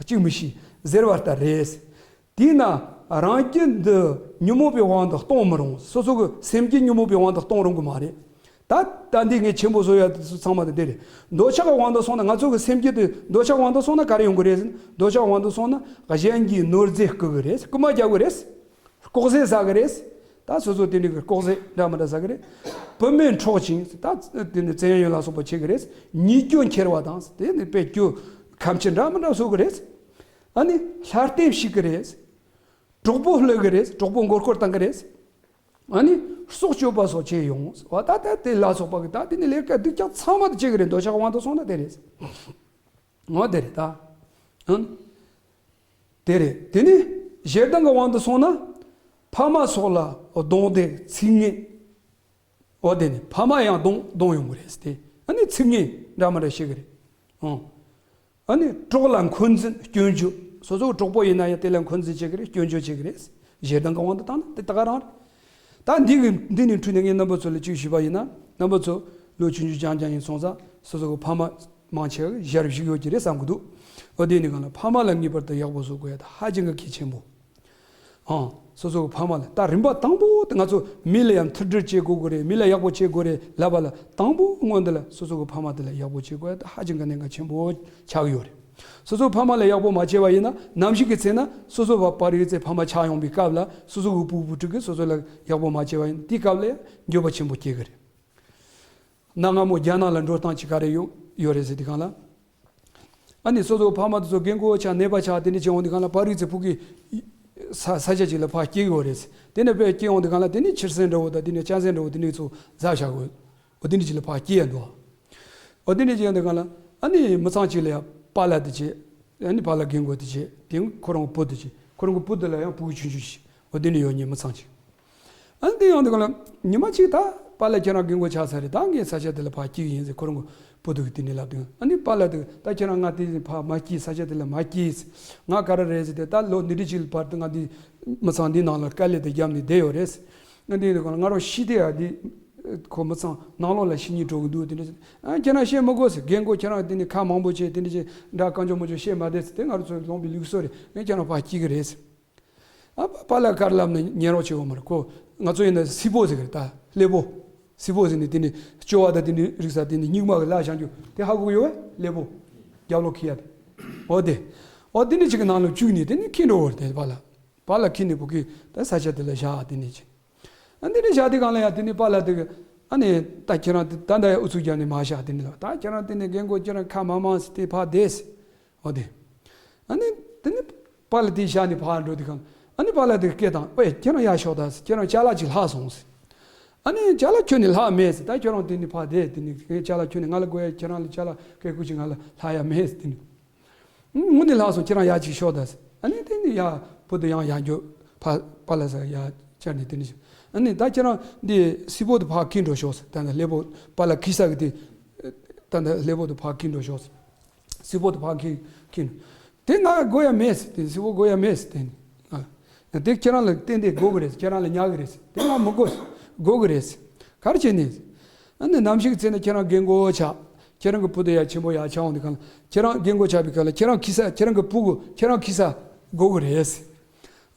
གཅིག་མི་ཤེས་ཟེར་བ་ལྟར་རེད། དེས་ན་རང་རྒྱུད་འདི་ཉོན་མོངས་པའི་དབང་དུ་གཏོང་མི་རུང་། སོ་སོ་གི་སེམས་རྒྱུད་ཉོན་མོངས་པའི་དབང་དུ་གཏོང་རུང་གི་མ་རེད། ད་ད་འདི་ངས་ཆེན་པོ་བཟོ་ཡ་དེ་ཚོ་ཚང་མ་དེ་འདི་རེད། འདོད་ཆགས་ཀྱི་དབང་དུ་སོང་ན། ང་ཚོ་གི་སེམས་རྒྱུད་དེ་འདོད་ཆགས་དབང་དུ་སོང་ན་ག་རེ་ཡོང་གི་རེད་ཟེར་ན། འདོད་ཆགས་དབང་དུ་སོང་ན་གཞན་གྱི་ནོར་རྫས་རྐུ་གི་རེད། རྐུ་མ་རྒྱག་གི་རེད། ལྐོག་ཟས་ཟ་གི་རེད། ད་སོ་སོ་དེ་འདྲ་གི་ལྐོག་ཟས་འདྲ་མི་འདྲ་ཟ་གི་རེད། བུད་མེད་འཕྲོག་ཅིང་། ད་དེ་ནི་བཙན་གཡེམ་ལ་སོགས་པ་བྱེད་གི་རེད། ཉེས་སྐྱོན་འཁྱེར་བ་དང་། དེ་ནི་དཔེ་སྐྱོ་ཁམས་ཆེ་འདྲ་མི་འདྲ་བཟོ་གི་རེད། ཨ་ནི་ལྷ་རྟེན་བཤིག་གི་རེད། གྲོགས་པོ་བསླུ་གི་རེད། གྲོགས་པོ་མགོ་སྐོར་བཏང་གི་རེད། ཨ་ནི་སྲོག་གཅོད་པ་སོགས་བྱས་ཡོང་། བ་ད་ད་དེ་ལ་སོགས་པ་གི་ད་དེ་ནི་ལས་ཀ་སྡུག་ཅག་ཚང་མ་དེ་བྱེད་གི་རེད། འདོད་ཆགས་དབང་དུ་སོང་ན་དེ་རེད། འོ་དེ་རེད་ད། ཨང་། དེ་རེད། དེ་ནི་ཞེ་སྡང་གི་དབང་དུ་སོང་ན། ཕ་མ་སོགས་ལ་རྡུང་རྡེག་ཚིག་ངན། འོ་དེ་ནི་ཕ་མ་ཡང་རྡུང་རྡུང་ཡོང་གི་རེད་དེ། ཨ་ནི་ཚིག་ངན་འདྲ་མི་འདྲ་བཤད་གི་རེད། ཨང་། ཨ་ནི་གྲོགས་ལ་འཁོན་འཛིན་སྐྱོན་བརྗོད། སོ་སོའི་གྲོགས་པོ་ཡིན་ན་ཡང་དེ་ལ་འཁོན་འཛིན་བྱེད་གི་རེད། སྐྱོན་བརྗོད་བྱེད་གི་རེད། ཞེ་སྡང་གི་དབང་དུ་བཏང་ན་དེ་ད་ག་རང་རེད། ད་འདི་གི་འདི་ནས་འཕྲོས་ནས་ངས་རྣམ་པ་ཚོ་ལ་ཅིག་ཞུས་པ་ཡིན་ན། རྣམ་པ་ཚོ་ལོ་ཆུང་ཆུང་རྐྱང་རྐྱང་ཡིན་སོང་ཙང་སོ་སོ་གི་ཕ་མ་མང་ཆེ་བ་ཞར་བཞུགས་ཡོད་ཀྱི་རེད་བསམ་གི་འདུག་འོ་དེ་ནི་གང་ལ་ཕ་མ་ལ་ངེས་པར་དུ་ཡག་པོ་བཟོ་དགོས་ཡ་ད་ཧ་ཅང་གི་གལ་ཆེན་པོ། ཨང་། སོ་སོ་གི་ཕ་མ་ལ་ད་རིམ་པ་དང་པོ་དེ་ང་ཚོ་མི་ལ་ཡང་མཐུན་སྒྲིལ་བྱེད་དགོས་གི་རེད། མི་ལ་ཡག་པོ་བྱེད་དགོས་རེད་ལབ་པ་ལ་དང་པོ་སྔོན་དེ་ལ་སོ་སོ་གི་ཕ་མ་དེ་ལ་ཡག་པོ་བྱེད་དགོས་ཡ་ད་ཧ་ཅང་གི་གནད་འགག་ཆེན་པོ་ཆགས་ཀྱི་ཡོད་རེད། སོ་སོའི་ཕ་མ་ལ་ཡག་པོ་མ་བྱས་པ་ཡིན་ན། ནམ་ཞིག་གི་ཚེ་ན་སོ་སོ་བ་པར་རིག་ཚེ་ཕ་མ་ཆགས་ཡོང་པའི་སྐབས་ལ་སོ་སོ་གི་བུ་བུ་ཕྲུག་གིས་སོ་སོ་ལ་ཡག་པོ་མ་བྱས་པ་ཡིན་ན་དེའི་སྐབས་ལ་ཡང་འགྱོད་པ་ཆེན་པོ་སྐྱེ་གི་རེད། གནའ་སྔ་མོ་རྒྱ་ནག་ལ་འགྲོ་སྟངས་ཅིག་ག་རེ་ཡོད་ཡོད་རེད་ཟེར་དུས་གང་ལ། ཨ་ནི་སོ་སོའི་ཕ་མ་དེ་ཚོ་རྒན་གོག་ཆགས་ནད་པ་ཆགས་དེ་འདྲ་བྱས་ཡོང་དུས་གང་ལ་པར་རིག་ཚེ་ཕྲུ་གུ་ས་ས་ཆ་ཅིག་ལ་ཕར་སྐྱེལ་གི་ཡོད་རེད། དེ་ནས་དཔེ་སྐྱེལ་ཡོང་དུས་གང་ལ་དེ་ནས་ཁྱི་སེར་འདྲ་བོ་དང་དེ་ནས་སྤྱང་སེར་འདྲ་བོ་དེ་འདྲ་ཚོ་ཟ་བཞག་གི་ཡོད། འོ་དེ་འདྲ་ཅིག་ལ་ཕར་སྐྱེལ་ཡ་འདུག་འོ་དེ་འདྲ་ཅིག་ཡོང་དུས་གང་ལ་ཨ་ནི་མི་ཚང་ཅིག་ལ་ཡ་པཱ་ལགས་དེ་བྱས། ཨ་ནི་པཱ་ལགས་རྒན་གོག་དེ་བྱས། དེ་ཁོ་རང་བུ་དེ་བྱས། ཁོ་རང་གི་བུ་དེ་ལ་ཡང་ཕྲུ་གུ་ཆུང་ཆུང་ཞིག་འོ་དེ་འདྲ་ཡོད་མཁན་མི་ཚང་ཅིག་ཨ་ནི་དེ་ཡོང་དུས་གང་ལ་ཉི་མ་གཅིག་ད་པཱ་ལགས་ཁྱེད་རང་རྒན་གོག་ཆགས་ཚར་རེད། ད་ངས་ས་ཆ་དེ་ལ་ཕར་སྐྱེལ་གི་ཡིན་ཟེར་ཁོ་རང་གི་བུ་དེ་གིས་དེ་འདྲ་ལབ་དུས། ཨ་ནི་པཱ་ལགས་དེ་ད་ཁྱེད་རང་ང་དེ་ཕར་མ་སྐྱེལ། ས་ཆ་དེ་ལ་མ་སྐྱེལ། ང་ག་རེ་རེད་ཟེར་ཏེ། ད་ལོ་འདི་འདྲ་ཅིག་བར་དུ་ང་འདི་མི་ཚང་འདི་ནང་ལ་དཀའ་ལས་དེ་བརྒྱབ་ནས་བསྡད་ཡོད་རེད། ང་འདི་ནི་ང་རང་ཤི་དེ་ཡ་འདི་ཁོ་མི་ཚང་ནང་ལོགས་ལ་ཤི་སྙིང་བྲོ་གི་འདུག་དེ་འདྲ་ཟེར། ཨ་ཁྱེད་རང་བཤད་མི་དགོས་ཟེར། རྒན་གོག་ཁྱེད་རང་དེ་ནི་ཁ་མང་པོ་བྱས་དེ་འདྲ་ཅིག་འདྲ་རྐང་ཅོ་མ་ཅོ་བཤད་མ་བསྡད་ཟེར། དེ་ང་རང་ཚོ་ལོངས་པའི་ལུགས་སྲོལ་རེད། ངས་ཁྱེད་རང་ཕར་སྐྱེལ་གི་རེད་ཟེར། ཨ་པཱ་ལགས་ག་རེ་ལབ་ན་ཉན་རོགས་བྱེད་འོ་མ་རེད། ཁོ་ང་ཚོ་ཡིན་ན་སི་པོ་ཟེར་གི་རེད། ད་ཀླད་པོ། སི་པོ་ཟེར་ནས་དེ་ནི་སྐྱོ་བ་དང་དེ་ནི་རིག་ས་དེ་ནི་སྙིགས་མ་གི་ལ་བཞག་རྒྱུ་དེ་ཧ་གོ་གི་ཡོད་པས། ཀླད་པོ་རྒྱབ་ལོགས་འཁྱེར་ཡ་དེ། འོ་དེ། འོ་དེ་འདྲ་ཅིག་གི་ནང་ལ་བཅུག་ནས་དེ་ནི་འཁྱེར་འགྲོ་བར་དེ་པཱ་ལགས། པཱ་ལགས་འཁྱེར་ནས་བུ་གུ་ད་ས་ཆ་དེ་ལ་བཞག་དེ་ནས་ཅིག་ཨ་འདི་འདྲ་བཞག་དུས་གང་ལ་ཡ་དེ་ནས་པཱ་ལགས་དེ་གིས་ཨ་ནི་ད་ཁྱེད་རང་དེ་ད་ད་ཡ་ཨུ་ཚུགས་རྒྱག་ནས་མ་བཞག་དེ་ནས་ལ། ད་ཁྱེད་རང་དེ་ནས་རྒན་གོག་ཁྱེད་རང་ཁ་མ་མང་ཟེར་དེ་ཕར་བསྡད་ཟེར། འོ་དེ། ཨ་ནི་དེ་ནི་པཱ་ལགས་དེའི་ཞལ་ནས་ཕར་འགྲོ་དུས་སྒང་ཨ་ནི་པཱ་ལགས་དེ་སྐད་བཏང་། ཨོའི་ཁྱེད་རང་ཡར་ཤོག་དང་ཟེར། ཁྱེད་རང་ཅ་ལག་ཅིག་ལྷག་སོང་ཟེར། ཨ་ནི་ཅ་ལག་ཁྱོན་ནས་ལྷག་མེད་ཟེར། ད་ཁྱོད་རང་དེ་ནི་ཕར་བསྡད། དེ་ནི་ངའི་ཅ་ལག་ཁྱོན་ནས་ང་ལ་དགོས་ཡ། ཁྱེད་རང་ལ་ཅ་ལག་སྐད་ཁུར་ཅིག་ང་ལ་ལྷག་ཡ་མེད་ཟེར། དེ་ནི་དངོས་གནས་ལྷག་སོང་། ཁྱེད་རང་ཡར་ཅིག་ཤོག་དང་ཟེར། ཨ་ནི་དེ་ནི་ཡར་བུ་དེ་ཡང་ཡར་འགྱོ། ཕ་པཱ་ལགས་ས་ཡར་བཅར་ནས་དེ་ནི་ཨ་ནི་ད་ཁྱེད་རང་འདི་སིལ་བུ་དེ་ཕར་འཁྱེར་འགྲོ་ཤོག་ཟེར། ད་ནི་སླེ་པོ་པཱ་ལགས་འཁྱེར་ས་གི་དེ། ད་ནི་སླེ་པོ་དེ་ཕར་འཁྱེར་འགྲོ་ཤོག་ཟེར། སིལ་བུ་དེ་ཕར་འཁྱེར་འཁྱེར། དེ་ང་དགོས་ཡ་མེད་ཟེར། དེ་སིལ་བུ་དགོས་ཡ་མེད་ཟེར། དེ་ནི་ཨ་དེ་ཁྱེད་རང་ལ་ཏན་ཏན་དགོས་གི་རེད་ཟེར། ཁྱེད་རང་ལ་ཉར་གི་རེད་ཟེར། དེ་ང་མི་དགོས་ཟེར། དགོས་གི་རེད་ཟེར། ག་རེ་བྱས་ནས་ཟེར། ཨ་ནི་ནམ་ཞིག་ཚེ་ན་ཁྱེད་རང་རྒན་གོག་ཆགས། ཁྱེད་རང་གི་བུ་དེ་ཡར་ཆེན་པོ་ཡར་ཆགས་འོང་དུས་སྒང་ལ། ཁྱེད་རང་རྒན་གོག་ཆགས་པའི་སྐབས་ལ་ཁྱེད་རང་འཁྱེར་ས། ཁྱེད་རང་གི་བུ་གུ་ཁྱེད་རང་འཁྱེར་ས་དགོས་གི་རེད་ཟེར།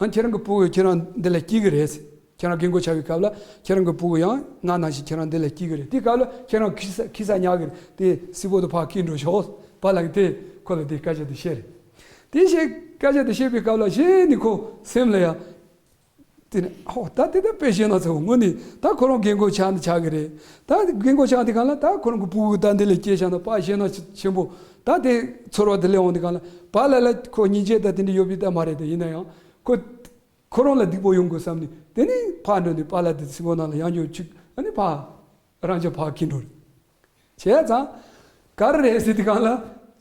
ཨ་ཁྱེད་རང་གི་བུ་གུ་ཁྱེད་རང་འདི་ལ་སྐྱེལ་གི་རེད་ཟེར། ཁྱེད་རང་རྒན་གོག་ཆགས་པའི་སྐབས་ལ་ཁྱེད་རང་གི་བུ་གུ་ཡང་ང་ནང་བཞིན་ཁྱེད་རང་འདི་ལ་སྐྱེལ་གི་རེད། དེའི་སྐབས་ལ་ཁྱེད་རང་འཁྱེར་ས་འཁྱེར་ས་ཉར་གི་རེད། དེ་སིལ་བུ་དེ་ཕར་འཁྱེར་འགྲོ་ཤོག། པཱ་ལགས་ཀྱིས་དེ་ཁོ་ལ་དེ་སྐད་ཆ་དེ་བཤད་རེད། དེ་བཤད། སྐད་ཆ་དེ་བཤད་པའི་སྐབས་ལ་གཞི་ནས་ཁོ་སེམས་ལ་ཡ། དེ་ནས་ཧོ། ད་དེ་ད་དཔེ་བཤད་ན་ཚ་བོ། དངོས་གནས་ད་ཁོ་རང་རྒན་གོག་ཆགས་ནི་ཆགས་གི་རེད། ད་རྒན་གོག་ཆགས་དེ་གང་ལ་ད་ཁོ་རང་གི་བུ་གུ་ད་འདི་ལ་སྐྱེལ་བཞག་ན་ཕར་བཤད་ན་ཆེན་པོ། ད་དེ་ཚོར་བ་དེ་སླེབས་འོང་དེ་གང་ལ་པཱ་ལགས་ལ་ཁོ་སྙིང་རྗེ་ད་དེ་འདྲ་ཡོད་པའི་ད་མ་རེད། དེ་ཡིན་ན་ཡང་ཁོ་ཁོ་རང་ལ་སྡིག་པོ་ཡོང་དགོས་བསམ་ནས་དེ་ནས་ཕར་འགྲོ་ནས་པཱ་ལགས་དེ་སིལ་བུ་ནང་ལ་ཡང་འགྱོ་ཅིག་ཨ་ནི་ཕར། རང་ཅག་ཕར་འཁྱེར་འགྲོ་རེད། བྱས་ཙང་། ག་རེ་རེད་ཟེར་དུས་སྒང་ལ།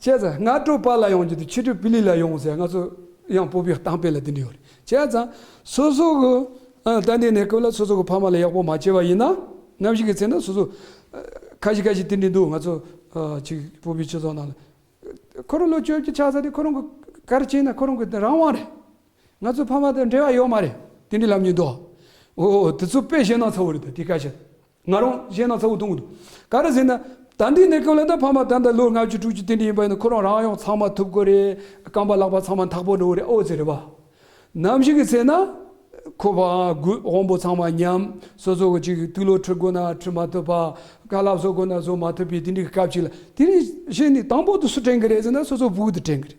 བྱས་ཙང་སྔ་དྲོ་པཱ་ལགས་ཡོང་རྒྱུ་དེ་ཕྱི་དྲོ་པི་ལི་ལ་ཡོང་ཟེར། ང་ཚོ་ཡང་བོད་པའི་གཏམ་དཔེ་ལ་དེ་འདྲ་ཡོད་རེད། བྱས་ཙང་སོ་སོ་གི་ཨ་ད་ལྟའི་གནས་སྐབས་ལ་སོ་སོ་གི་ཕ་མ་ལ་ཡག་པོ་མ་བྱས་པ་ཡིན་ན། ནམ་ཞིག་གི་ཚེ་ན་སོ་སོ་ཨ་ཁ་ཤས་ཁ་ཤས་དེ་འདྲ་འདུག་ང་ཚོ་ཨ་ཅིག་བོད་པའི་སྤྱི་ཚོགས་ནང་ལ། ཁོ་རང་ལོ་བཅོ་བརྒྱད་ཆགས་ཚར་དུས་ཁོ་རང་གི་ག་རེ་བྱས་ན་ཁོ་རང་གི་རང་དབང་རེད། ང་ཚོ་ཕ་མ་དང་འབྲེལ་བ་ཡོད་མ་རེད། དེ་འདྲ་ལབ་མྱོང་འདུག་ཨོ་དེ་ཚོ་དཔེ་བཤད་ན་ཚ་བོ་རེད། ད་དེ་སྐད་ཆ། ང་རང་བཤད་ན་ཚ་བོ་མཐོང་གི་འདུག་ག་རེ་ཟེར་ན། ད་འདི་ནས་སྐབས་ལ་ད་ཕ་མ་ད་ལྟ་ལོ་ལྔ་བཅུ་དྲུག་ཅུ་དེ་འདྲ་ཡིན་པ་ཡིན་ན་ཁོ་རང་རང་དབང་ཚང་མ་ཐོབ་དགོས་རེད། རྐང་པ་ལག་པ་ཚང་མ་ཐག་པོ་འགྲོ་གི་རེད། ཨོ་ཙི་རེད་པ། ནམ་ཞིག་གི་ཚེ་ན། ཁོ་པ་དབང་པོ་ཚང་མ་ཉམས། སོ་སོ་གི་ཅིག་དུག་ལོག་འཁྲུ་དགོས་ན་འཁྲུ་མ་ཐུབ་པ། ཁ་ལག་བཟོ་དགོས་ན་བཟོ་མ་ཐུབ་པའི་དེ་འདྲའི་སྐབས་ཅིག་ལ། དེ་ནས་གཞི་ནས་དང་པོ་དུ་སུ་དྲན་གི་རེད་ཟེར་ན་སོ་སོ་བུ་གུ་དུ་དྲན་གི་རེད།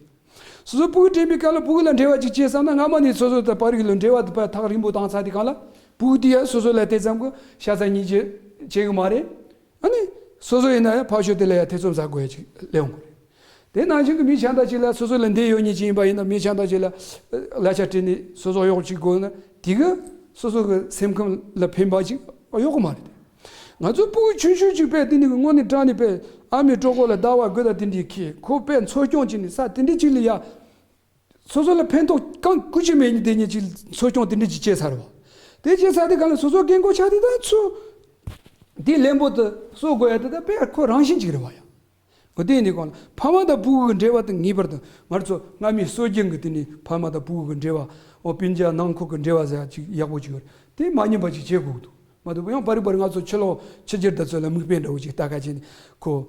སོ་སོ་བུ་གུ་དྲན་པའི་སྐབས་ལ་བུ་གུ་ལ་འབྲེལ་བ་ཅིག་བྱེད་བསམ་ན། སྔ་མ་ནས་སོ་སོ་དང་པར་རིགས་ལ་འབྲེལ་བ་དེ་ཕར་ཐག་རིང་པོ་བཏང་ཚར་དུས་སྒང་ལ། བུ་གུ་དེ་ཡང་སོ་སོ་ལ་དེ་ཙམ་གྱི་ཤ་ཚ་སྙིང་རྗེ་བྱེད་གི་མ་རེད། ཨ་ནི། སོ་སོ་ཡིན་ན་ཡང་ཕར་ཕྱོགས་དེ་ལ་ཡང་ཐེ་ཚོམ་ཟ་དགོས་ཡ་ཅིག་སླེབས་འོང་གི་རེད། དེ་ནང་བཞིན་གྱི་མི་གཞན་དག་ཅིག་ལ་སོ་སོ་ལ་འདི་ཡོད་མཁན་ཅིག་ཡིན་པ་ཡིན་ན། མི་གཞན་དག་ཅིག་ལ་གླ་ཆ་སྤྲད་ནས་སོ་སོ་གཡོག་ཅིག་དགོས་ན། དེ་གི་སོ་སོ་གི་སེམས་ཁམས་ལ་ཕན་པ་ཅིག་ཡོད་གི་མ་རེད། ང་ཚོ་ཕྲུ་གུ་ཆུང་ཆུང་ཅིག་དཔེ་དེ་ནི་དངོས་གནས་དྲང་གནས་དཔེ་ཨ་མའི་གྲོད་ཁོག་ལ་ཟླ་བ་དགུ་དང་དེ་འདྲའི་ཁྱེར། ཁོ་དཔེ་འཚོ་སྐྱོང་བྱས་ནས་ས་དེ་འདྲའི་ཅིག་ལ་ཡ། སོ་སོ་ལ་ཕན་ཐོགས་གང་སྐུ་ཅི་མེད་ནི་དེ་ཉིད་ཅིག་འཚོ་སྐྱོང་དེ་འདྲ་ཅིག་བྱས་ཚར་བ། དེ་བྱས་ཚར་དུས་སྒང་ལ་སོ་སོ་རྒན་གོག་ཆགས་དུས་ད་ཚུར་དེ་ལན་པོ་དེ་གསོ་དགོས་ཡ་དེ་ད་དཔེ་ཁོ་རང་བཞིན་ཅིག་རེད་བ་ཡ། འོ་དེ་ཡིན་དུས་སྒང་ལ་ཕ་མ་དང་བུ་གུ་གི་འབྲེལ་བ་དེ་ངེས་པར་དུ། ང་ཚོ་སྔ་མའི་སྲོལ་རྒྱུན་གྱི་དེ་ནི་ཕ་མ་དང་བུ་གུ་གི་འབྲེལ་བ། འོ་སྤུན་ཀྱག་ནང་འཁོར་གྱི་འབྲེལ་བ་ཟེར་ཡ་ཅིག་ཡག་པོ་ཅིག་ཡོད་རེད། དེ་མ་ཉམས་པ་ཅིག་བྱེད་དགོས་ཀྱི་འདུག་མ་གཏོགས། ཡང་བར་རེ་བར་རེ་ང་ཚོ་ཕྱི་ལོགས་ཕྱི་རྒྱལ་དེ་ཚོ་ལ་མིག་དཔེ་འདྲ་བོ་ཅིག་ལྟ་ག་བྱས་ནས་ཁོ།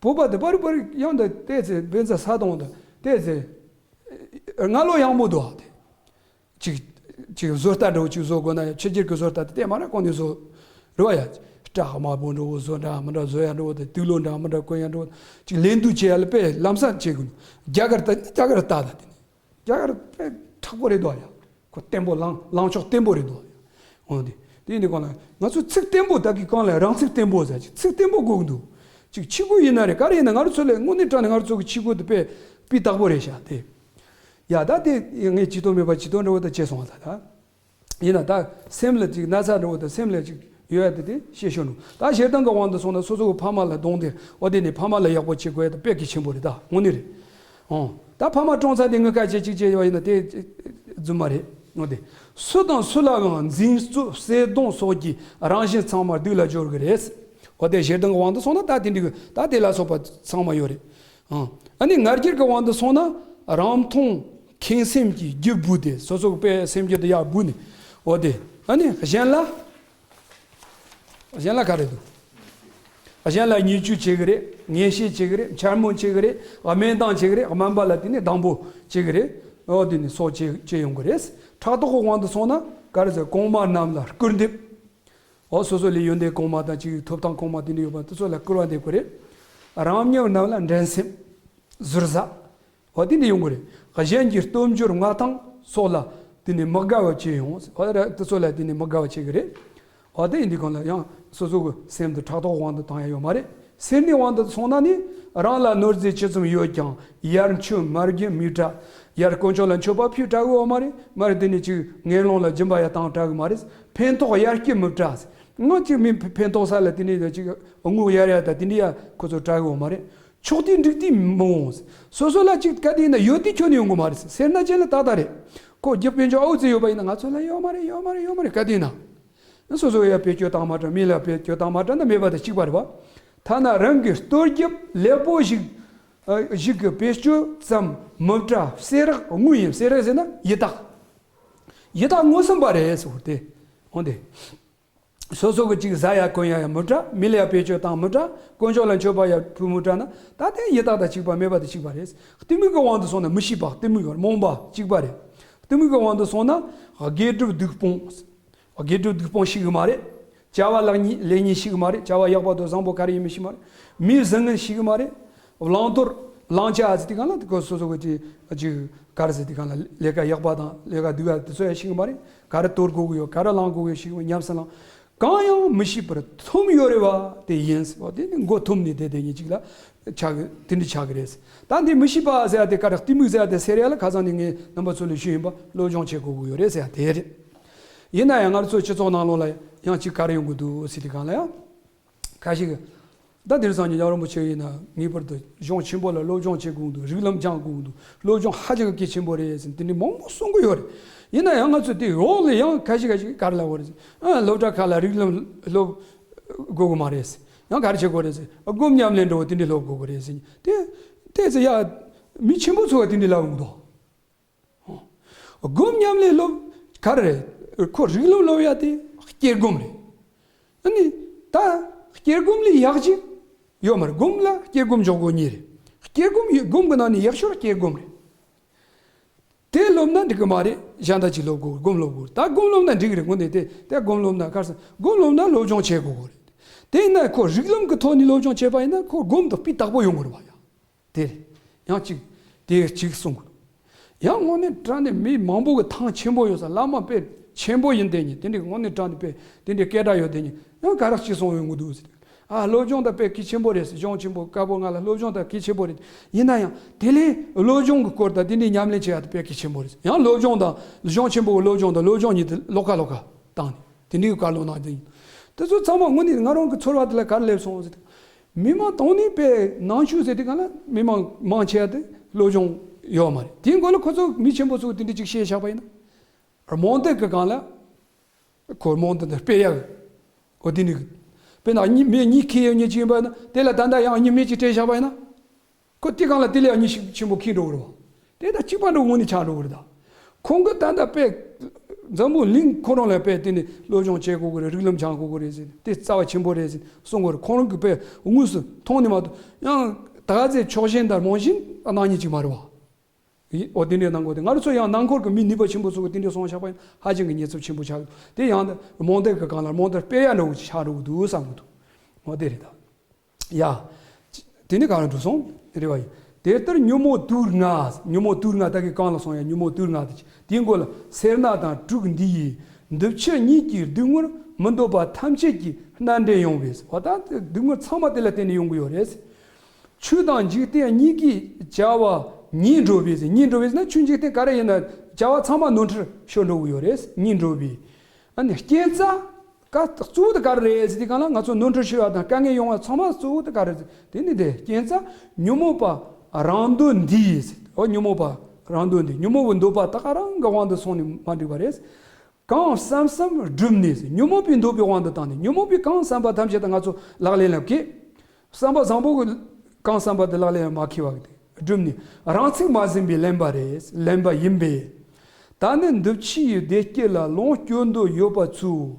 བོད་པ་དེ་བར་རེ་བར་རེ་ཡང་དེ་བལྟས་ཚེ་བན་ཚ་ས་དང་དེ་བལྟས་ཚེ། ང་ལོ་ཡང་མོ་འདུག་ཨ། དེ་ཅིག་ཅིག་བཟོ་ལྟ་འདྲ་བོ་ཅིག་བཟོ་དགོས་ན་ཡང་ཕྱི་རྒྱལ་གྱི་བཟོ་ལྟ་དེ་བལྟས་མ་ར་གོང་ནས་བཟོ་རེད་བ་ཡ། སྐྲ་དམར་པོ་འདྲ་བོ་བཟོ་འདྲ་མི་འདྲ་བཟོ་ཡ་འདྲ་བོ་དང་། དུག་ལོག་འདྲ་མི་འདྲ་གོན་ཡ་འདྲ་བོ་ཅིག་ལེན་འདུག་བྱེད་ཡ་ལ་དཔེ་ལམ་སང་བྱེད་དགོས་ནོ། རྒྱ་གར་ལྟ་རྒྱ་གར་ལྟ་ད་དེ་ནི། རྒྱ་གར་དཔེ་མཁྲེགས་པོ་རེད་འདུག་ཡ། ཁོ་བརྟན་པོ་ལངས་ལངས་ཕྱོགས་བརྟན་པོ་རེད་འདུག་ཡ། འོ་དེ་དེ་ཡིན་དུས་སྒང་ལ་ང་ཚོ་ཚིག་བརྟན་པོ་ད་གི་གང་ལ་རང་ཚིག་བརྟན་པོ་ཟེར་ཅིག་ཚིག་བརྟན་པོ་དགོས་ཀྱི་འདུག་ཅིག་ཕྱི་གོ་ཡིན་ན་རེད། ག་རེ་ཡིན་ན་ང་རང་ཚོ་ལ་དངོས་གནས་དྲང་གནས་ང་རང་ཚོ་གི་ཕྱི་གོ་དེ་དཔེ་སྤུས་དག་པོ་རེད་ཤག་དེ། ཡ་ད་དེ་ངས་ཇུས་གཏོགས་མེད་པ་ཇུས་གཏོགས་འདྲ་བོ་ད་བྱས་སོང་བ་ད་ད། ཡིན་ན་ད་སེམས་ལ་ཅིག་ན་ཚ་འདྲ་བོ་དང་སེམས་ལ་ཅིག་ཡོད་ཡ་དེ་དེ་བཤད་ཤོག་ནོ། ད་ཞེ་སྡང་གི་དབང་དུ་སོང་ན་སོ་སོ་གི་ཕ་མ་ལ་གདོང་དེ་འོ་དེ་ནས་ཕ་མ་ལ་ཡག་པོ་བྱེད་དགོས་ཡ་དེ་དཔེ་གལ་ཆེན་པོ་རེད། ད་དངོས་གནས་རེད། ཨོ། ད་ཕ་མ་གྲོངས་ཚར་དེ་ངུ་སྐད་ཆ་ཅིག་བྱས་ཡོད་ཡིན་ན་དེ་རྫུན་མ་རེད། འོ་དེ། སུ་དང་སུ་ལའང་འཛིན་རྩོད་བསད་གདུང་སོགས་ཀྱི་རང་བཞིན་ཚང་མ་སྡུག་ལ་སྦྱོར་གི་རེད། འོ་དེ་ཞེ་སྡང་གི་དབང་དུ་སོང་ན་ད་དེ་འདྲ་གི་ད་དེ་ལ་སོགས་པ་ཚང་མ་ཡོད་རེད། ཨང་། ཨ་ནི་ང་རྒྱལ་གྱི་དབང་དུ་སོང་ན་རང་མཐོང་ཁེངས་སེམས་ཀྱི་རྒྱུ་སྦུག་སྟེ། སོ་སོ་གི་དཔེ་སེམས་རྒྱུད་དེ་ཡར་སྦུག་ནས། འོ་དེ། ཨ་ནི་གཞན་ལ། གཞན་ལ་ག་རེ་འདུག་གཞན་ལ་བརྙས་བཅོས་བྱེད་གི་རེད། ངན་བཤད་བྱེད་གི་རེད། འཕྱ་སྨོད་བྱེད་གི་རེད། དམོད་བཏང་བྱེད་གི་རེད། དམན་པ་ལ་དེ་ནས་སྡང་པོ་བྱེད་གི་རེད། འོ་དེ་ནས་སོགས་བྱེད་བྱེད་ཡོང་གི་རེད། ཕྲག་དོག་གི་དབང་དུ་སོང་ན་ག་རེ་ཟེར། གོང་མ་རྣམས་ལ་སྐུར་འདེབས། འོ་སོ་སོ་ལས་ཡོན་ཏན་གོང་མ་དང་ཅིག་ཐོབ་ཐང་གོང་མ་དེ་འདྲ་ཡོད་པ་དེ་ཚོ་ལ་སྐུར་བ་འདེབས་གི་རེད། རང་མཉམ་རྣམས་ལ་འགྲན་སེམས། ཟུར་ཟ། འོ་དེ་འདྲ་ཡོང་གི་རེད། གཞན་གྱི་སྟོབས་འབྱོར་མངའ་ཐང་སོགས་ལ་དེ་ནས་མི་དགའ་བ་བྱེད་ཡོང་། འོ་ར་དེ་ཚོ་ལ་དེ་ནས་མི་དགའ་བ་བྱེད་གི་རེད། འོ་དེ་ཡིན་དུས་སྒང་ལ་ཡང་སོ་སོ་གི་སེམས་དེ་ཕྲག་དོག་དབང་དུ་བཏང་ཡ་ཡོད་མ་རེད། སེར་སྣའི་དབང་དུ་སོང་ན་ནི་ རང་ལ་ནོར་རྫས་ཅི་ཙམ་ཡོད་ཀྱང་ཡར་མཆོད་མར་རྒྱན་མི་སྤྲད། ཡར་དཀོན་མཆོག་ལ་མཆོད་པ་ཕུལ་སྤྲད་གི་ཡོད་མ་རེད། མར་དེ་ནས་ཅིག་ངན་སློང་ལ་སྦྱིན་པ་ཡར་བཏང་སྤྲད་གི་མ་རེད། ཕན་ཐོགས་ཡར་སྐྱེད་མི་སྤྲད། ང་ཅིག་མི་ཕན་ཐོགས་ས་ལ་དེ་ནས་ཅིག་དངུལ་ཡར་ཡར་དང་དེ་འདྲ་ཡ་ཁོ་ཚོ་སྤྲད་གི་ཡོད་མ་རེད། ཕྱོགས་དེ་འགྲིག་དེ་མི་འོང་། སོ་སོ་ལ་ཅིག་ག་དེ་ཡིན་ན་ཡོད་དེ་ཁྱོན་ནས་ཡོང་གི་མ་རེད། སེར་སྣ་ཅན་ལ་ཏག་ཏག་རེད། ཁོ་རྒྱུ་དཔལ་འབྱོར་ཨའུ་ཙི་ཡོད་པ་ཡིན་ན་ང་ཚོ་ལ་ཡོད་མ་རེད། ཡོད་མ་རེད། ཡོད་མ་རེད། ག་དེ་ཡིན་ན། སོ་སོ་ཡ་བེད་སྤྱོད་བཏང་མ་དྲན། མི་ལ་བེད་སྤྱོད་བཏང་མ་དྲན་ན་མེད་པ་དང་གཅིག་པ་རེད་བ། ཐ་ན་རང་གི་ལྟོ་རྒྱབ་ལེགས་པོ་ཞིག་ཨ་ཞིག་གི་བེད་སྤྱོད་ཙམ་མི་སྤྲད། བསེ་རག་དངོས་ཡིན། བསེ་རག་ཟེར་ན་ཡི་དྭགས། ཡི་དྭགས་མངོན་སུམ་པ་རེད་ཟེར་བ་དེ། འོན་ཏེ། སོ་སོ་གི་ཅིག་ཟ་ཡ་གོན་ཡ་ཡ་མི་སྤྲད། མི་ལ་ཡ་བེད་སྤྱོད་བཏང་མི་སྤྲད། དཀོན་མཆོག་ལ་མཆོད་པ་ཡ་ཕུལ་མི་སྤྲད་ན་ད་དེ་ཡི་དྭགས་དང་གཅིག་པ་མེད་པ་དང་གཅིག་པ་རེད། གཏི་མུག་གི་དབང་དུ་སོང་ན་མི་ཤེས་པ། གཏི་མུག་གི་རྨོངས་པ་གཅིག་པ་རེད། གཏི་མུག་གི་དབང་དུ་སོང་ན་དགེ་སྒྲུབ་སྡིག་སྤོང་། དགེ་སྒྲུབ་སྡིག་སྤོང་ཤེས་གི་མ་རེད། བྱ་བ་ལེགས་ཉེས་ལེགས་ཉེས་ཤེས་གི་མ་རེད། བྱ་བ་ཡག་པ་དང་བཟང་པོ་ག་རེ་ཡིན་མིན་ཤེས་མ་རེད། མིའི་བཟང་ངན་ཤེས་གི་མ་རེད། བླང་དོར་བླང་བྱ་ཟེར་དུས་གང་ལ་དེ་ཁོ་སོ་སོ་གི་ཅིག་ཅིག་ག་རེ་ཟེར་དུས་གང་ལ་ལས་ཀ་ཡག་པ་དང་ལས་ཀ་སྡུག་པ་དེ་ཚོ་ཡང་ཤེས་གི་མ་རེད། ག་རེ་དོར་དགོས་གི་ཡོད། ག་རེ་བླང་དགོས་གི་ཡོད་ཤེས་གི་མ་རེད། ཉམས་སུ་བླང་གང་ཡང་མི་ཤེས་པར་འཐོམས་ཡོད་རེད་བ། དེ་ཡིན་ཟེར་བ་དེ་ནི་མགོ་འཐོམས་ནས་བསྡད་བསྡད་མཁན་ཅིག་ལ་ཆགས་གི། དེ་འདྲ་ཆགས་གི་རེད། ད་འདི་མི་ཤེས་པ་ཟེར་ཡ་དེ་ག་རེ། གཏི་མུག་ཟེར་ཡ་དེ་སེལ་ཡ་ལ་ཁ་སང་ནས་ངས་རྣམ་པ་ཚོ་ལ་ཞུས་ཡིན་པ། སློབ་སྦྱོང་བྱེད་དགོས་ཀྱི་ཡོད་རེད་ཟེར་ཡ་དེ་རེད། ཡིན་ན་ཡང་ང་ཚོ་སྤྱི་ཚོགས་ནང་ལོགས་ལ་ཡང་ཅིག་ག་རེ་ཡོང་གི་འདུག་ཟེར་དུས་གང་ལ་ཡང་། ཁ་ཤས་ཀྱིས། ད་དེང་སང་ཉིན་རྒྱལ་བ་རིན་པོ་ཆེ་ཡིན་ན་ངེས་པར་དུ་གཞུང་ཆེན་པོ་ལ་སློབ་སྦྱོང་བྱེད་དགོས་འདུག་རིགས་ལམ་སྦྱང་དགོས་འདུག་སློབ་སྦྱོང་ཧ་ཅང་གི་གལ་ཆེན་པོ་རེད་ཟེར་དེ་འདྲའི་མང་པོ་གསུང་གི་ཡོད་རེད། ཡིན་ན་ཡང་ང་ཚོ་དེ་འོག་ལ་ཡང་ཁ་ཤས་ཁ་ཤས་ཀྱིས་ག་རེ་ལབ་ཡོད་རེད་ཟེར། ཨ་སློབ་གྲྭ་ཁག་ལ་རིགས་ལམ་སློབ་དགོས་ཀྱི་མ་རེད་ཟེར། ཡང་ག་རེ་བྱེད་དགོས་རེད་ཟེར། སྒོམ་ཉམས་ལེན་འདྲ་བོ་དེ་འདྲའི་སློབ་དགོས་ཀྱི་རེད་ཟེར། དེ་དེ་ཚོ་ཡ་མི་ཆེན་པོ་ཚོ་བ་དེ་འདྲའི་ལབ་ཡོང་གི་འདུག་སྒོམ་ཉམས་ལེན་སློབ་ག་རེ་རེད། ཁོ་རིགས་ལམ་སློབ་ཡ་དེ་སྐྱེ་སྒོམ་རེད། ཨ་ནི་ད་སྐྱེ་སྒོམ་ལས་ཡག་ཅིག་ཡོད་མ་རེད། སྒོམ་ལ་སྐྱེ་སྒོམ་འཇོག་སྒོ་གཉིས་རེད། སྐྱེ་སྒོམ་ཡོད། སྒོམ་གི་ནང་ནས་ཡག་ཤོས་སྐྱེ་སྒོམ་རེད། དེ་སློབ་ན་འགྲིག་གི་མ་རེད། གཞན་དག་ཅིག་སློབ་དགོས། སྒོམ་སློབ་དགོས། ད་སྒོམ་སློབ་ན་འགྲིག་གི་རེད། དངོས་གནས་དེ་དེ་སྒོམ་སློབ་ན་ཁར་སང་སྒོམ་སློབ་ན་སློབ་སྦྱོང་བྱེད་དགོས་གི་རེད། དེ་ཡིན་ན་ཁོ་རིགས་ལམ་གི་ཐོག་ནས་སློབ་སྦྱོང་བྱས་པ་ཡིན་ན་ཁོ་སྒོམ་དང་སྤུས་དག་པོ་ཡོང་གི་རེད་བ་ཡ། དེ་རེད། ཡང་གཅིག་དེ་གཅིག་གསུང་དགོས། ཡང་དངོས་གནས་དྲང་གནས་མི་མང་པོ་གི་ཐང་ཆེན་པོ་ཡོད་ས། བླ་མ་དཔེ་ཆེན་པོ་ཡིན་དེ་ཉིད། དེ་འདྲའི་དངོས་གནས་དྲང་གནས་དཔེ་དེ་འདྲའི་སྐད་གྲགས་ཡོད་དེ་ཉིད་ཡང་ག་རེ་གཅིག་གསུང་ཡོང་གི་འདུག་ཟེར། ཨ་སློབ་སྦྱོང་ད་དཔེ་གལ་ཆེན་པོ་རེད་ཟེར། གཞུང་ཆེན་པོ་དཀར་པོ་ལྔ་ལ་སློབ་སྦྱོང་ད་གལ་ཆེན་པོ་རེད། ཡིན་ན་ཡང་དེ་ལས་སློབ་སྦྱོང་གི་སྐོར་ད་དེ་འདྲའི་ཉམས་ལེན་བྱེད་ཡ་ད་དཔེ་གལ་ཆེན་པོ་རེད། ཡང་སློབ་སྦྱོང་ད་གཞུང་ཆེན་པོ་གི་སློབ་སྦྱོང་ད་སློབ་སྦྱོང་གཉིས་དེ་ལོགས་ཀ་ལོགས་ཀ་བཏང་ནས་དེ་འདྲའི་བཀའ་སློབ་གནང་རྒྱུ་ཡིན། དེ་ཚོ་ཚང་མ་དངོས་གནས་ང་རང་གི་ཚོར་བ་དེ་ལ་ག་རེ་སླེབས་སོང་ཟེར་དུས། མི་མང་དངོས་གནས་དཔེ་ནང་ཆོས་ཟེར་དུས་གང་ལ་མི་མང་མང་ཆེ་བ་དེ་སློབ་སྦྱོང་ཡོད་མ་རེད། དེའི་མགོ་ལ་ཁོ་ཚོ་མི་ཆེན་པོ་ཚོ་དེ་འདྲ་ཅིག་བཤད་བཞག་པ་ཡིན་ན། རྨོངས་དད་ཀྱི་སྒང་ལ། ཁོ་རྨོངས་དད་དེ་སྤེལ་ཡག་འོ་དེ་ནི། དཔེར་ན་གཉིས་མི་གཉིས་ཁེ་ཡོད་གཉིས་ཅིག་ཡིན་པ་ན་དེ་ལ་ད་ལྟ་ཡང་གཉིས་མི་གཅིག་སྤྲད་བཞག་པ་ཡིན་ན། ཁོ་དེ་སྒང་ལ་དེ་ལས་ཡང་གཉིས་ཤིག་ཆེན་པོ་ཁེ་འགྲོ་གི་རེད་བ། དེ་ད་གཅིག་པ་འདྲ་དངོས་གནས་ཆགས་འགྲོ་གི་རེད་ད། ཁོང་གི་ད་ལྟ་དཔེ། འཛམ་བུ་གླིང་ཁོ་རང་ལ་དཔེ་དེ་ནི་སློབ་སྦྱོང་བྱེད་དགོས་གི་རེད། རིགས་ལམ་སྦྱང་དགོས་གི་རེད་ཟེར། དེ་རྩ་བ་ཆེན་པོ་རེད་ཟེར་གསུང་གི་རེད། ཁོང་རང་གི་དཔེ་དངོས་སུ་མཐོང་ནས་མ་གཏོགས་ཡང་ད་ག་ཚད་ཕྱོགས་ཞེན་དང་རྨོངས་ཞེན་གནང་མཁན་ཅིག་མ་རེད་བ། ཨོ་དེ་འདྲའི་གནང་དགོས་དེ། ང་རང་ཚོ་ཡང་ནང་ཁུལ་གྱི་མི་ནུས་པ་ཆེན་པོ་ཚོ་གིས་དེ་འདྲའི་གསུངས་བཞག་པ་ཡིན་ན་ཧ་ཅང་གི་ཉེན་ཚབས་ཆེན་པོ་ཆགས་ཀྱི་འདུག་དེ་ཡང་ད་རྨོངས་དད་ཀྱི་སྒང་ལ་རྨོངས་དད་སྤེལ་ཡག་འདྲ་བོ་ཅིག་ཆགས་འགྲོ་གི་འདུག་བསམ་གྱི་འདུག་ཨོ་དེ་རེད་ད། ཡ། དེ་ནི་གང་འགྲོ་སོང་རེད་བ་ཡིན། དེ་ལྟར་ཉོན་མོངས་དུག་ལྔ། ཉོན་མོངས་དུག་ལྔ་ད་གིན་གང་ལ་སོང་ཡ། ཉོན་མོངས་དུག་ལྔ་དེ་དེའི་མགོ་ལ་སེར་སྣ་དང་དྲུག་འདི་ཡིས། འདི་ཕྱི་གཉིས་ཀྱི་སྡུག་བསྔལ་མི་འདོད་པ་ཐམས་ཅད་ཀྱི་སྣ་འདྲེན་ཡོང་བས། འོ་ད་སྡུག་བསྔལ་ཚང་མ་དེ་ལ་བརྟེན་ནས་ཡོང་གི་ཡོད་རེད། ཆོས་དང་འཇིག་རྟེན་གཉིས་ཀྱི་བྱ་བ་ཉིད་འགྲོ་བས། ཉིད་འགྲོ་བས་ན་ཆོས་འཇིག་རྟེན་ག་རེ་ཡིན་ན་བྱ་བ་ཚང་མ་ནོར་འཁྲུལ་ཤོར་འགྲོ་གི་ཡོད་རེད། ཉིད་འགྲོ་བས། ཨ་ནི་རྐྱེན་རྩ་ག་གཙོ་བོ་དེ་ག་རེ་རེད་ཟེར་དུས་གང་ལ་ང་ཚོ་ནོར་འཁྲུལ་ཤོར་བ་དང་དཀའ་ངལ་ཡོང་བ་ཚང་མ་གཙོ་བོ་དེ་ག་རེ་རེད། དེ་ནི་དེ་རྐྱེན་རྩ་ཉོན་མོངས་པ་རང་འདོད་འདིས། འོ་ཉོན་མོངས་པ་རང་འདོད་འདི། ཉོན་མོངས་པའི་འདོད་པ་ད་ག་རང་གི་དབང་དུ་སོང་ནས་མ་འགྲིག་པ་རེད། གང་བསམ་བསམ་བསྒྲུབས་ནས། ཉོན་མོངས་པའི་འདོད་པའི་དབང་དུ་བཏང་ནས་ཉོན་མོངས་པའི་གང་བསམ་པ་ཐམས་ཅད་དེ་ང་ཚོ་ལག་ལེན་ལ་བཀལ། བསམ་པ་བཟང་པོ་གི་གང་བསམ་པ་དེ་ལག་ལེན་ལ་མ་འཁེལ་བ་གི་དེ་བསྒྲུབས་ནས་རང་ཚིག་མ་ཟིན་པས་ལེན་པ་རེད། ལེན་པ་ཡིན་པས། ད་ནི་འདི་ཕྱིའི་བདེ་སྐྱིད་ལ་ལོངས་སྤྱོད་འདོད་ཡོད་པ་ཚོས་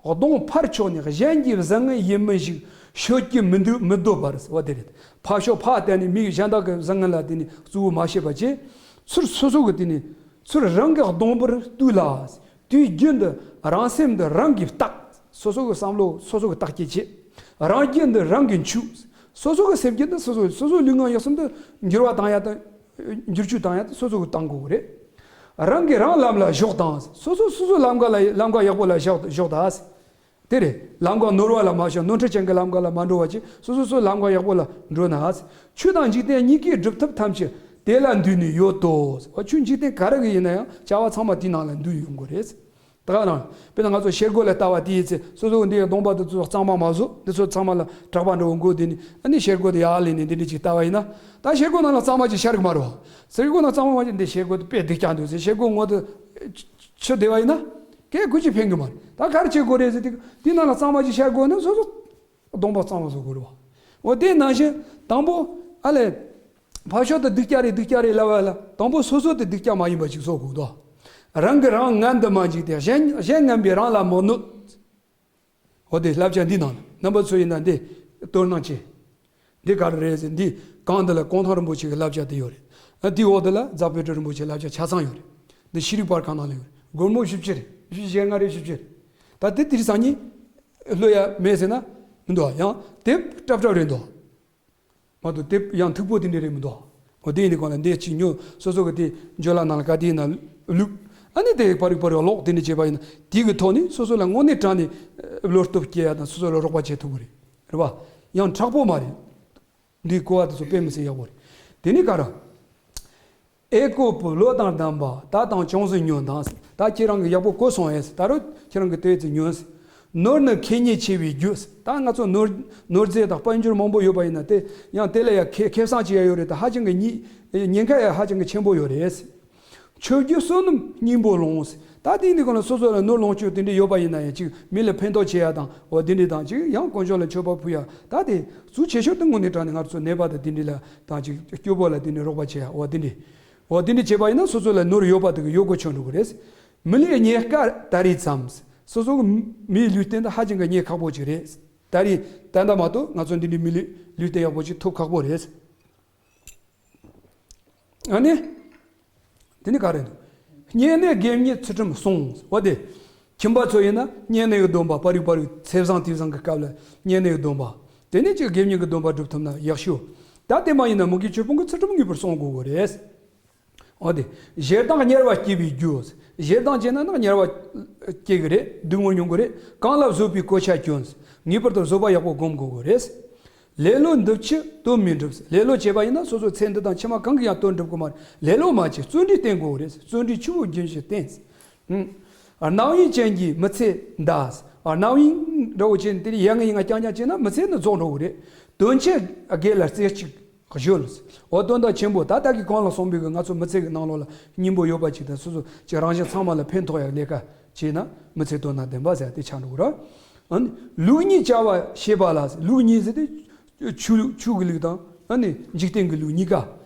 གདོང་ཕར་ཕྱོགས་ནས་གཞན་གྱི་བཟང་ངན་ཡིན་མིན་ཞིག་ཤོད་ཀྱི་མི་འདུག་མི་འདོད་པ་རེད། འོ་དེ་རེད། ཕར་ཕྱོགས་ཕར་བལྟས་ནས་མི་གཞན་དག་གི་བཟང་ངན་ལ་དེ་ནས་གཙོ་བོ་མ་བྱེད་པ་བྱས། ཚུར་སོ་སོ་གི་དེ་ནས་ཚུར་རང་གི་གདོང་པར་བལྟས་ལ། དུས་རྒྱུན་དུ་རང་སེམས་འདི་རང་གིས་བརྟག་སོ་སོ་གི་བསམ་བློ་སོ་སོ་གིས་བརྟག་དཔྱད་བྱེད། རང་རྒྱུད་འདི་རང་གིས་འཆུ། སོ་སོ་གི་སེམས་རྒྱུད་འདི་སོ་སོ་སོ་སོའི་ལུས་ངག་ཡིད་གསུམ་དུ་འགྱུར་བ་བཏང་ཡ་དང་། འགྱུར་བཅོས་བཏང་ཡ་དང་སོ་སོ་གིས་བཏང་དགོས་ཀྱི་རེད། རང་གིས་རང་ལམ་ལ་ཞོག་དང་། སོ་སོ་སོ་སོའི་ལམ་ཁ་ལ་ལམ་ཁ་ཡག་པོ་ལ་ཞོག་ཞོག་དང་། དེ་རེད། ལམ་ཁ་ནོར་བ་ལ་མ་ཤོར། ནོར་འཁྲུལ་ཅན་གྱི་ལམ་ཁ་ལ་མ་འགྲོ་བ་བྱས། སོ་སོ་སོའི་ལམ་ཁ་ཡག་པོ་ལ་འགྲོ་ན། ཆོས་དང་འཇིག་རྟེན་གཉིས་ཀའི་སྒྲུབ་ཐབས་ཐམས་ཅད་དེ་ལ་འདུས་ནས་ཡོད་དོ། འོ་ཆོས་འཇིག་རྟེན་ག་རེ་གི་ཡིན་ན་ཡང་བྱ་བ་ཚང་མ་དེའི་ནང་ལ་འདུས་ཡོང་གི་རེད། ད་ག་རང་། དཔེར་ན་ང་ཚོ་ཤེལ་སྒོ་ལ་ལྟ་བ་དེའི་ཚེ། སོ་སོ་འདི་གདོང་པ་དེ་ཚོ་གཙང་མ་མ་བཟོ། འདི་ཚོ་ཚང་མ་ལ་དྲེག་པ་འདྲ་བོ་འགོས། དེ་ནི་ཨ་ནི་ཤེལ་སྒོ་དེ་ཡར་ལེན་ནས་འདི་འདྲ་ཅིག་ལྟ་བ་ཡིན་ན། ད་ཤེལ་སྒོ་ནང་ལ་གཙང་མ་ཅིག་ཤར་གི་མ་རེད་བ། ཤེལ་སྒོ་ནང་གཙང་མ་མ་ཅིག་འདི་ཤེལ་སྒོ་དེ་དཔེ་སྡུག་ཅག་འདུག་ཟེར། ཤེལ་སྒོ་ངོ་དེ་ཆུ་བདེ་བ་ཡིན་ན། གལ་གུ་ཅི་ཕན་གི་མ་རེད། ད་ག་རེ་བྱེད་དགོས་རེད་ཟེར་དུས། དེ་ནང་ལ་གཙང་མ་ཅིག་ཤར་དགོས་ན་སོ་སོ་གདོང་པ་གཙང་མ་བཟོ་དགོས་རེད་བ། འོ་དེ་ནང་བཞིན་དང་པོ་ཨ་ལས། ཕར་ཕྱོགས་དེ་སྡུག་ཅག་རེད་སྡུག་ཅག་རེད་ལབ་པ་ལ། དང་པོ་སོ་སོ་དེ་སྡུག་ཅག་མ་ཡིན་པ་ཅིག་བཟོ་དགོས་དོ། རང་གིས་རང་ངན་དུ་མ་འཇིགས་ཏེ། གཞན་གཞན་ངན་པས་རང་ལ་མི་གནོད། འོ་དེ་བསླབ་བྱ་འདི་ནང་རྣམ་པ་ཚོ་ཡིན་ན་འདི་དོ་སྣང་བྱེད། འདི་ག་རེ་རེད་ཟེར། འདི་སྒང་འདི་ལ་གུང་ཐང་རིན་པོ་ཆེ་གི་བསླབ་བྱ་དེ་ཡོད་རེད། ཨ་དེའི་འོག་དེ་ལ་རྫ་དཔལ་སྤྲུལ་རིན་པོ་ཆེའི་བསླབ་བྱ་ཆ་ཚང་ཡོད་རེད། འདི་ཤེས་རིག་པར་ཁང་ནང་ལ་ཡོད་རེད། སྒོར་མོ་བཞི་བཅུ་རེད། བཞི་བཅུ་ཞེ་ལྔ་རེད། བཞི་བཅུ་རེད། ད་དེ་དེ་རིང་སང་ཉིན་ལྷོད་ཡ་མེད་ཟེར་ན་མི་འདུག་ཡང་དེབ་སྲབ་སྲབ་རེད་འདུག་མ་གཏོགས་དེབ་ཡང་མཐུག་པོ་དེ་འདྲ་རེད་མི་འདུག་འོ་དེ་ཡིན་དུས་གང་ལ་འདི་ཅིག་ཉོ། སོ་སོ་གི་དེ་འཇོ་ལ་ནང་ལ་ག་དེ་ཡིན་ན་བླུགས། ཨ་ནི་དེ་པར་རིག་པར་རིག་ཀློག་དེ་འདྲ་བྱས་པ་ཡིན་ན། དེ་གི་ཐོག་ནས་སོ་སོ་ལ་དངོས་གནས་དྲང་ནས་བློ་སྟོབས་སྐྱེ་ཡ་དང་སོ་སོ་ལ་རོགས་པ་བྱེད་ཐུབ་ཀྱི་རེད། རེད་བ། ཡང་དྲག་པོ་མ་རེད། འདིའི་གོ་བ་དེ་ཚོ་དཔེ་མི་སྲིད་ཡག་པོ་རེད། དེ་ནས་ག་རེ། ཨེ་ཀོ་པོ་བློ་དང་ལྡན་པ། ད་དང་ཅུང་ཟད་ཉོན་དང་། ད་ཁྱེད་རང་གིས་ཡག་པོ་གོ་སོང་ཨེ། ད་རུང་ཁྱེད་རང་གིས་དེ་ཚོ་ཉོན། ནོར་ནི་ཁེ་ཉེན་ཆེ་བའི་རྒྱུ། ད་ང་ཚོ་ནོར་ནོར་རྫས་དང་དཔལ་འབྱོར་མང་པོ་ཡོད་པ་ཡིན་ན། དེ་ཡང་དེ་ལ་ཡང་ཁེ་ཁེ་བཟང་ཅིག་ཡང་ཡོད་རེད། ད་ཧ་ཅང་གི་ཉེན་ཉེན་ཁ་ཡང་ཧ་ཅང་གི་ཆེན་པོ་ཡོད་རེད། མཆོད་རྒྱུ་བསོད་ནམས་སྙིང་པོ་ལོངས། ད་དེ་ནི་གང་ལ་སོ་སོ་ལ་ནོར་ལོངས་སྤྱོད་དེ་འདྲ་ཡོད་པ་ཡིན་ན་ཡང་ཅིག་མི་ལ་ཕན་ཐོགས་བྱེད་ཡ་དང་། འོ་དེ་འདྲ་དང་ཅིག་ཡང་དཀོན་མཆོག་ལ་མཆོད་པ་ཕུལ་ཡ། ད་དེ་གཙོ་ཆེ་ཤོས་དེ་དངོས་གནས་དྲང་ནས་ང་ཚོ་ནད་པ་དང་དེ་འདྲ་ལ་དང་ཅིག་སྐྱོ་པོ་ལ་དེ་འདྲ་རོགས་པ་བྱེད་ཡ། འོ་དེ་འདྲ། འོ་དེ་འདྲ་བྱས་པ་ཡིན་ན་སོ་སོ་ལ་ནོར་ཡོད་པ་དེ་གི་ཡོད་དགུ་ཆོད་འགྲོ་གི་རེད། མི་ལུས་རྙེད་དཀའ་ད་རེས་ཙམ། སོ་སོ་གི་མིའི་ལུས་རྟེན་དེ་ཧ་ཅང་གི་རྙེད་ཁག་པོ་ཅིག་རེད། ད་རེས་ད་ལྟ་མ་གཏོགས་ང་ཚོ་འདི་འདྲའི་མི་ལུས་ལུས་རྟེན་ཡག་པོ་ཅིག་ཐོབ་ཁག་པོ་རེད། ཨ་ནི། དེ་ནི་ག་རེ་འདུག་བསྙེན་གནས་དགེ་བསྙེན་ཚུལ་ཁྲིམས་བསྲུང་། འོ་དེ། ཁྱིམ་པ་ཚོ་ཡིན་ན་བསྙེན་གནས་ཀྱི་སྡོམ་པ། པར་རིས་པར་རིས་ཚེས་བཟང་དུས་བཟང་གི་སྐབས་ལ་བསྙེན་གནས་ཀྱི་སྡོམ་པ། དེ་ནས་ཅིག་དགེ་བསྙེན་གྱི་སྡོམ་པ་སྒྲུབ་ཐུབ་ན་ཡག་ཤོས། ད་དེ་མ་ཡིན་ན་མི་དགེ་བཅུ་སྤོང་གི་ཚུལ་ཁྲིམས་ངེས་པར་བསྲུང་དགོས་ཀྱི་རེད། འོ་དེ། ཞེ་སྡང་དམྱལ་བ་སྐྱེ་བའི་རྒྱུ། ཞེ་སྡང་བྱས་ན་ནི་དམྱལ་བ་སྐྱེ་གི་རེད། སྡུག་བསྔལ་མྱོང་གི་རེད། གང་ལ་བཟོད་པའི་གོ་ཆ་གྱོན། ངེས་པར་དུ་བཟོད་པ་ཡག་པོ་སྒོམ་དགོས་ཀྱི་རེད། ལེ་ལོ་འདི་ཕྱི་དོན་མི་འགྲུབ། ལེ་ལོ་བྱས་པ་ཡིན་ན་སོ་སོའི་ཚེ་འདི་དང་ཕྱི་མ་གང་གི་ཡང་དོན་འགྲུབ་ཀྱི་མ་རེད། ལེ་ལོ་མ་བྱེད། བརྩོན་འགྲུས་བསྟེན་དགོས་རེད། བརྩོན་འགྲུས་ཆུ་བོ་རྒྱུན་བཞིན་བསྟེན། ཨུམ། རྣམ་གཡེང་ཅན་གྱིས་མི་ཚེ་འདའ། རྣམ་གཡེང་འདྲ་བོ་བྱས་ནས་དེ་ནས་ཡ་ང་ཡིན་ང་རྐྱང་རྐྱང་བྱས་ན་མི་ཚེ་ནི་རྫོགས་འགྲོ་གི་རེད། དོན་ཆེ་དགེ་ལ་རྩེ་གཅིག་གཞོལ། འོ་དོན་དག་ཆེན་པོ། ད་ལྟ་གི་གོང་ལ་གསུངས་པའི་གི་ང་ཚོ་མི་ཚེ་གི་ནང་ལོགས་ལ་སྙིང་པོ་ཡོད་པ་ཅིག་དང་། སོ་སོ་ཅིག་རང་གཞན་ཚང་མ་ལ་ཕན་ཐོགས་ཡག་ལས་ཀ་བྱས་ན་མི་ཚེ་དོན་དང་ལྡན་པ་ཟེར་དེ་ཆགས་འགྲོ་གི་རེད། ཨ་ནི་ལུགས་གཉིས་བྱ་བ་ཤེས་པ་ལ། ལུགས་གཉིས་ཟེར་དེ་ཆོས་ཆོས་ཀྱི་ལུགས་དང་ཨ་ནི་འཇིག་རྟེན་གྱི་ལུགས་གཉིས་ཀ་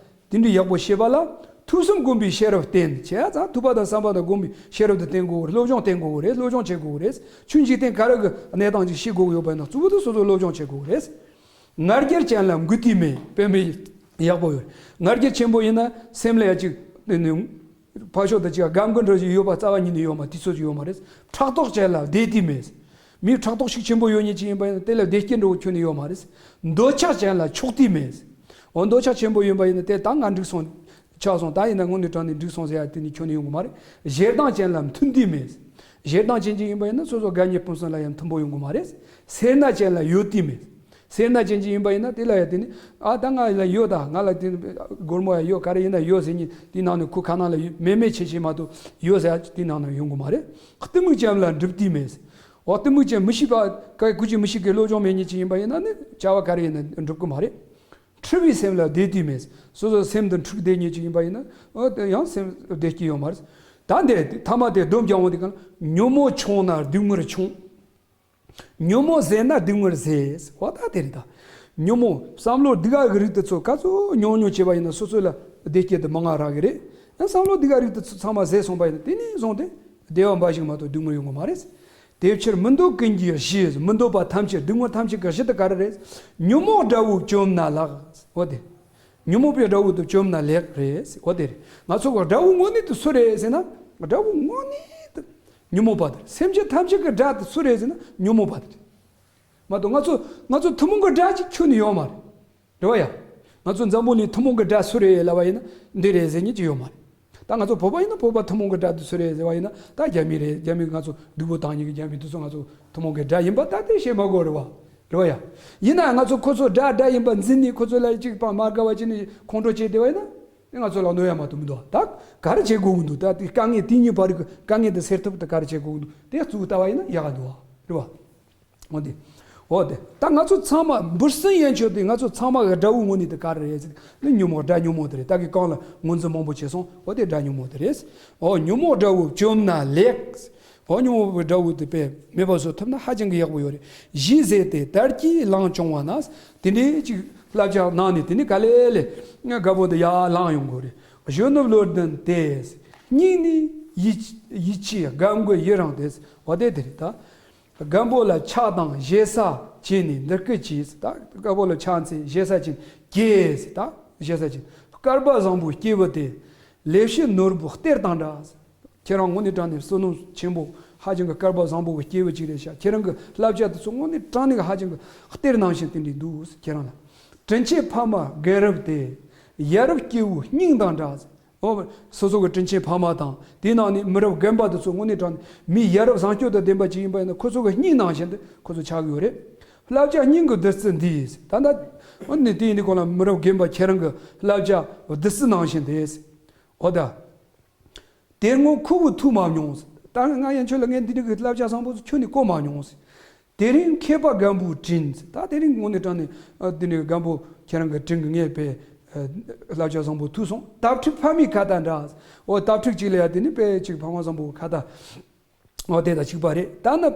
དེ་འདྲ་ཡག་པོ་ཤེས་པ་ལ། ཐོས་བསམ་སྒོམ་པའི་ཤེས་རབ་བསྟེན། བྱས་ཙང་ཐོས་པ་དང་བསམ་པ་དང་སྒོམ་པའི་ཤེས་རབ་དེ་བསྟེན་དགོས་རེད། སློབ་སྦྱོང་བསྟེན་དགོས་རེད། སློབ་སྦྱོང་བྱེད་དགོས་རེད། ཆོས་འཇིག་རྟེན་ག་རེ་གི་གནས་སྟངས་ཅིག་ཤེས་དགོས་ཡོད་པ་ཡིན་ན་གཙོ་བོ་དེ་སོ་སོ་སློབ་སྦྱོང་བྱེད་དགོས་རེད། ང་རྒྱལ་ཅན་ལ་མགུ་ཏིག་མེད། དཔེ་མི་ཡག་པོ་ཡོད། ང་རྒྱལ་ཆེན་པོ་ཡིན་ན་སེམས་ལ་ཡ་ཅིག་ཕར་ཕྱོགས་དང་ཅིག་སྒམ་གི་འདྲ་ཞིག་ཡོད་པ་རྩ་བ་ཉིད་ནས་ཡོད་མ། དུས་ཚོད་ཅིག་ཡོད་མ་རེད། ཕྲག་དོག་ཅན་ལ་བདེ་དུས་མེད། མིའི་ཕྲག་དོག་ཤུགས་ཆེན་པོ་ཡོད་མཁན་ཅིག་ཡིན་པ་ཡིན་ན་དེ་ལ་བདེ་སྐྱིད་འདྲ་བོ་ཁྱོན་ནས་ཡོད་མ་རེད། འདོད་ཆགས་ཅན་ལ་ཆོག་དུས་མེད། འོ་འདོད་ཆགས་ཆེན་པོ་ཡིན་པ་ཡིན་ན་དེ་ད་ང་འགྲིག་སོང་། ཆགས་སོང་། ད་ཡིན་ན་དངོས་གནས་དྲང་གནས་འགྲིག་སོང་ཟེར་ཡ་དེ་ནི་ཁྱོན་ནས་ཡོང་གི་མ་རེད། ཞེ་སྡང་ཅན་ལ་མཐུན་དུས་མེད། ཞེ་སྡང་ཅན་ཅིག་ཡིན་པ་ཡིན་ན་སོ་སོ་དགའ་ཉེ་ཕུན་སུམ་ལ་ཡང་མཐུན་པོ་ཡོང་གི་མ་རེད། སེར་སྣ་ཅན་ལ་ཡོད་དུས་མེད། སེར་སྣ་ཅན་ཅིག་ཡིན་པ་ཡིན་ན་དེ་ལ་ཡང་དེ་ནི་ཨ་ད་ང་ལ་ཡོད། ད་ང་ལ་དེ་སྒོར་མོ་ཡང་ཡོད། ག་རེ་ཡིན་ན་ཡོད་ཟེར་མཁན་དེའི་ནང་ནས་ཁོ་ཁ་ནང་ལ་ཡོད། མེད་མེད་བྱེད་བྱེད་མ་གཏོགས་ཡོད་ཟེར་ཡ་དེའི་ནང་ན་ཡོང་གི་མ་རེད། གཏི་མུག་ཅན་ལ་འགྲུབ་དུས་མེད། འོ་གཏི་མུག་ཅན་མི་ཤེས་པ་ག་གུ་ཅི་མི་ཤེས་མཁན་བློ་སྦྱོང་མེད་མཁན་ཅིག་ཡིན་པ་ཡིན་ན་ནི་བྱ་བ་ག་རེ་ཡིན་ན་འགྲུབ་གི་མ་རེད། འཁྲུལ་བའི་སེམས་ལ་བདེ་དུས་མེད། སོ་སོ་སེམས་འདི་འཁྲུག་བསྡད་མཁན་ཅིག་ཡིན་པ་ཡིན་ན་འོ་དེ་ཡང་སེམས་བདེ་སྐྱིད་ཡོད་མ་རེད། ད་འདི་ཐ་མ་དེ་སྡོམ་རྒྱག་འོང་དེ་ག་ལ་ཉོན་མོངས་ཆུང་ན་སྡུག་བསྔལ་ཆུང་། ཉོན་མོངས་ཟད་ན་སྡུག་བསྔལ་ཟད། འོ་ད་དེ་རེད་ད། ཉོན་མོངས་བསམ་བློ་སྡུག་ག་གི་རིགས་དེ་ཚོ་ག་ཚོད་ཉུང་ཉུང་བྱས་པ་ཡིན་ན་སོ་སོ་ལ་བདེ་སྐྱིད་དེ་མང་ང་རག་གི་རེད། ཡང་བསམ་བློ་སྡུག་ག་རིགས་དེ་ཚོ་ཚང་མ་ཟད་སོང་པ་ཡིན་ན་དེ་ནས་བཟུང་སྟེ་བདེ་བ་འབའ་ཞིག་མ་གཏོགས་སྡུག་བསྔལ་ཡོང་གི་མ་རེད། དེ་ཕྱིར་མི་འདོད་ཀུན་གྱི་གཞི། མི་འདོད་པ་ཐམས་ཅད་སྡུག་བསྔལ་ཐམས་ཅད་ཀྱི་གཞི་དེ་ག་རེ་རེད། ཉོན་མོངས་དགྲ་བོས་བཅོམ་ན་ལེགས། འོ་དེ། ཉོན་མོངས་པའི་དགྲ་བོ་དེ་བཅོམ་ན་ལེགས་རེད། འོ་དེ་རེད། ང་ཚོ་གི་དགྲ་བོ་དངོས་གནས་དེ་སུ་རེད་ཟེར་ན། དགྲ་བོ་དངོས་གནས་དེ་ཉོན་མོངས་པ་དེ་རེད། སེམས་ཅན་ཐམས་ཅད་ཀྱི་དགྲ་དེ་སུ་རེད་ཟེར་ན་ཉོན་མོངས་པ་དེ་རེད། མ་གཏོགས་ང་ཚོ་ང་ཚོ་ཐུན་མོང་གི་དགྲ་ཅིག་ཁྱོན་ནས་ཡོད་མ་རེད། རེད་བ་ཡ། ང་ཚོ་འཛམ་བུ་གླིང་ཐུན་མོང་གི་དགྲ་སུ་རེད་ལབ་པ་ཡིན་ན་འདི་རེད་ཟེར་མཁན་ཅིག་ཡོད་མ་རེད། ད་ང་ཚོ་བོད་པ་ཡིན་ན་བོད་པ་ཐུན་མོང་གི་སྒྲ་དེ་ཚོ་རེད་ཟེར་བ་ཡིན་ན། ད་རྒྱ་མི་རེད། རྒྱ་མི་ང་ཚོ་སྡུག་པོ་བཏང་མཁན་གྱི་རྒྱ་མི་དེ་ཚོ་ང་ཚོ་ཐུན་མོང་གི་སྒྲ་ཡིན་པ་ད་དེ་བཤད་མ་དགོས་རེད་བ། རེད་བ་ཡ། ཡིན་ན་ང་ཚོ་ཁོ་ཚོ་སྒྲ་སྒྲ་ཡིན་པ་འཛིན་ནས་ཁོ་ཚོ་ལ་གཅིག་པ་མ་དགའ་བ་བྱས་ནས་ཁོང་ཁྲོ་བྱས་བསྡད་པ་ཡིན་ན། དེ་ང་ཚོ་ལ་གནོད་ཡ་མ་གཏོགས་མི་འདུག་ད་ག་རེ་བྱེད་དགོས་ཀྱི་འདུག་ད་དེ་དཀའ་ངལ་དེ་གཉིས་བར་གྱི་དཀའ་ངལ་དེ་སེལ་ཐབས་དེ་ག་རེ་བྱེད་དགོས་ཀྱི་འདུག་དེ་གཙོ་བོ་ལྟ་བ་ཡིན་ན་ཡག་ག་འདུག་བ། རེད་བ། འོ་དེ། འོ་དེ། ད་ང་ཚོ་ཚང་མ་འབུ་སྲིན་ཡན་ཆོད་དེ་ང་ཚོ་ཚང་མ་གི་དགྲ་བོ་དངོས་གནས་དེ་ག་རེ་རེད་ཟེར་ན། ཉོན་མོངས་དགྲ་ཉོན་མོངས་དེ་རེད། ད་གི་གང་ལ་ངོས་འཛིན་མང་པོ་བྱས་སོང་། འོ་དེ་དགྲ་ཉོན་མོངས་དེ་རེད། འོ་ཉོན་མོངས་དགྲ་བོ་བཅོམ་ན་ལེགས། འོ་ཉོན་མོངས་པའི་དགྲ་བོ་དེ་དཔེ་མེད་པ་བཟོ་ཐུབ་ན་ཧ་ཅང་གི་ཡག་པོ་ཡོད་རེད། གཞི་ཟེར་ཏེ་དལ་གྱིས་ལང་སྐྱོང་བ་ན། དེ་འདྲའི་ཅིག་བསླབ་བྱ་གནང་ནས་དེ་ནི་ག་ལེ་ལེ་རྒད་པོ་དེ་ཡར་ལངས་ཡོང་དགོས་རེད། གཞོན་ནུ་བློ་ལྡན་དེ། སྙིང་ནི་ཡིད་ཡིད་ཆེས་དགའ་མགུ་ཡི་རངས་ཏེ། འོ་དེ་དེ་རེད་ད། རྒན་པོ་ལ་ཕྱག་དང་ཞེ་ས་བྱས་ནས་འདི་སྐད་ཅེས། ད་རྒན་པོ་ལ་ཕྱག་འཚལ་ཞེ་ས་བྱས་ཀྱེ་ཟེར། ད་ཞེ་ས་བྱས། སྐལ་པ་བཟང་པོའི་སྐྱེས་བུ་དེ། ལེགས་བཤད་ནོར་བུ་གཏེར་དང་འདྲ། ཁྱེད་རང་དངོས་གནས་དྲང་གནས་བསོད་ནམས་ཆེན་པོ་ཧ་ཅང་གི་སྐལ་པ་བཟང་པོ་གི་སྐྱེས་བུ་ཅིག་རེད་ཤག་ཁྱེད་རང་གི་བསླབ་བྱ་དེ་ཚོ་དངོས་གནས་དྲང་གནས་གི་ཧ་ཅང་གི་གཏེར་ནང་བཞིན་དེ་འདྲས་འདུག་ཁྱེད་རང་ལ། དྲིན་ཆེན་ཕ་མ་རྒན་རབས་དེ། ཡ་རབས་སྐྱེས་བུ་སྙིང་དང་འདྲ། འོ། སོ་སོ་གི་དྲིན་ཆེན་ཕ་མ་དང་དེའི་ནང་ནས་མི་རབས་རྒན་པ་དེ་ཚོ་དངོས་གནས་དྲང་གནས་མི་ཡ་རབས་བཟང་སྤྱོད་དང་ལྡན་པ་ཅིག་ཡིན་པ་ཡིན་ན་ཁོ་ཚོ་གི་སྙིང་ནང་བཞིན་དུ་ཁོ་ཚོ་ཆགས་ཀྱི་ཡོད་རེད། བསླབ་བྱ་སྙིང་གི་བདུད་རྩི་འདི། ད་ལྟ་འོ་ནི་དེ་ཡིན་དུས་གོང་ལ་མི་རབས་རྒན་པ་ཁྱེད་རང་གི་བསླབ་བྱ་བདུད་རྩི་ནང་བཞིན་དེ། འོ་ད། དེ་སྔོན་ཁུ་བོ་ཐུག་མ་མྱོང་། ད་ང་ཡན་ཆོད་ལ་ངས་འདི་འདྲ་གི་བསླབ་བྱ་བཟང་པོ་ཚོ་ཁྱོན་ནས་གོ་མ་མྱོང་། དེ་རིང་མཁས་པ་རྒན་པོའི་དྲིན། ད་དེ་རིང་དངོས་གནས་དྲང་གནས་ཨ་འདི་ནས་རྒན་པོ་ཁྱེད་རང་གི་དྲིན་གྱིས་ངས་དཔེ་ཨ་བསླབ་བྱ་བཟང་པོ་ཐུག་སོང་། དྭ་ཕྲུག་ཕ་མའི་ཁ་ཏ་འདྲ། འོ་དྭ་ཕྲུག་ཅིག་ལ་ཡ་དེ་ནི་དཔེ་ཅིག་ཕ་མ་བཟང་པོའི་ཁ་ཏ། འོ་དེ་དང་གཅིག་པ་རེད། ད་ནི་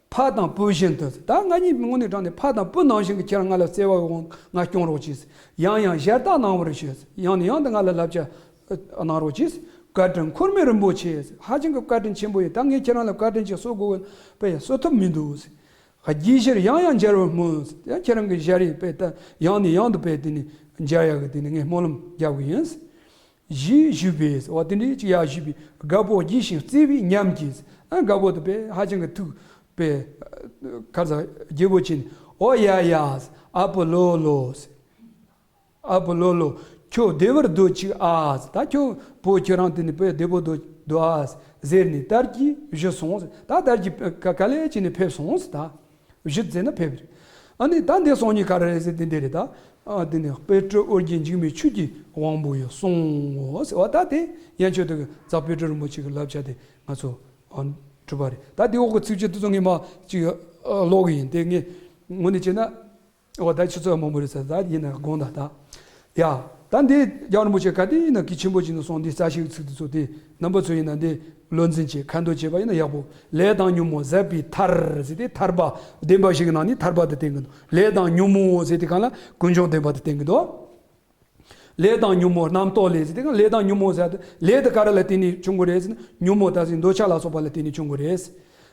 ཕ་དང་བུ་བཞིན་དུ། ད་ང་གཉིས་དངོས་གནས་དྲང་གནས་ཕ་དང་བུ་ནང་བཞིན་གྱི་ཁྱེད་རང་ང་ལ་བརྩེ་བའི་དབང་ང་སྐྱོང་རོགས་གྱིས། ཡང་ཡང་ཞལ་ཏ་གནང་བར་ཞུ། ཡང་ནས་ཡང་དུ་ང་ལ་བསླབ་བྱ་གནང་རོགས་གྱིས། བཀའ་དྲིན་འཁོར་མེད་རིན་པོ་ཆེ། ཧ་ཅང་གི་བཀའ་དྲིན་ཆེན་པོ་ཡིན། ད་ངས་ཁྱེད་རང་ལ་བཀའ་དྲིན་ཅིག་གསོ་དགོས་པས་གསོ་ཐུབ་མི་འདུག། རྒྱས་ཤིང་ཡང་ཡང་མཇལ་བར་སྨོན། ཡང་ཁྱེད་རང་གི་ཞལ་རས་དཔེ་ད་ཡང་ནས་ཡང་དུ་དཔེ་དེ་ནས་མཇལ་ཡག་གི་དེ་ནས་ངས་སྨོན་ལམ་རྒྱག་གི་ཡིན། ཞེས་ཞུས་པས། འོ་དེ་འདྲའི་ཅིག་ཡར་ཞུས་པས་རྒད་པོ་དགྱེས་ཤིང་བརྩེ་བས་ཉམས་ཀྱིས། ཨ་རྒད་པོ་དེ་དཔེ་ཧ་ཅང་གི་ཐུགས་དཔེ་ཁ་ས་དགྱེས་པོ་ཅན། འོ་ཡ་ཡ། ཨ་བུ་ལོ་ལོ། ཨ་བུ་ལོ་ལོ། ཁྱོད་བདེ་བར་སྡོད་ཅིག་ཨ། ད་ཁྱོད་བུ་ཁྱོད་རང་དེ་ནི་དཔེ་བདེ་པོ་སྡོད་སྡོད་ཨ་ཟེར་ནས་དར་གྱིས་བཞུད་སོང་། ད་དར་གྱིས་ག་ག་ལེ་བྱས་ནས་ཕེབས་སོང་ད། བཞུད་ཟེར་ན་ཕེབས་རེད། ཨ་ནི་ད་འདི་སོང་ཉིན་ག་རེ་རེད་ཟེར་དེ་འདི་རེད་ད། ཨ་དེ་ནི་དཔལ་སྤྲུལ་ཨོ་རྒྱན་འཇིགས་མེད་ཆོས་ཀྱི་དབང་པོ་ཡི་གསུང་ངོ་ཟེར་བ་ད་དེ་ཡན་ཆོད་དུ་རྫ་དཔལ་སྤྲུལ་རིན་པོ་ཆེ་གི་བསླབ་བྱ་དེ་ང་ཚོ་ཨ་གྲུབ་པ་རེད། ད་དེ་འོག་གི་ཚིགས་བཅད་དེ་ཚོ་ངས་མ་ཅིག་ཀློག་གི་ཡིན། དེ་ངས་དངོས་གནས་བྱས་ན། འོ་ད་ཆུ་ཚོད་མང་པོ་རེད་ཟེར། ད་ཡིན་ན་དགོངས་དག་ད། ཡ། ད་འདི་རྒྱལ་བ་རིན་པོ་ཆེ་ག་དུས་ཡིན་ན་གལ་ཆེན་པོ་ཅིག་ནས་གསུངས། འདི་རྩ་ཤེའི་ཚིག་འདི་ཚོ་དེ་རྣམ་པ་ཚོ་ཡིན་ན་འདི་བློ་འཛིན་བྱེད་ཁ་འདོན་བྱེད་པ་ཡིན་ན་ཡག་པོ། ལས་དང་ཉོན་མོངས་ཟད་པའི་ཐར་ཟེར་ཏེ་ཐར་པ་བདེན་པ་བཞི་གི་ནང་ནས་ཐར་པ་དེ་བསྟན་གི་འདུག་ལས་དང་ཉོན་མོངས་ཟེར་ཏེ་གང་ལ་ཀུན་འབྱུང་བདེན་པ་དེ་བསྟན་གི་འདུག་ལས་དང་ཉོན་མོངས་རྣམ་རྟོག་ལས་ཟེར་ཏེ་གང་ལས་དང་ཉོན་མོངས་ཟེར་ཏེ་ལས་དེ་ག་རེ་ལ་བརྟེན་ནས་བྱུང་གི་རེད་ཟེར་ན་ཉོན་མོངས་ད་ཟེར་འདོད་ཆགས་ལ་སོགས་པ་ལ་བརྟེན་ནས་བྱུང་གི་རེད།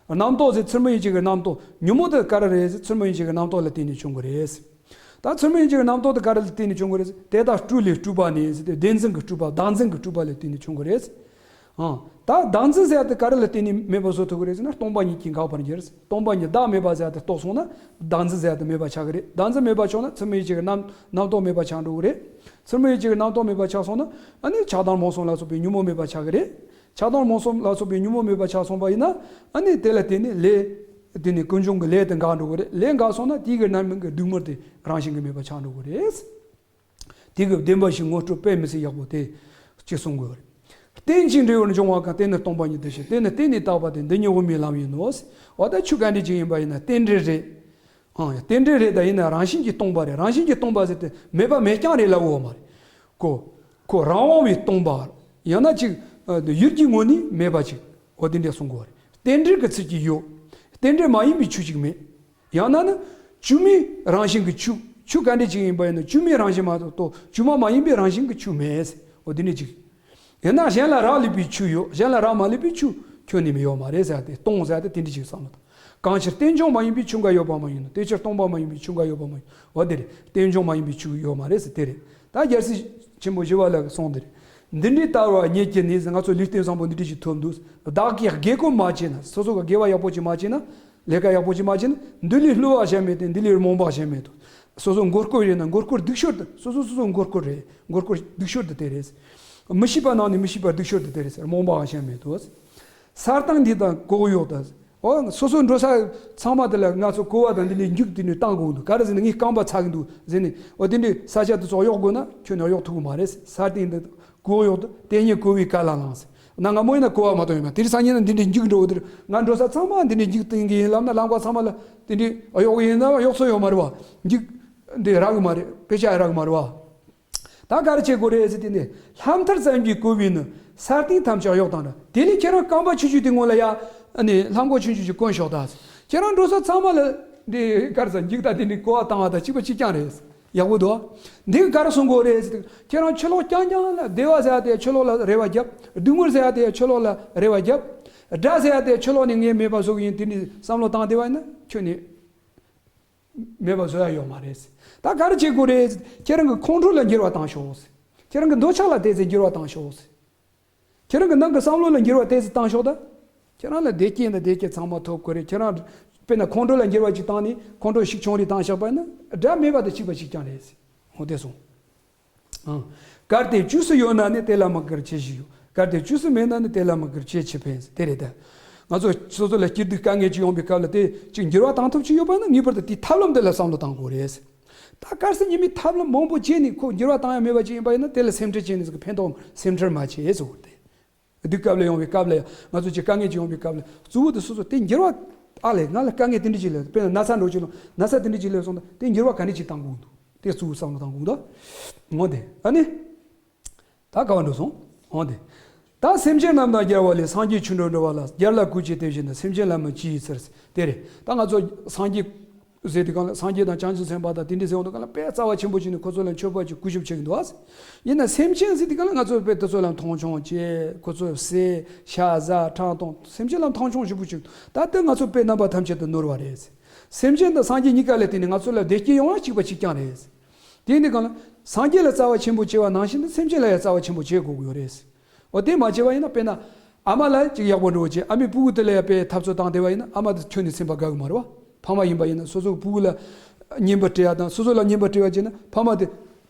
རྣམ་རྟོག་ཟེར་ཚུལ་མིན་ཡིད་བྱེད་ཀྱི་རྣམ་རྟོག་ཉོན་མོངས་དེ་ག་རེ་རེད་ཟེར་ཚུལ་མིན་ཡིད་བྱེད་ཀྱི་རྣམ་རྟོག་ལ་བརྟེན་ནས་བྱུང་གི་རེད། ད་ཚུལ་མིན་ཡིད་བྱེད་ཀྱི་རྣམ་རྟོག་དེ་ག་རེ་ལ་བརྟེན་ནས་བྱུང་གི་རེད་ཟེར། དེ་དག་སྤྲོས་ལས་སྤྲོས་པ་ནས་ཟེར་ཏེ་བདེན་འཛིན་གྱི་སྤྲོས་པ་བདག་འཛིན་གྱི་སྤྲོས་པ་ལ་བརྟེན་ནས་བྱུང་གི་རེད། ཨང་། ད་བདག་འཛིན་ཟེར་ཡ་དེ་ག་རེ་ལ་བརྟེན་ནས་མེད་པ་བཟོ་ཐུབ་ཀྱི་རེད་ཟེར་ན་སྟོང་པ་ཉིད་ཀྱིས་འགག་པར་འགྱུར། སྟོང་པ་ཉིད་བདག་མེད་པ་ཟེར་ཡ་དེ་རྟོགས་སོང་ན་བདག་འཛིན་ཟེར་ཡ་དེ་མེད་པ་ཆགས་ཀྱི་རེད། བདག་འཛིན་མེད་པ་བྱུང་ན་ཚུལ་མིན་ཡིད་བྱེད་ཀྱི་རྣམ་རྣམ་རྟོག་མེད་པ་ཆགས་འགྲོ་གི་རེད། ཚུལ་མིན་ཡིད་བྱེད་ཀྱི་རྣམ་རྟོག་མེད་པ་ཆགས་སོང་ན་ཨ་ནི་ཆགས་སྡང་རྨོངས་གསུམ་ལ་སོགས་པའི་ཉོན་མོངས་མེད་པ་ཆགས་ཀྱི་རེད། ཆགས་སྡང་རྨོངས་གསུམ་ལ་སོགས་པའི་ཉོན་མོངས་མེད་པ་ཆགས་སོང་བ་ཡིན་ན་ཨ་ནི་དེ་ལ་བརྟེན་ནས་ལས། དེ་ནས་ཀུན་འབྱུང་གི་ལས་དེ་འགག་འགྲོ་གི་རེད། ལས་འགག་སོང་ན་དེའི་གི་རྣམ་སྨིན་གྱི་སྡུག་བསྔལ་དེ་རང་བཞིན་གྱིས་མེད་པ་ཆགས་འགྲོ་གི་རེད། དེ་གི་བདེན་པ་བཞི་ངོ་སྤྲོད་དཔེ་མི་སྲིད་ཡག་པོ་དེ་གཅིག་གསུང་དགོས་རེད། རྟེན་ཅིང་འབྲེལ་བར་འབྱུང་བ་གང་། དེ་ནི་སྟོང་པ་ཉིད་དུ་ཤེས། དེ་ནི་རྟེན་ནི་བཏགས་པ་སྟེ། འདི་ཉིད་དབུ་མའི་ལམ་ཡིན་ནོ། འོ་ད་ཆོས་ག་འདྲ་ཅིག་ཡིན་པ་ཡིན་ན་རྟེན་འབྲེལ་རེད། ཨང་། རྟེན་འབྲེལ་རེད། ད་ཡིན་ན་རང་བཞིན་གྱིས་སྟོང་པ་རེད། རང་བཞིན་གྱིས་སྟོང་པ་ཟེར་ཏེ་མེད་པ་མེད་རྐྱང་རེད་ལབ་ཡོད་མ་རེད། ཁོ། ཁོ་རང་དབང་བའི་སྟོང་པ། ཡང་ན་ཅིག་ཡུལ་གྱི་ངོས་ནས་མེད་པ་ཅིག་འོ་དེ་འདྲ་གསུང་དགོས་རེད། རྟེན་འབྲེལ་གྱི་ཚུལ་གྱིས་ཡོད། རྟེན་འབྲེལ་མ་ཡིན་པའི་ཆོས་ཅིག་མེད། ཡང་ན་ནི་བཅོས་མའི་རང་བཞིན་གྱི་ཆོས། ཆོས་ག་འདྲ་ཅིག་ཡིན་པ་ཡིན་ན་བཅོས་མའི་རང་བཞིན་མ་གཏོགས་བཅོས་མ་མ་ཡིན་པའི་རང་བཞིན་གྱི་ཆོས་མེད། འོ་དེ་འདྲ་ཅིག་ཡང་ན་གཞན་ལ་རག་ལས་པའི་ཆོས་ཡོད། གཞན་ལ་རག་མ་ལས་པའི་ཆོས་ཁྱོན་ནས་མི་ཡོད་མ་རེད་ཟེར་ཏེ་སྟོང་ཟེར་ཏེ་དེ་འདྲ་ཅིག་བསམ་བློ་བཏང་། གང་ཕྱིར་རྟེན་འབྱུང་མ་ཡིན་པའི་ཆོས་འགའ་ཡོད་པ་མ་ཡིན་ནོ། དེ་ཕྱིར་སྟོང་པ་མ་ཡིན་པའི་ཆོས་འགའ་ཡོད་པ་མ་ཡིན་ནོ། འོ་དེ་རེད། རྟེན་འབྱུང་མ་ཡིན་པའི་ཆོས་ཡོད་མ་རེད་ཟེར་དེ་རེད། ད་རྒྱལ་སྲས་ཆེན་པོ་ཞི་བ་ལྷ་གི་གསུང་དེ་རེད། འདི་འདྲའི་ལྟ་བ་ཉིད་ཀྱིས་ནི་ཟེར། ང་ཚོ་ལུས་རྟེན་བཟང་པོ་འདི་འདྲ་ཞིག་ཐོབ་འདུག་བདག་གིས་དགེ་སྐོས་མ་བྱས་ན། སོ་སོ་གིས་དགེ་བ་ཡག་པོ་ཅིག་མ་བྱས་ན། ལས་ཀ་ཡག་པོ་ཅིག་མ་བྱས་ན། འདི་ལས་བསླུ་བ་གཞན་མེད་དེ། འདི་ལས་རྨོངས་པ་གཞན་མེད་དོ། སོ་སོ་མགོ་སྐོར་ཡིན་ན་མགོ་སྐོར་སྡུག་ཤོས་དེ། སོ་སོ་སོ་སོ་མགོ་སྐོར་རེད། མགོ་སྐོར་སྡུག་ཤོས་དེ་དེ་རེད། མི་ཤེས་པ་ནང་ནས་མི་ཤེས་པ་སྡུག་ཤོས་དེ་དེ་རེད་ཟེར། རྨོངས་པའང་ཞེན་མེད་དོ། ས་སྟེང་འདི་དང་གོ་གཡོག་དང་། འོ་སོ་སོ་འགྲོ་ས་ཚང་མ་དེ་ལ་ང་ཚོ་གོ་བ་དང་འདི་འདྲའི་འཇིགས་དེ་འདྲའི་བཏང་དགོས་འདུག་ག་རེ་ཟེར་ན་ངས་རྐང་པ་ཚ་གི་འདུག་ཟེར་ནས། འོ་དེ་འདྲའི་ས་ཆ་དེ་ཚོ་གཡོག་དགོས་ན་ཁྱོད་ནས་གཡོག་ཐུབ་གི་མ་རེད། ས་སྟེང་འདི་གོ་གཡོག་དང་དེ་ཉིད་གོ་བའི་སྐལ་བ་བླངས་ཟེར། ན་སྔ་མོ་ཡིན་ན་གོ་བ་མ་གཏོང་ཡོད་མ། དེ་རིང་སང་ཉིན་ན་འདི་འདྲའི་འཇིགས་འགྲོ་འོ་དེར་ང་འགྲོ་ས་ཚང་མ་འདི་འདྲའི་འཇིགས་བཏང་གི་ཡིན་ལབ་ན་ལམ་ཁ་ཚང་མ་ལ་དེ་འདྲའི་གཡོག་ཡིན་ན་གཡོག་སོ་ཡོད་མ་རེད་བ། འཇིགས་འདི་རག་གི་མ་རེད། དཔེ་ཆ་ཡང་རག་གི་མ་རེད་བ། ད་ག་རེ་བྱེད་དགོས་རེད་ཟེར་དུས་ནི། ལྷ་མཐར་ཙམ་གྱིས་གོ་བས་ནི། ས་སྟེང་ཐམས་ཅད་གཡོགས་བཏང་ན། དེ་ལས་ཁྱེད་རང་རྐང་པ་ཆུང་ཆུང་དེ་སྔོན་ལ་ཡ། ཨ་ནི་ལྷམ་གོག་ཆུང་ཆུང་ཞིག་གོན་ཤོག་ད། ཁྱེད་རང་འགྲོ་ས་ཚང་མ་ལ་འདི་ག་རེ་ཟེར། འཇིགས་ད་དེ་འདྲའི་གོ་བ་བཏང་བ་དང་གཅིག་པ་གཅིག་རྐྱང་རེད། ཡག་པོ་འདུག་འདི་ག་རེ་གསུང་དགོས་རེད་ཟེར་དུས། ཁྱེད་རང་ཕྱི་ལོགས་རྐྱང་རྐྱང་ལ། བདེ་བ་ཟེར་ཡ་དེ་ཕྱི་ལོགས་ལ་རེ་བ་བརྒྱབ། སྡུག་བསྔལ་ཟེར་ཡ་དེ་ཕྱི་ལོགས་ལ་རེ་བ་བརྒྱབ། དགྲ་ཟེར་ཡ་དེ་ཕྱི་ལོགས་ནས་ངས་མེད་པ་བཟོ་གི་ཡིན། དེ་འདྲའི་བསམ་བློ་བཏང་བསྡད་པ་ཡིན་ན་ཁྱོད་ནི། མེད་པ་བཟོ་ཡ་ཡོད་མ་རེད། ད་ག་རེ་བྱེད་དགོས་རེད། ཁྱེད་རང་གི་ཁོང་ཁྲོ་ལ་འགྱུར་བ་བཏང་ཤོག་ཁྱེད་རང་གི་འདོད་ཆགས་ལ་བལྟས་ཚེ་འགྱུར་བ་བཏང་ཤོག་ཁྱེད་རང་གི་ནང་གི་བསམ་བློ་ལ་འགྱུར་བ་བལྟས་ཚེ་བཏང་ཤོག་ད། ཁྱེད་རང་ལ་བདེ་སྐྱིད་དང་བདེ་སྐྱིད་ཚང་མ་ཐོབ་དགོས་རེད། ཁྱེད་རང་དཔེར་ན་ཁོང་ཁྲོ་ལ་འགྱུར་བ་ཅིག་བཏང་ནས་ཁོང་ཁྲོ་ཤུགས་ཆུང་རེ་བཏང་བཞག་པ་ཡིན་ན་དགྲ་མེད་པ་དང་གཅིག་པ་གཅིག་རྐྱང་རེད། འོ་དེ་སོང་། ཨང་། གལ་ཏེ་བཅུ་སུ་ཡོད་ན་ནི། དེ་ལ་མི་དགར་ཅི་ཞིག་ཡོད། གལ་ཏེ་བཅུ་སུ་མེད་ན་ནི། དེ་ལ་མི་དགར་ཅི་ཕན་ཟེར། དེ་རེད་ད། ང་ཚོ་སོ་སོ་ལ་སྐྱིད་སྡུག་དཀའ་ངལ་ཅིག་ཡོང་པའི་སྐབས་ལ་དེ་ཅིག་འགྱུར་བ་བཏང་ཐུབ་ཅིག་ཡོད་པ་ན་ངེས་པར་དུ་དེའི་ཐབས་ལམ་དེ་ལ་བསམ་བློ་བཏང་དགོས་རེད། ད་གལ་སྲིད་ཉི་མའི་ཐབས་ལམ་མང་པོ་བྱས་ནས་ཁོ་འགྱུར་བ་བཏང་ཡ་མེད་པ་ཅིག་ཡིན་པ་ཡིན་ན། དེ་ལ་སེམས་ཁྲལ་བྱས་ནས་ཟེར་གི་ཕན་ཐོགས། སེམས་ཁྲལ་མ་བྱེད་ཟེར་བ་རེད། དེ་སྐབས་ལ་ཡོང་བའི་སྐབས་ལ་ཡང་། ང་ཚོ་ཅིག་དཀའ་ངལ་ཅིག་ཡོང་བའི་སྐབས་ལ་གཙོ་བོ་དེ་སོ་སོ་དེ་འགྱུར་བ། ཨ་ལས་ང་ལ་དཀའ་ངལ་དེ་འདྲ་ཅིག་སླེབས། དཔེར་ན་ན་ཚ་འདྲ་ཅིག་སླེབས། ན་ཚ་དེ་འདྲ་ཅིག་སླེབས་སོང་ད། དེ་འགྱུར་བ་ག་འདྲ་ཅིག་བཏང་དགོས་འདུག་དེ་གཙོ་བོ་བསམ་བློ་བཏང་དགོས་འདུག་འོ་དེ་ཨ་ནི། ད་ག་བ་འགྲོ་སོང་། འོ་དེ། ད་སེམས་ཅན་རྣམས་དང་སྦྱར་བ་ལས། སངས་རྒྱས་ཆོས་འགྲོ་འགྲོ་བ་ལ། སྦྱར་ལ་གུས་བྱས་དེ་བཞིན་ནི། སེམས་ཅན་ལ་མི་ཅི་ཡི་ཚུལ། དེ་རེད། ད་ང་ཚོ་སངས་རྒྱས་ཟེར་དུས་སྒང་ལ། སངས་རྒྱས་དང་བྱང་ཆུབ་སེམས་དཔའ་དང་དེ་འདྲ་ཟེར་ཡོང་དུས་སྒང་ལ་དཔེ་རྩ་བ་ཆེན་པོ་བྱས་ནས་ཁོ་ཚོ་ལ་མཆོད་པ་ཅིག་གུས་ཞབས་བྱེད་ཀྱི་འདུག་ཨ། ཡིན་ན་སེམས་ཅན་ཟེར་དུས་སྒང་ལ་ང་ཚོ་དཔེ་དེ་ཚོ་ལ་མཐོང་ཆུང་བྱེད། ཁོ་ཚོ་བསད། ཤ་ཟ། ཁྲག་འཐུང་། སེམས་ཅན་ལ་མཐོང་ཆུང་ཞེ་པོ་བྱེད། ད་ལྟ་ང་ཚོ་དཔེ་རྣམ་པ་ཐམས་ཅད་དུ་ནོར་བ་རེད། སེམས་ཅན་དང་སངས་རྒྱས་གཉིས་ཀ་ལ་བརྟེན་ནས་ང་ཚོ་ལ་བདེ་སྐྱིད་ཡོང་བ་གཅིག་པ་གཅིག་རྐྱང་རེད། དེ་ཡིན་དུས་སྒང་ལ་སངས་རྒྱས་ལ་རྩ་བ་ཆེན་པོ་བྱེད་པ་ནང་བཞིན་དུ་སེམས་ཅན་ལ་ཡང་རྩ་བ་ཆེན་པོ་བྱེད་དགོས་ཀྱི་ཡོད་རེད། འོ་དེ་མ་བྱས་པ་ཡིན་ན། དཔེར་ན་ཨ་མ་ལ་ཅིག་ཡག་པོ་འགྲོ་བྱེད། ཨ་མའི་ཕྲུ་གུ་དེ་ལ་ཡང་དཔེ་འཐབ་རྩོད་བཏང་བསྡད་པ་ཡིན་ན། ཨ་མ་དེ་ཁྱོན་ནས་སེམས་པ་དགའ་གི་མ་རེད་བ། ཕ་མ་ཡིན་པ་ཡིན་ན་སོ་སོའི་ཕྲུ་གུ་ལ་ཉེས་པ་སྤྲད་ཡ་དང་། སོ་སོ་ལ་ཉེས་པ་སྤྲད་པ་བྱས་ན་ཕ་མ་དེ།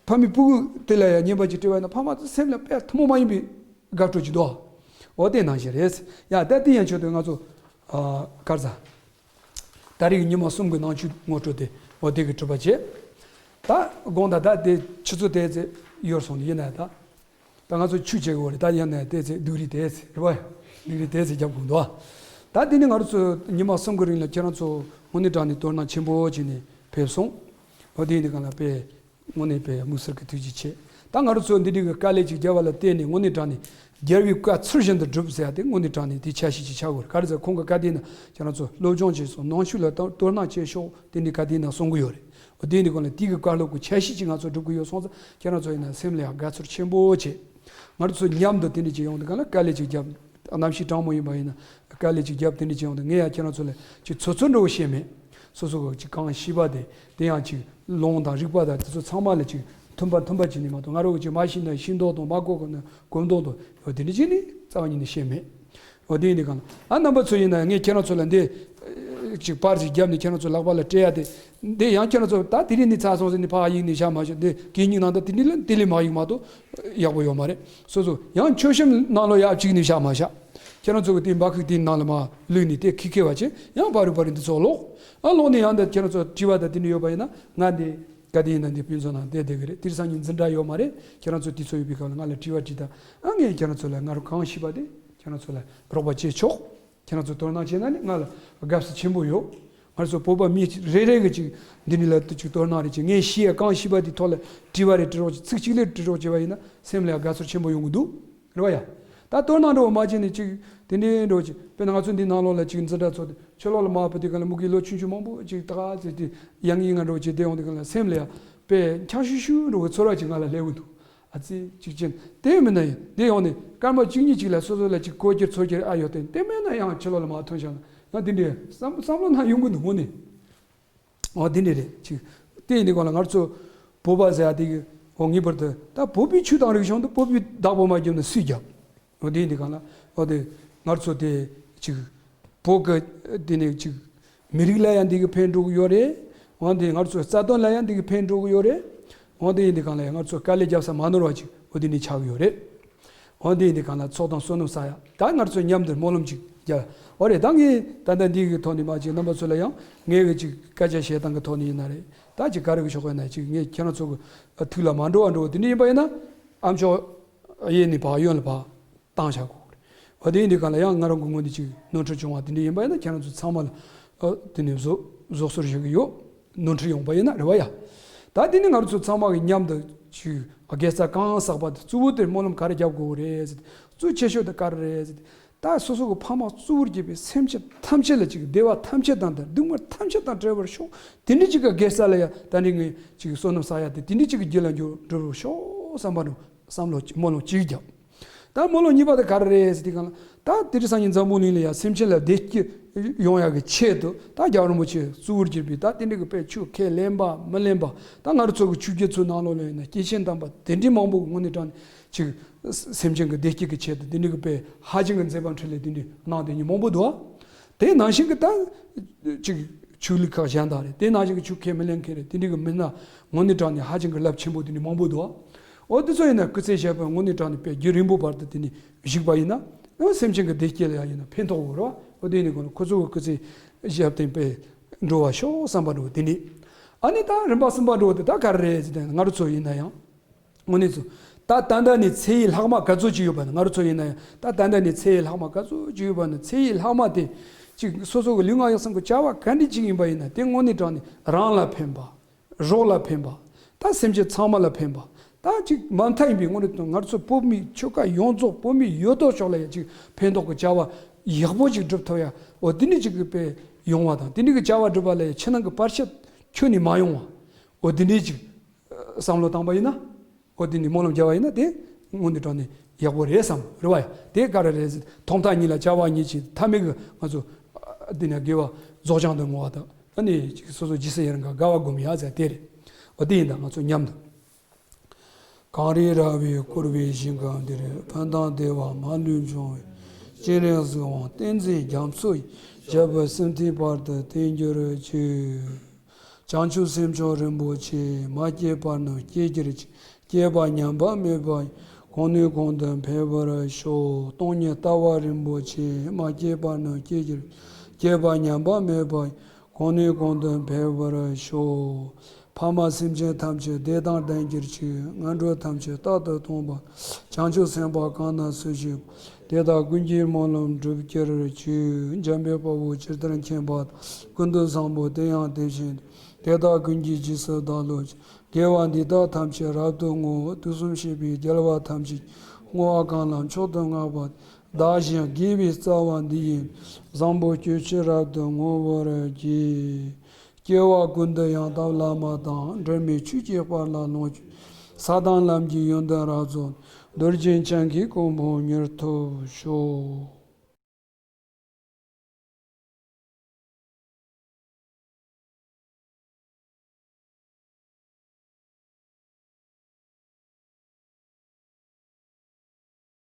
ཕ་མའི་ཕྲུ་གུ་དེ་ལ་ཡང་ཉེས་པ་ཅིག་སྤྲད་པ་ཡིན་ན་ཕ་མ་དེ་སེམས་ལ་དཔེ་ཐུན་མོང་མ་ཡིན་པའི་དགའ་སྤྲོ་ཅིག་འདུག་འོ་དེ་ནང་བཞིན་རེད། ཡ་ད་དེ་ཡན་ཆོད་དུ་ང་ཚོ། ཨ། ག་རེ་ཟ། ད་རེས་ཀྱི་ཉི་མ་གསུམ་གྱི་ནང་ཆོས་ངོ་སྤྲོད་དེ་འོ་དེ་གི་གྲུབ་པ་བྱས། ད་དགོངས་དག་ད་དེ་ཆུ་ཚོད་དེ་ཙམ་ཡོལ་སོང་ནི་ཡིན་ན། ད་ད་ང་ཚོ་ཆོས་བྱེད་དགོས་རེད། ད་ཡིན་ན་དེ་ཙམ་སྡུག་རུས་དེ་ཙམ་རེད་བ། སྡུག་རུས་དེ་ཙམ་རྒྱབ་དགོས་འདུག་ད་དེ་ནི་ང་རང་ཚོ་ཉི་མ་གསུམ་གྱི་རིང་ལ་ཁྱེད་རང་ཚོ་དངོས་གནས་དྲང་གནས་དོ་སྣང་ཆེན་པོ་བྱས་ནས་ཕེབས་སོང་། འོ་དེ་ཡིན་དུས་སྒང་ལ་དཔེ། དངོས་གནས་དཔེ་དམིགས་བསལ་གྱི་ཐུགས་རྗེ་ཆེ། ད་ང་རང་ཚོ་འདི་འདྲའི་གི་དཀའ་ལས་ཅིག་བརྒྱབ་པ་ལ་བརྟེན་ནས་དངོས་གནས་དྲང་གནས་རྒྱལ་བའི་བཀའ་ཚུལ་བཞིན་དུ་སྒྲུབ་ཟེར་ཡ་དེ་དངོས་གནས་དྲང་གནས་དེ་ཆ་ཤས་ཅིག་ཆགས་དགོས་རེད། ག་རེ་ཟེར་ཁོང་གི་བཀའ་དེ་ནི་ཁྱེད་རང་ཚོ་སློབ་སྦྱོང་བྱས་སོང་། ནང་ཆོས་ལ་དོ་དོ་སྣང་བྱས་ཤོག་དེ་འདྲའི་བཀའ་དེ་ནི་གསུང་གི་ཡོད་རེད། འོ་དེ་ནི་གོང་ལ་དེ་གི་བཀའ་སློབ་ཀྱི་ཆ་ཤས་ཅིག་ང་ཚོ་སྒྲུབ་གི་ཡོད་སོང་ཙང་། ཁྱེད་རང་ཚོ་ཡིན་ན་སེམས་ལ་ཡང་དགའ་ཚོར་ཆེན་པོ་བྱེད། ང་རང་ཚོ་མཉམ་དུ་དེ་འདྲ་ཅིག་ཡོང་དུས་སྒང་ལ་དཀའ་ལས་ཅིག་བརྒྱབ། གནམ་གཤིས་གྲང་མོ་ཡིན་པ་ཡིན་ན་དཀའ་ལས་ཅིག་བརྒྱབ། དེ་འདྲ་ཅིག་ཡོང་དུས་ངས་ཡང་ཁྱེད་རང་ཚོ་ལ་ཅིག་ཚོད་ཚོད་འདྲ་བོ་བཤད་མེད། སོ་སོ་གི་ཅིག་གང་ཤེས་པ་དེ། དེ་ཡང་ཅིག་ལུང་དང་རིགས་པ་དང་དེ་ཚོ་ཚང་མ་ལ་ཅིག་མཐུན་པ་མཐུན་པ་བྱས་ནས་མ་གཏོགས། ང་རང་གི་ཅིག་མ་ཤེས་ན་ཤེས་མདོག་དང་། མ་གོ་གི་ན་གོ་མདོག་དང་། འོ་དེ་འདྲ་ཅིག་ནི་རྩ་བ་ཉིད་ནས་བཤད་མེད། འོ་དེ་ཡིན་དུས་སྒང་ལ། ཨ། རྣམ་པ་ཚོ་ཡིན་ན་ངས་ཁྱེད་རང་ཚོ་ལ་འདི་ཅིག་པར་ཅིག་བརྒྱབ་ནས་ཁྱེད་རང་ཚོ་ལག་པ་ལ་སྤྲད་ཡ་དེ། འདི་ཡང་ཁྱེད་རང་ཚོ་ད་དེ་རིང་ནས་ཚར་སོང་ཟེར་ནས་ཕར་གཡུགས་ནས་བཞག་མ་བཞག་འདི་གད་སྙིགས་ནང་ད་དེ་འདྲ་ལ་དེ་ལས་མ་གཡུགས་མ་གཏོགས་ཡག་པོ་ཡོད་མ་རེད། སོ་སོ་ཡང་མཆོད་གཤོམ་ནང་ལོགས་ཡར་བཅུག་ནས་བཞག་མ་བཞག་ཁྱེད་རང་ཚོ་གི་དེ་འབག་ཁུག་དེའི་ནང་ལ་མར་བླུགས་ནས་དེ་ཁེ་ཁེ་བ་བྱས། ཡང་ཕ་རུ་ཕ་རུ་འདི་ཚོ་ཀློག་ཨ། ཀློག་ནས་ཡང་འདི་ཁྱེད་རང་ཚོ་དྲི་བ་དང་དེ་འདྲ་ཡོད་པ་ཡིན་ན། ང་འདི་ག་དེ་ཡིན་ན་འདི་དཔེ་མཛོད་ནང་བསྡད་བསྡད་གི་རེད། དེང་སང་ཉིན་འཛིན་གྲྭ་ཡོད་མ་རེད། ཁྱེད་རང་ཚོ་དུས་ཚོད་ཡོད་པའི་སྐབས་ལ་ང་ལ་དྲི་བ་དྲིས་དང་། ཨ། ངས་ཁྱེད་རང་ཚོ་ལ་ང་རང་གང་ཤེས་པ་དེ་ཁྱེད་རང་ཚོ་ལ་རོགས་པ་བྱེད་ཆོག་ཁྱེད་རང་ཚོ་དོ་སྣང་བྱས་ན་ནི་ང་ལ་དགའ་བསུ་ཆེན་པོ་ཡོད། ང་ཚོ་བོད་པ་མི་རེ་རེ་གི་ཅིག་འདི་ནི་ལ་དུ་ཅིག་དོ་སྣང་རེ་བྱེད། ངས་ཤེས་ཡ་གང་ཤེས་པ་དེའི་ཐོག་ལ་དྲི་བ་རེ་དྲི་རོགས་བྱེད། ཚིག་གཅིག་ལས་དྲི་རོགས་བྱེད་པ་ཡིན་ན་སེམས་ལ་ཡང་དགའ་ཚོར་ཆེན་པོ་ཡོང་གི་འདུག་རེད་བ་ཡ། ད་དོ་སྣང་འདྲ་བོ་མ་བྱས་ནས་ཅིག་དེ་འདྲའི་འདྲ་བོ་ཅིག་དཔེར་ན་ང་ཚོ་འདི་ནང་ལོགས་ལ་ཅིག་འཛིན་གྲྭ་ཚོགས་ཏེ་ཕྱི་ལོགས་ལ་མར་བུད་དུས་སྒང་ལ་མུ་གེའི་ལོ་ཆུང་ཆུང་མང་པོ་ཅིག་ད་ག་ཚོད་དེ་ཡ་ངའི་ང་འདྲ་བོ་ཅིག་བསྡད་ཡོང་དུས་སྒང་ལ་སེམས་ལ་ཡང་དཔེ་འཁྱག་ཤུ་ཤུ་འདྲ་བོ་ཚོར་བ་ཅིག་ང་ལ་སླེབས་ཀྱི་འདུག་ཨ་ཙི་ཅིག་ཅན་དེ་མིན་ན་ཡང་དེ་ཡོང་ནས་སྐར་མ་བཅུ་གཉིས་ཅིག་ལ་སོ་སོ་ལ་ཅིག་གོ་རྒྱུ་ཚོར་རྒྱུ་ཨ་ཡོད་དེ། དེ་མིན་ན་ཡང་ཕྱི་ལོགས་ལ་མར་ཐོན་བཞག་ན་ཡང་དེ་འདྲའི་བསམ་བསམ་བློ་ནང་ཡོང་གི་འདུག་དངོས་གནས། འོ་དེ་འདྲ་རེད་ཅིག་དེ་ཡིན་དུས་སྒང་ལ་ང་ཚོ་བོད་པ་ཟེར་ཡ་དེ་གི་འོ་ངེས་པར་དུ་ད་བོད་པའི་ཆོས་དང་རིག་གཞུང་དུ་བོད་པའི་བདག་པོ་མ་བརྒྱབ་ན་སུས་རྒྱབ། འོ་དེ་ཡིན་དུས་སྒང་ལ་འོ་དེ་ང་ཚོ་དེ་ཅིག་བོད་ཀྱི་དེ་ནས་ཅིག་མི་རིགས་ལ་ཡང་འདི་གི་ཕན་འགྲོ་གི་ཡོད་རེད། འོ་དེ་ང་ཚོ་རྩ་དོན་ལ་ཡང་འདི་གི་ཕན་འགྲོ་གི་ཡོད་རེད། འོ་དེ་ཡིན་དུས་སྒང་ལ་ཡང་ང་ཚོ་དཀའ་ལས་རྒྱབ་ས་མ་ནོར་བ་ཅིག་འོ་དེ་ནས་ཆགས་ཀྱི་ཡོད་རེད། འོ་འདི་ཡིན་དུས་གང་ལ་ཚོགས་དང་བསོད་ནམས་བསགས་ཡ། ད་ང་ཚོ་མཉམ་དུ་སྨོན་ལམ་ཅིག་རྒྱག་འོ་རེད། ད་ངས་ད་ལྟ་འདི་གི་ཐོག་ནས་མ་ཅིག་རྣམ་པ་ཚོ་ལ་ཡང་ངས་གི་ཅིག་སྐད་ཆ་བཤད་སྟངས་ཀྱི་ཐོག་ནས་ཡིན་ན་རེད། ད་ཅིག་ག་རེ་གི་ཤོག་ཡིན་ན་ཅིག་ངས་ཁྱེད་རང་ཚོ་གི་ཐུགས་ལ་མ་འགྲོ་བ་འགྲོ་བ་དེ་འདྲ་ཡིན་པ་ཡིན་ན། ཨ་མཆོག་གཡས་ནས་ཕར་གཡོན་ལ་ཕར་བཏང་བཞག་དགོས་རེད། འོ་དེ་ཡིན་དུས་གང་ལ་ཡང་ང་རང་གི་ངོས་ནས་ཅིག་ནོར་འཁྲུལ་བྱུང་བ་དེ་འདྲ་ཡིན་པ་ཡིན་ན་ཁྱེད་རང་ཚོ་ཚང་མ་ལ་ཨ་དེ་ནས་བཟོ་བཟོ་གསོལ་ཞུ་གི་ཡོད། ནོར་འཁྲུལ་ཡོང་པ་ཡིན་ན་རེད་བ་ཡ། ད་དེ་ནི་ང་རང་ཚོ་ཚང་མ་གི་མཉམ་དུ་ཅིག་དགེ་རྩ་གང་བསགས་པ་དེ་གཙོ་བོ་དེ་སྨོན་ལམ་ག་རེ་རྒྱབ་དགོས་རེད་ཟེར། གཙོ་ཆེ་ཤོས་དེ་ག་རེ་རེད་ཟེར། ད་སོ་སོ་གི་ཕ་མ་གཙོ་བོར་གྱུར་པའི་སེམས་ཅན་ཐམས་ཅད་ལ་ཅིག་བདེ་བ་ཐམས་ཅད་དང་དང་སྡུག་བསྔལ་ཐམས་ཅད་དང་བྲལ་བར་ཤོག་དེ་འདྲ་ཅིག་གི་དགེ་རྩ་ལ་ཡ་ད་ནི་ངས་ཅིག་བསོད་ནམས་བསགས་ཡ་དེ་དེ་འདྲ་ཅིག་གི་རྒྱུ་ལ་འགྱུར་འགྲོ་རུ་ཤོག་བསམ་པ་ནི་བསམ་བློ་སྨོན་ལམ་གཅིག་བརྒྱབ། ད་སྨོན་ལམ་གཉིས་པ་དེ་ག་རེ་རེད་ཟེར་དུས་གང་ལ། ད་དེ་རིང་སང་ཉིན་འཛམ་བུ་གླིང་ལ་ཡ་སེམས་ཅན་ལ་བདེ་སྐྱིད་ཡོང་ཡག་གི་ཆེད་དུ་ད་རྒྱལ་བ་རིན་པོ་ཆེ་གཙོ་བོར་གྱུར་པའི་ད་དེ་འདྲ་གི་དཔེ་ཆོས་ཁས་ལེན་པ་མི་ལེན་པ། ད་ང་རང་ཚོ་གི་ཆོས་བརྒྱུད་ཚོའི་ནང་ལོགས་ལ་ཡིན་ན་སྐྱེས་ཆེན་དམ་པ་དེ་འདྲའི་མང་པོ་གི་དངོས་གནས་དྲང་ནས་ཅིག་སེམས་ཅན་གི་བདེ་སྐྱིད་ཀྱི་ཆེད་དུ་དེ་འདྲ་གི་དཔེ་ཧ་ཅང་གི་མཛད་པ་འཕྲིན་ལས་དེ་འདྲ་གནང་དེ་ཉིད་མང་པོ་འདུག་དེ་ནང་བཞིན་གི་ད་ཅིག་ཆོས་ལུགས་ཁག་གཞན་དག་རེད། དེ་ནང་བཞིན་གི་ཆོས་ཁས་མི་ལེན་མཁན་རེད། དེ་འདྲ་གི་མི་སྣ་དངོས་གནས་དྲང་ནས་ཧ་ཅང་གི་རླབས་ཆེན་པོ་དེ་འདྲ་མང་པོ་འདུག་འོ་དེ་ཚོ་ཡིན་ན་སྐུ་ཚེ་ཞབས་པད་དངོས་གནས་དྲང་ནས་དཔེ་རྒྱུན་རིང་པོ་བར་དུ་དེ་ནས་བཞུགས་པ་ཡིན་ན་ཨོ་སེམས་ཅན་གྱི་བདེ་སྐྱིད་ལ་ཡང་ཡིན་ན་ཕན་ཐོགས་ཡོད་རེད་བ། ཨོ་དེ་ནས་ཁོ་ཚོ་གི་སྐུ་ཚེ་ཞབས་བརྟན་དཔེ་འགྲོ་བ་ཤོག་བསམ་པ་འགྲོ་དེ་ནས། ཨ་ནི་ད་རིམ་པ་གསུམ་པ་འགྲོ་དེ་ད་ག་རེ་རེད་ཟེར་ན་ང་རང་ཚོ་ཡིན་ན་ཡང་དངོས་གནས་ཚོ་ད་ད་ལྟ་ནས་ཚེ་ཡི་ལྷག་མ་ག་ཚོད་ཅིག་ཡོད་པ་ནི་ང་རང་ཚོ་ཡིན་ན་ཡང་ད་ད་ལྟ་ནས་ཚེ་ཡི་ལྷག་མ་ག་ཚོད་ཅིག་ཡོད་པ་ནི་ཚེ་ཡི་ལྷག་མ་དེ་ཅིག་སོ་སོ་གི་ལུས་ངག་ཡིད་གསུམ་གི་བྱ་བ་ག་འདྲ་ཅིག་ཡིན་པ་ཡིན་ན་དེ་དངོས་གནས་དྲང་ནས་རང་ལ་ཕན་པ། རོགས་ལ་ཕན་པ། ད་སེམས་ཅན་ཚང་མ་ལ་ཕན་པ། ད་ཅིག་མ་མཐའ་ཡིན་པའི་དངོས་གནས་དང་ང་ཚོ་བོད་མི་ཆོལ་ཁ་ཡོངས་རྫོགས་བོད་མི་ཡོད་དོ་ཅོག་ལ་ཡང་ཅིག་ཕན་ཐོགས་ཀྱི་བྱ་བ་ཡག་པོ་ཅིག་སྒྲུབ་ཐུབ་ཡ། འོ་དེ་འདྲ་ཅིག་གི་དཔེ་ཡོང་བ་དང་དེ་འདྲ་གི་བྱ་བ་སྒྲུབ་པ་ལ་ཡང་ཕྱི་ནང་གི་བར་ཆད་ཁྱོན་ནས་མ་ཡོང་བ། འོ་དེ་འདྲ་ཅིག་བསམ་བློ་བཏང་པ་ཡིན་ན། འོ་དེ་ནི་སྨོན་ལམ་རྒྱབ་པ་ཡིན་ན་དེ་དངོས་གནས་དྲང་ནས་ཡག་པོ་རེད་བསམ་རེད་བ། དེ་ག་རེ་རེད་ཟེར་ཐོག་མཐའ་གཉིས་ལ་བྱ་བ་གཉིས་ཀྱི་མཐའ་མའི་གི་ང་ཚོ་ཨ་འདི་ནས་དགེ་བ་རྫོགས་བྱང་དུ་བསྔོ་བ་དང་ཨ་ནི་ཅིག་སོ་སོ་ཇི་སྲིད་ཡུན་རིང་དགའ་བ་སྒོམ་ཡ་ཟེར་དེ་རེད། འོ་དེ་ཡིན་ད་ང་ཚོ་མཉམ་དུ། གངས་རི་ར་བས་བསྐོར་བའི་ཞིང་ཁམས་འདིར། ཕན་དང་བདེ་བ་མ་ལུས་འབྱུང་བའི། སྤྱན་རས་གཟིགས་དབང་བསྟན་འཛིན་རྒྱ་མཚོ་ཡི། ཞབས་པད་སྲིད་མཐའི་བར་དུ་བརྟན་གྱུར་ཅིག་བྱང་ཆུབ་སེམས་མཆོག་རིན་པོ་ཆེ། མ་སྐྱེས་པ་རྣམས་སྐྱེ་གྱུར་ཅིག་སྐྱེས་པ་ཉམས་པ་མེད་པ་ཡི། གོང་ནས་གོང་དུ་འཕེལ་བར་ཤོག་སྟོང་ཉིད་ལྟ་བ་རིན་པོ་ཆེ། མ་སྐྱེས་པ་རྣམས་སྐྱེ་གྱུར་ཅིག་སྐྱེས་པ་ཉམས་པ་མེད་པ་ཡི། གོང་ནས་གོང་དུ་འཕེལ་བར་ཤོག་ཕ་མ་སེམས་ཅན་ཐམས་ཅད་བདེ་དང་ལྡན་གྱུར་ཅིག་ངན་འགྲོ་ཐམས་ཅད་རྟག་ཏུ་སྟོངས་པ། བྱང་ཆུབ་སེམས་དཔའ་གང་དང་སུ་ཞིག་དེ་དག་ཀུན་གྱི་སྨོན་ལམ་འགྲུབ་གྱུར་ཅིག་འཇམ་དཔལ་དཔའ་བོས་ཇི་ལྟར་མཁྱེན་པ་དང་། ཀུན་ཏུ་བཟང་པོ་དེ་ཡང་དེ་བཞིན་ཏེ། དེ་དག་ཀུན་གྱི་རྗེས་སུ་བདག་སློབ་ཅིང་། དགེ་བ་འདི་དག་ཐམས་ཅད་རབ་ཏུ་བསྔོ། དུས་གསུམ་གཤེགས་པའི་རྒྱལ་བ་ཐམས་ཅད་ཀྱི། བསྔོ་བ་གང་ལ་མཆོག་ཏུ་བསྔགས་པ། བདག་གཞན་དགེ་བའི་རྩ་བ་འདི་ཡིས། བཟང་པོ་སྤྱོད་ཕྱིར་རབ་ཏུ་བསྔོ་བར་བགྱི། སྐྱེ་བ་ཀུན་ཏུ་ཡང་དག་བླ་མ་དང་། འབྲལ་མེད་ཆོས་ཀྱི་དཔལ་ལ་ལོངས་སྤྱོད། ས་དང་ལམ་གྱི་ཡོན་ཏན་རབ་རྫོགས། རྡོ་རྗེ་འཆང་གི་གོ་འཕང་མྱུར་ཐོབ་ཤོག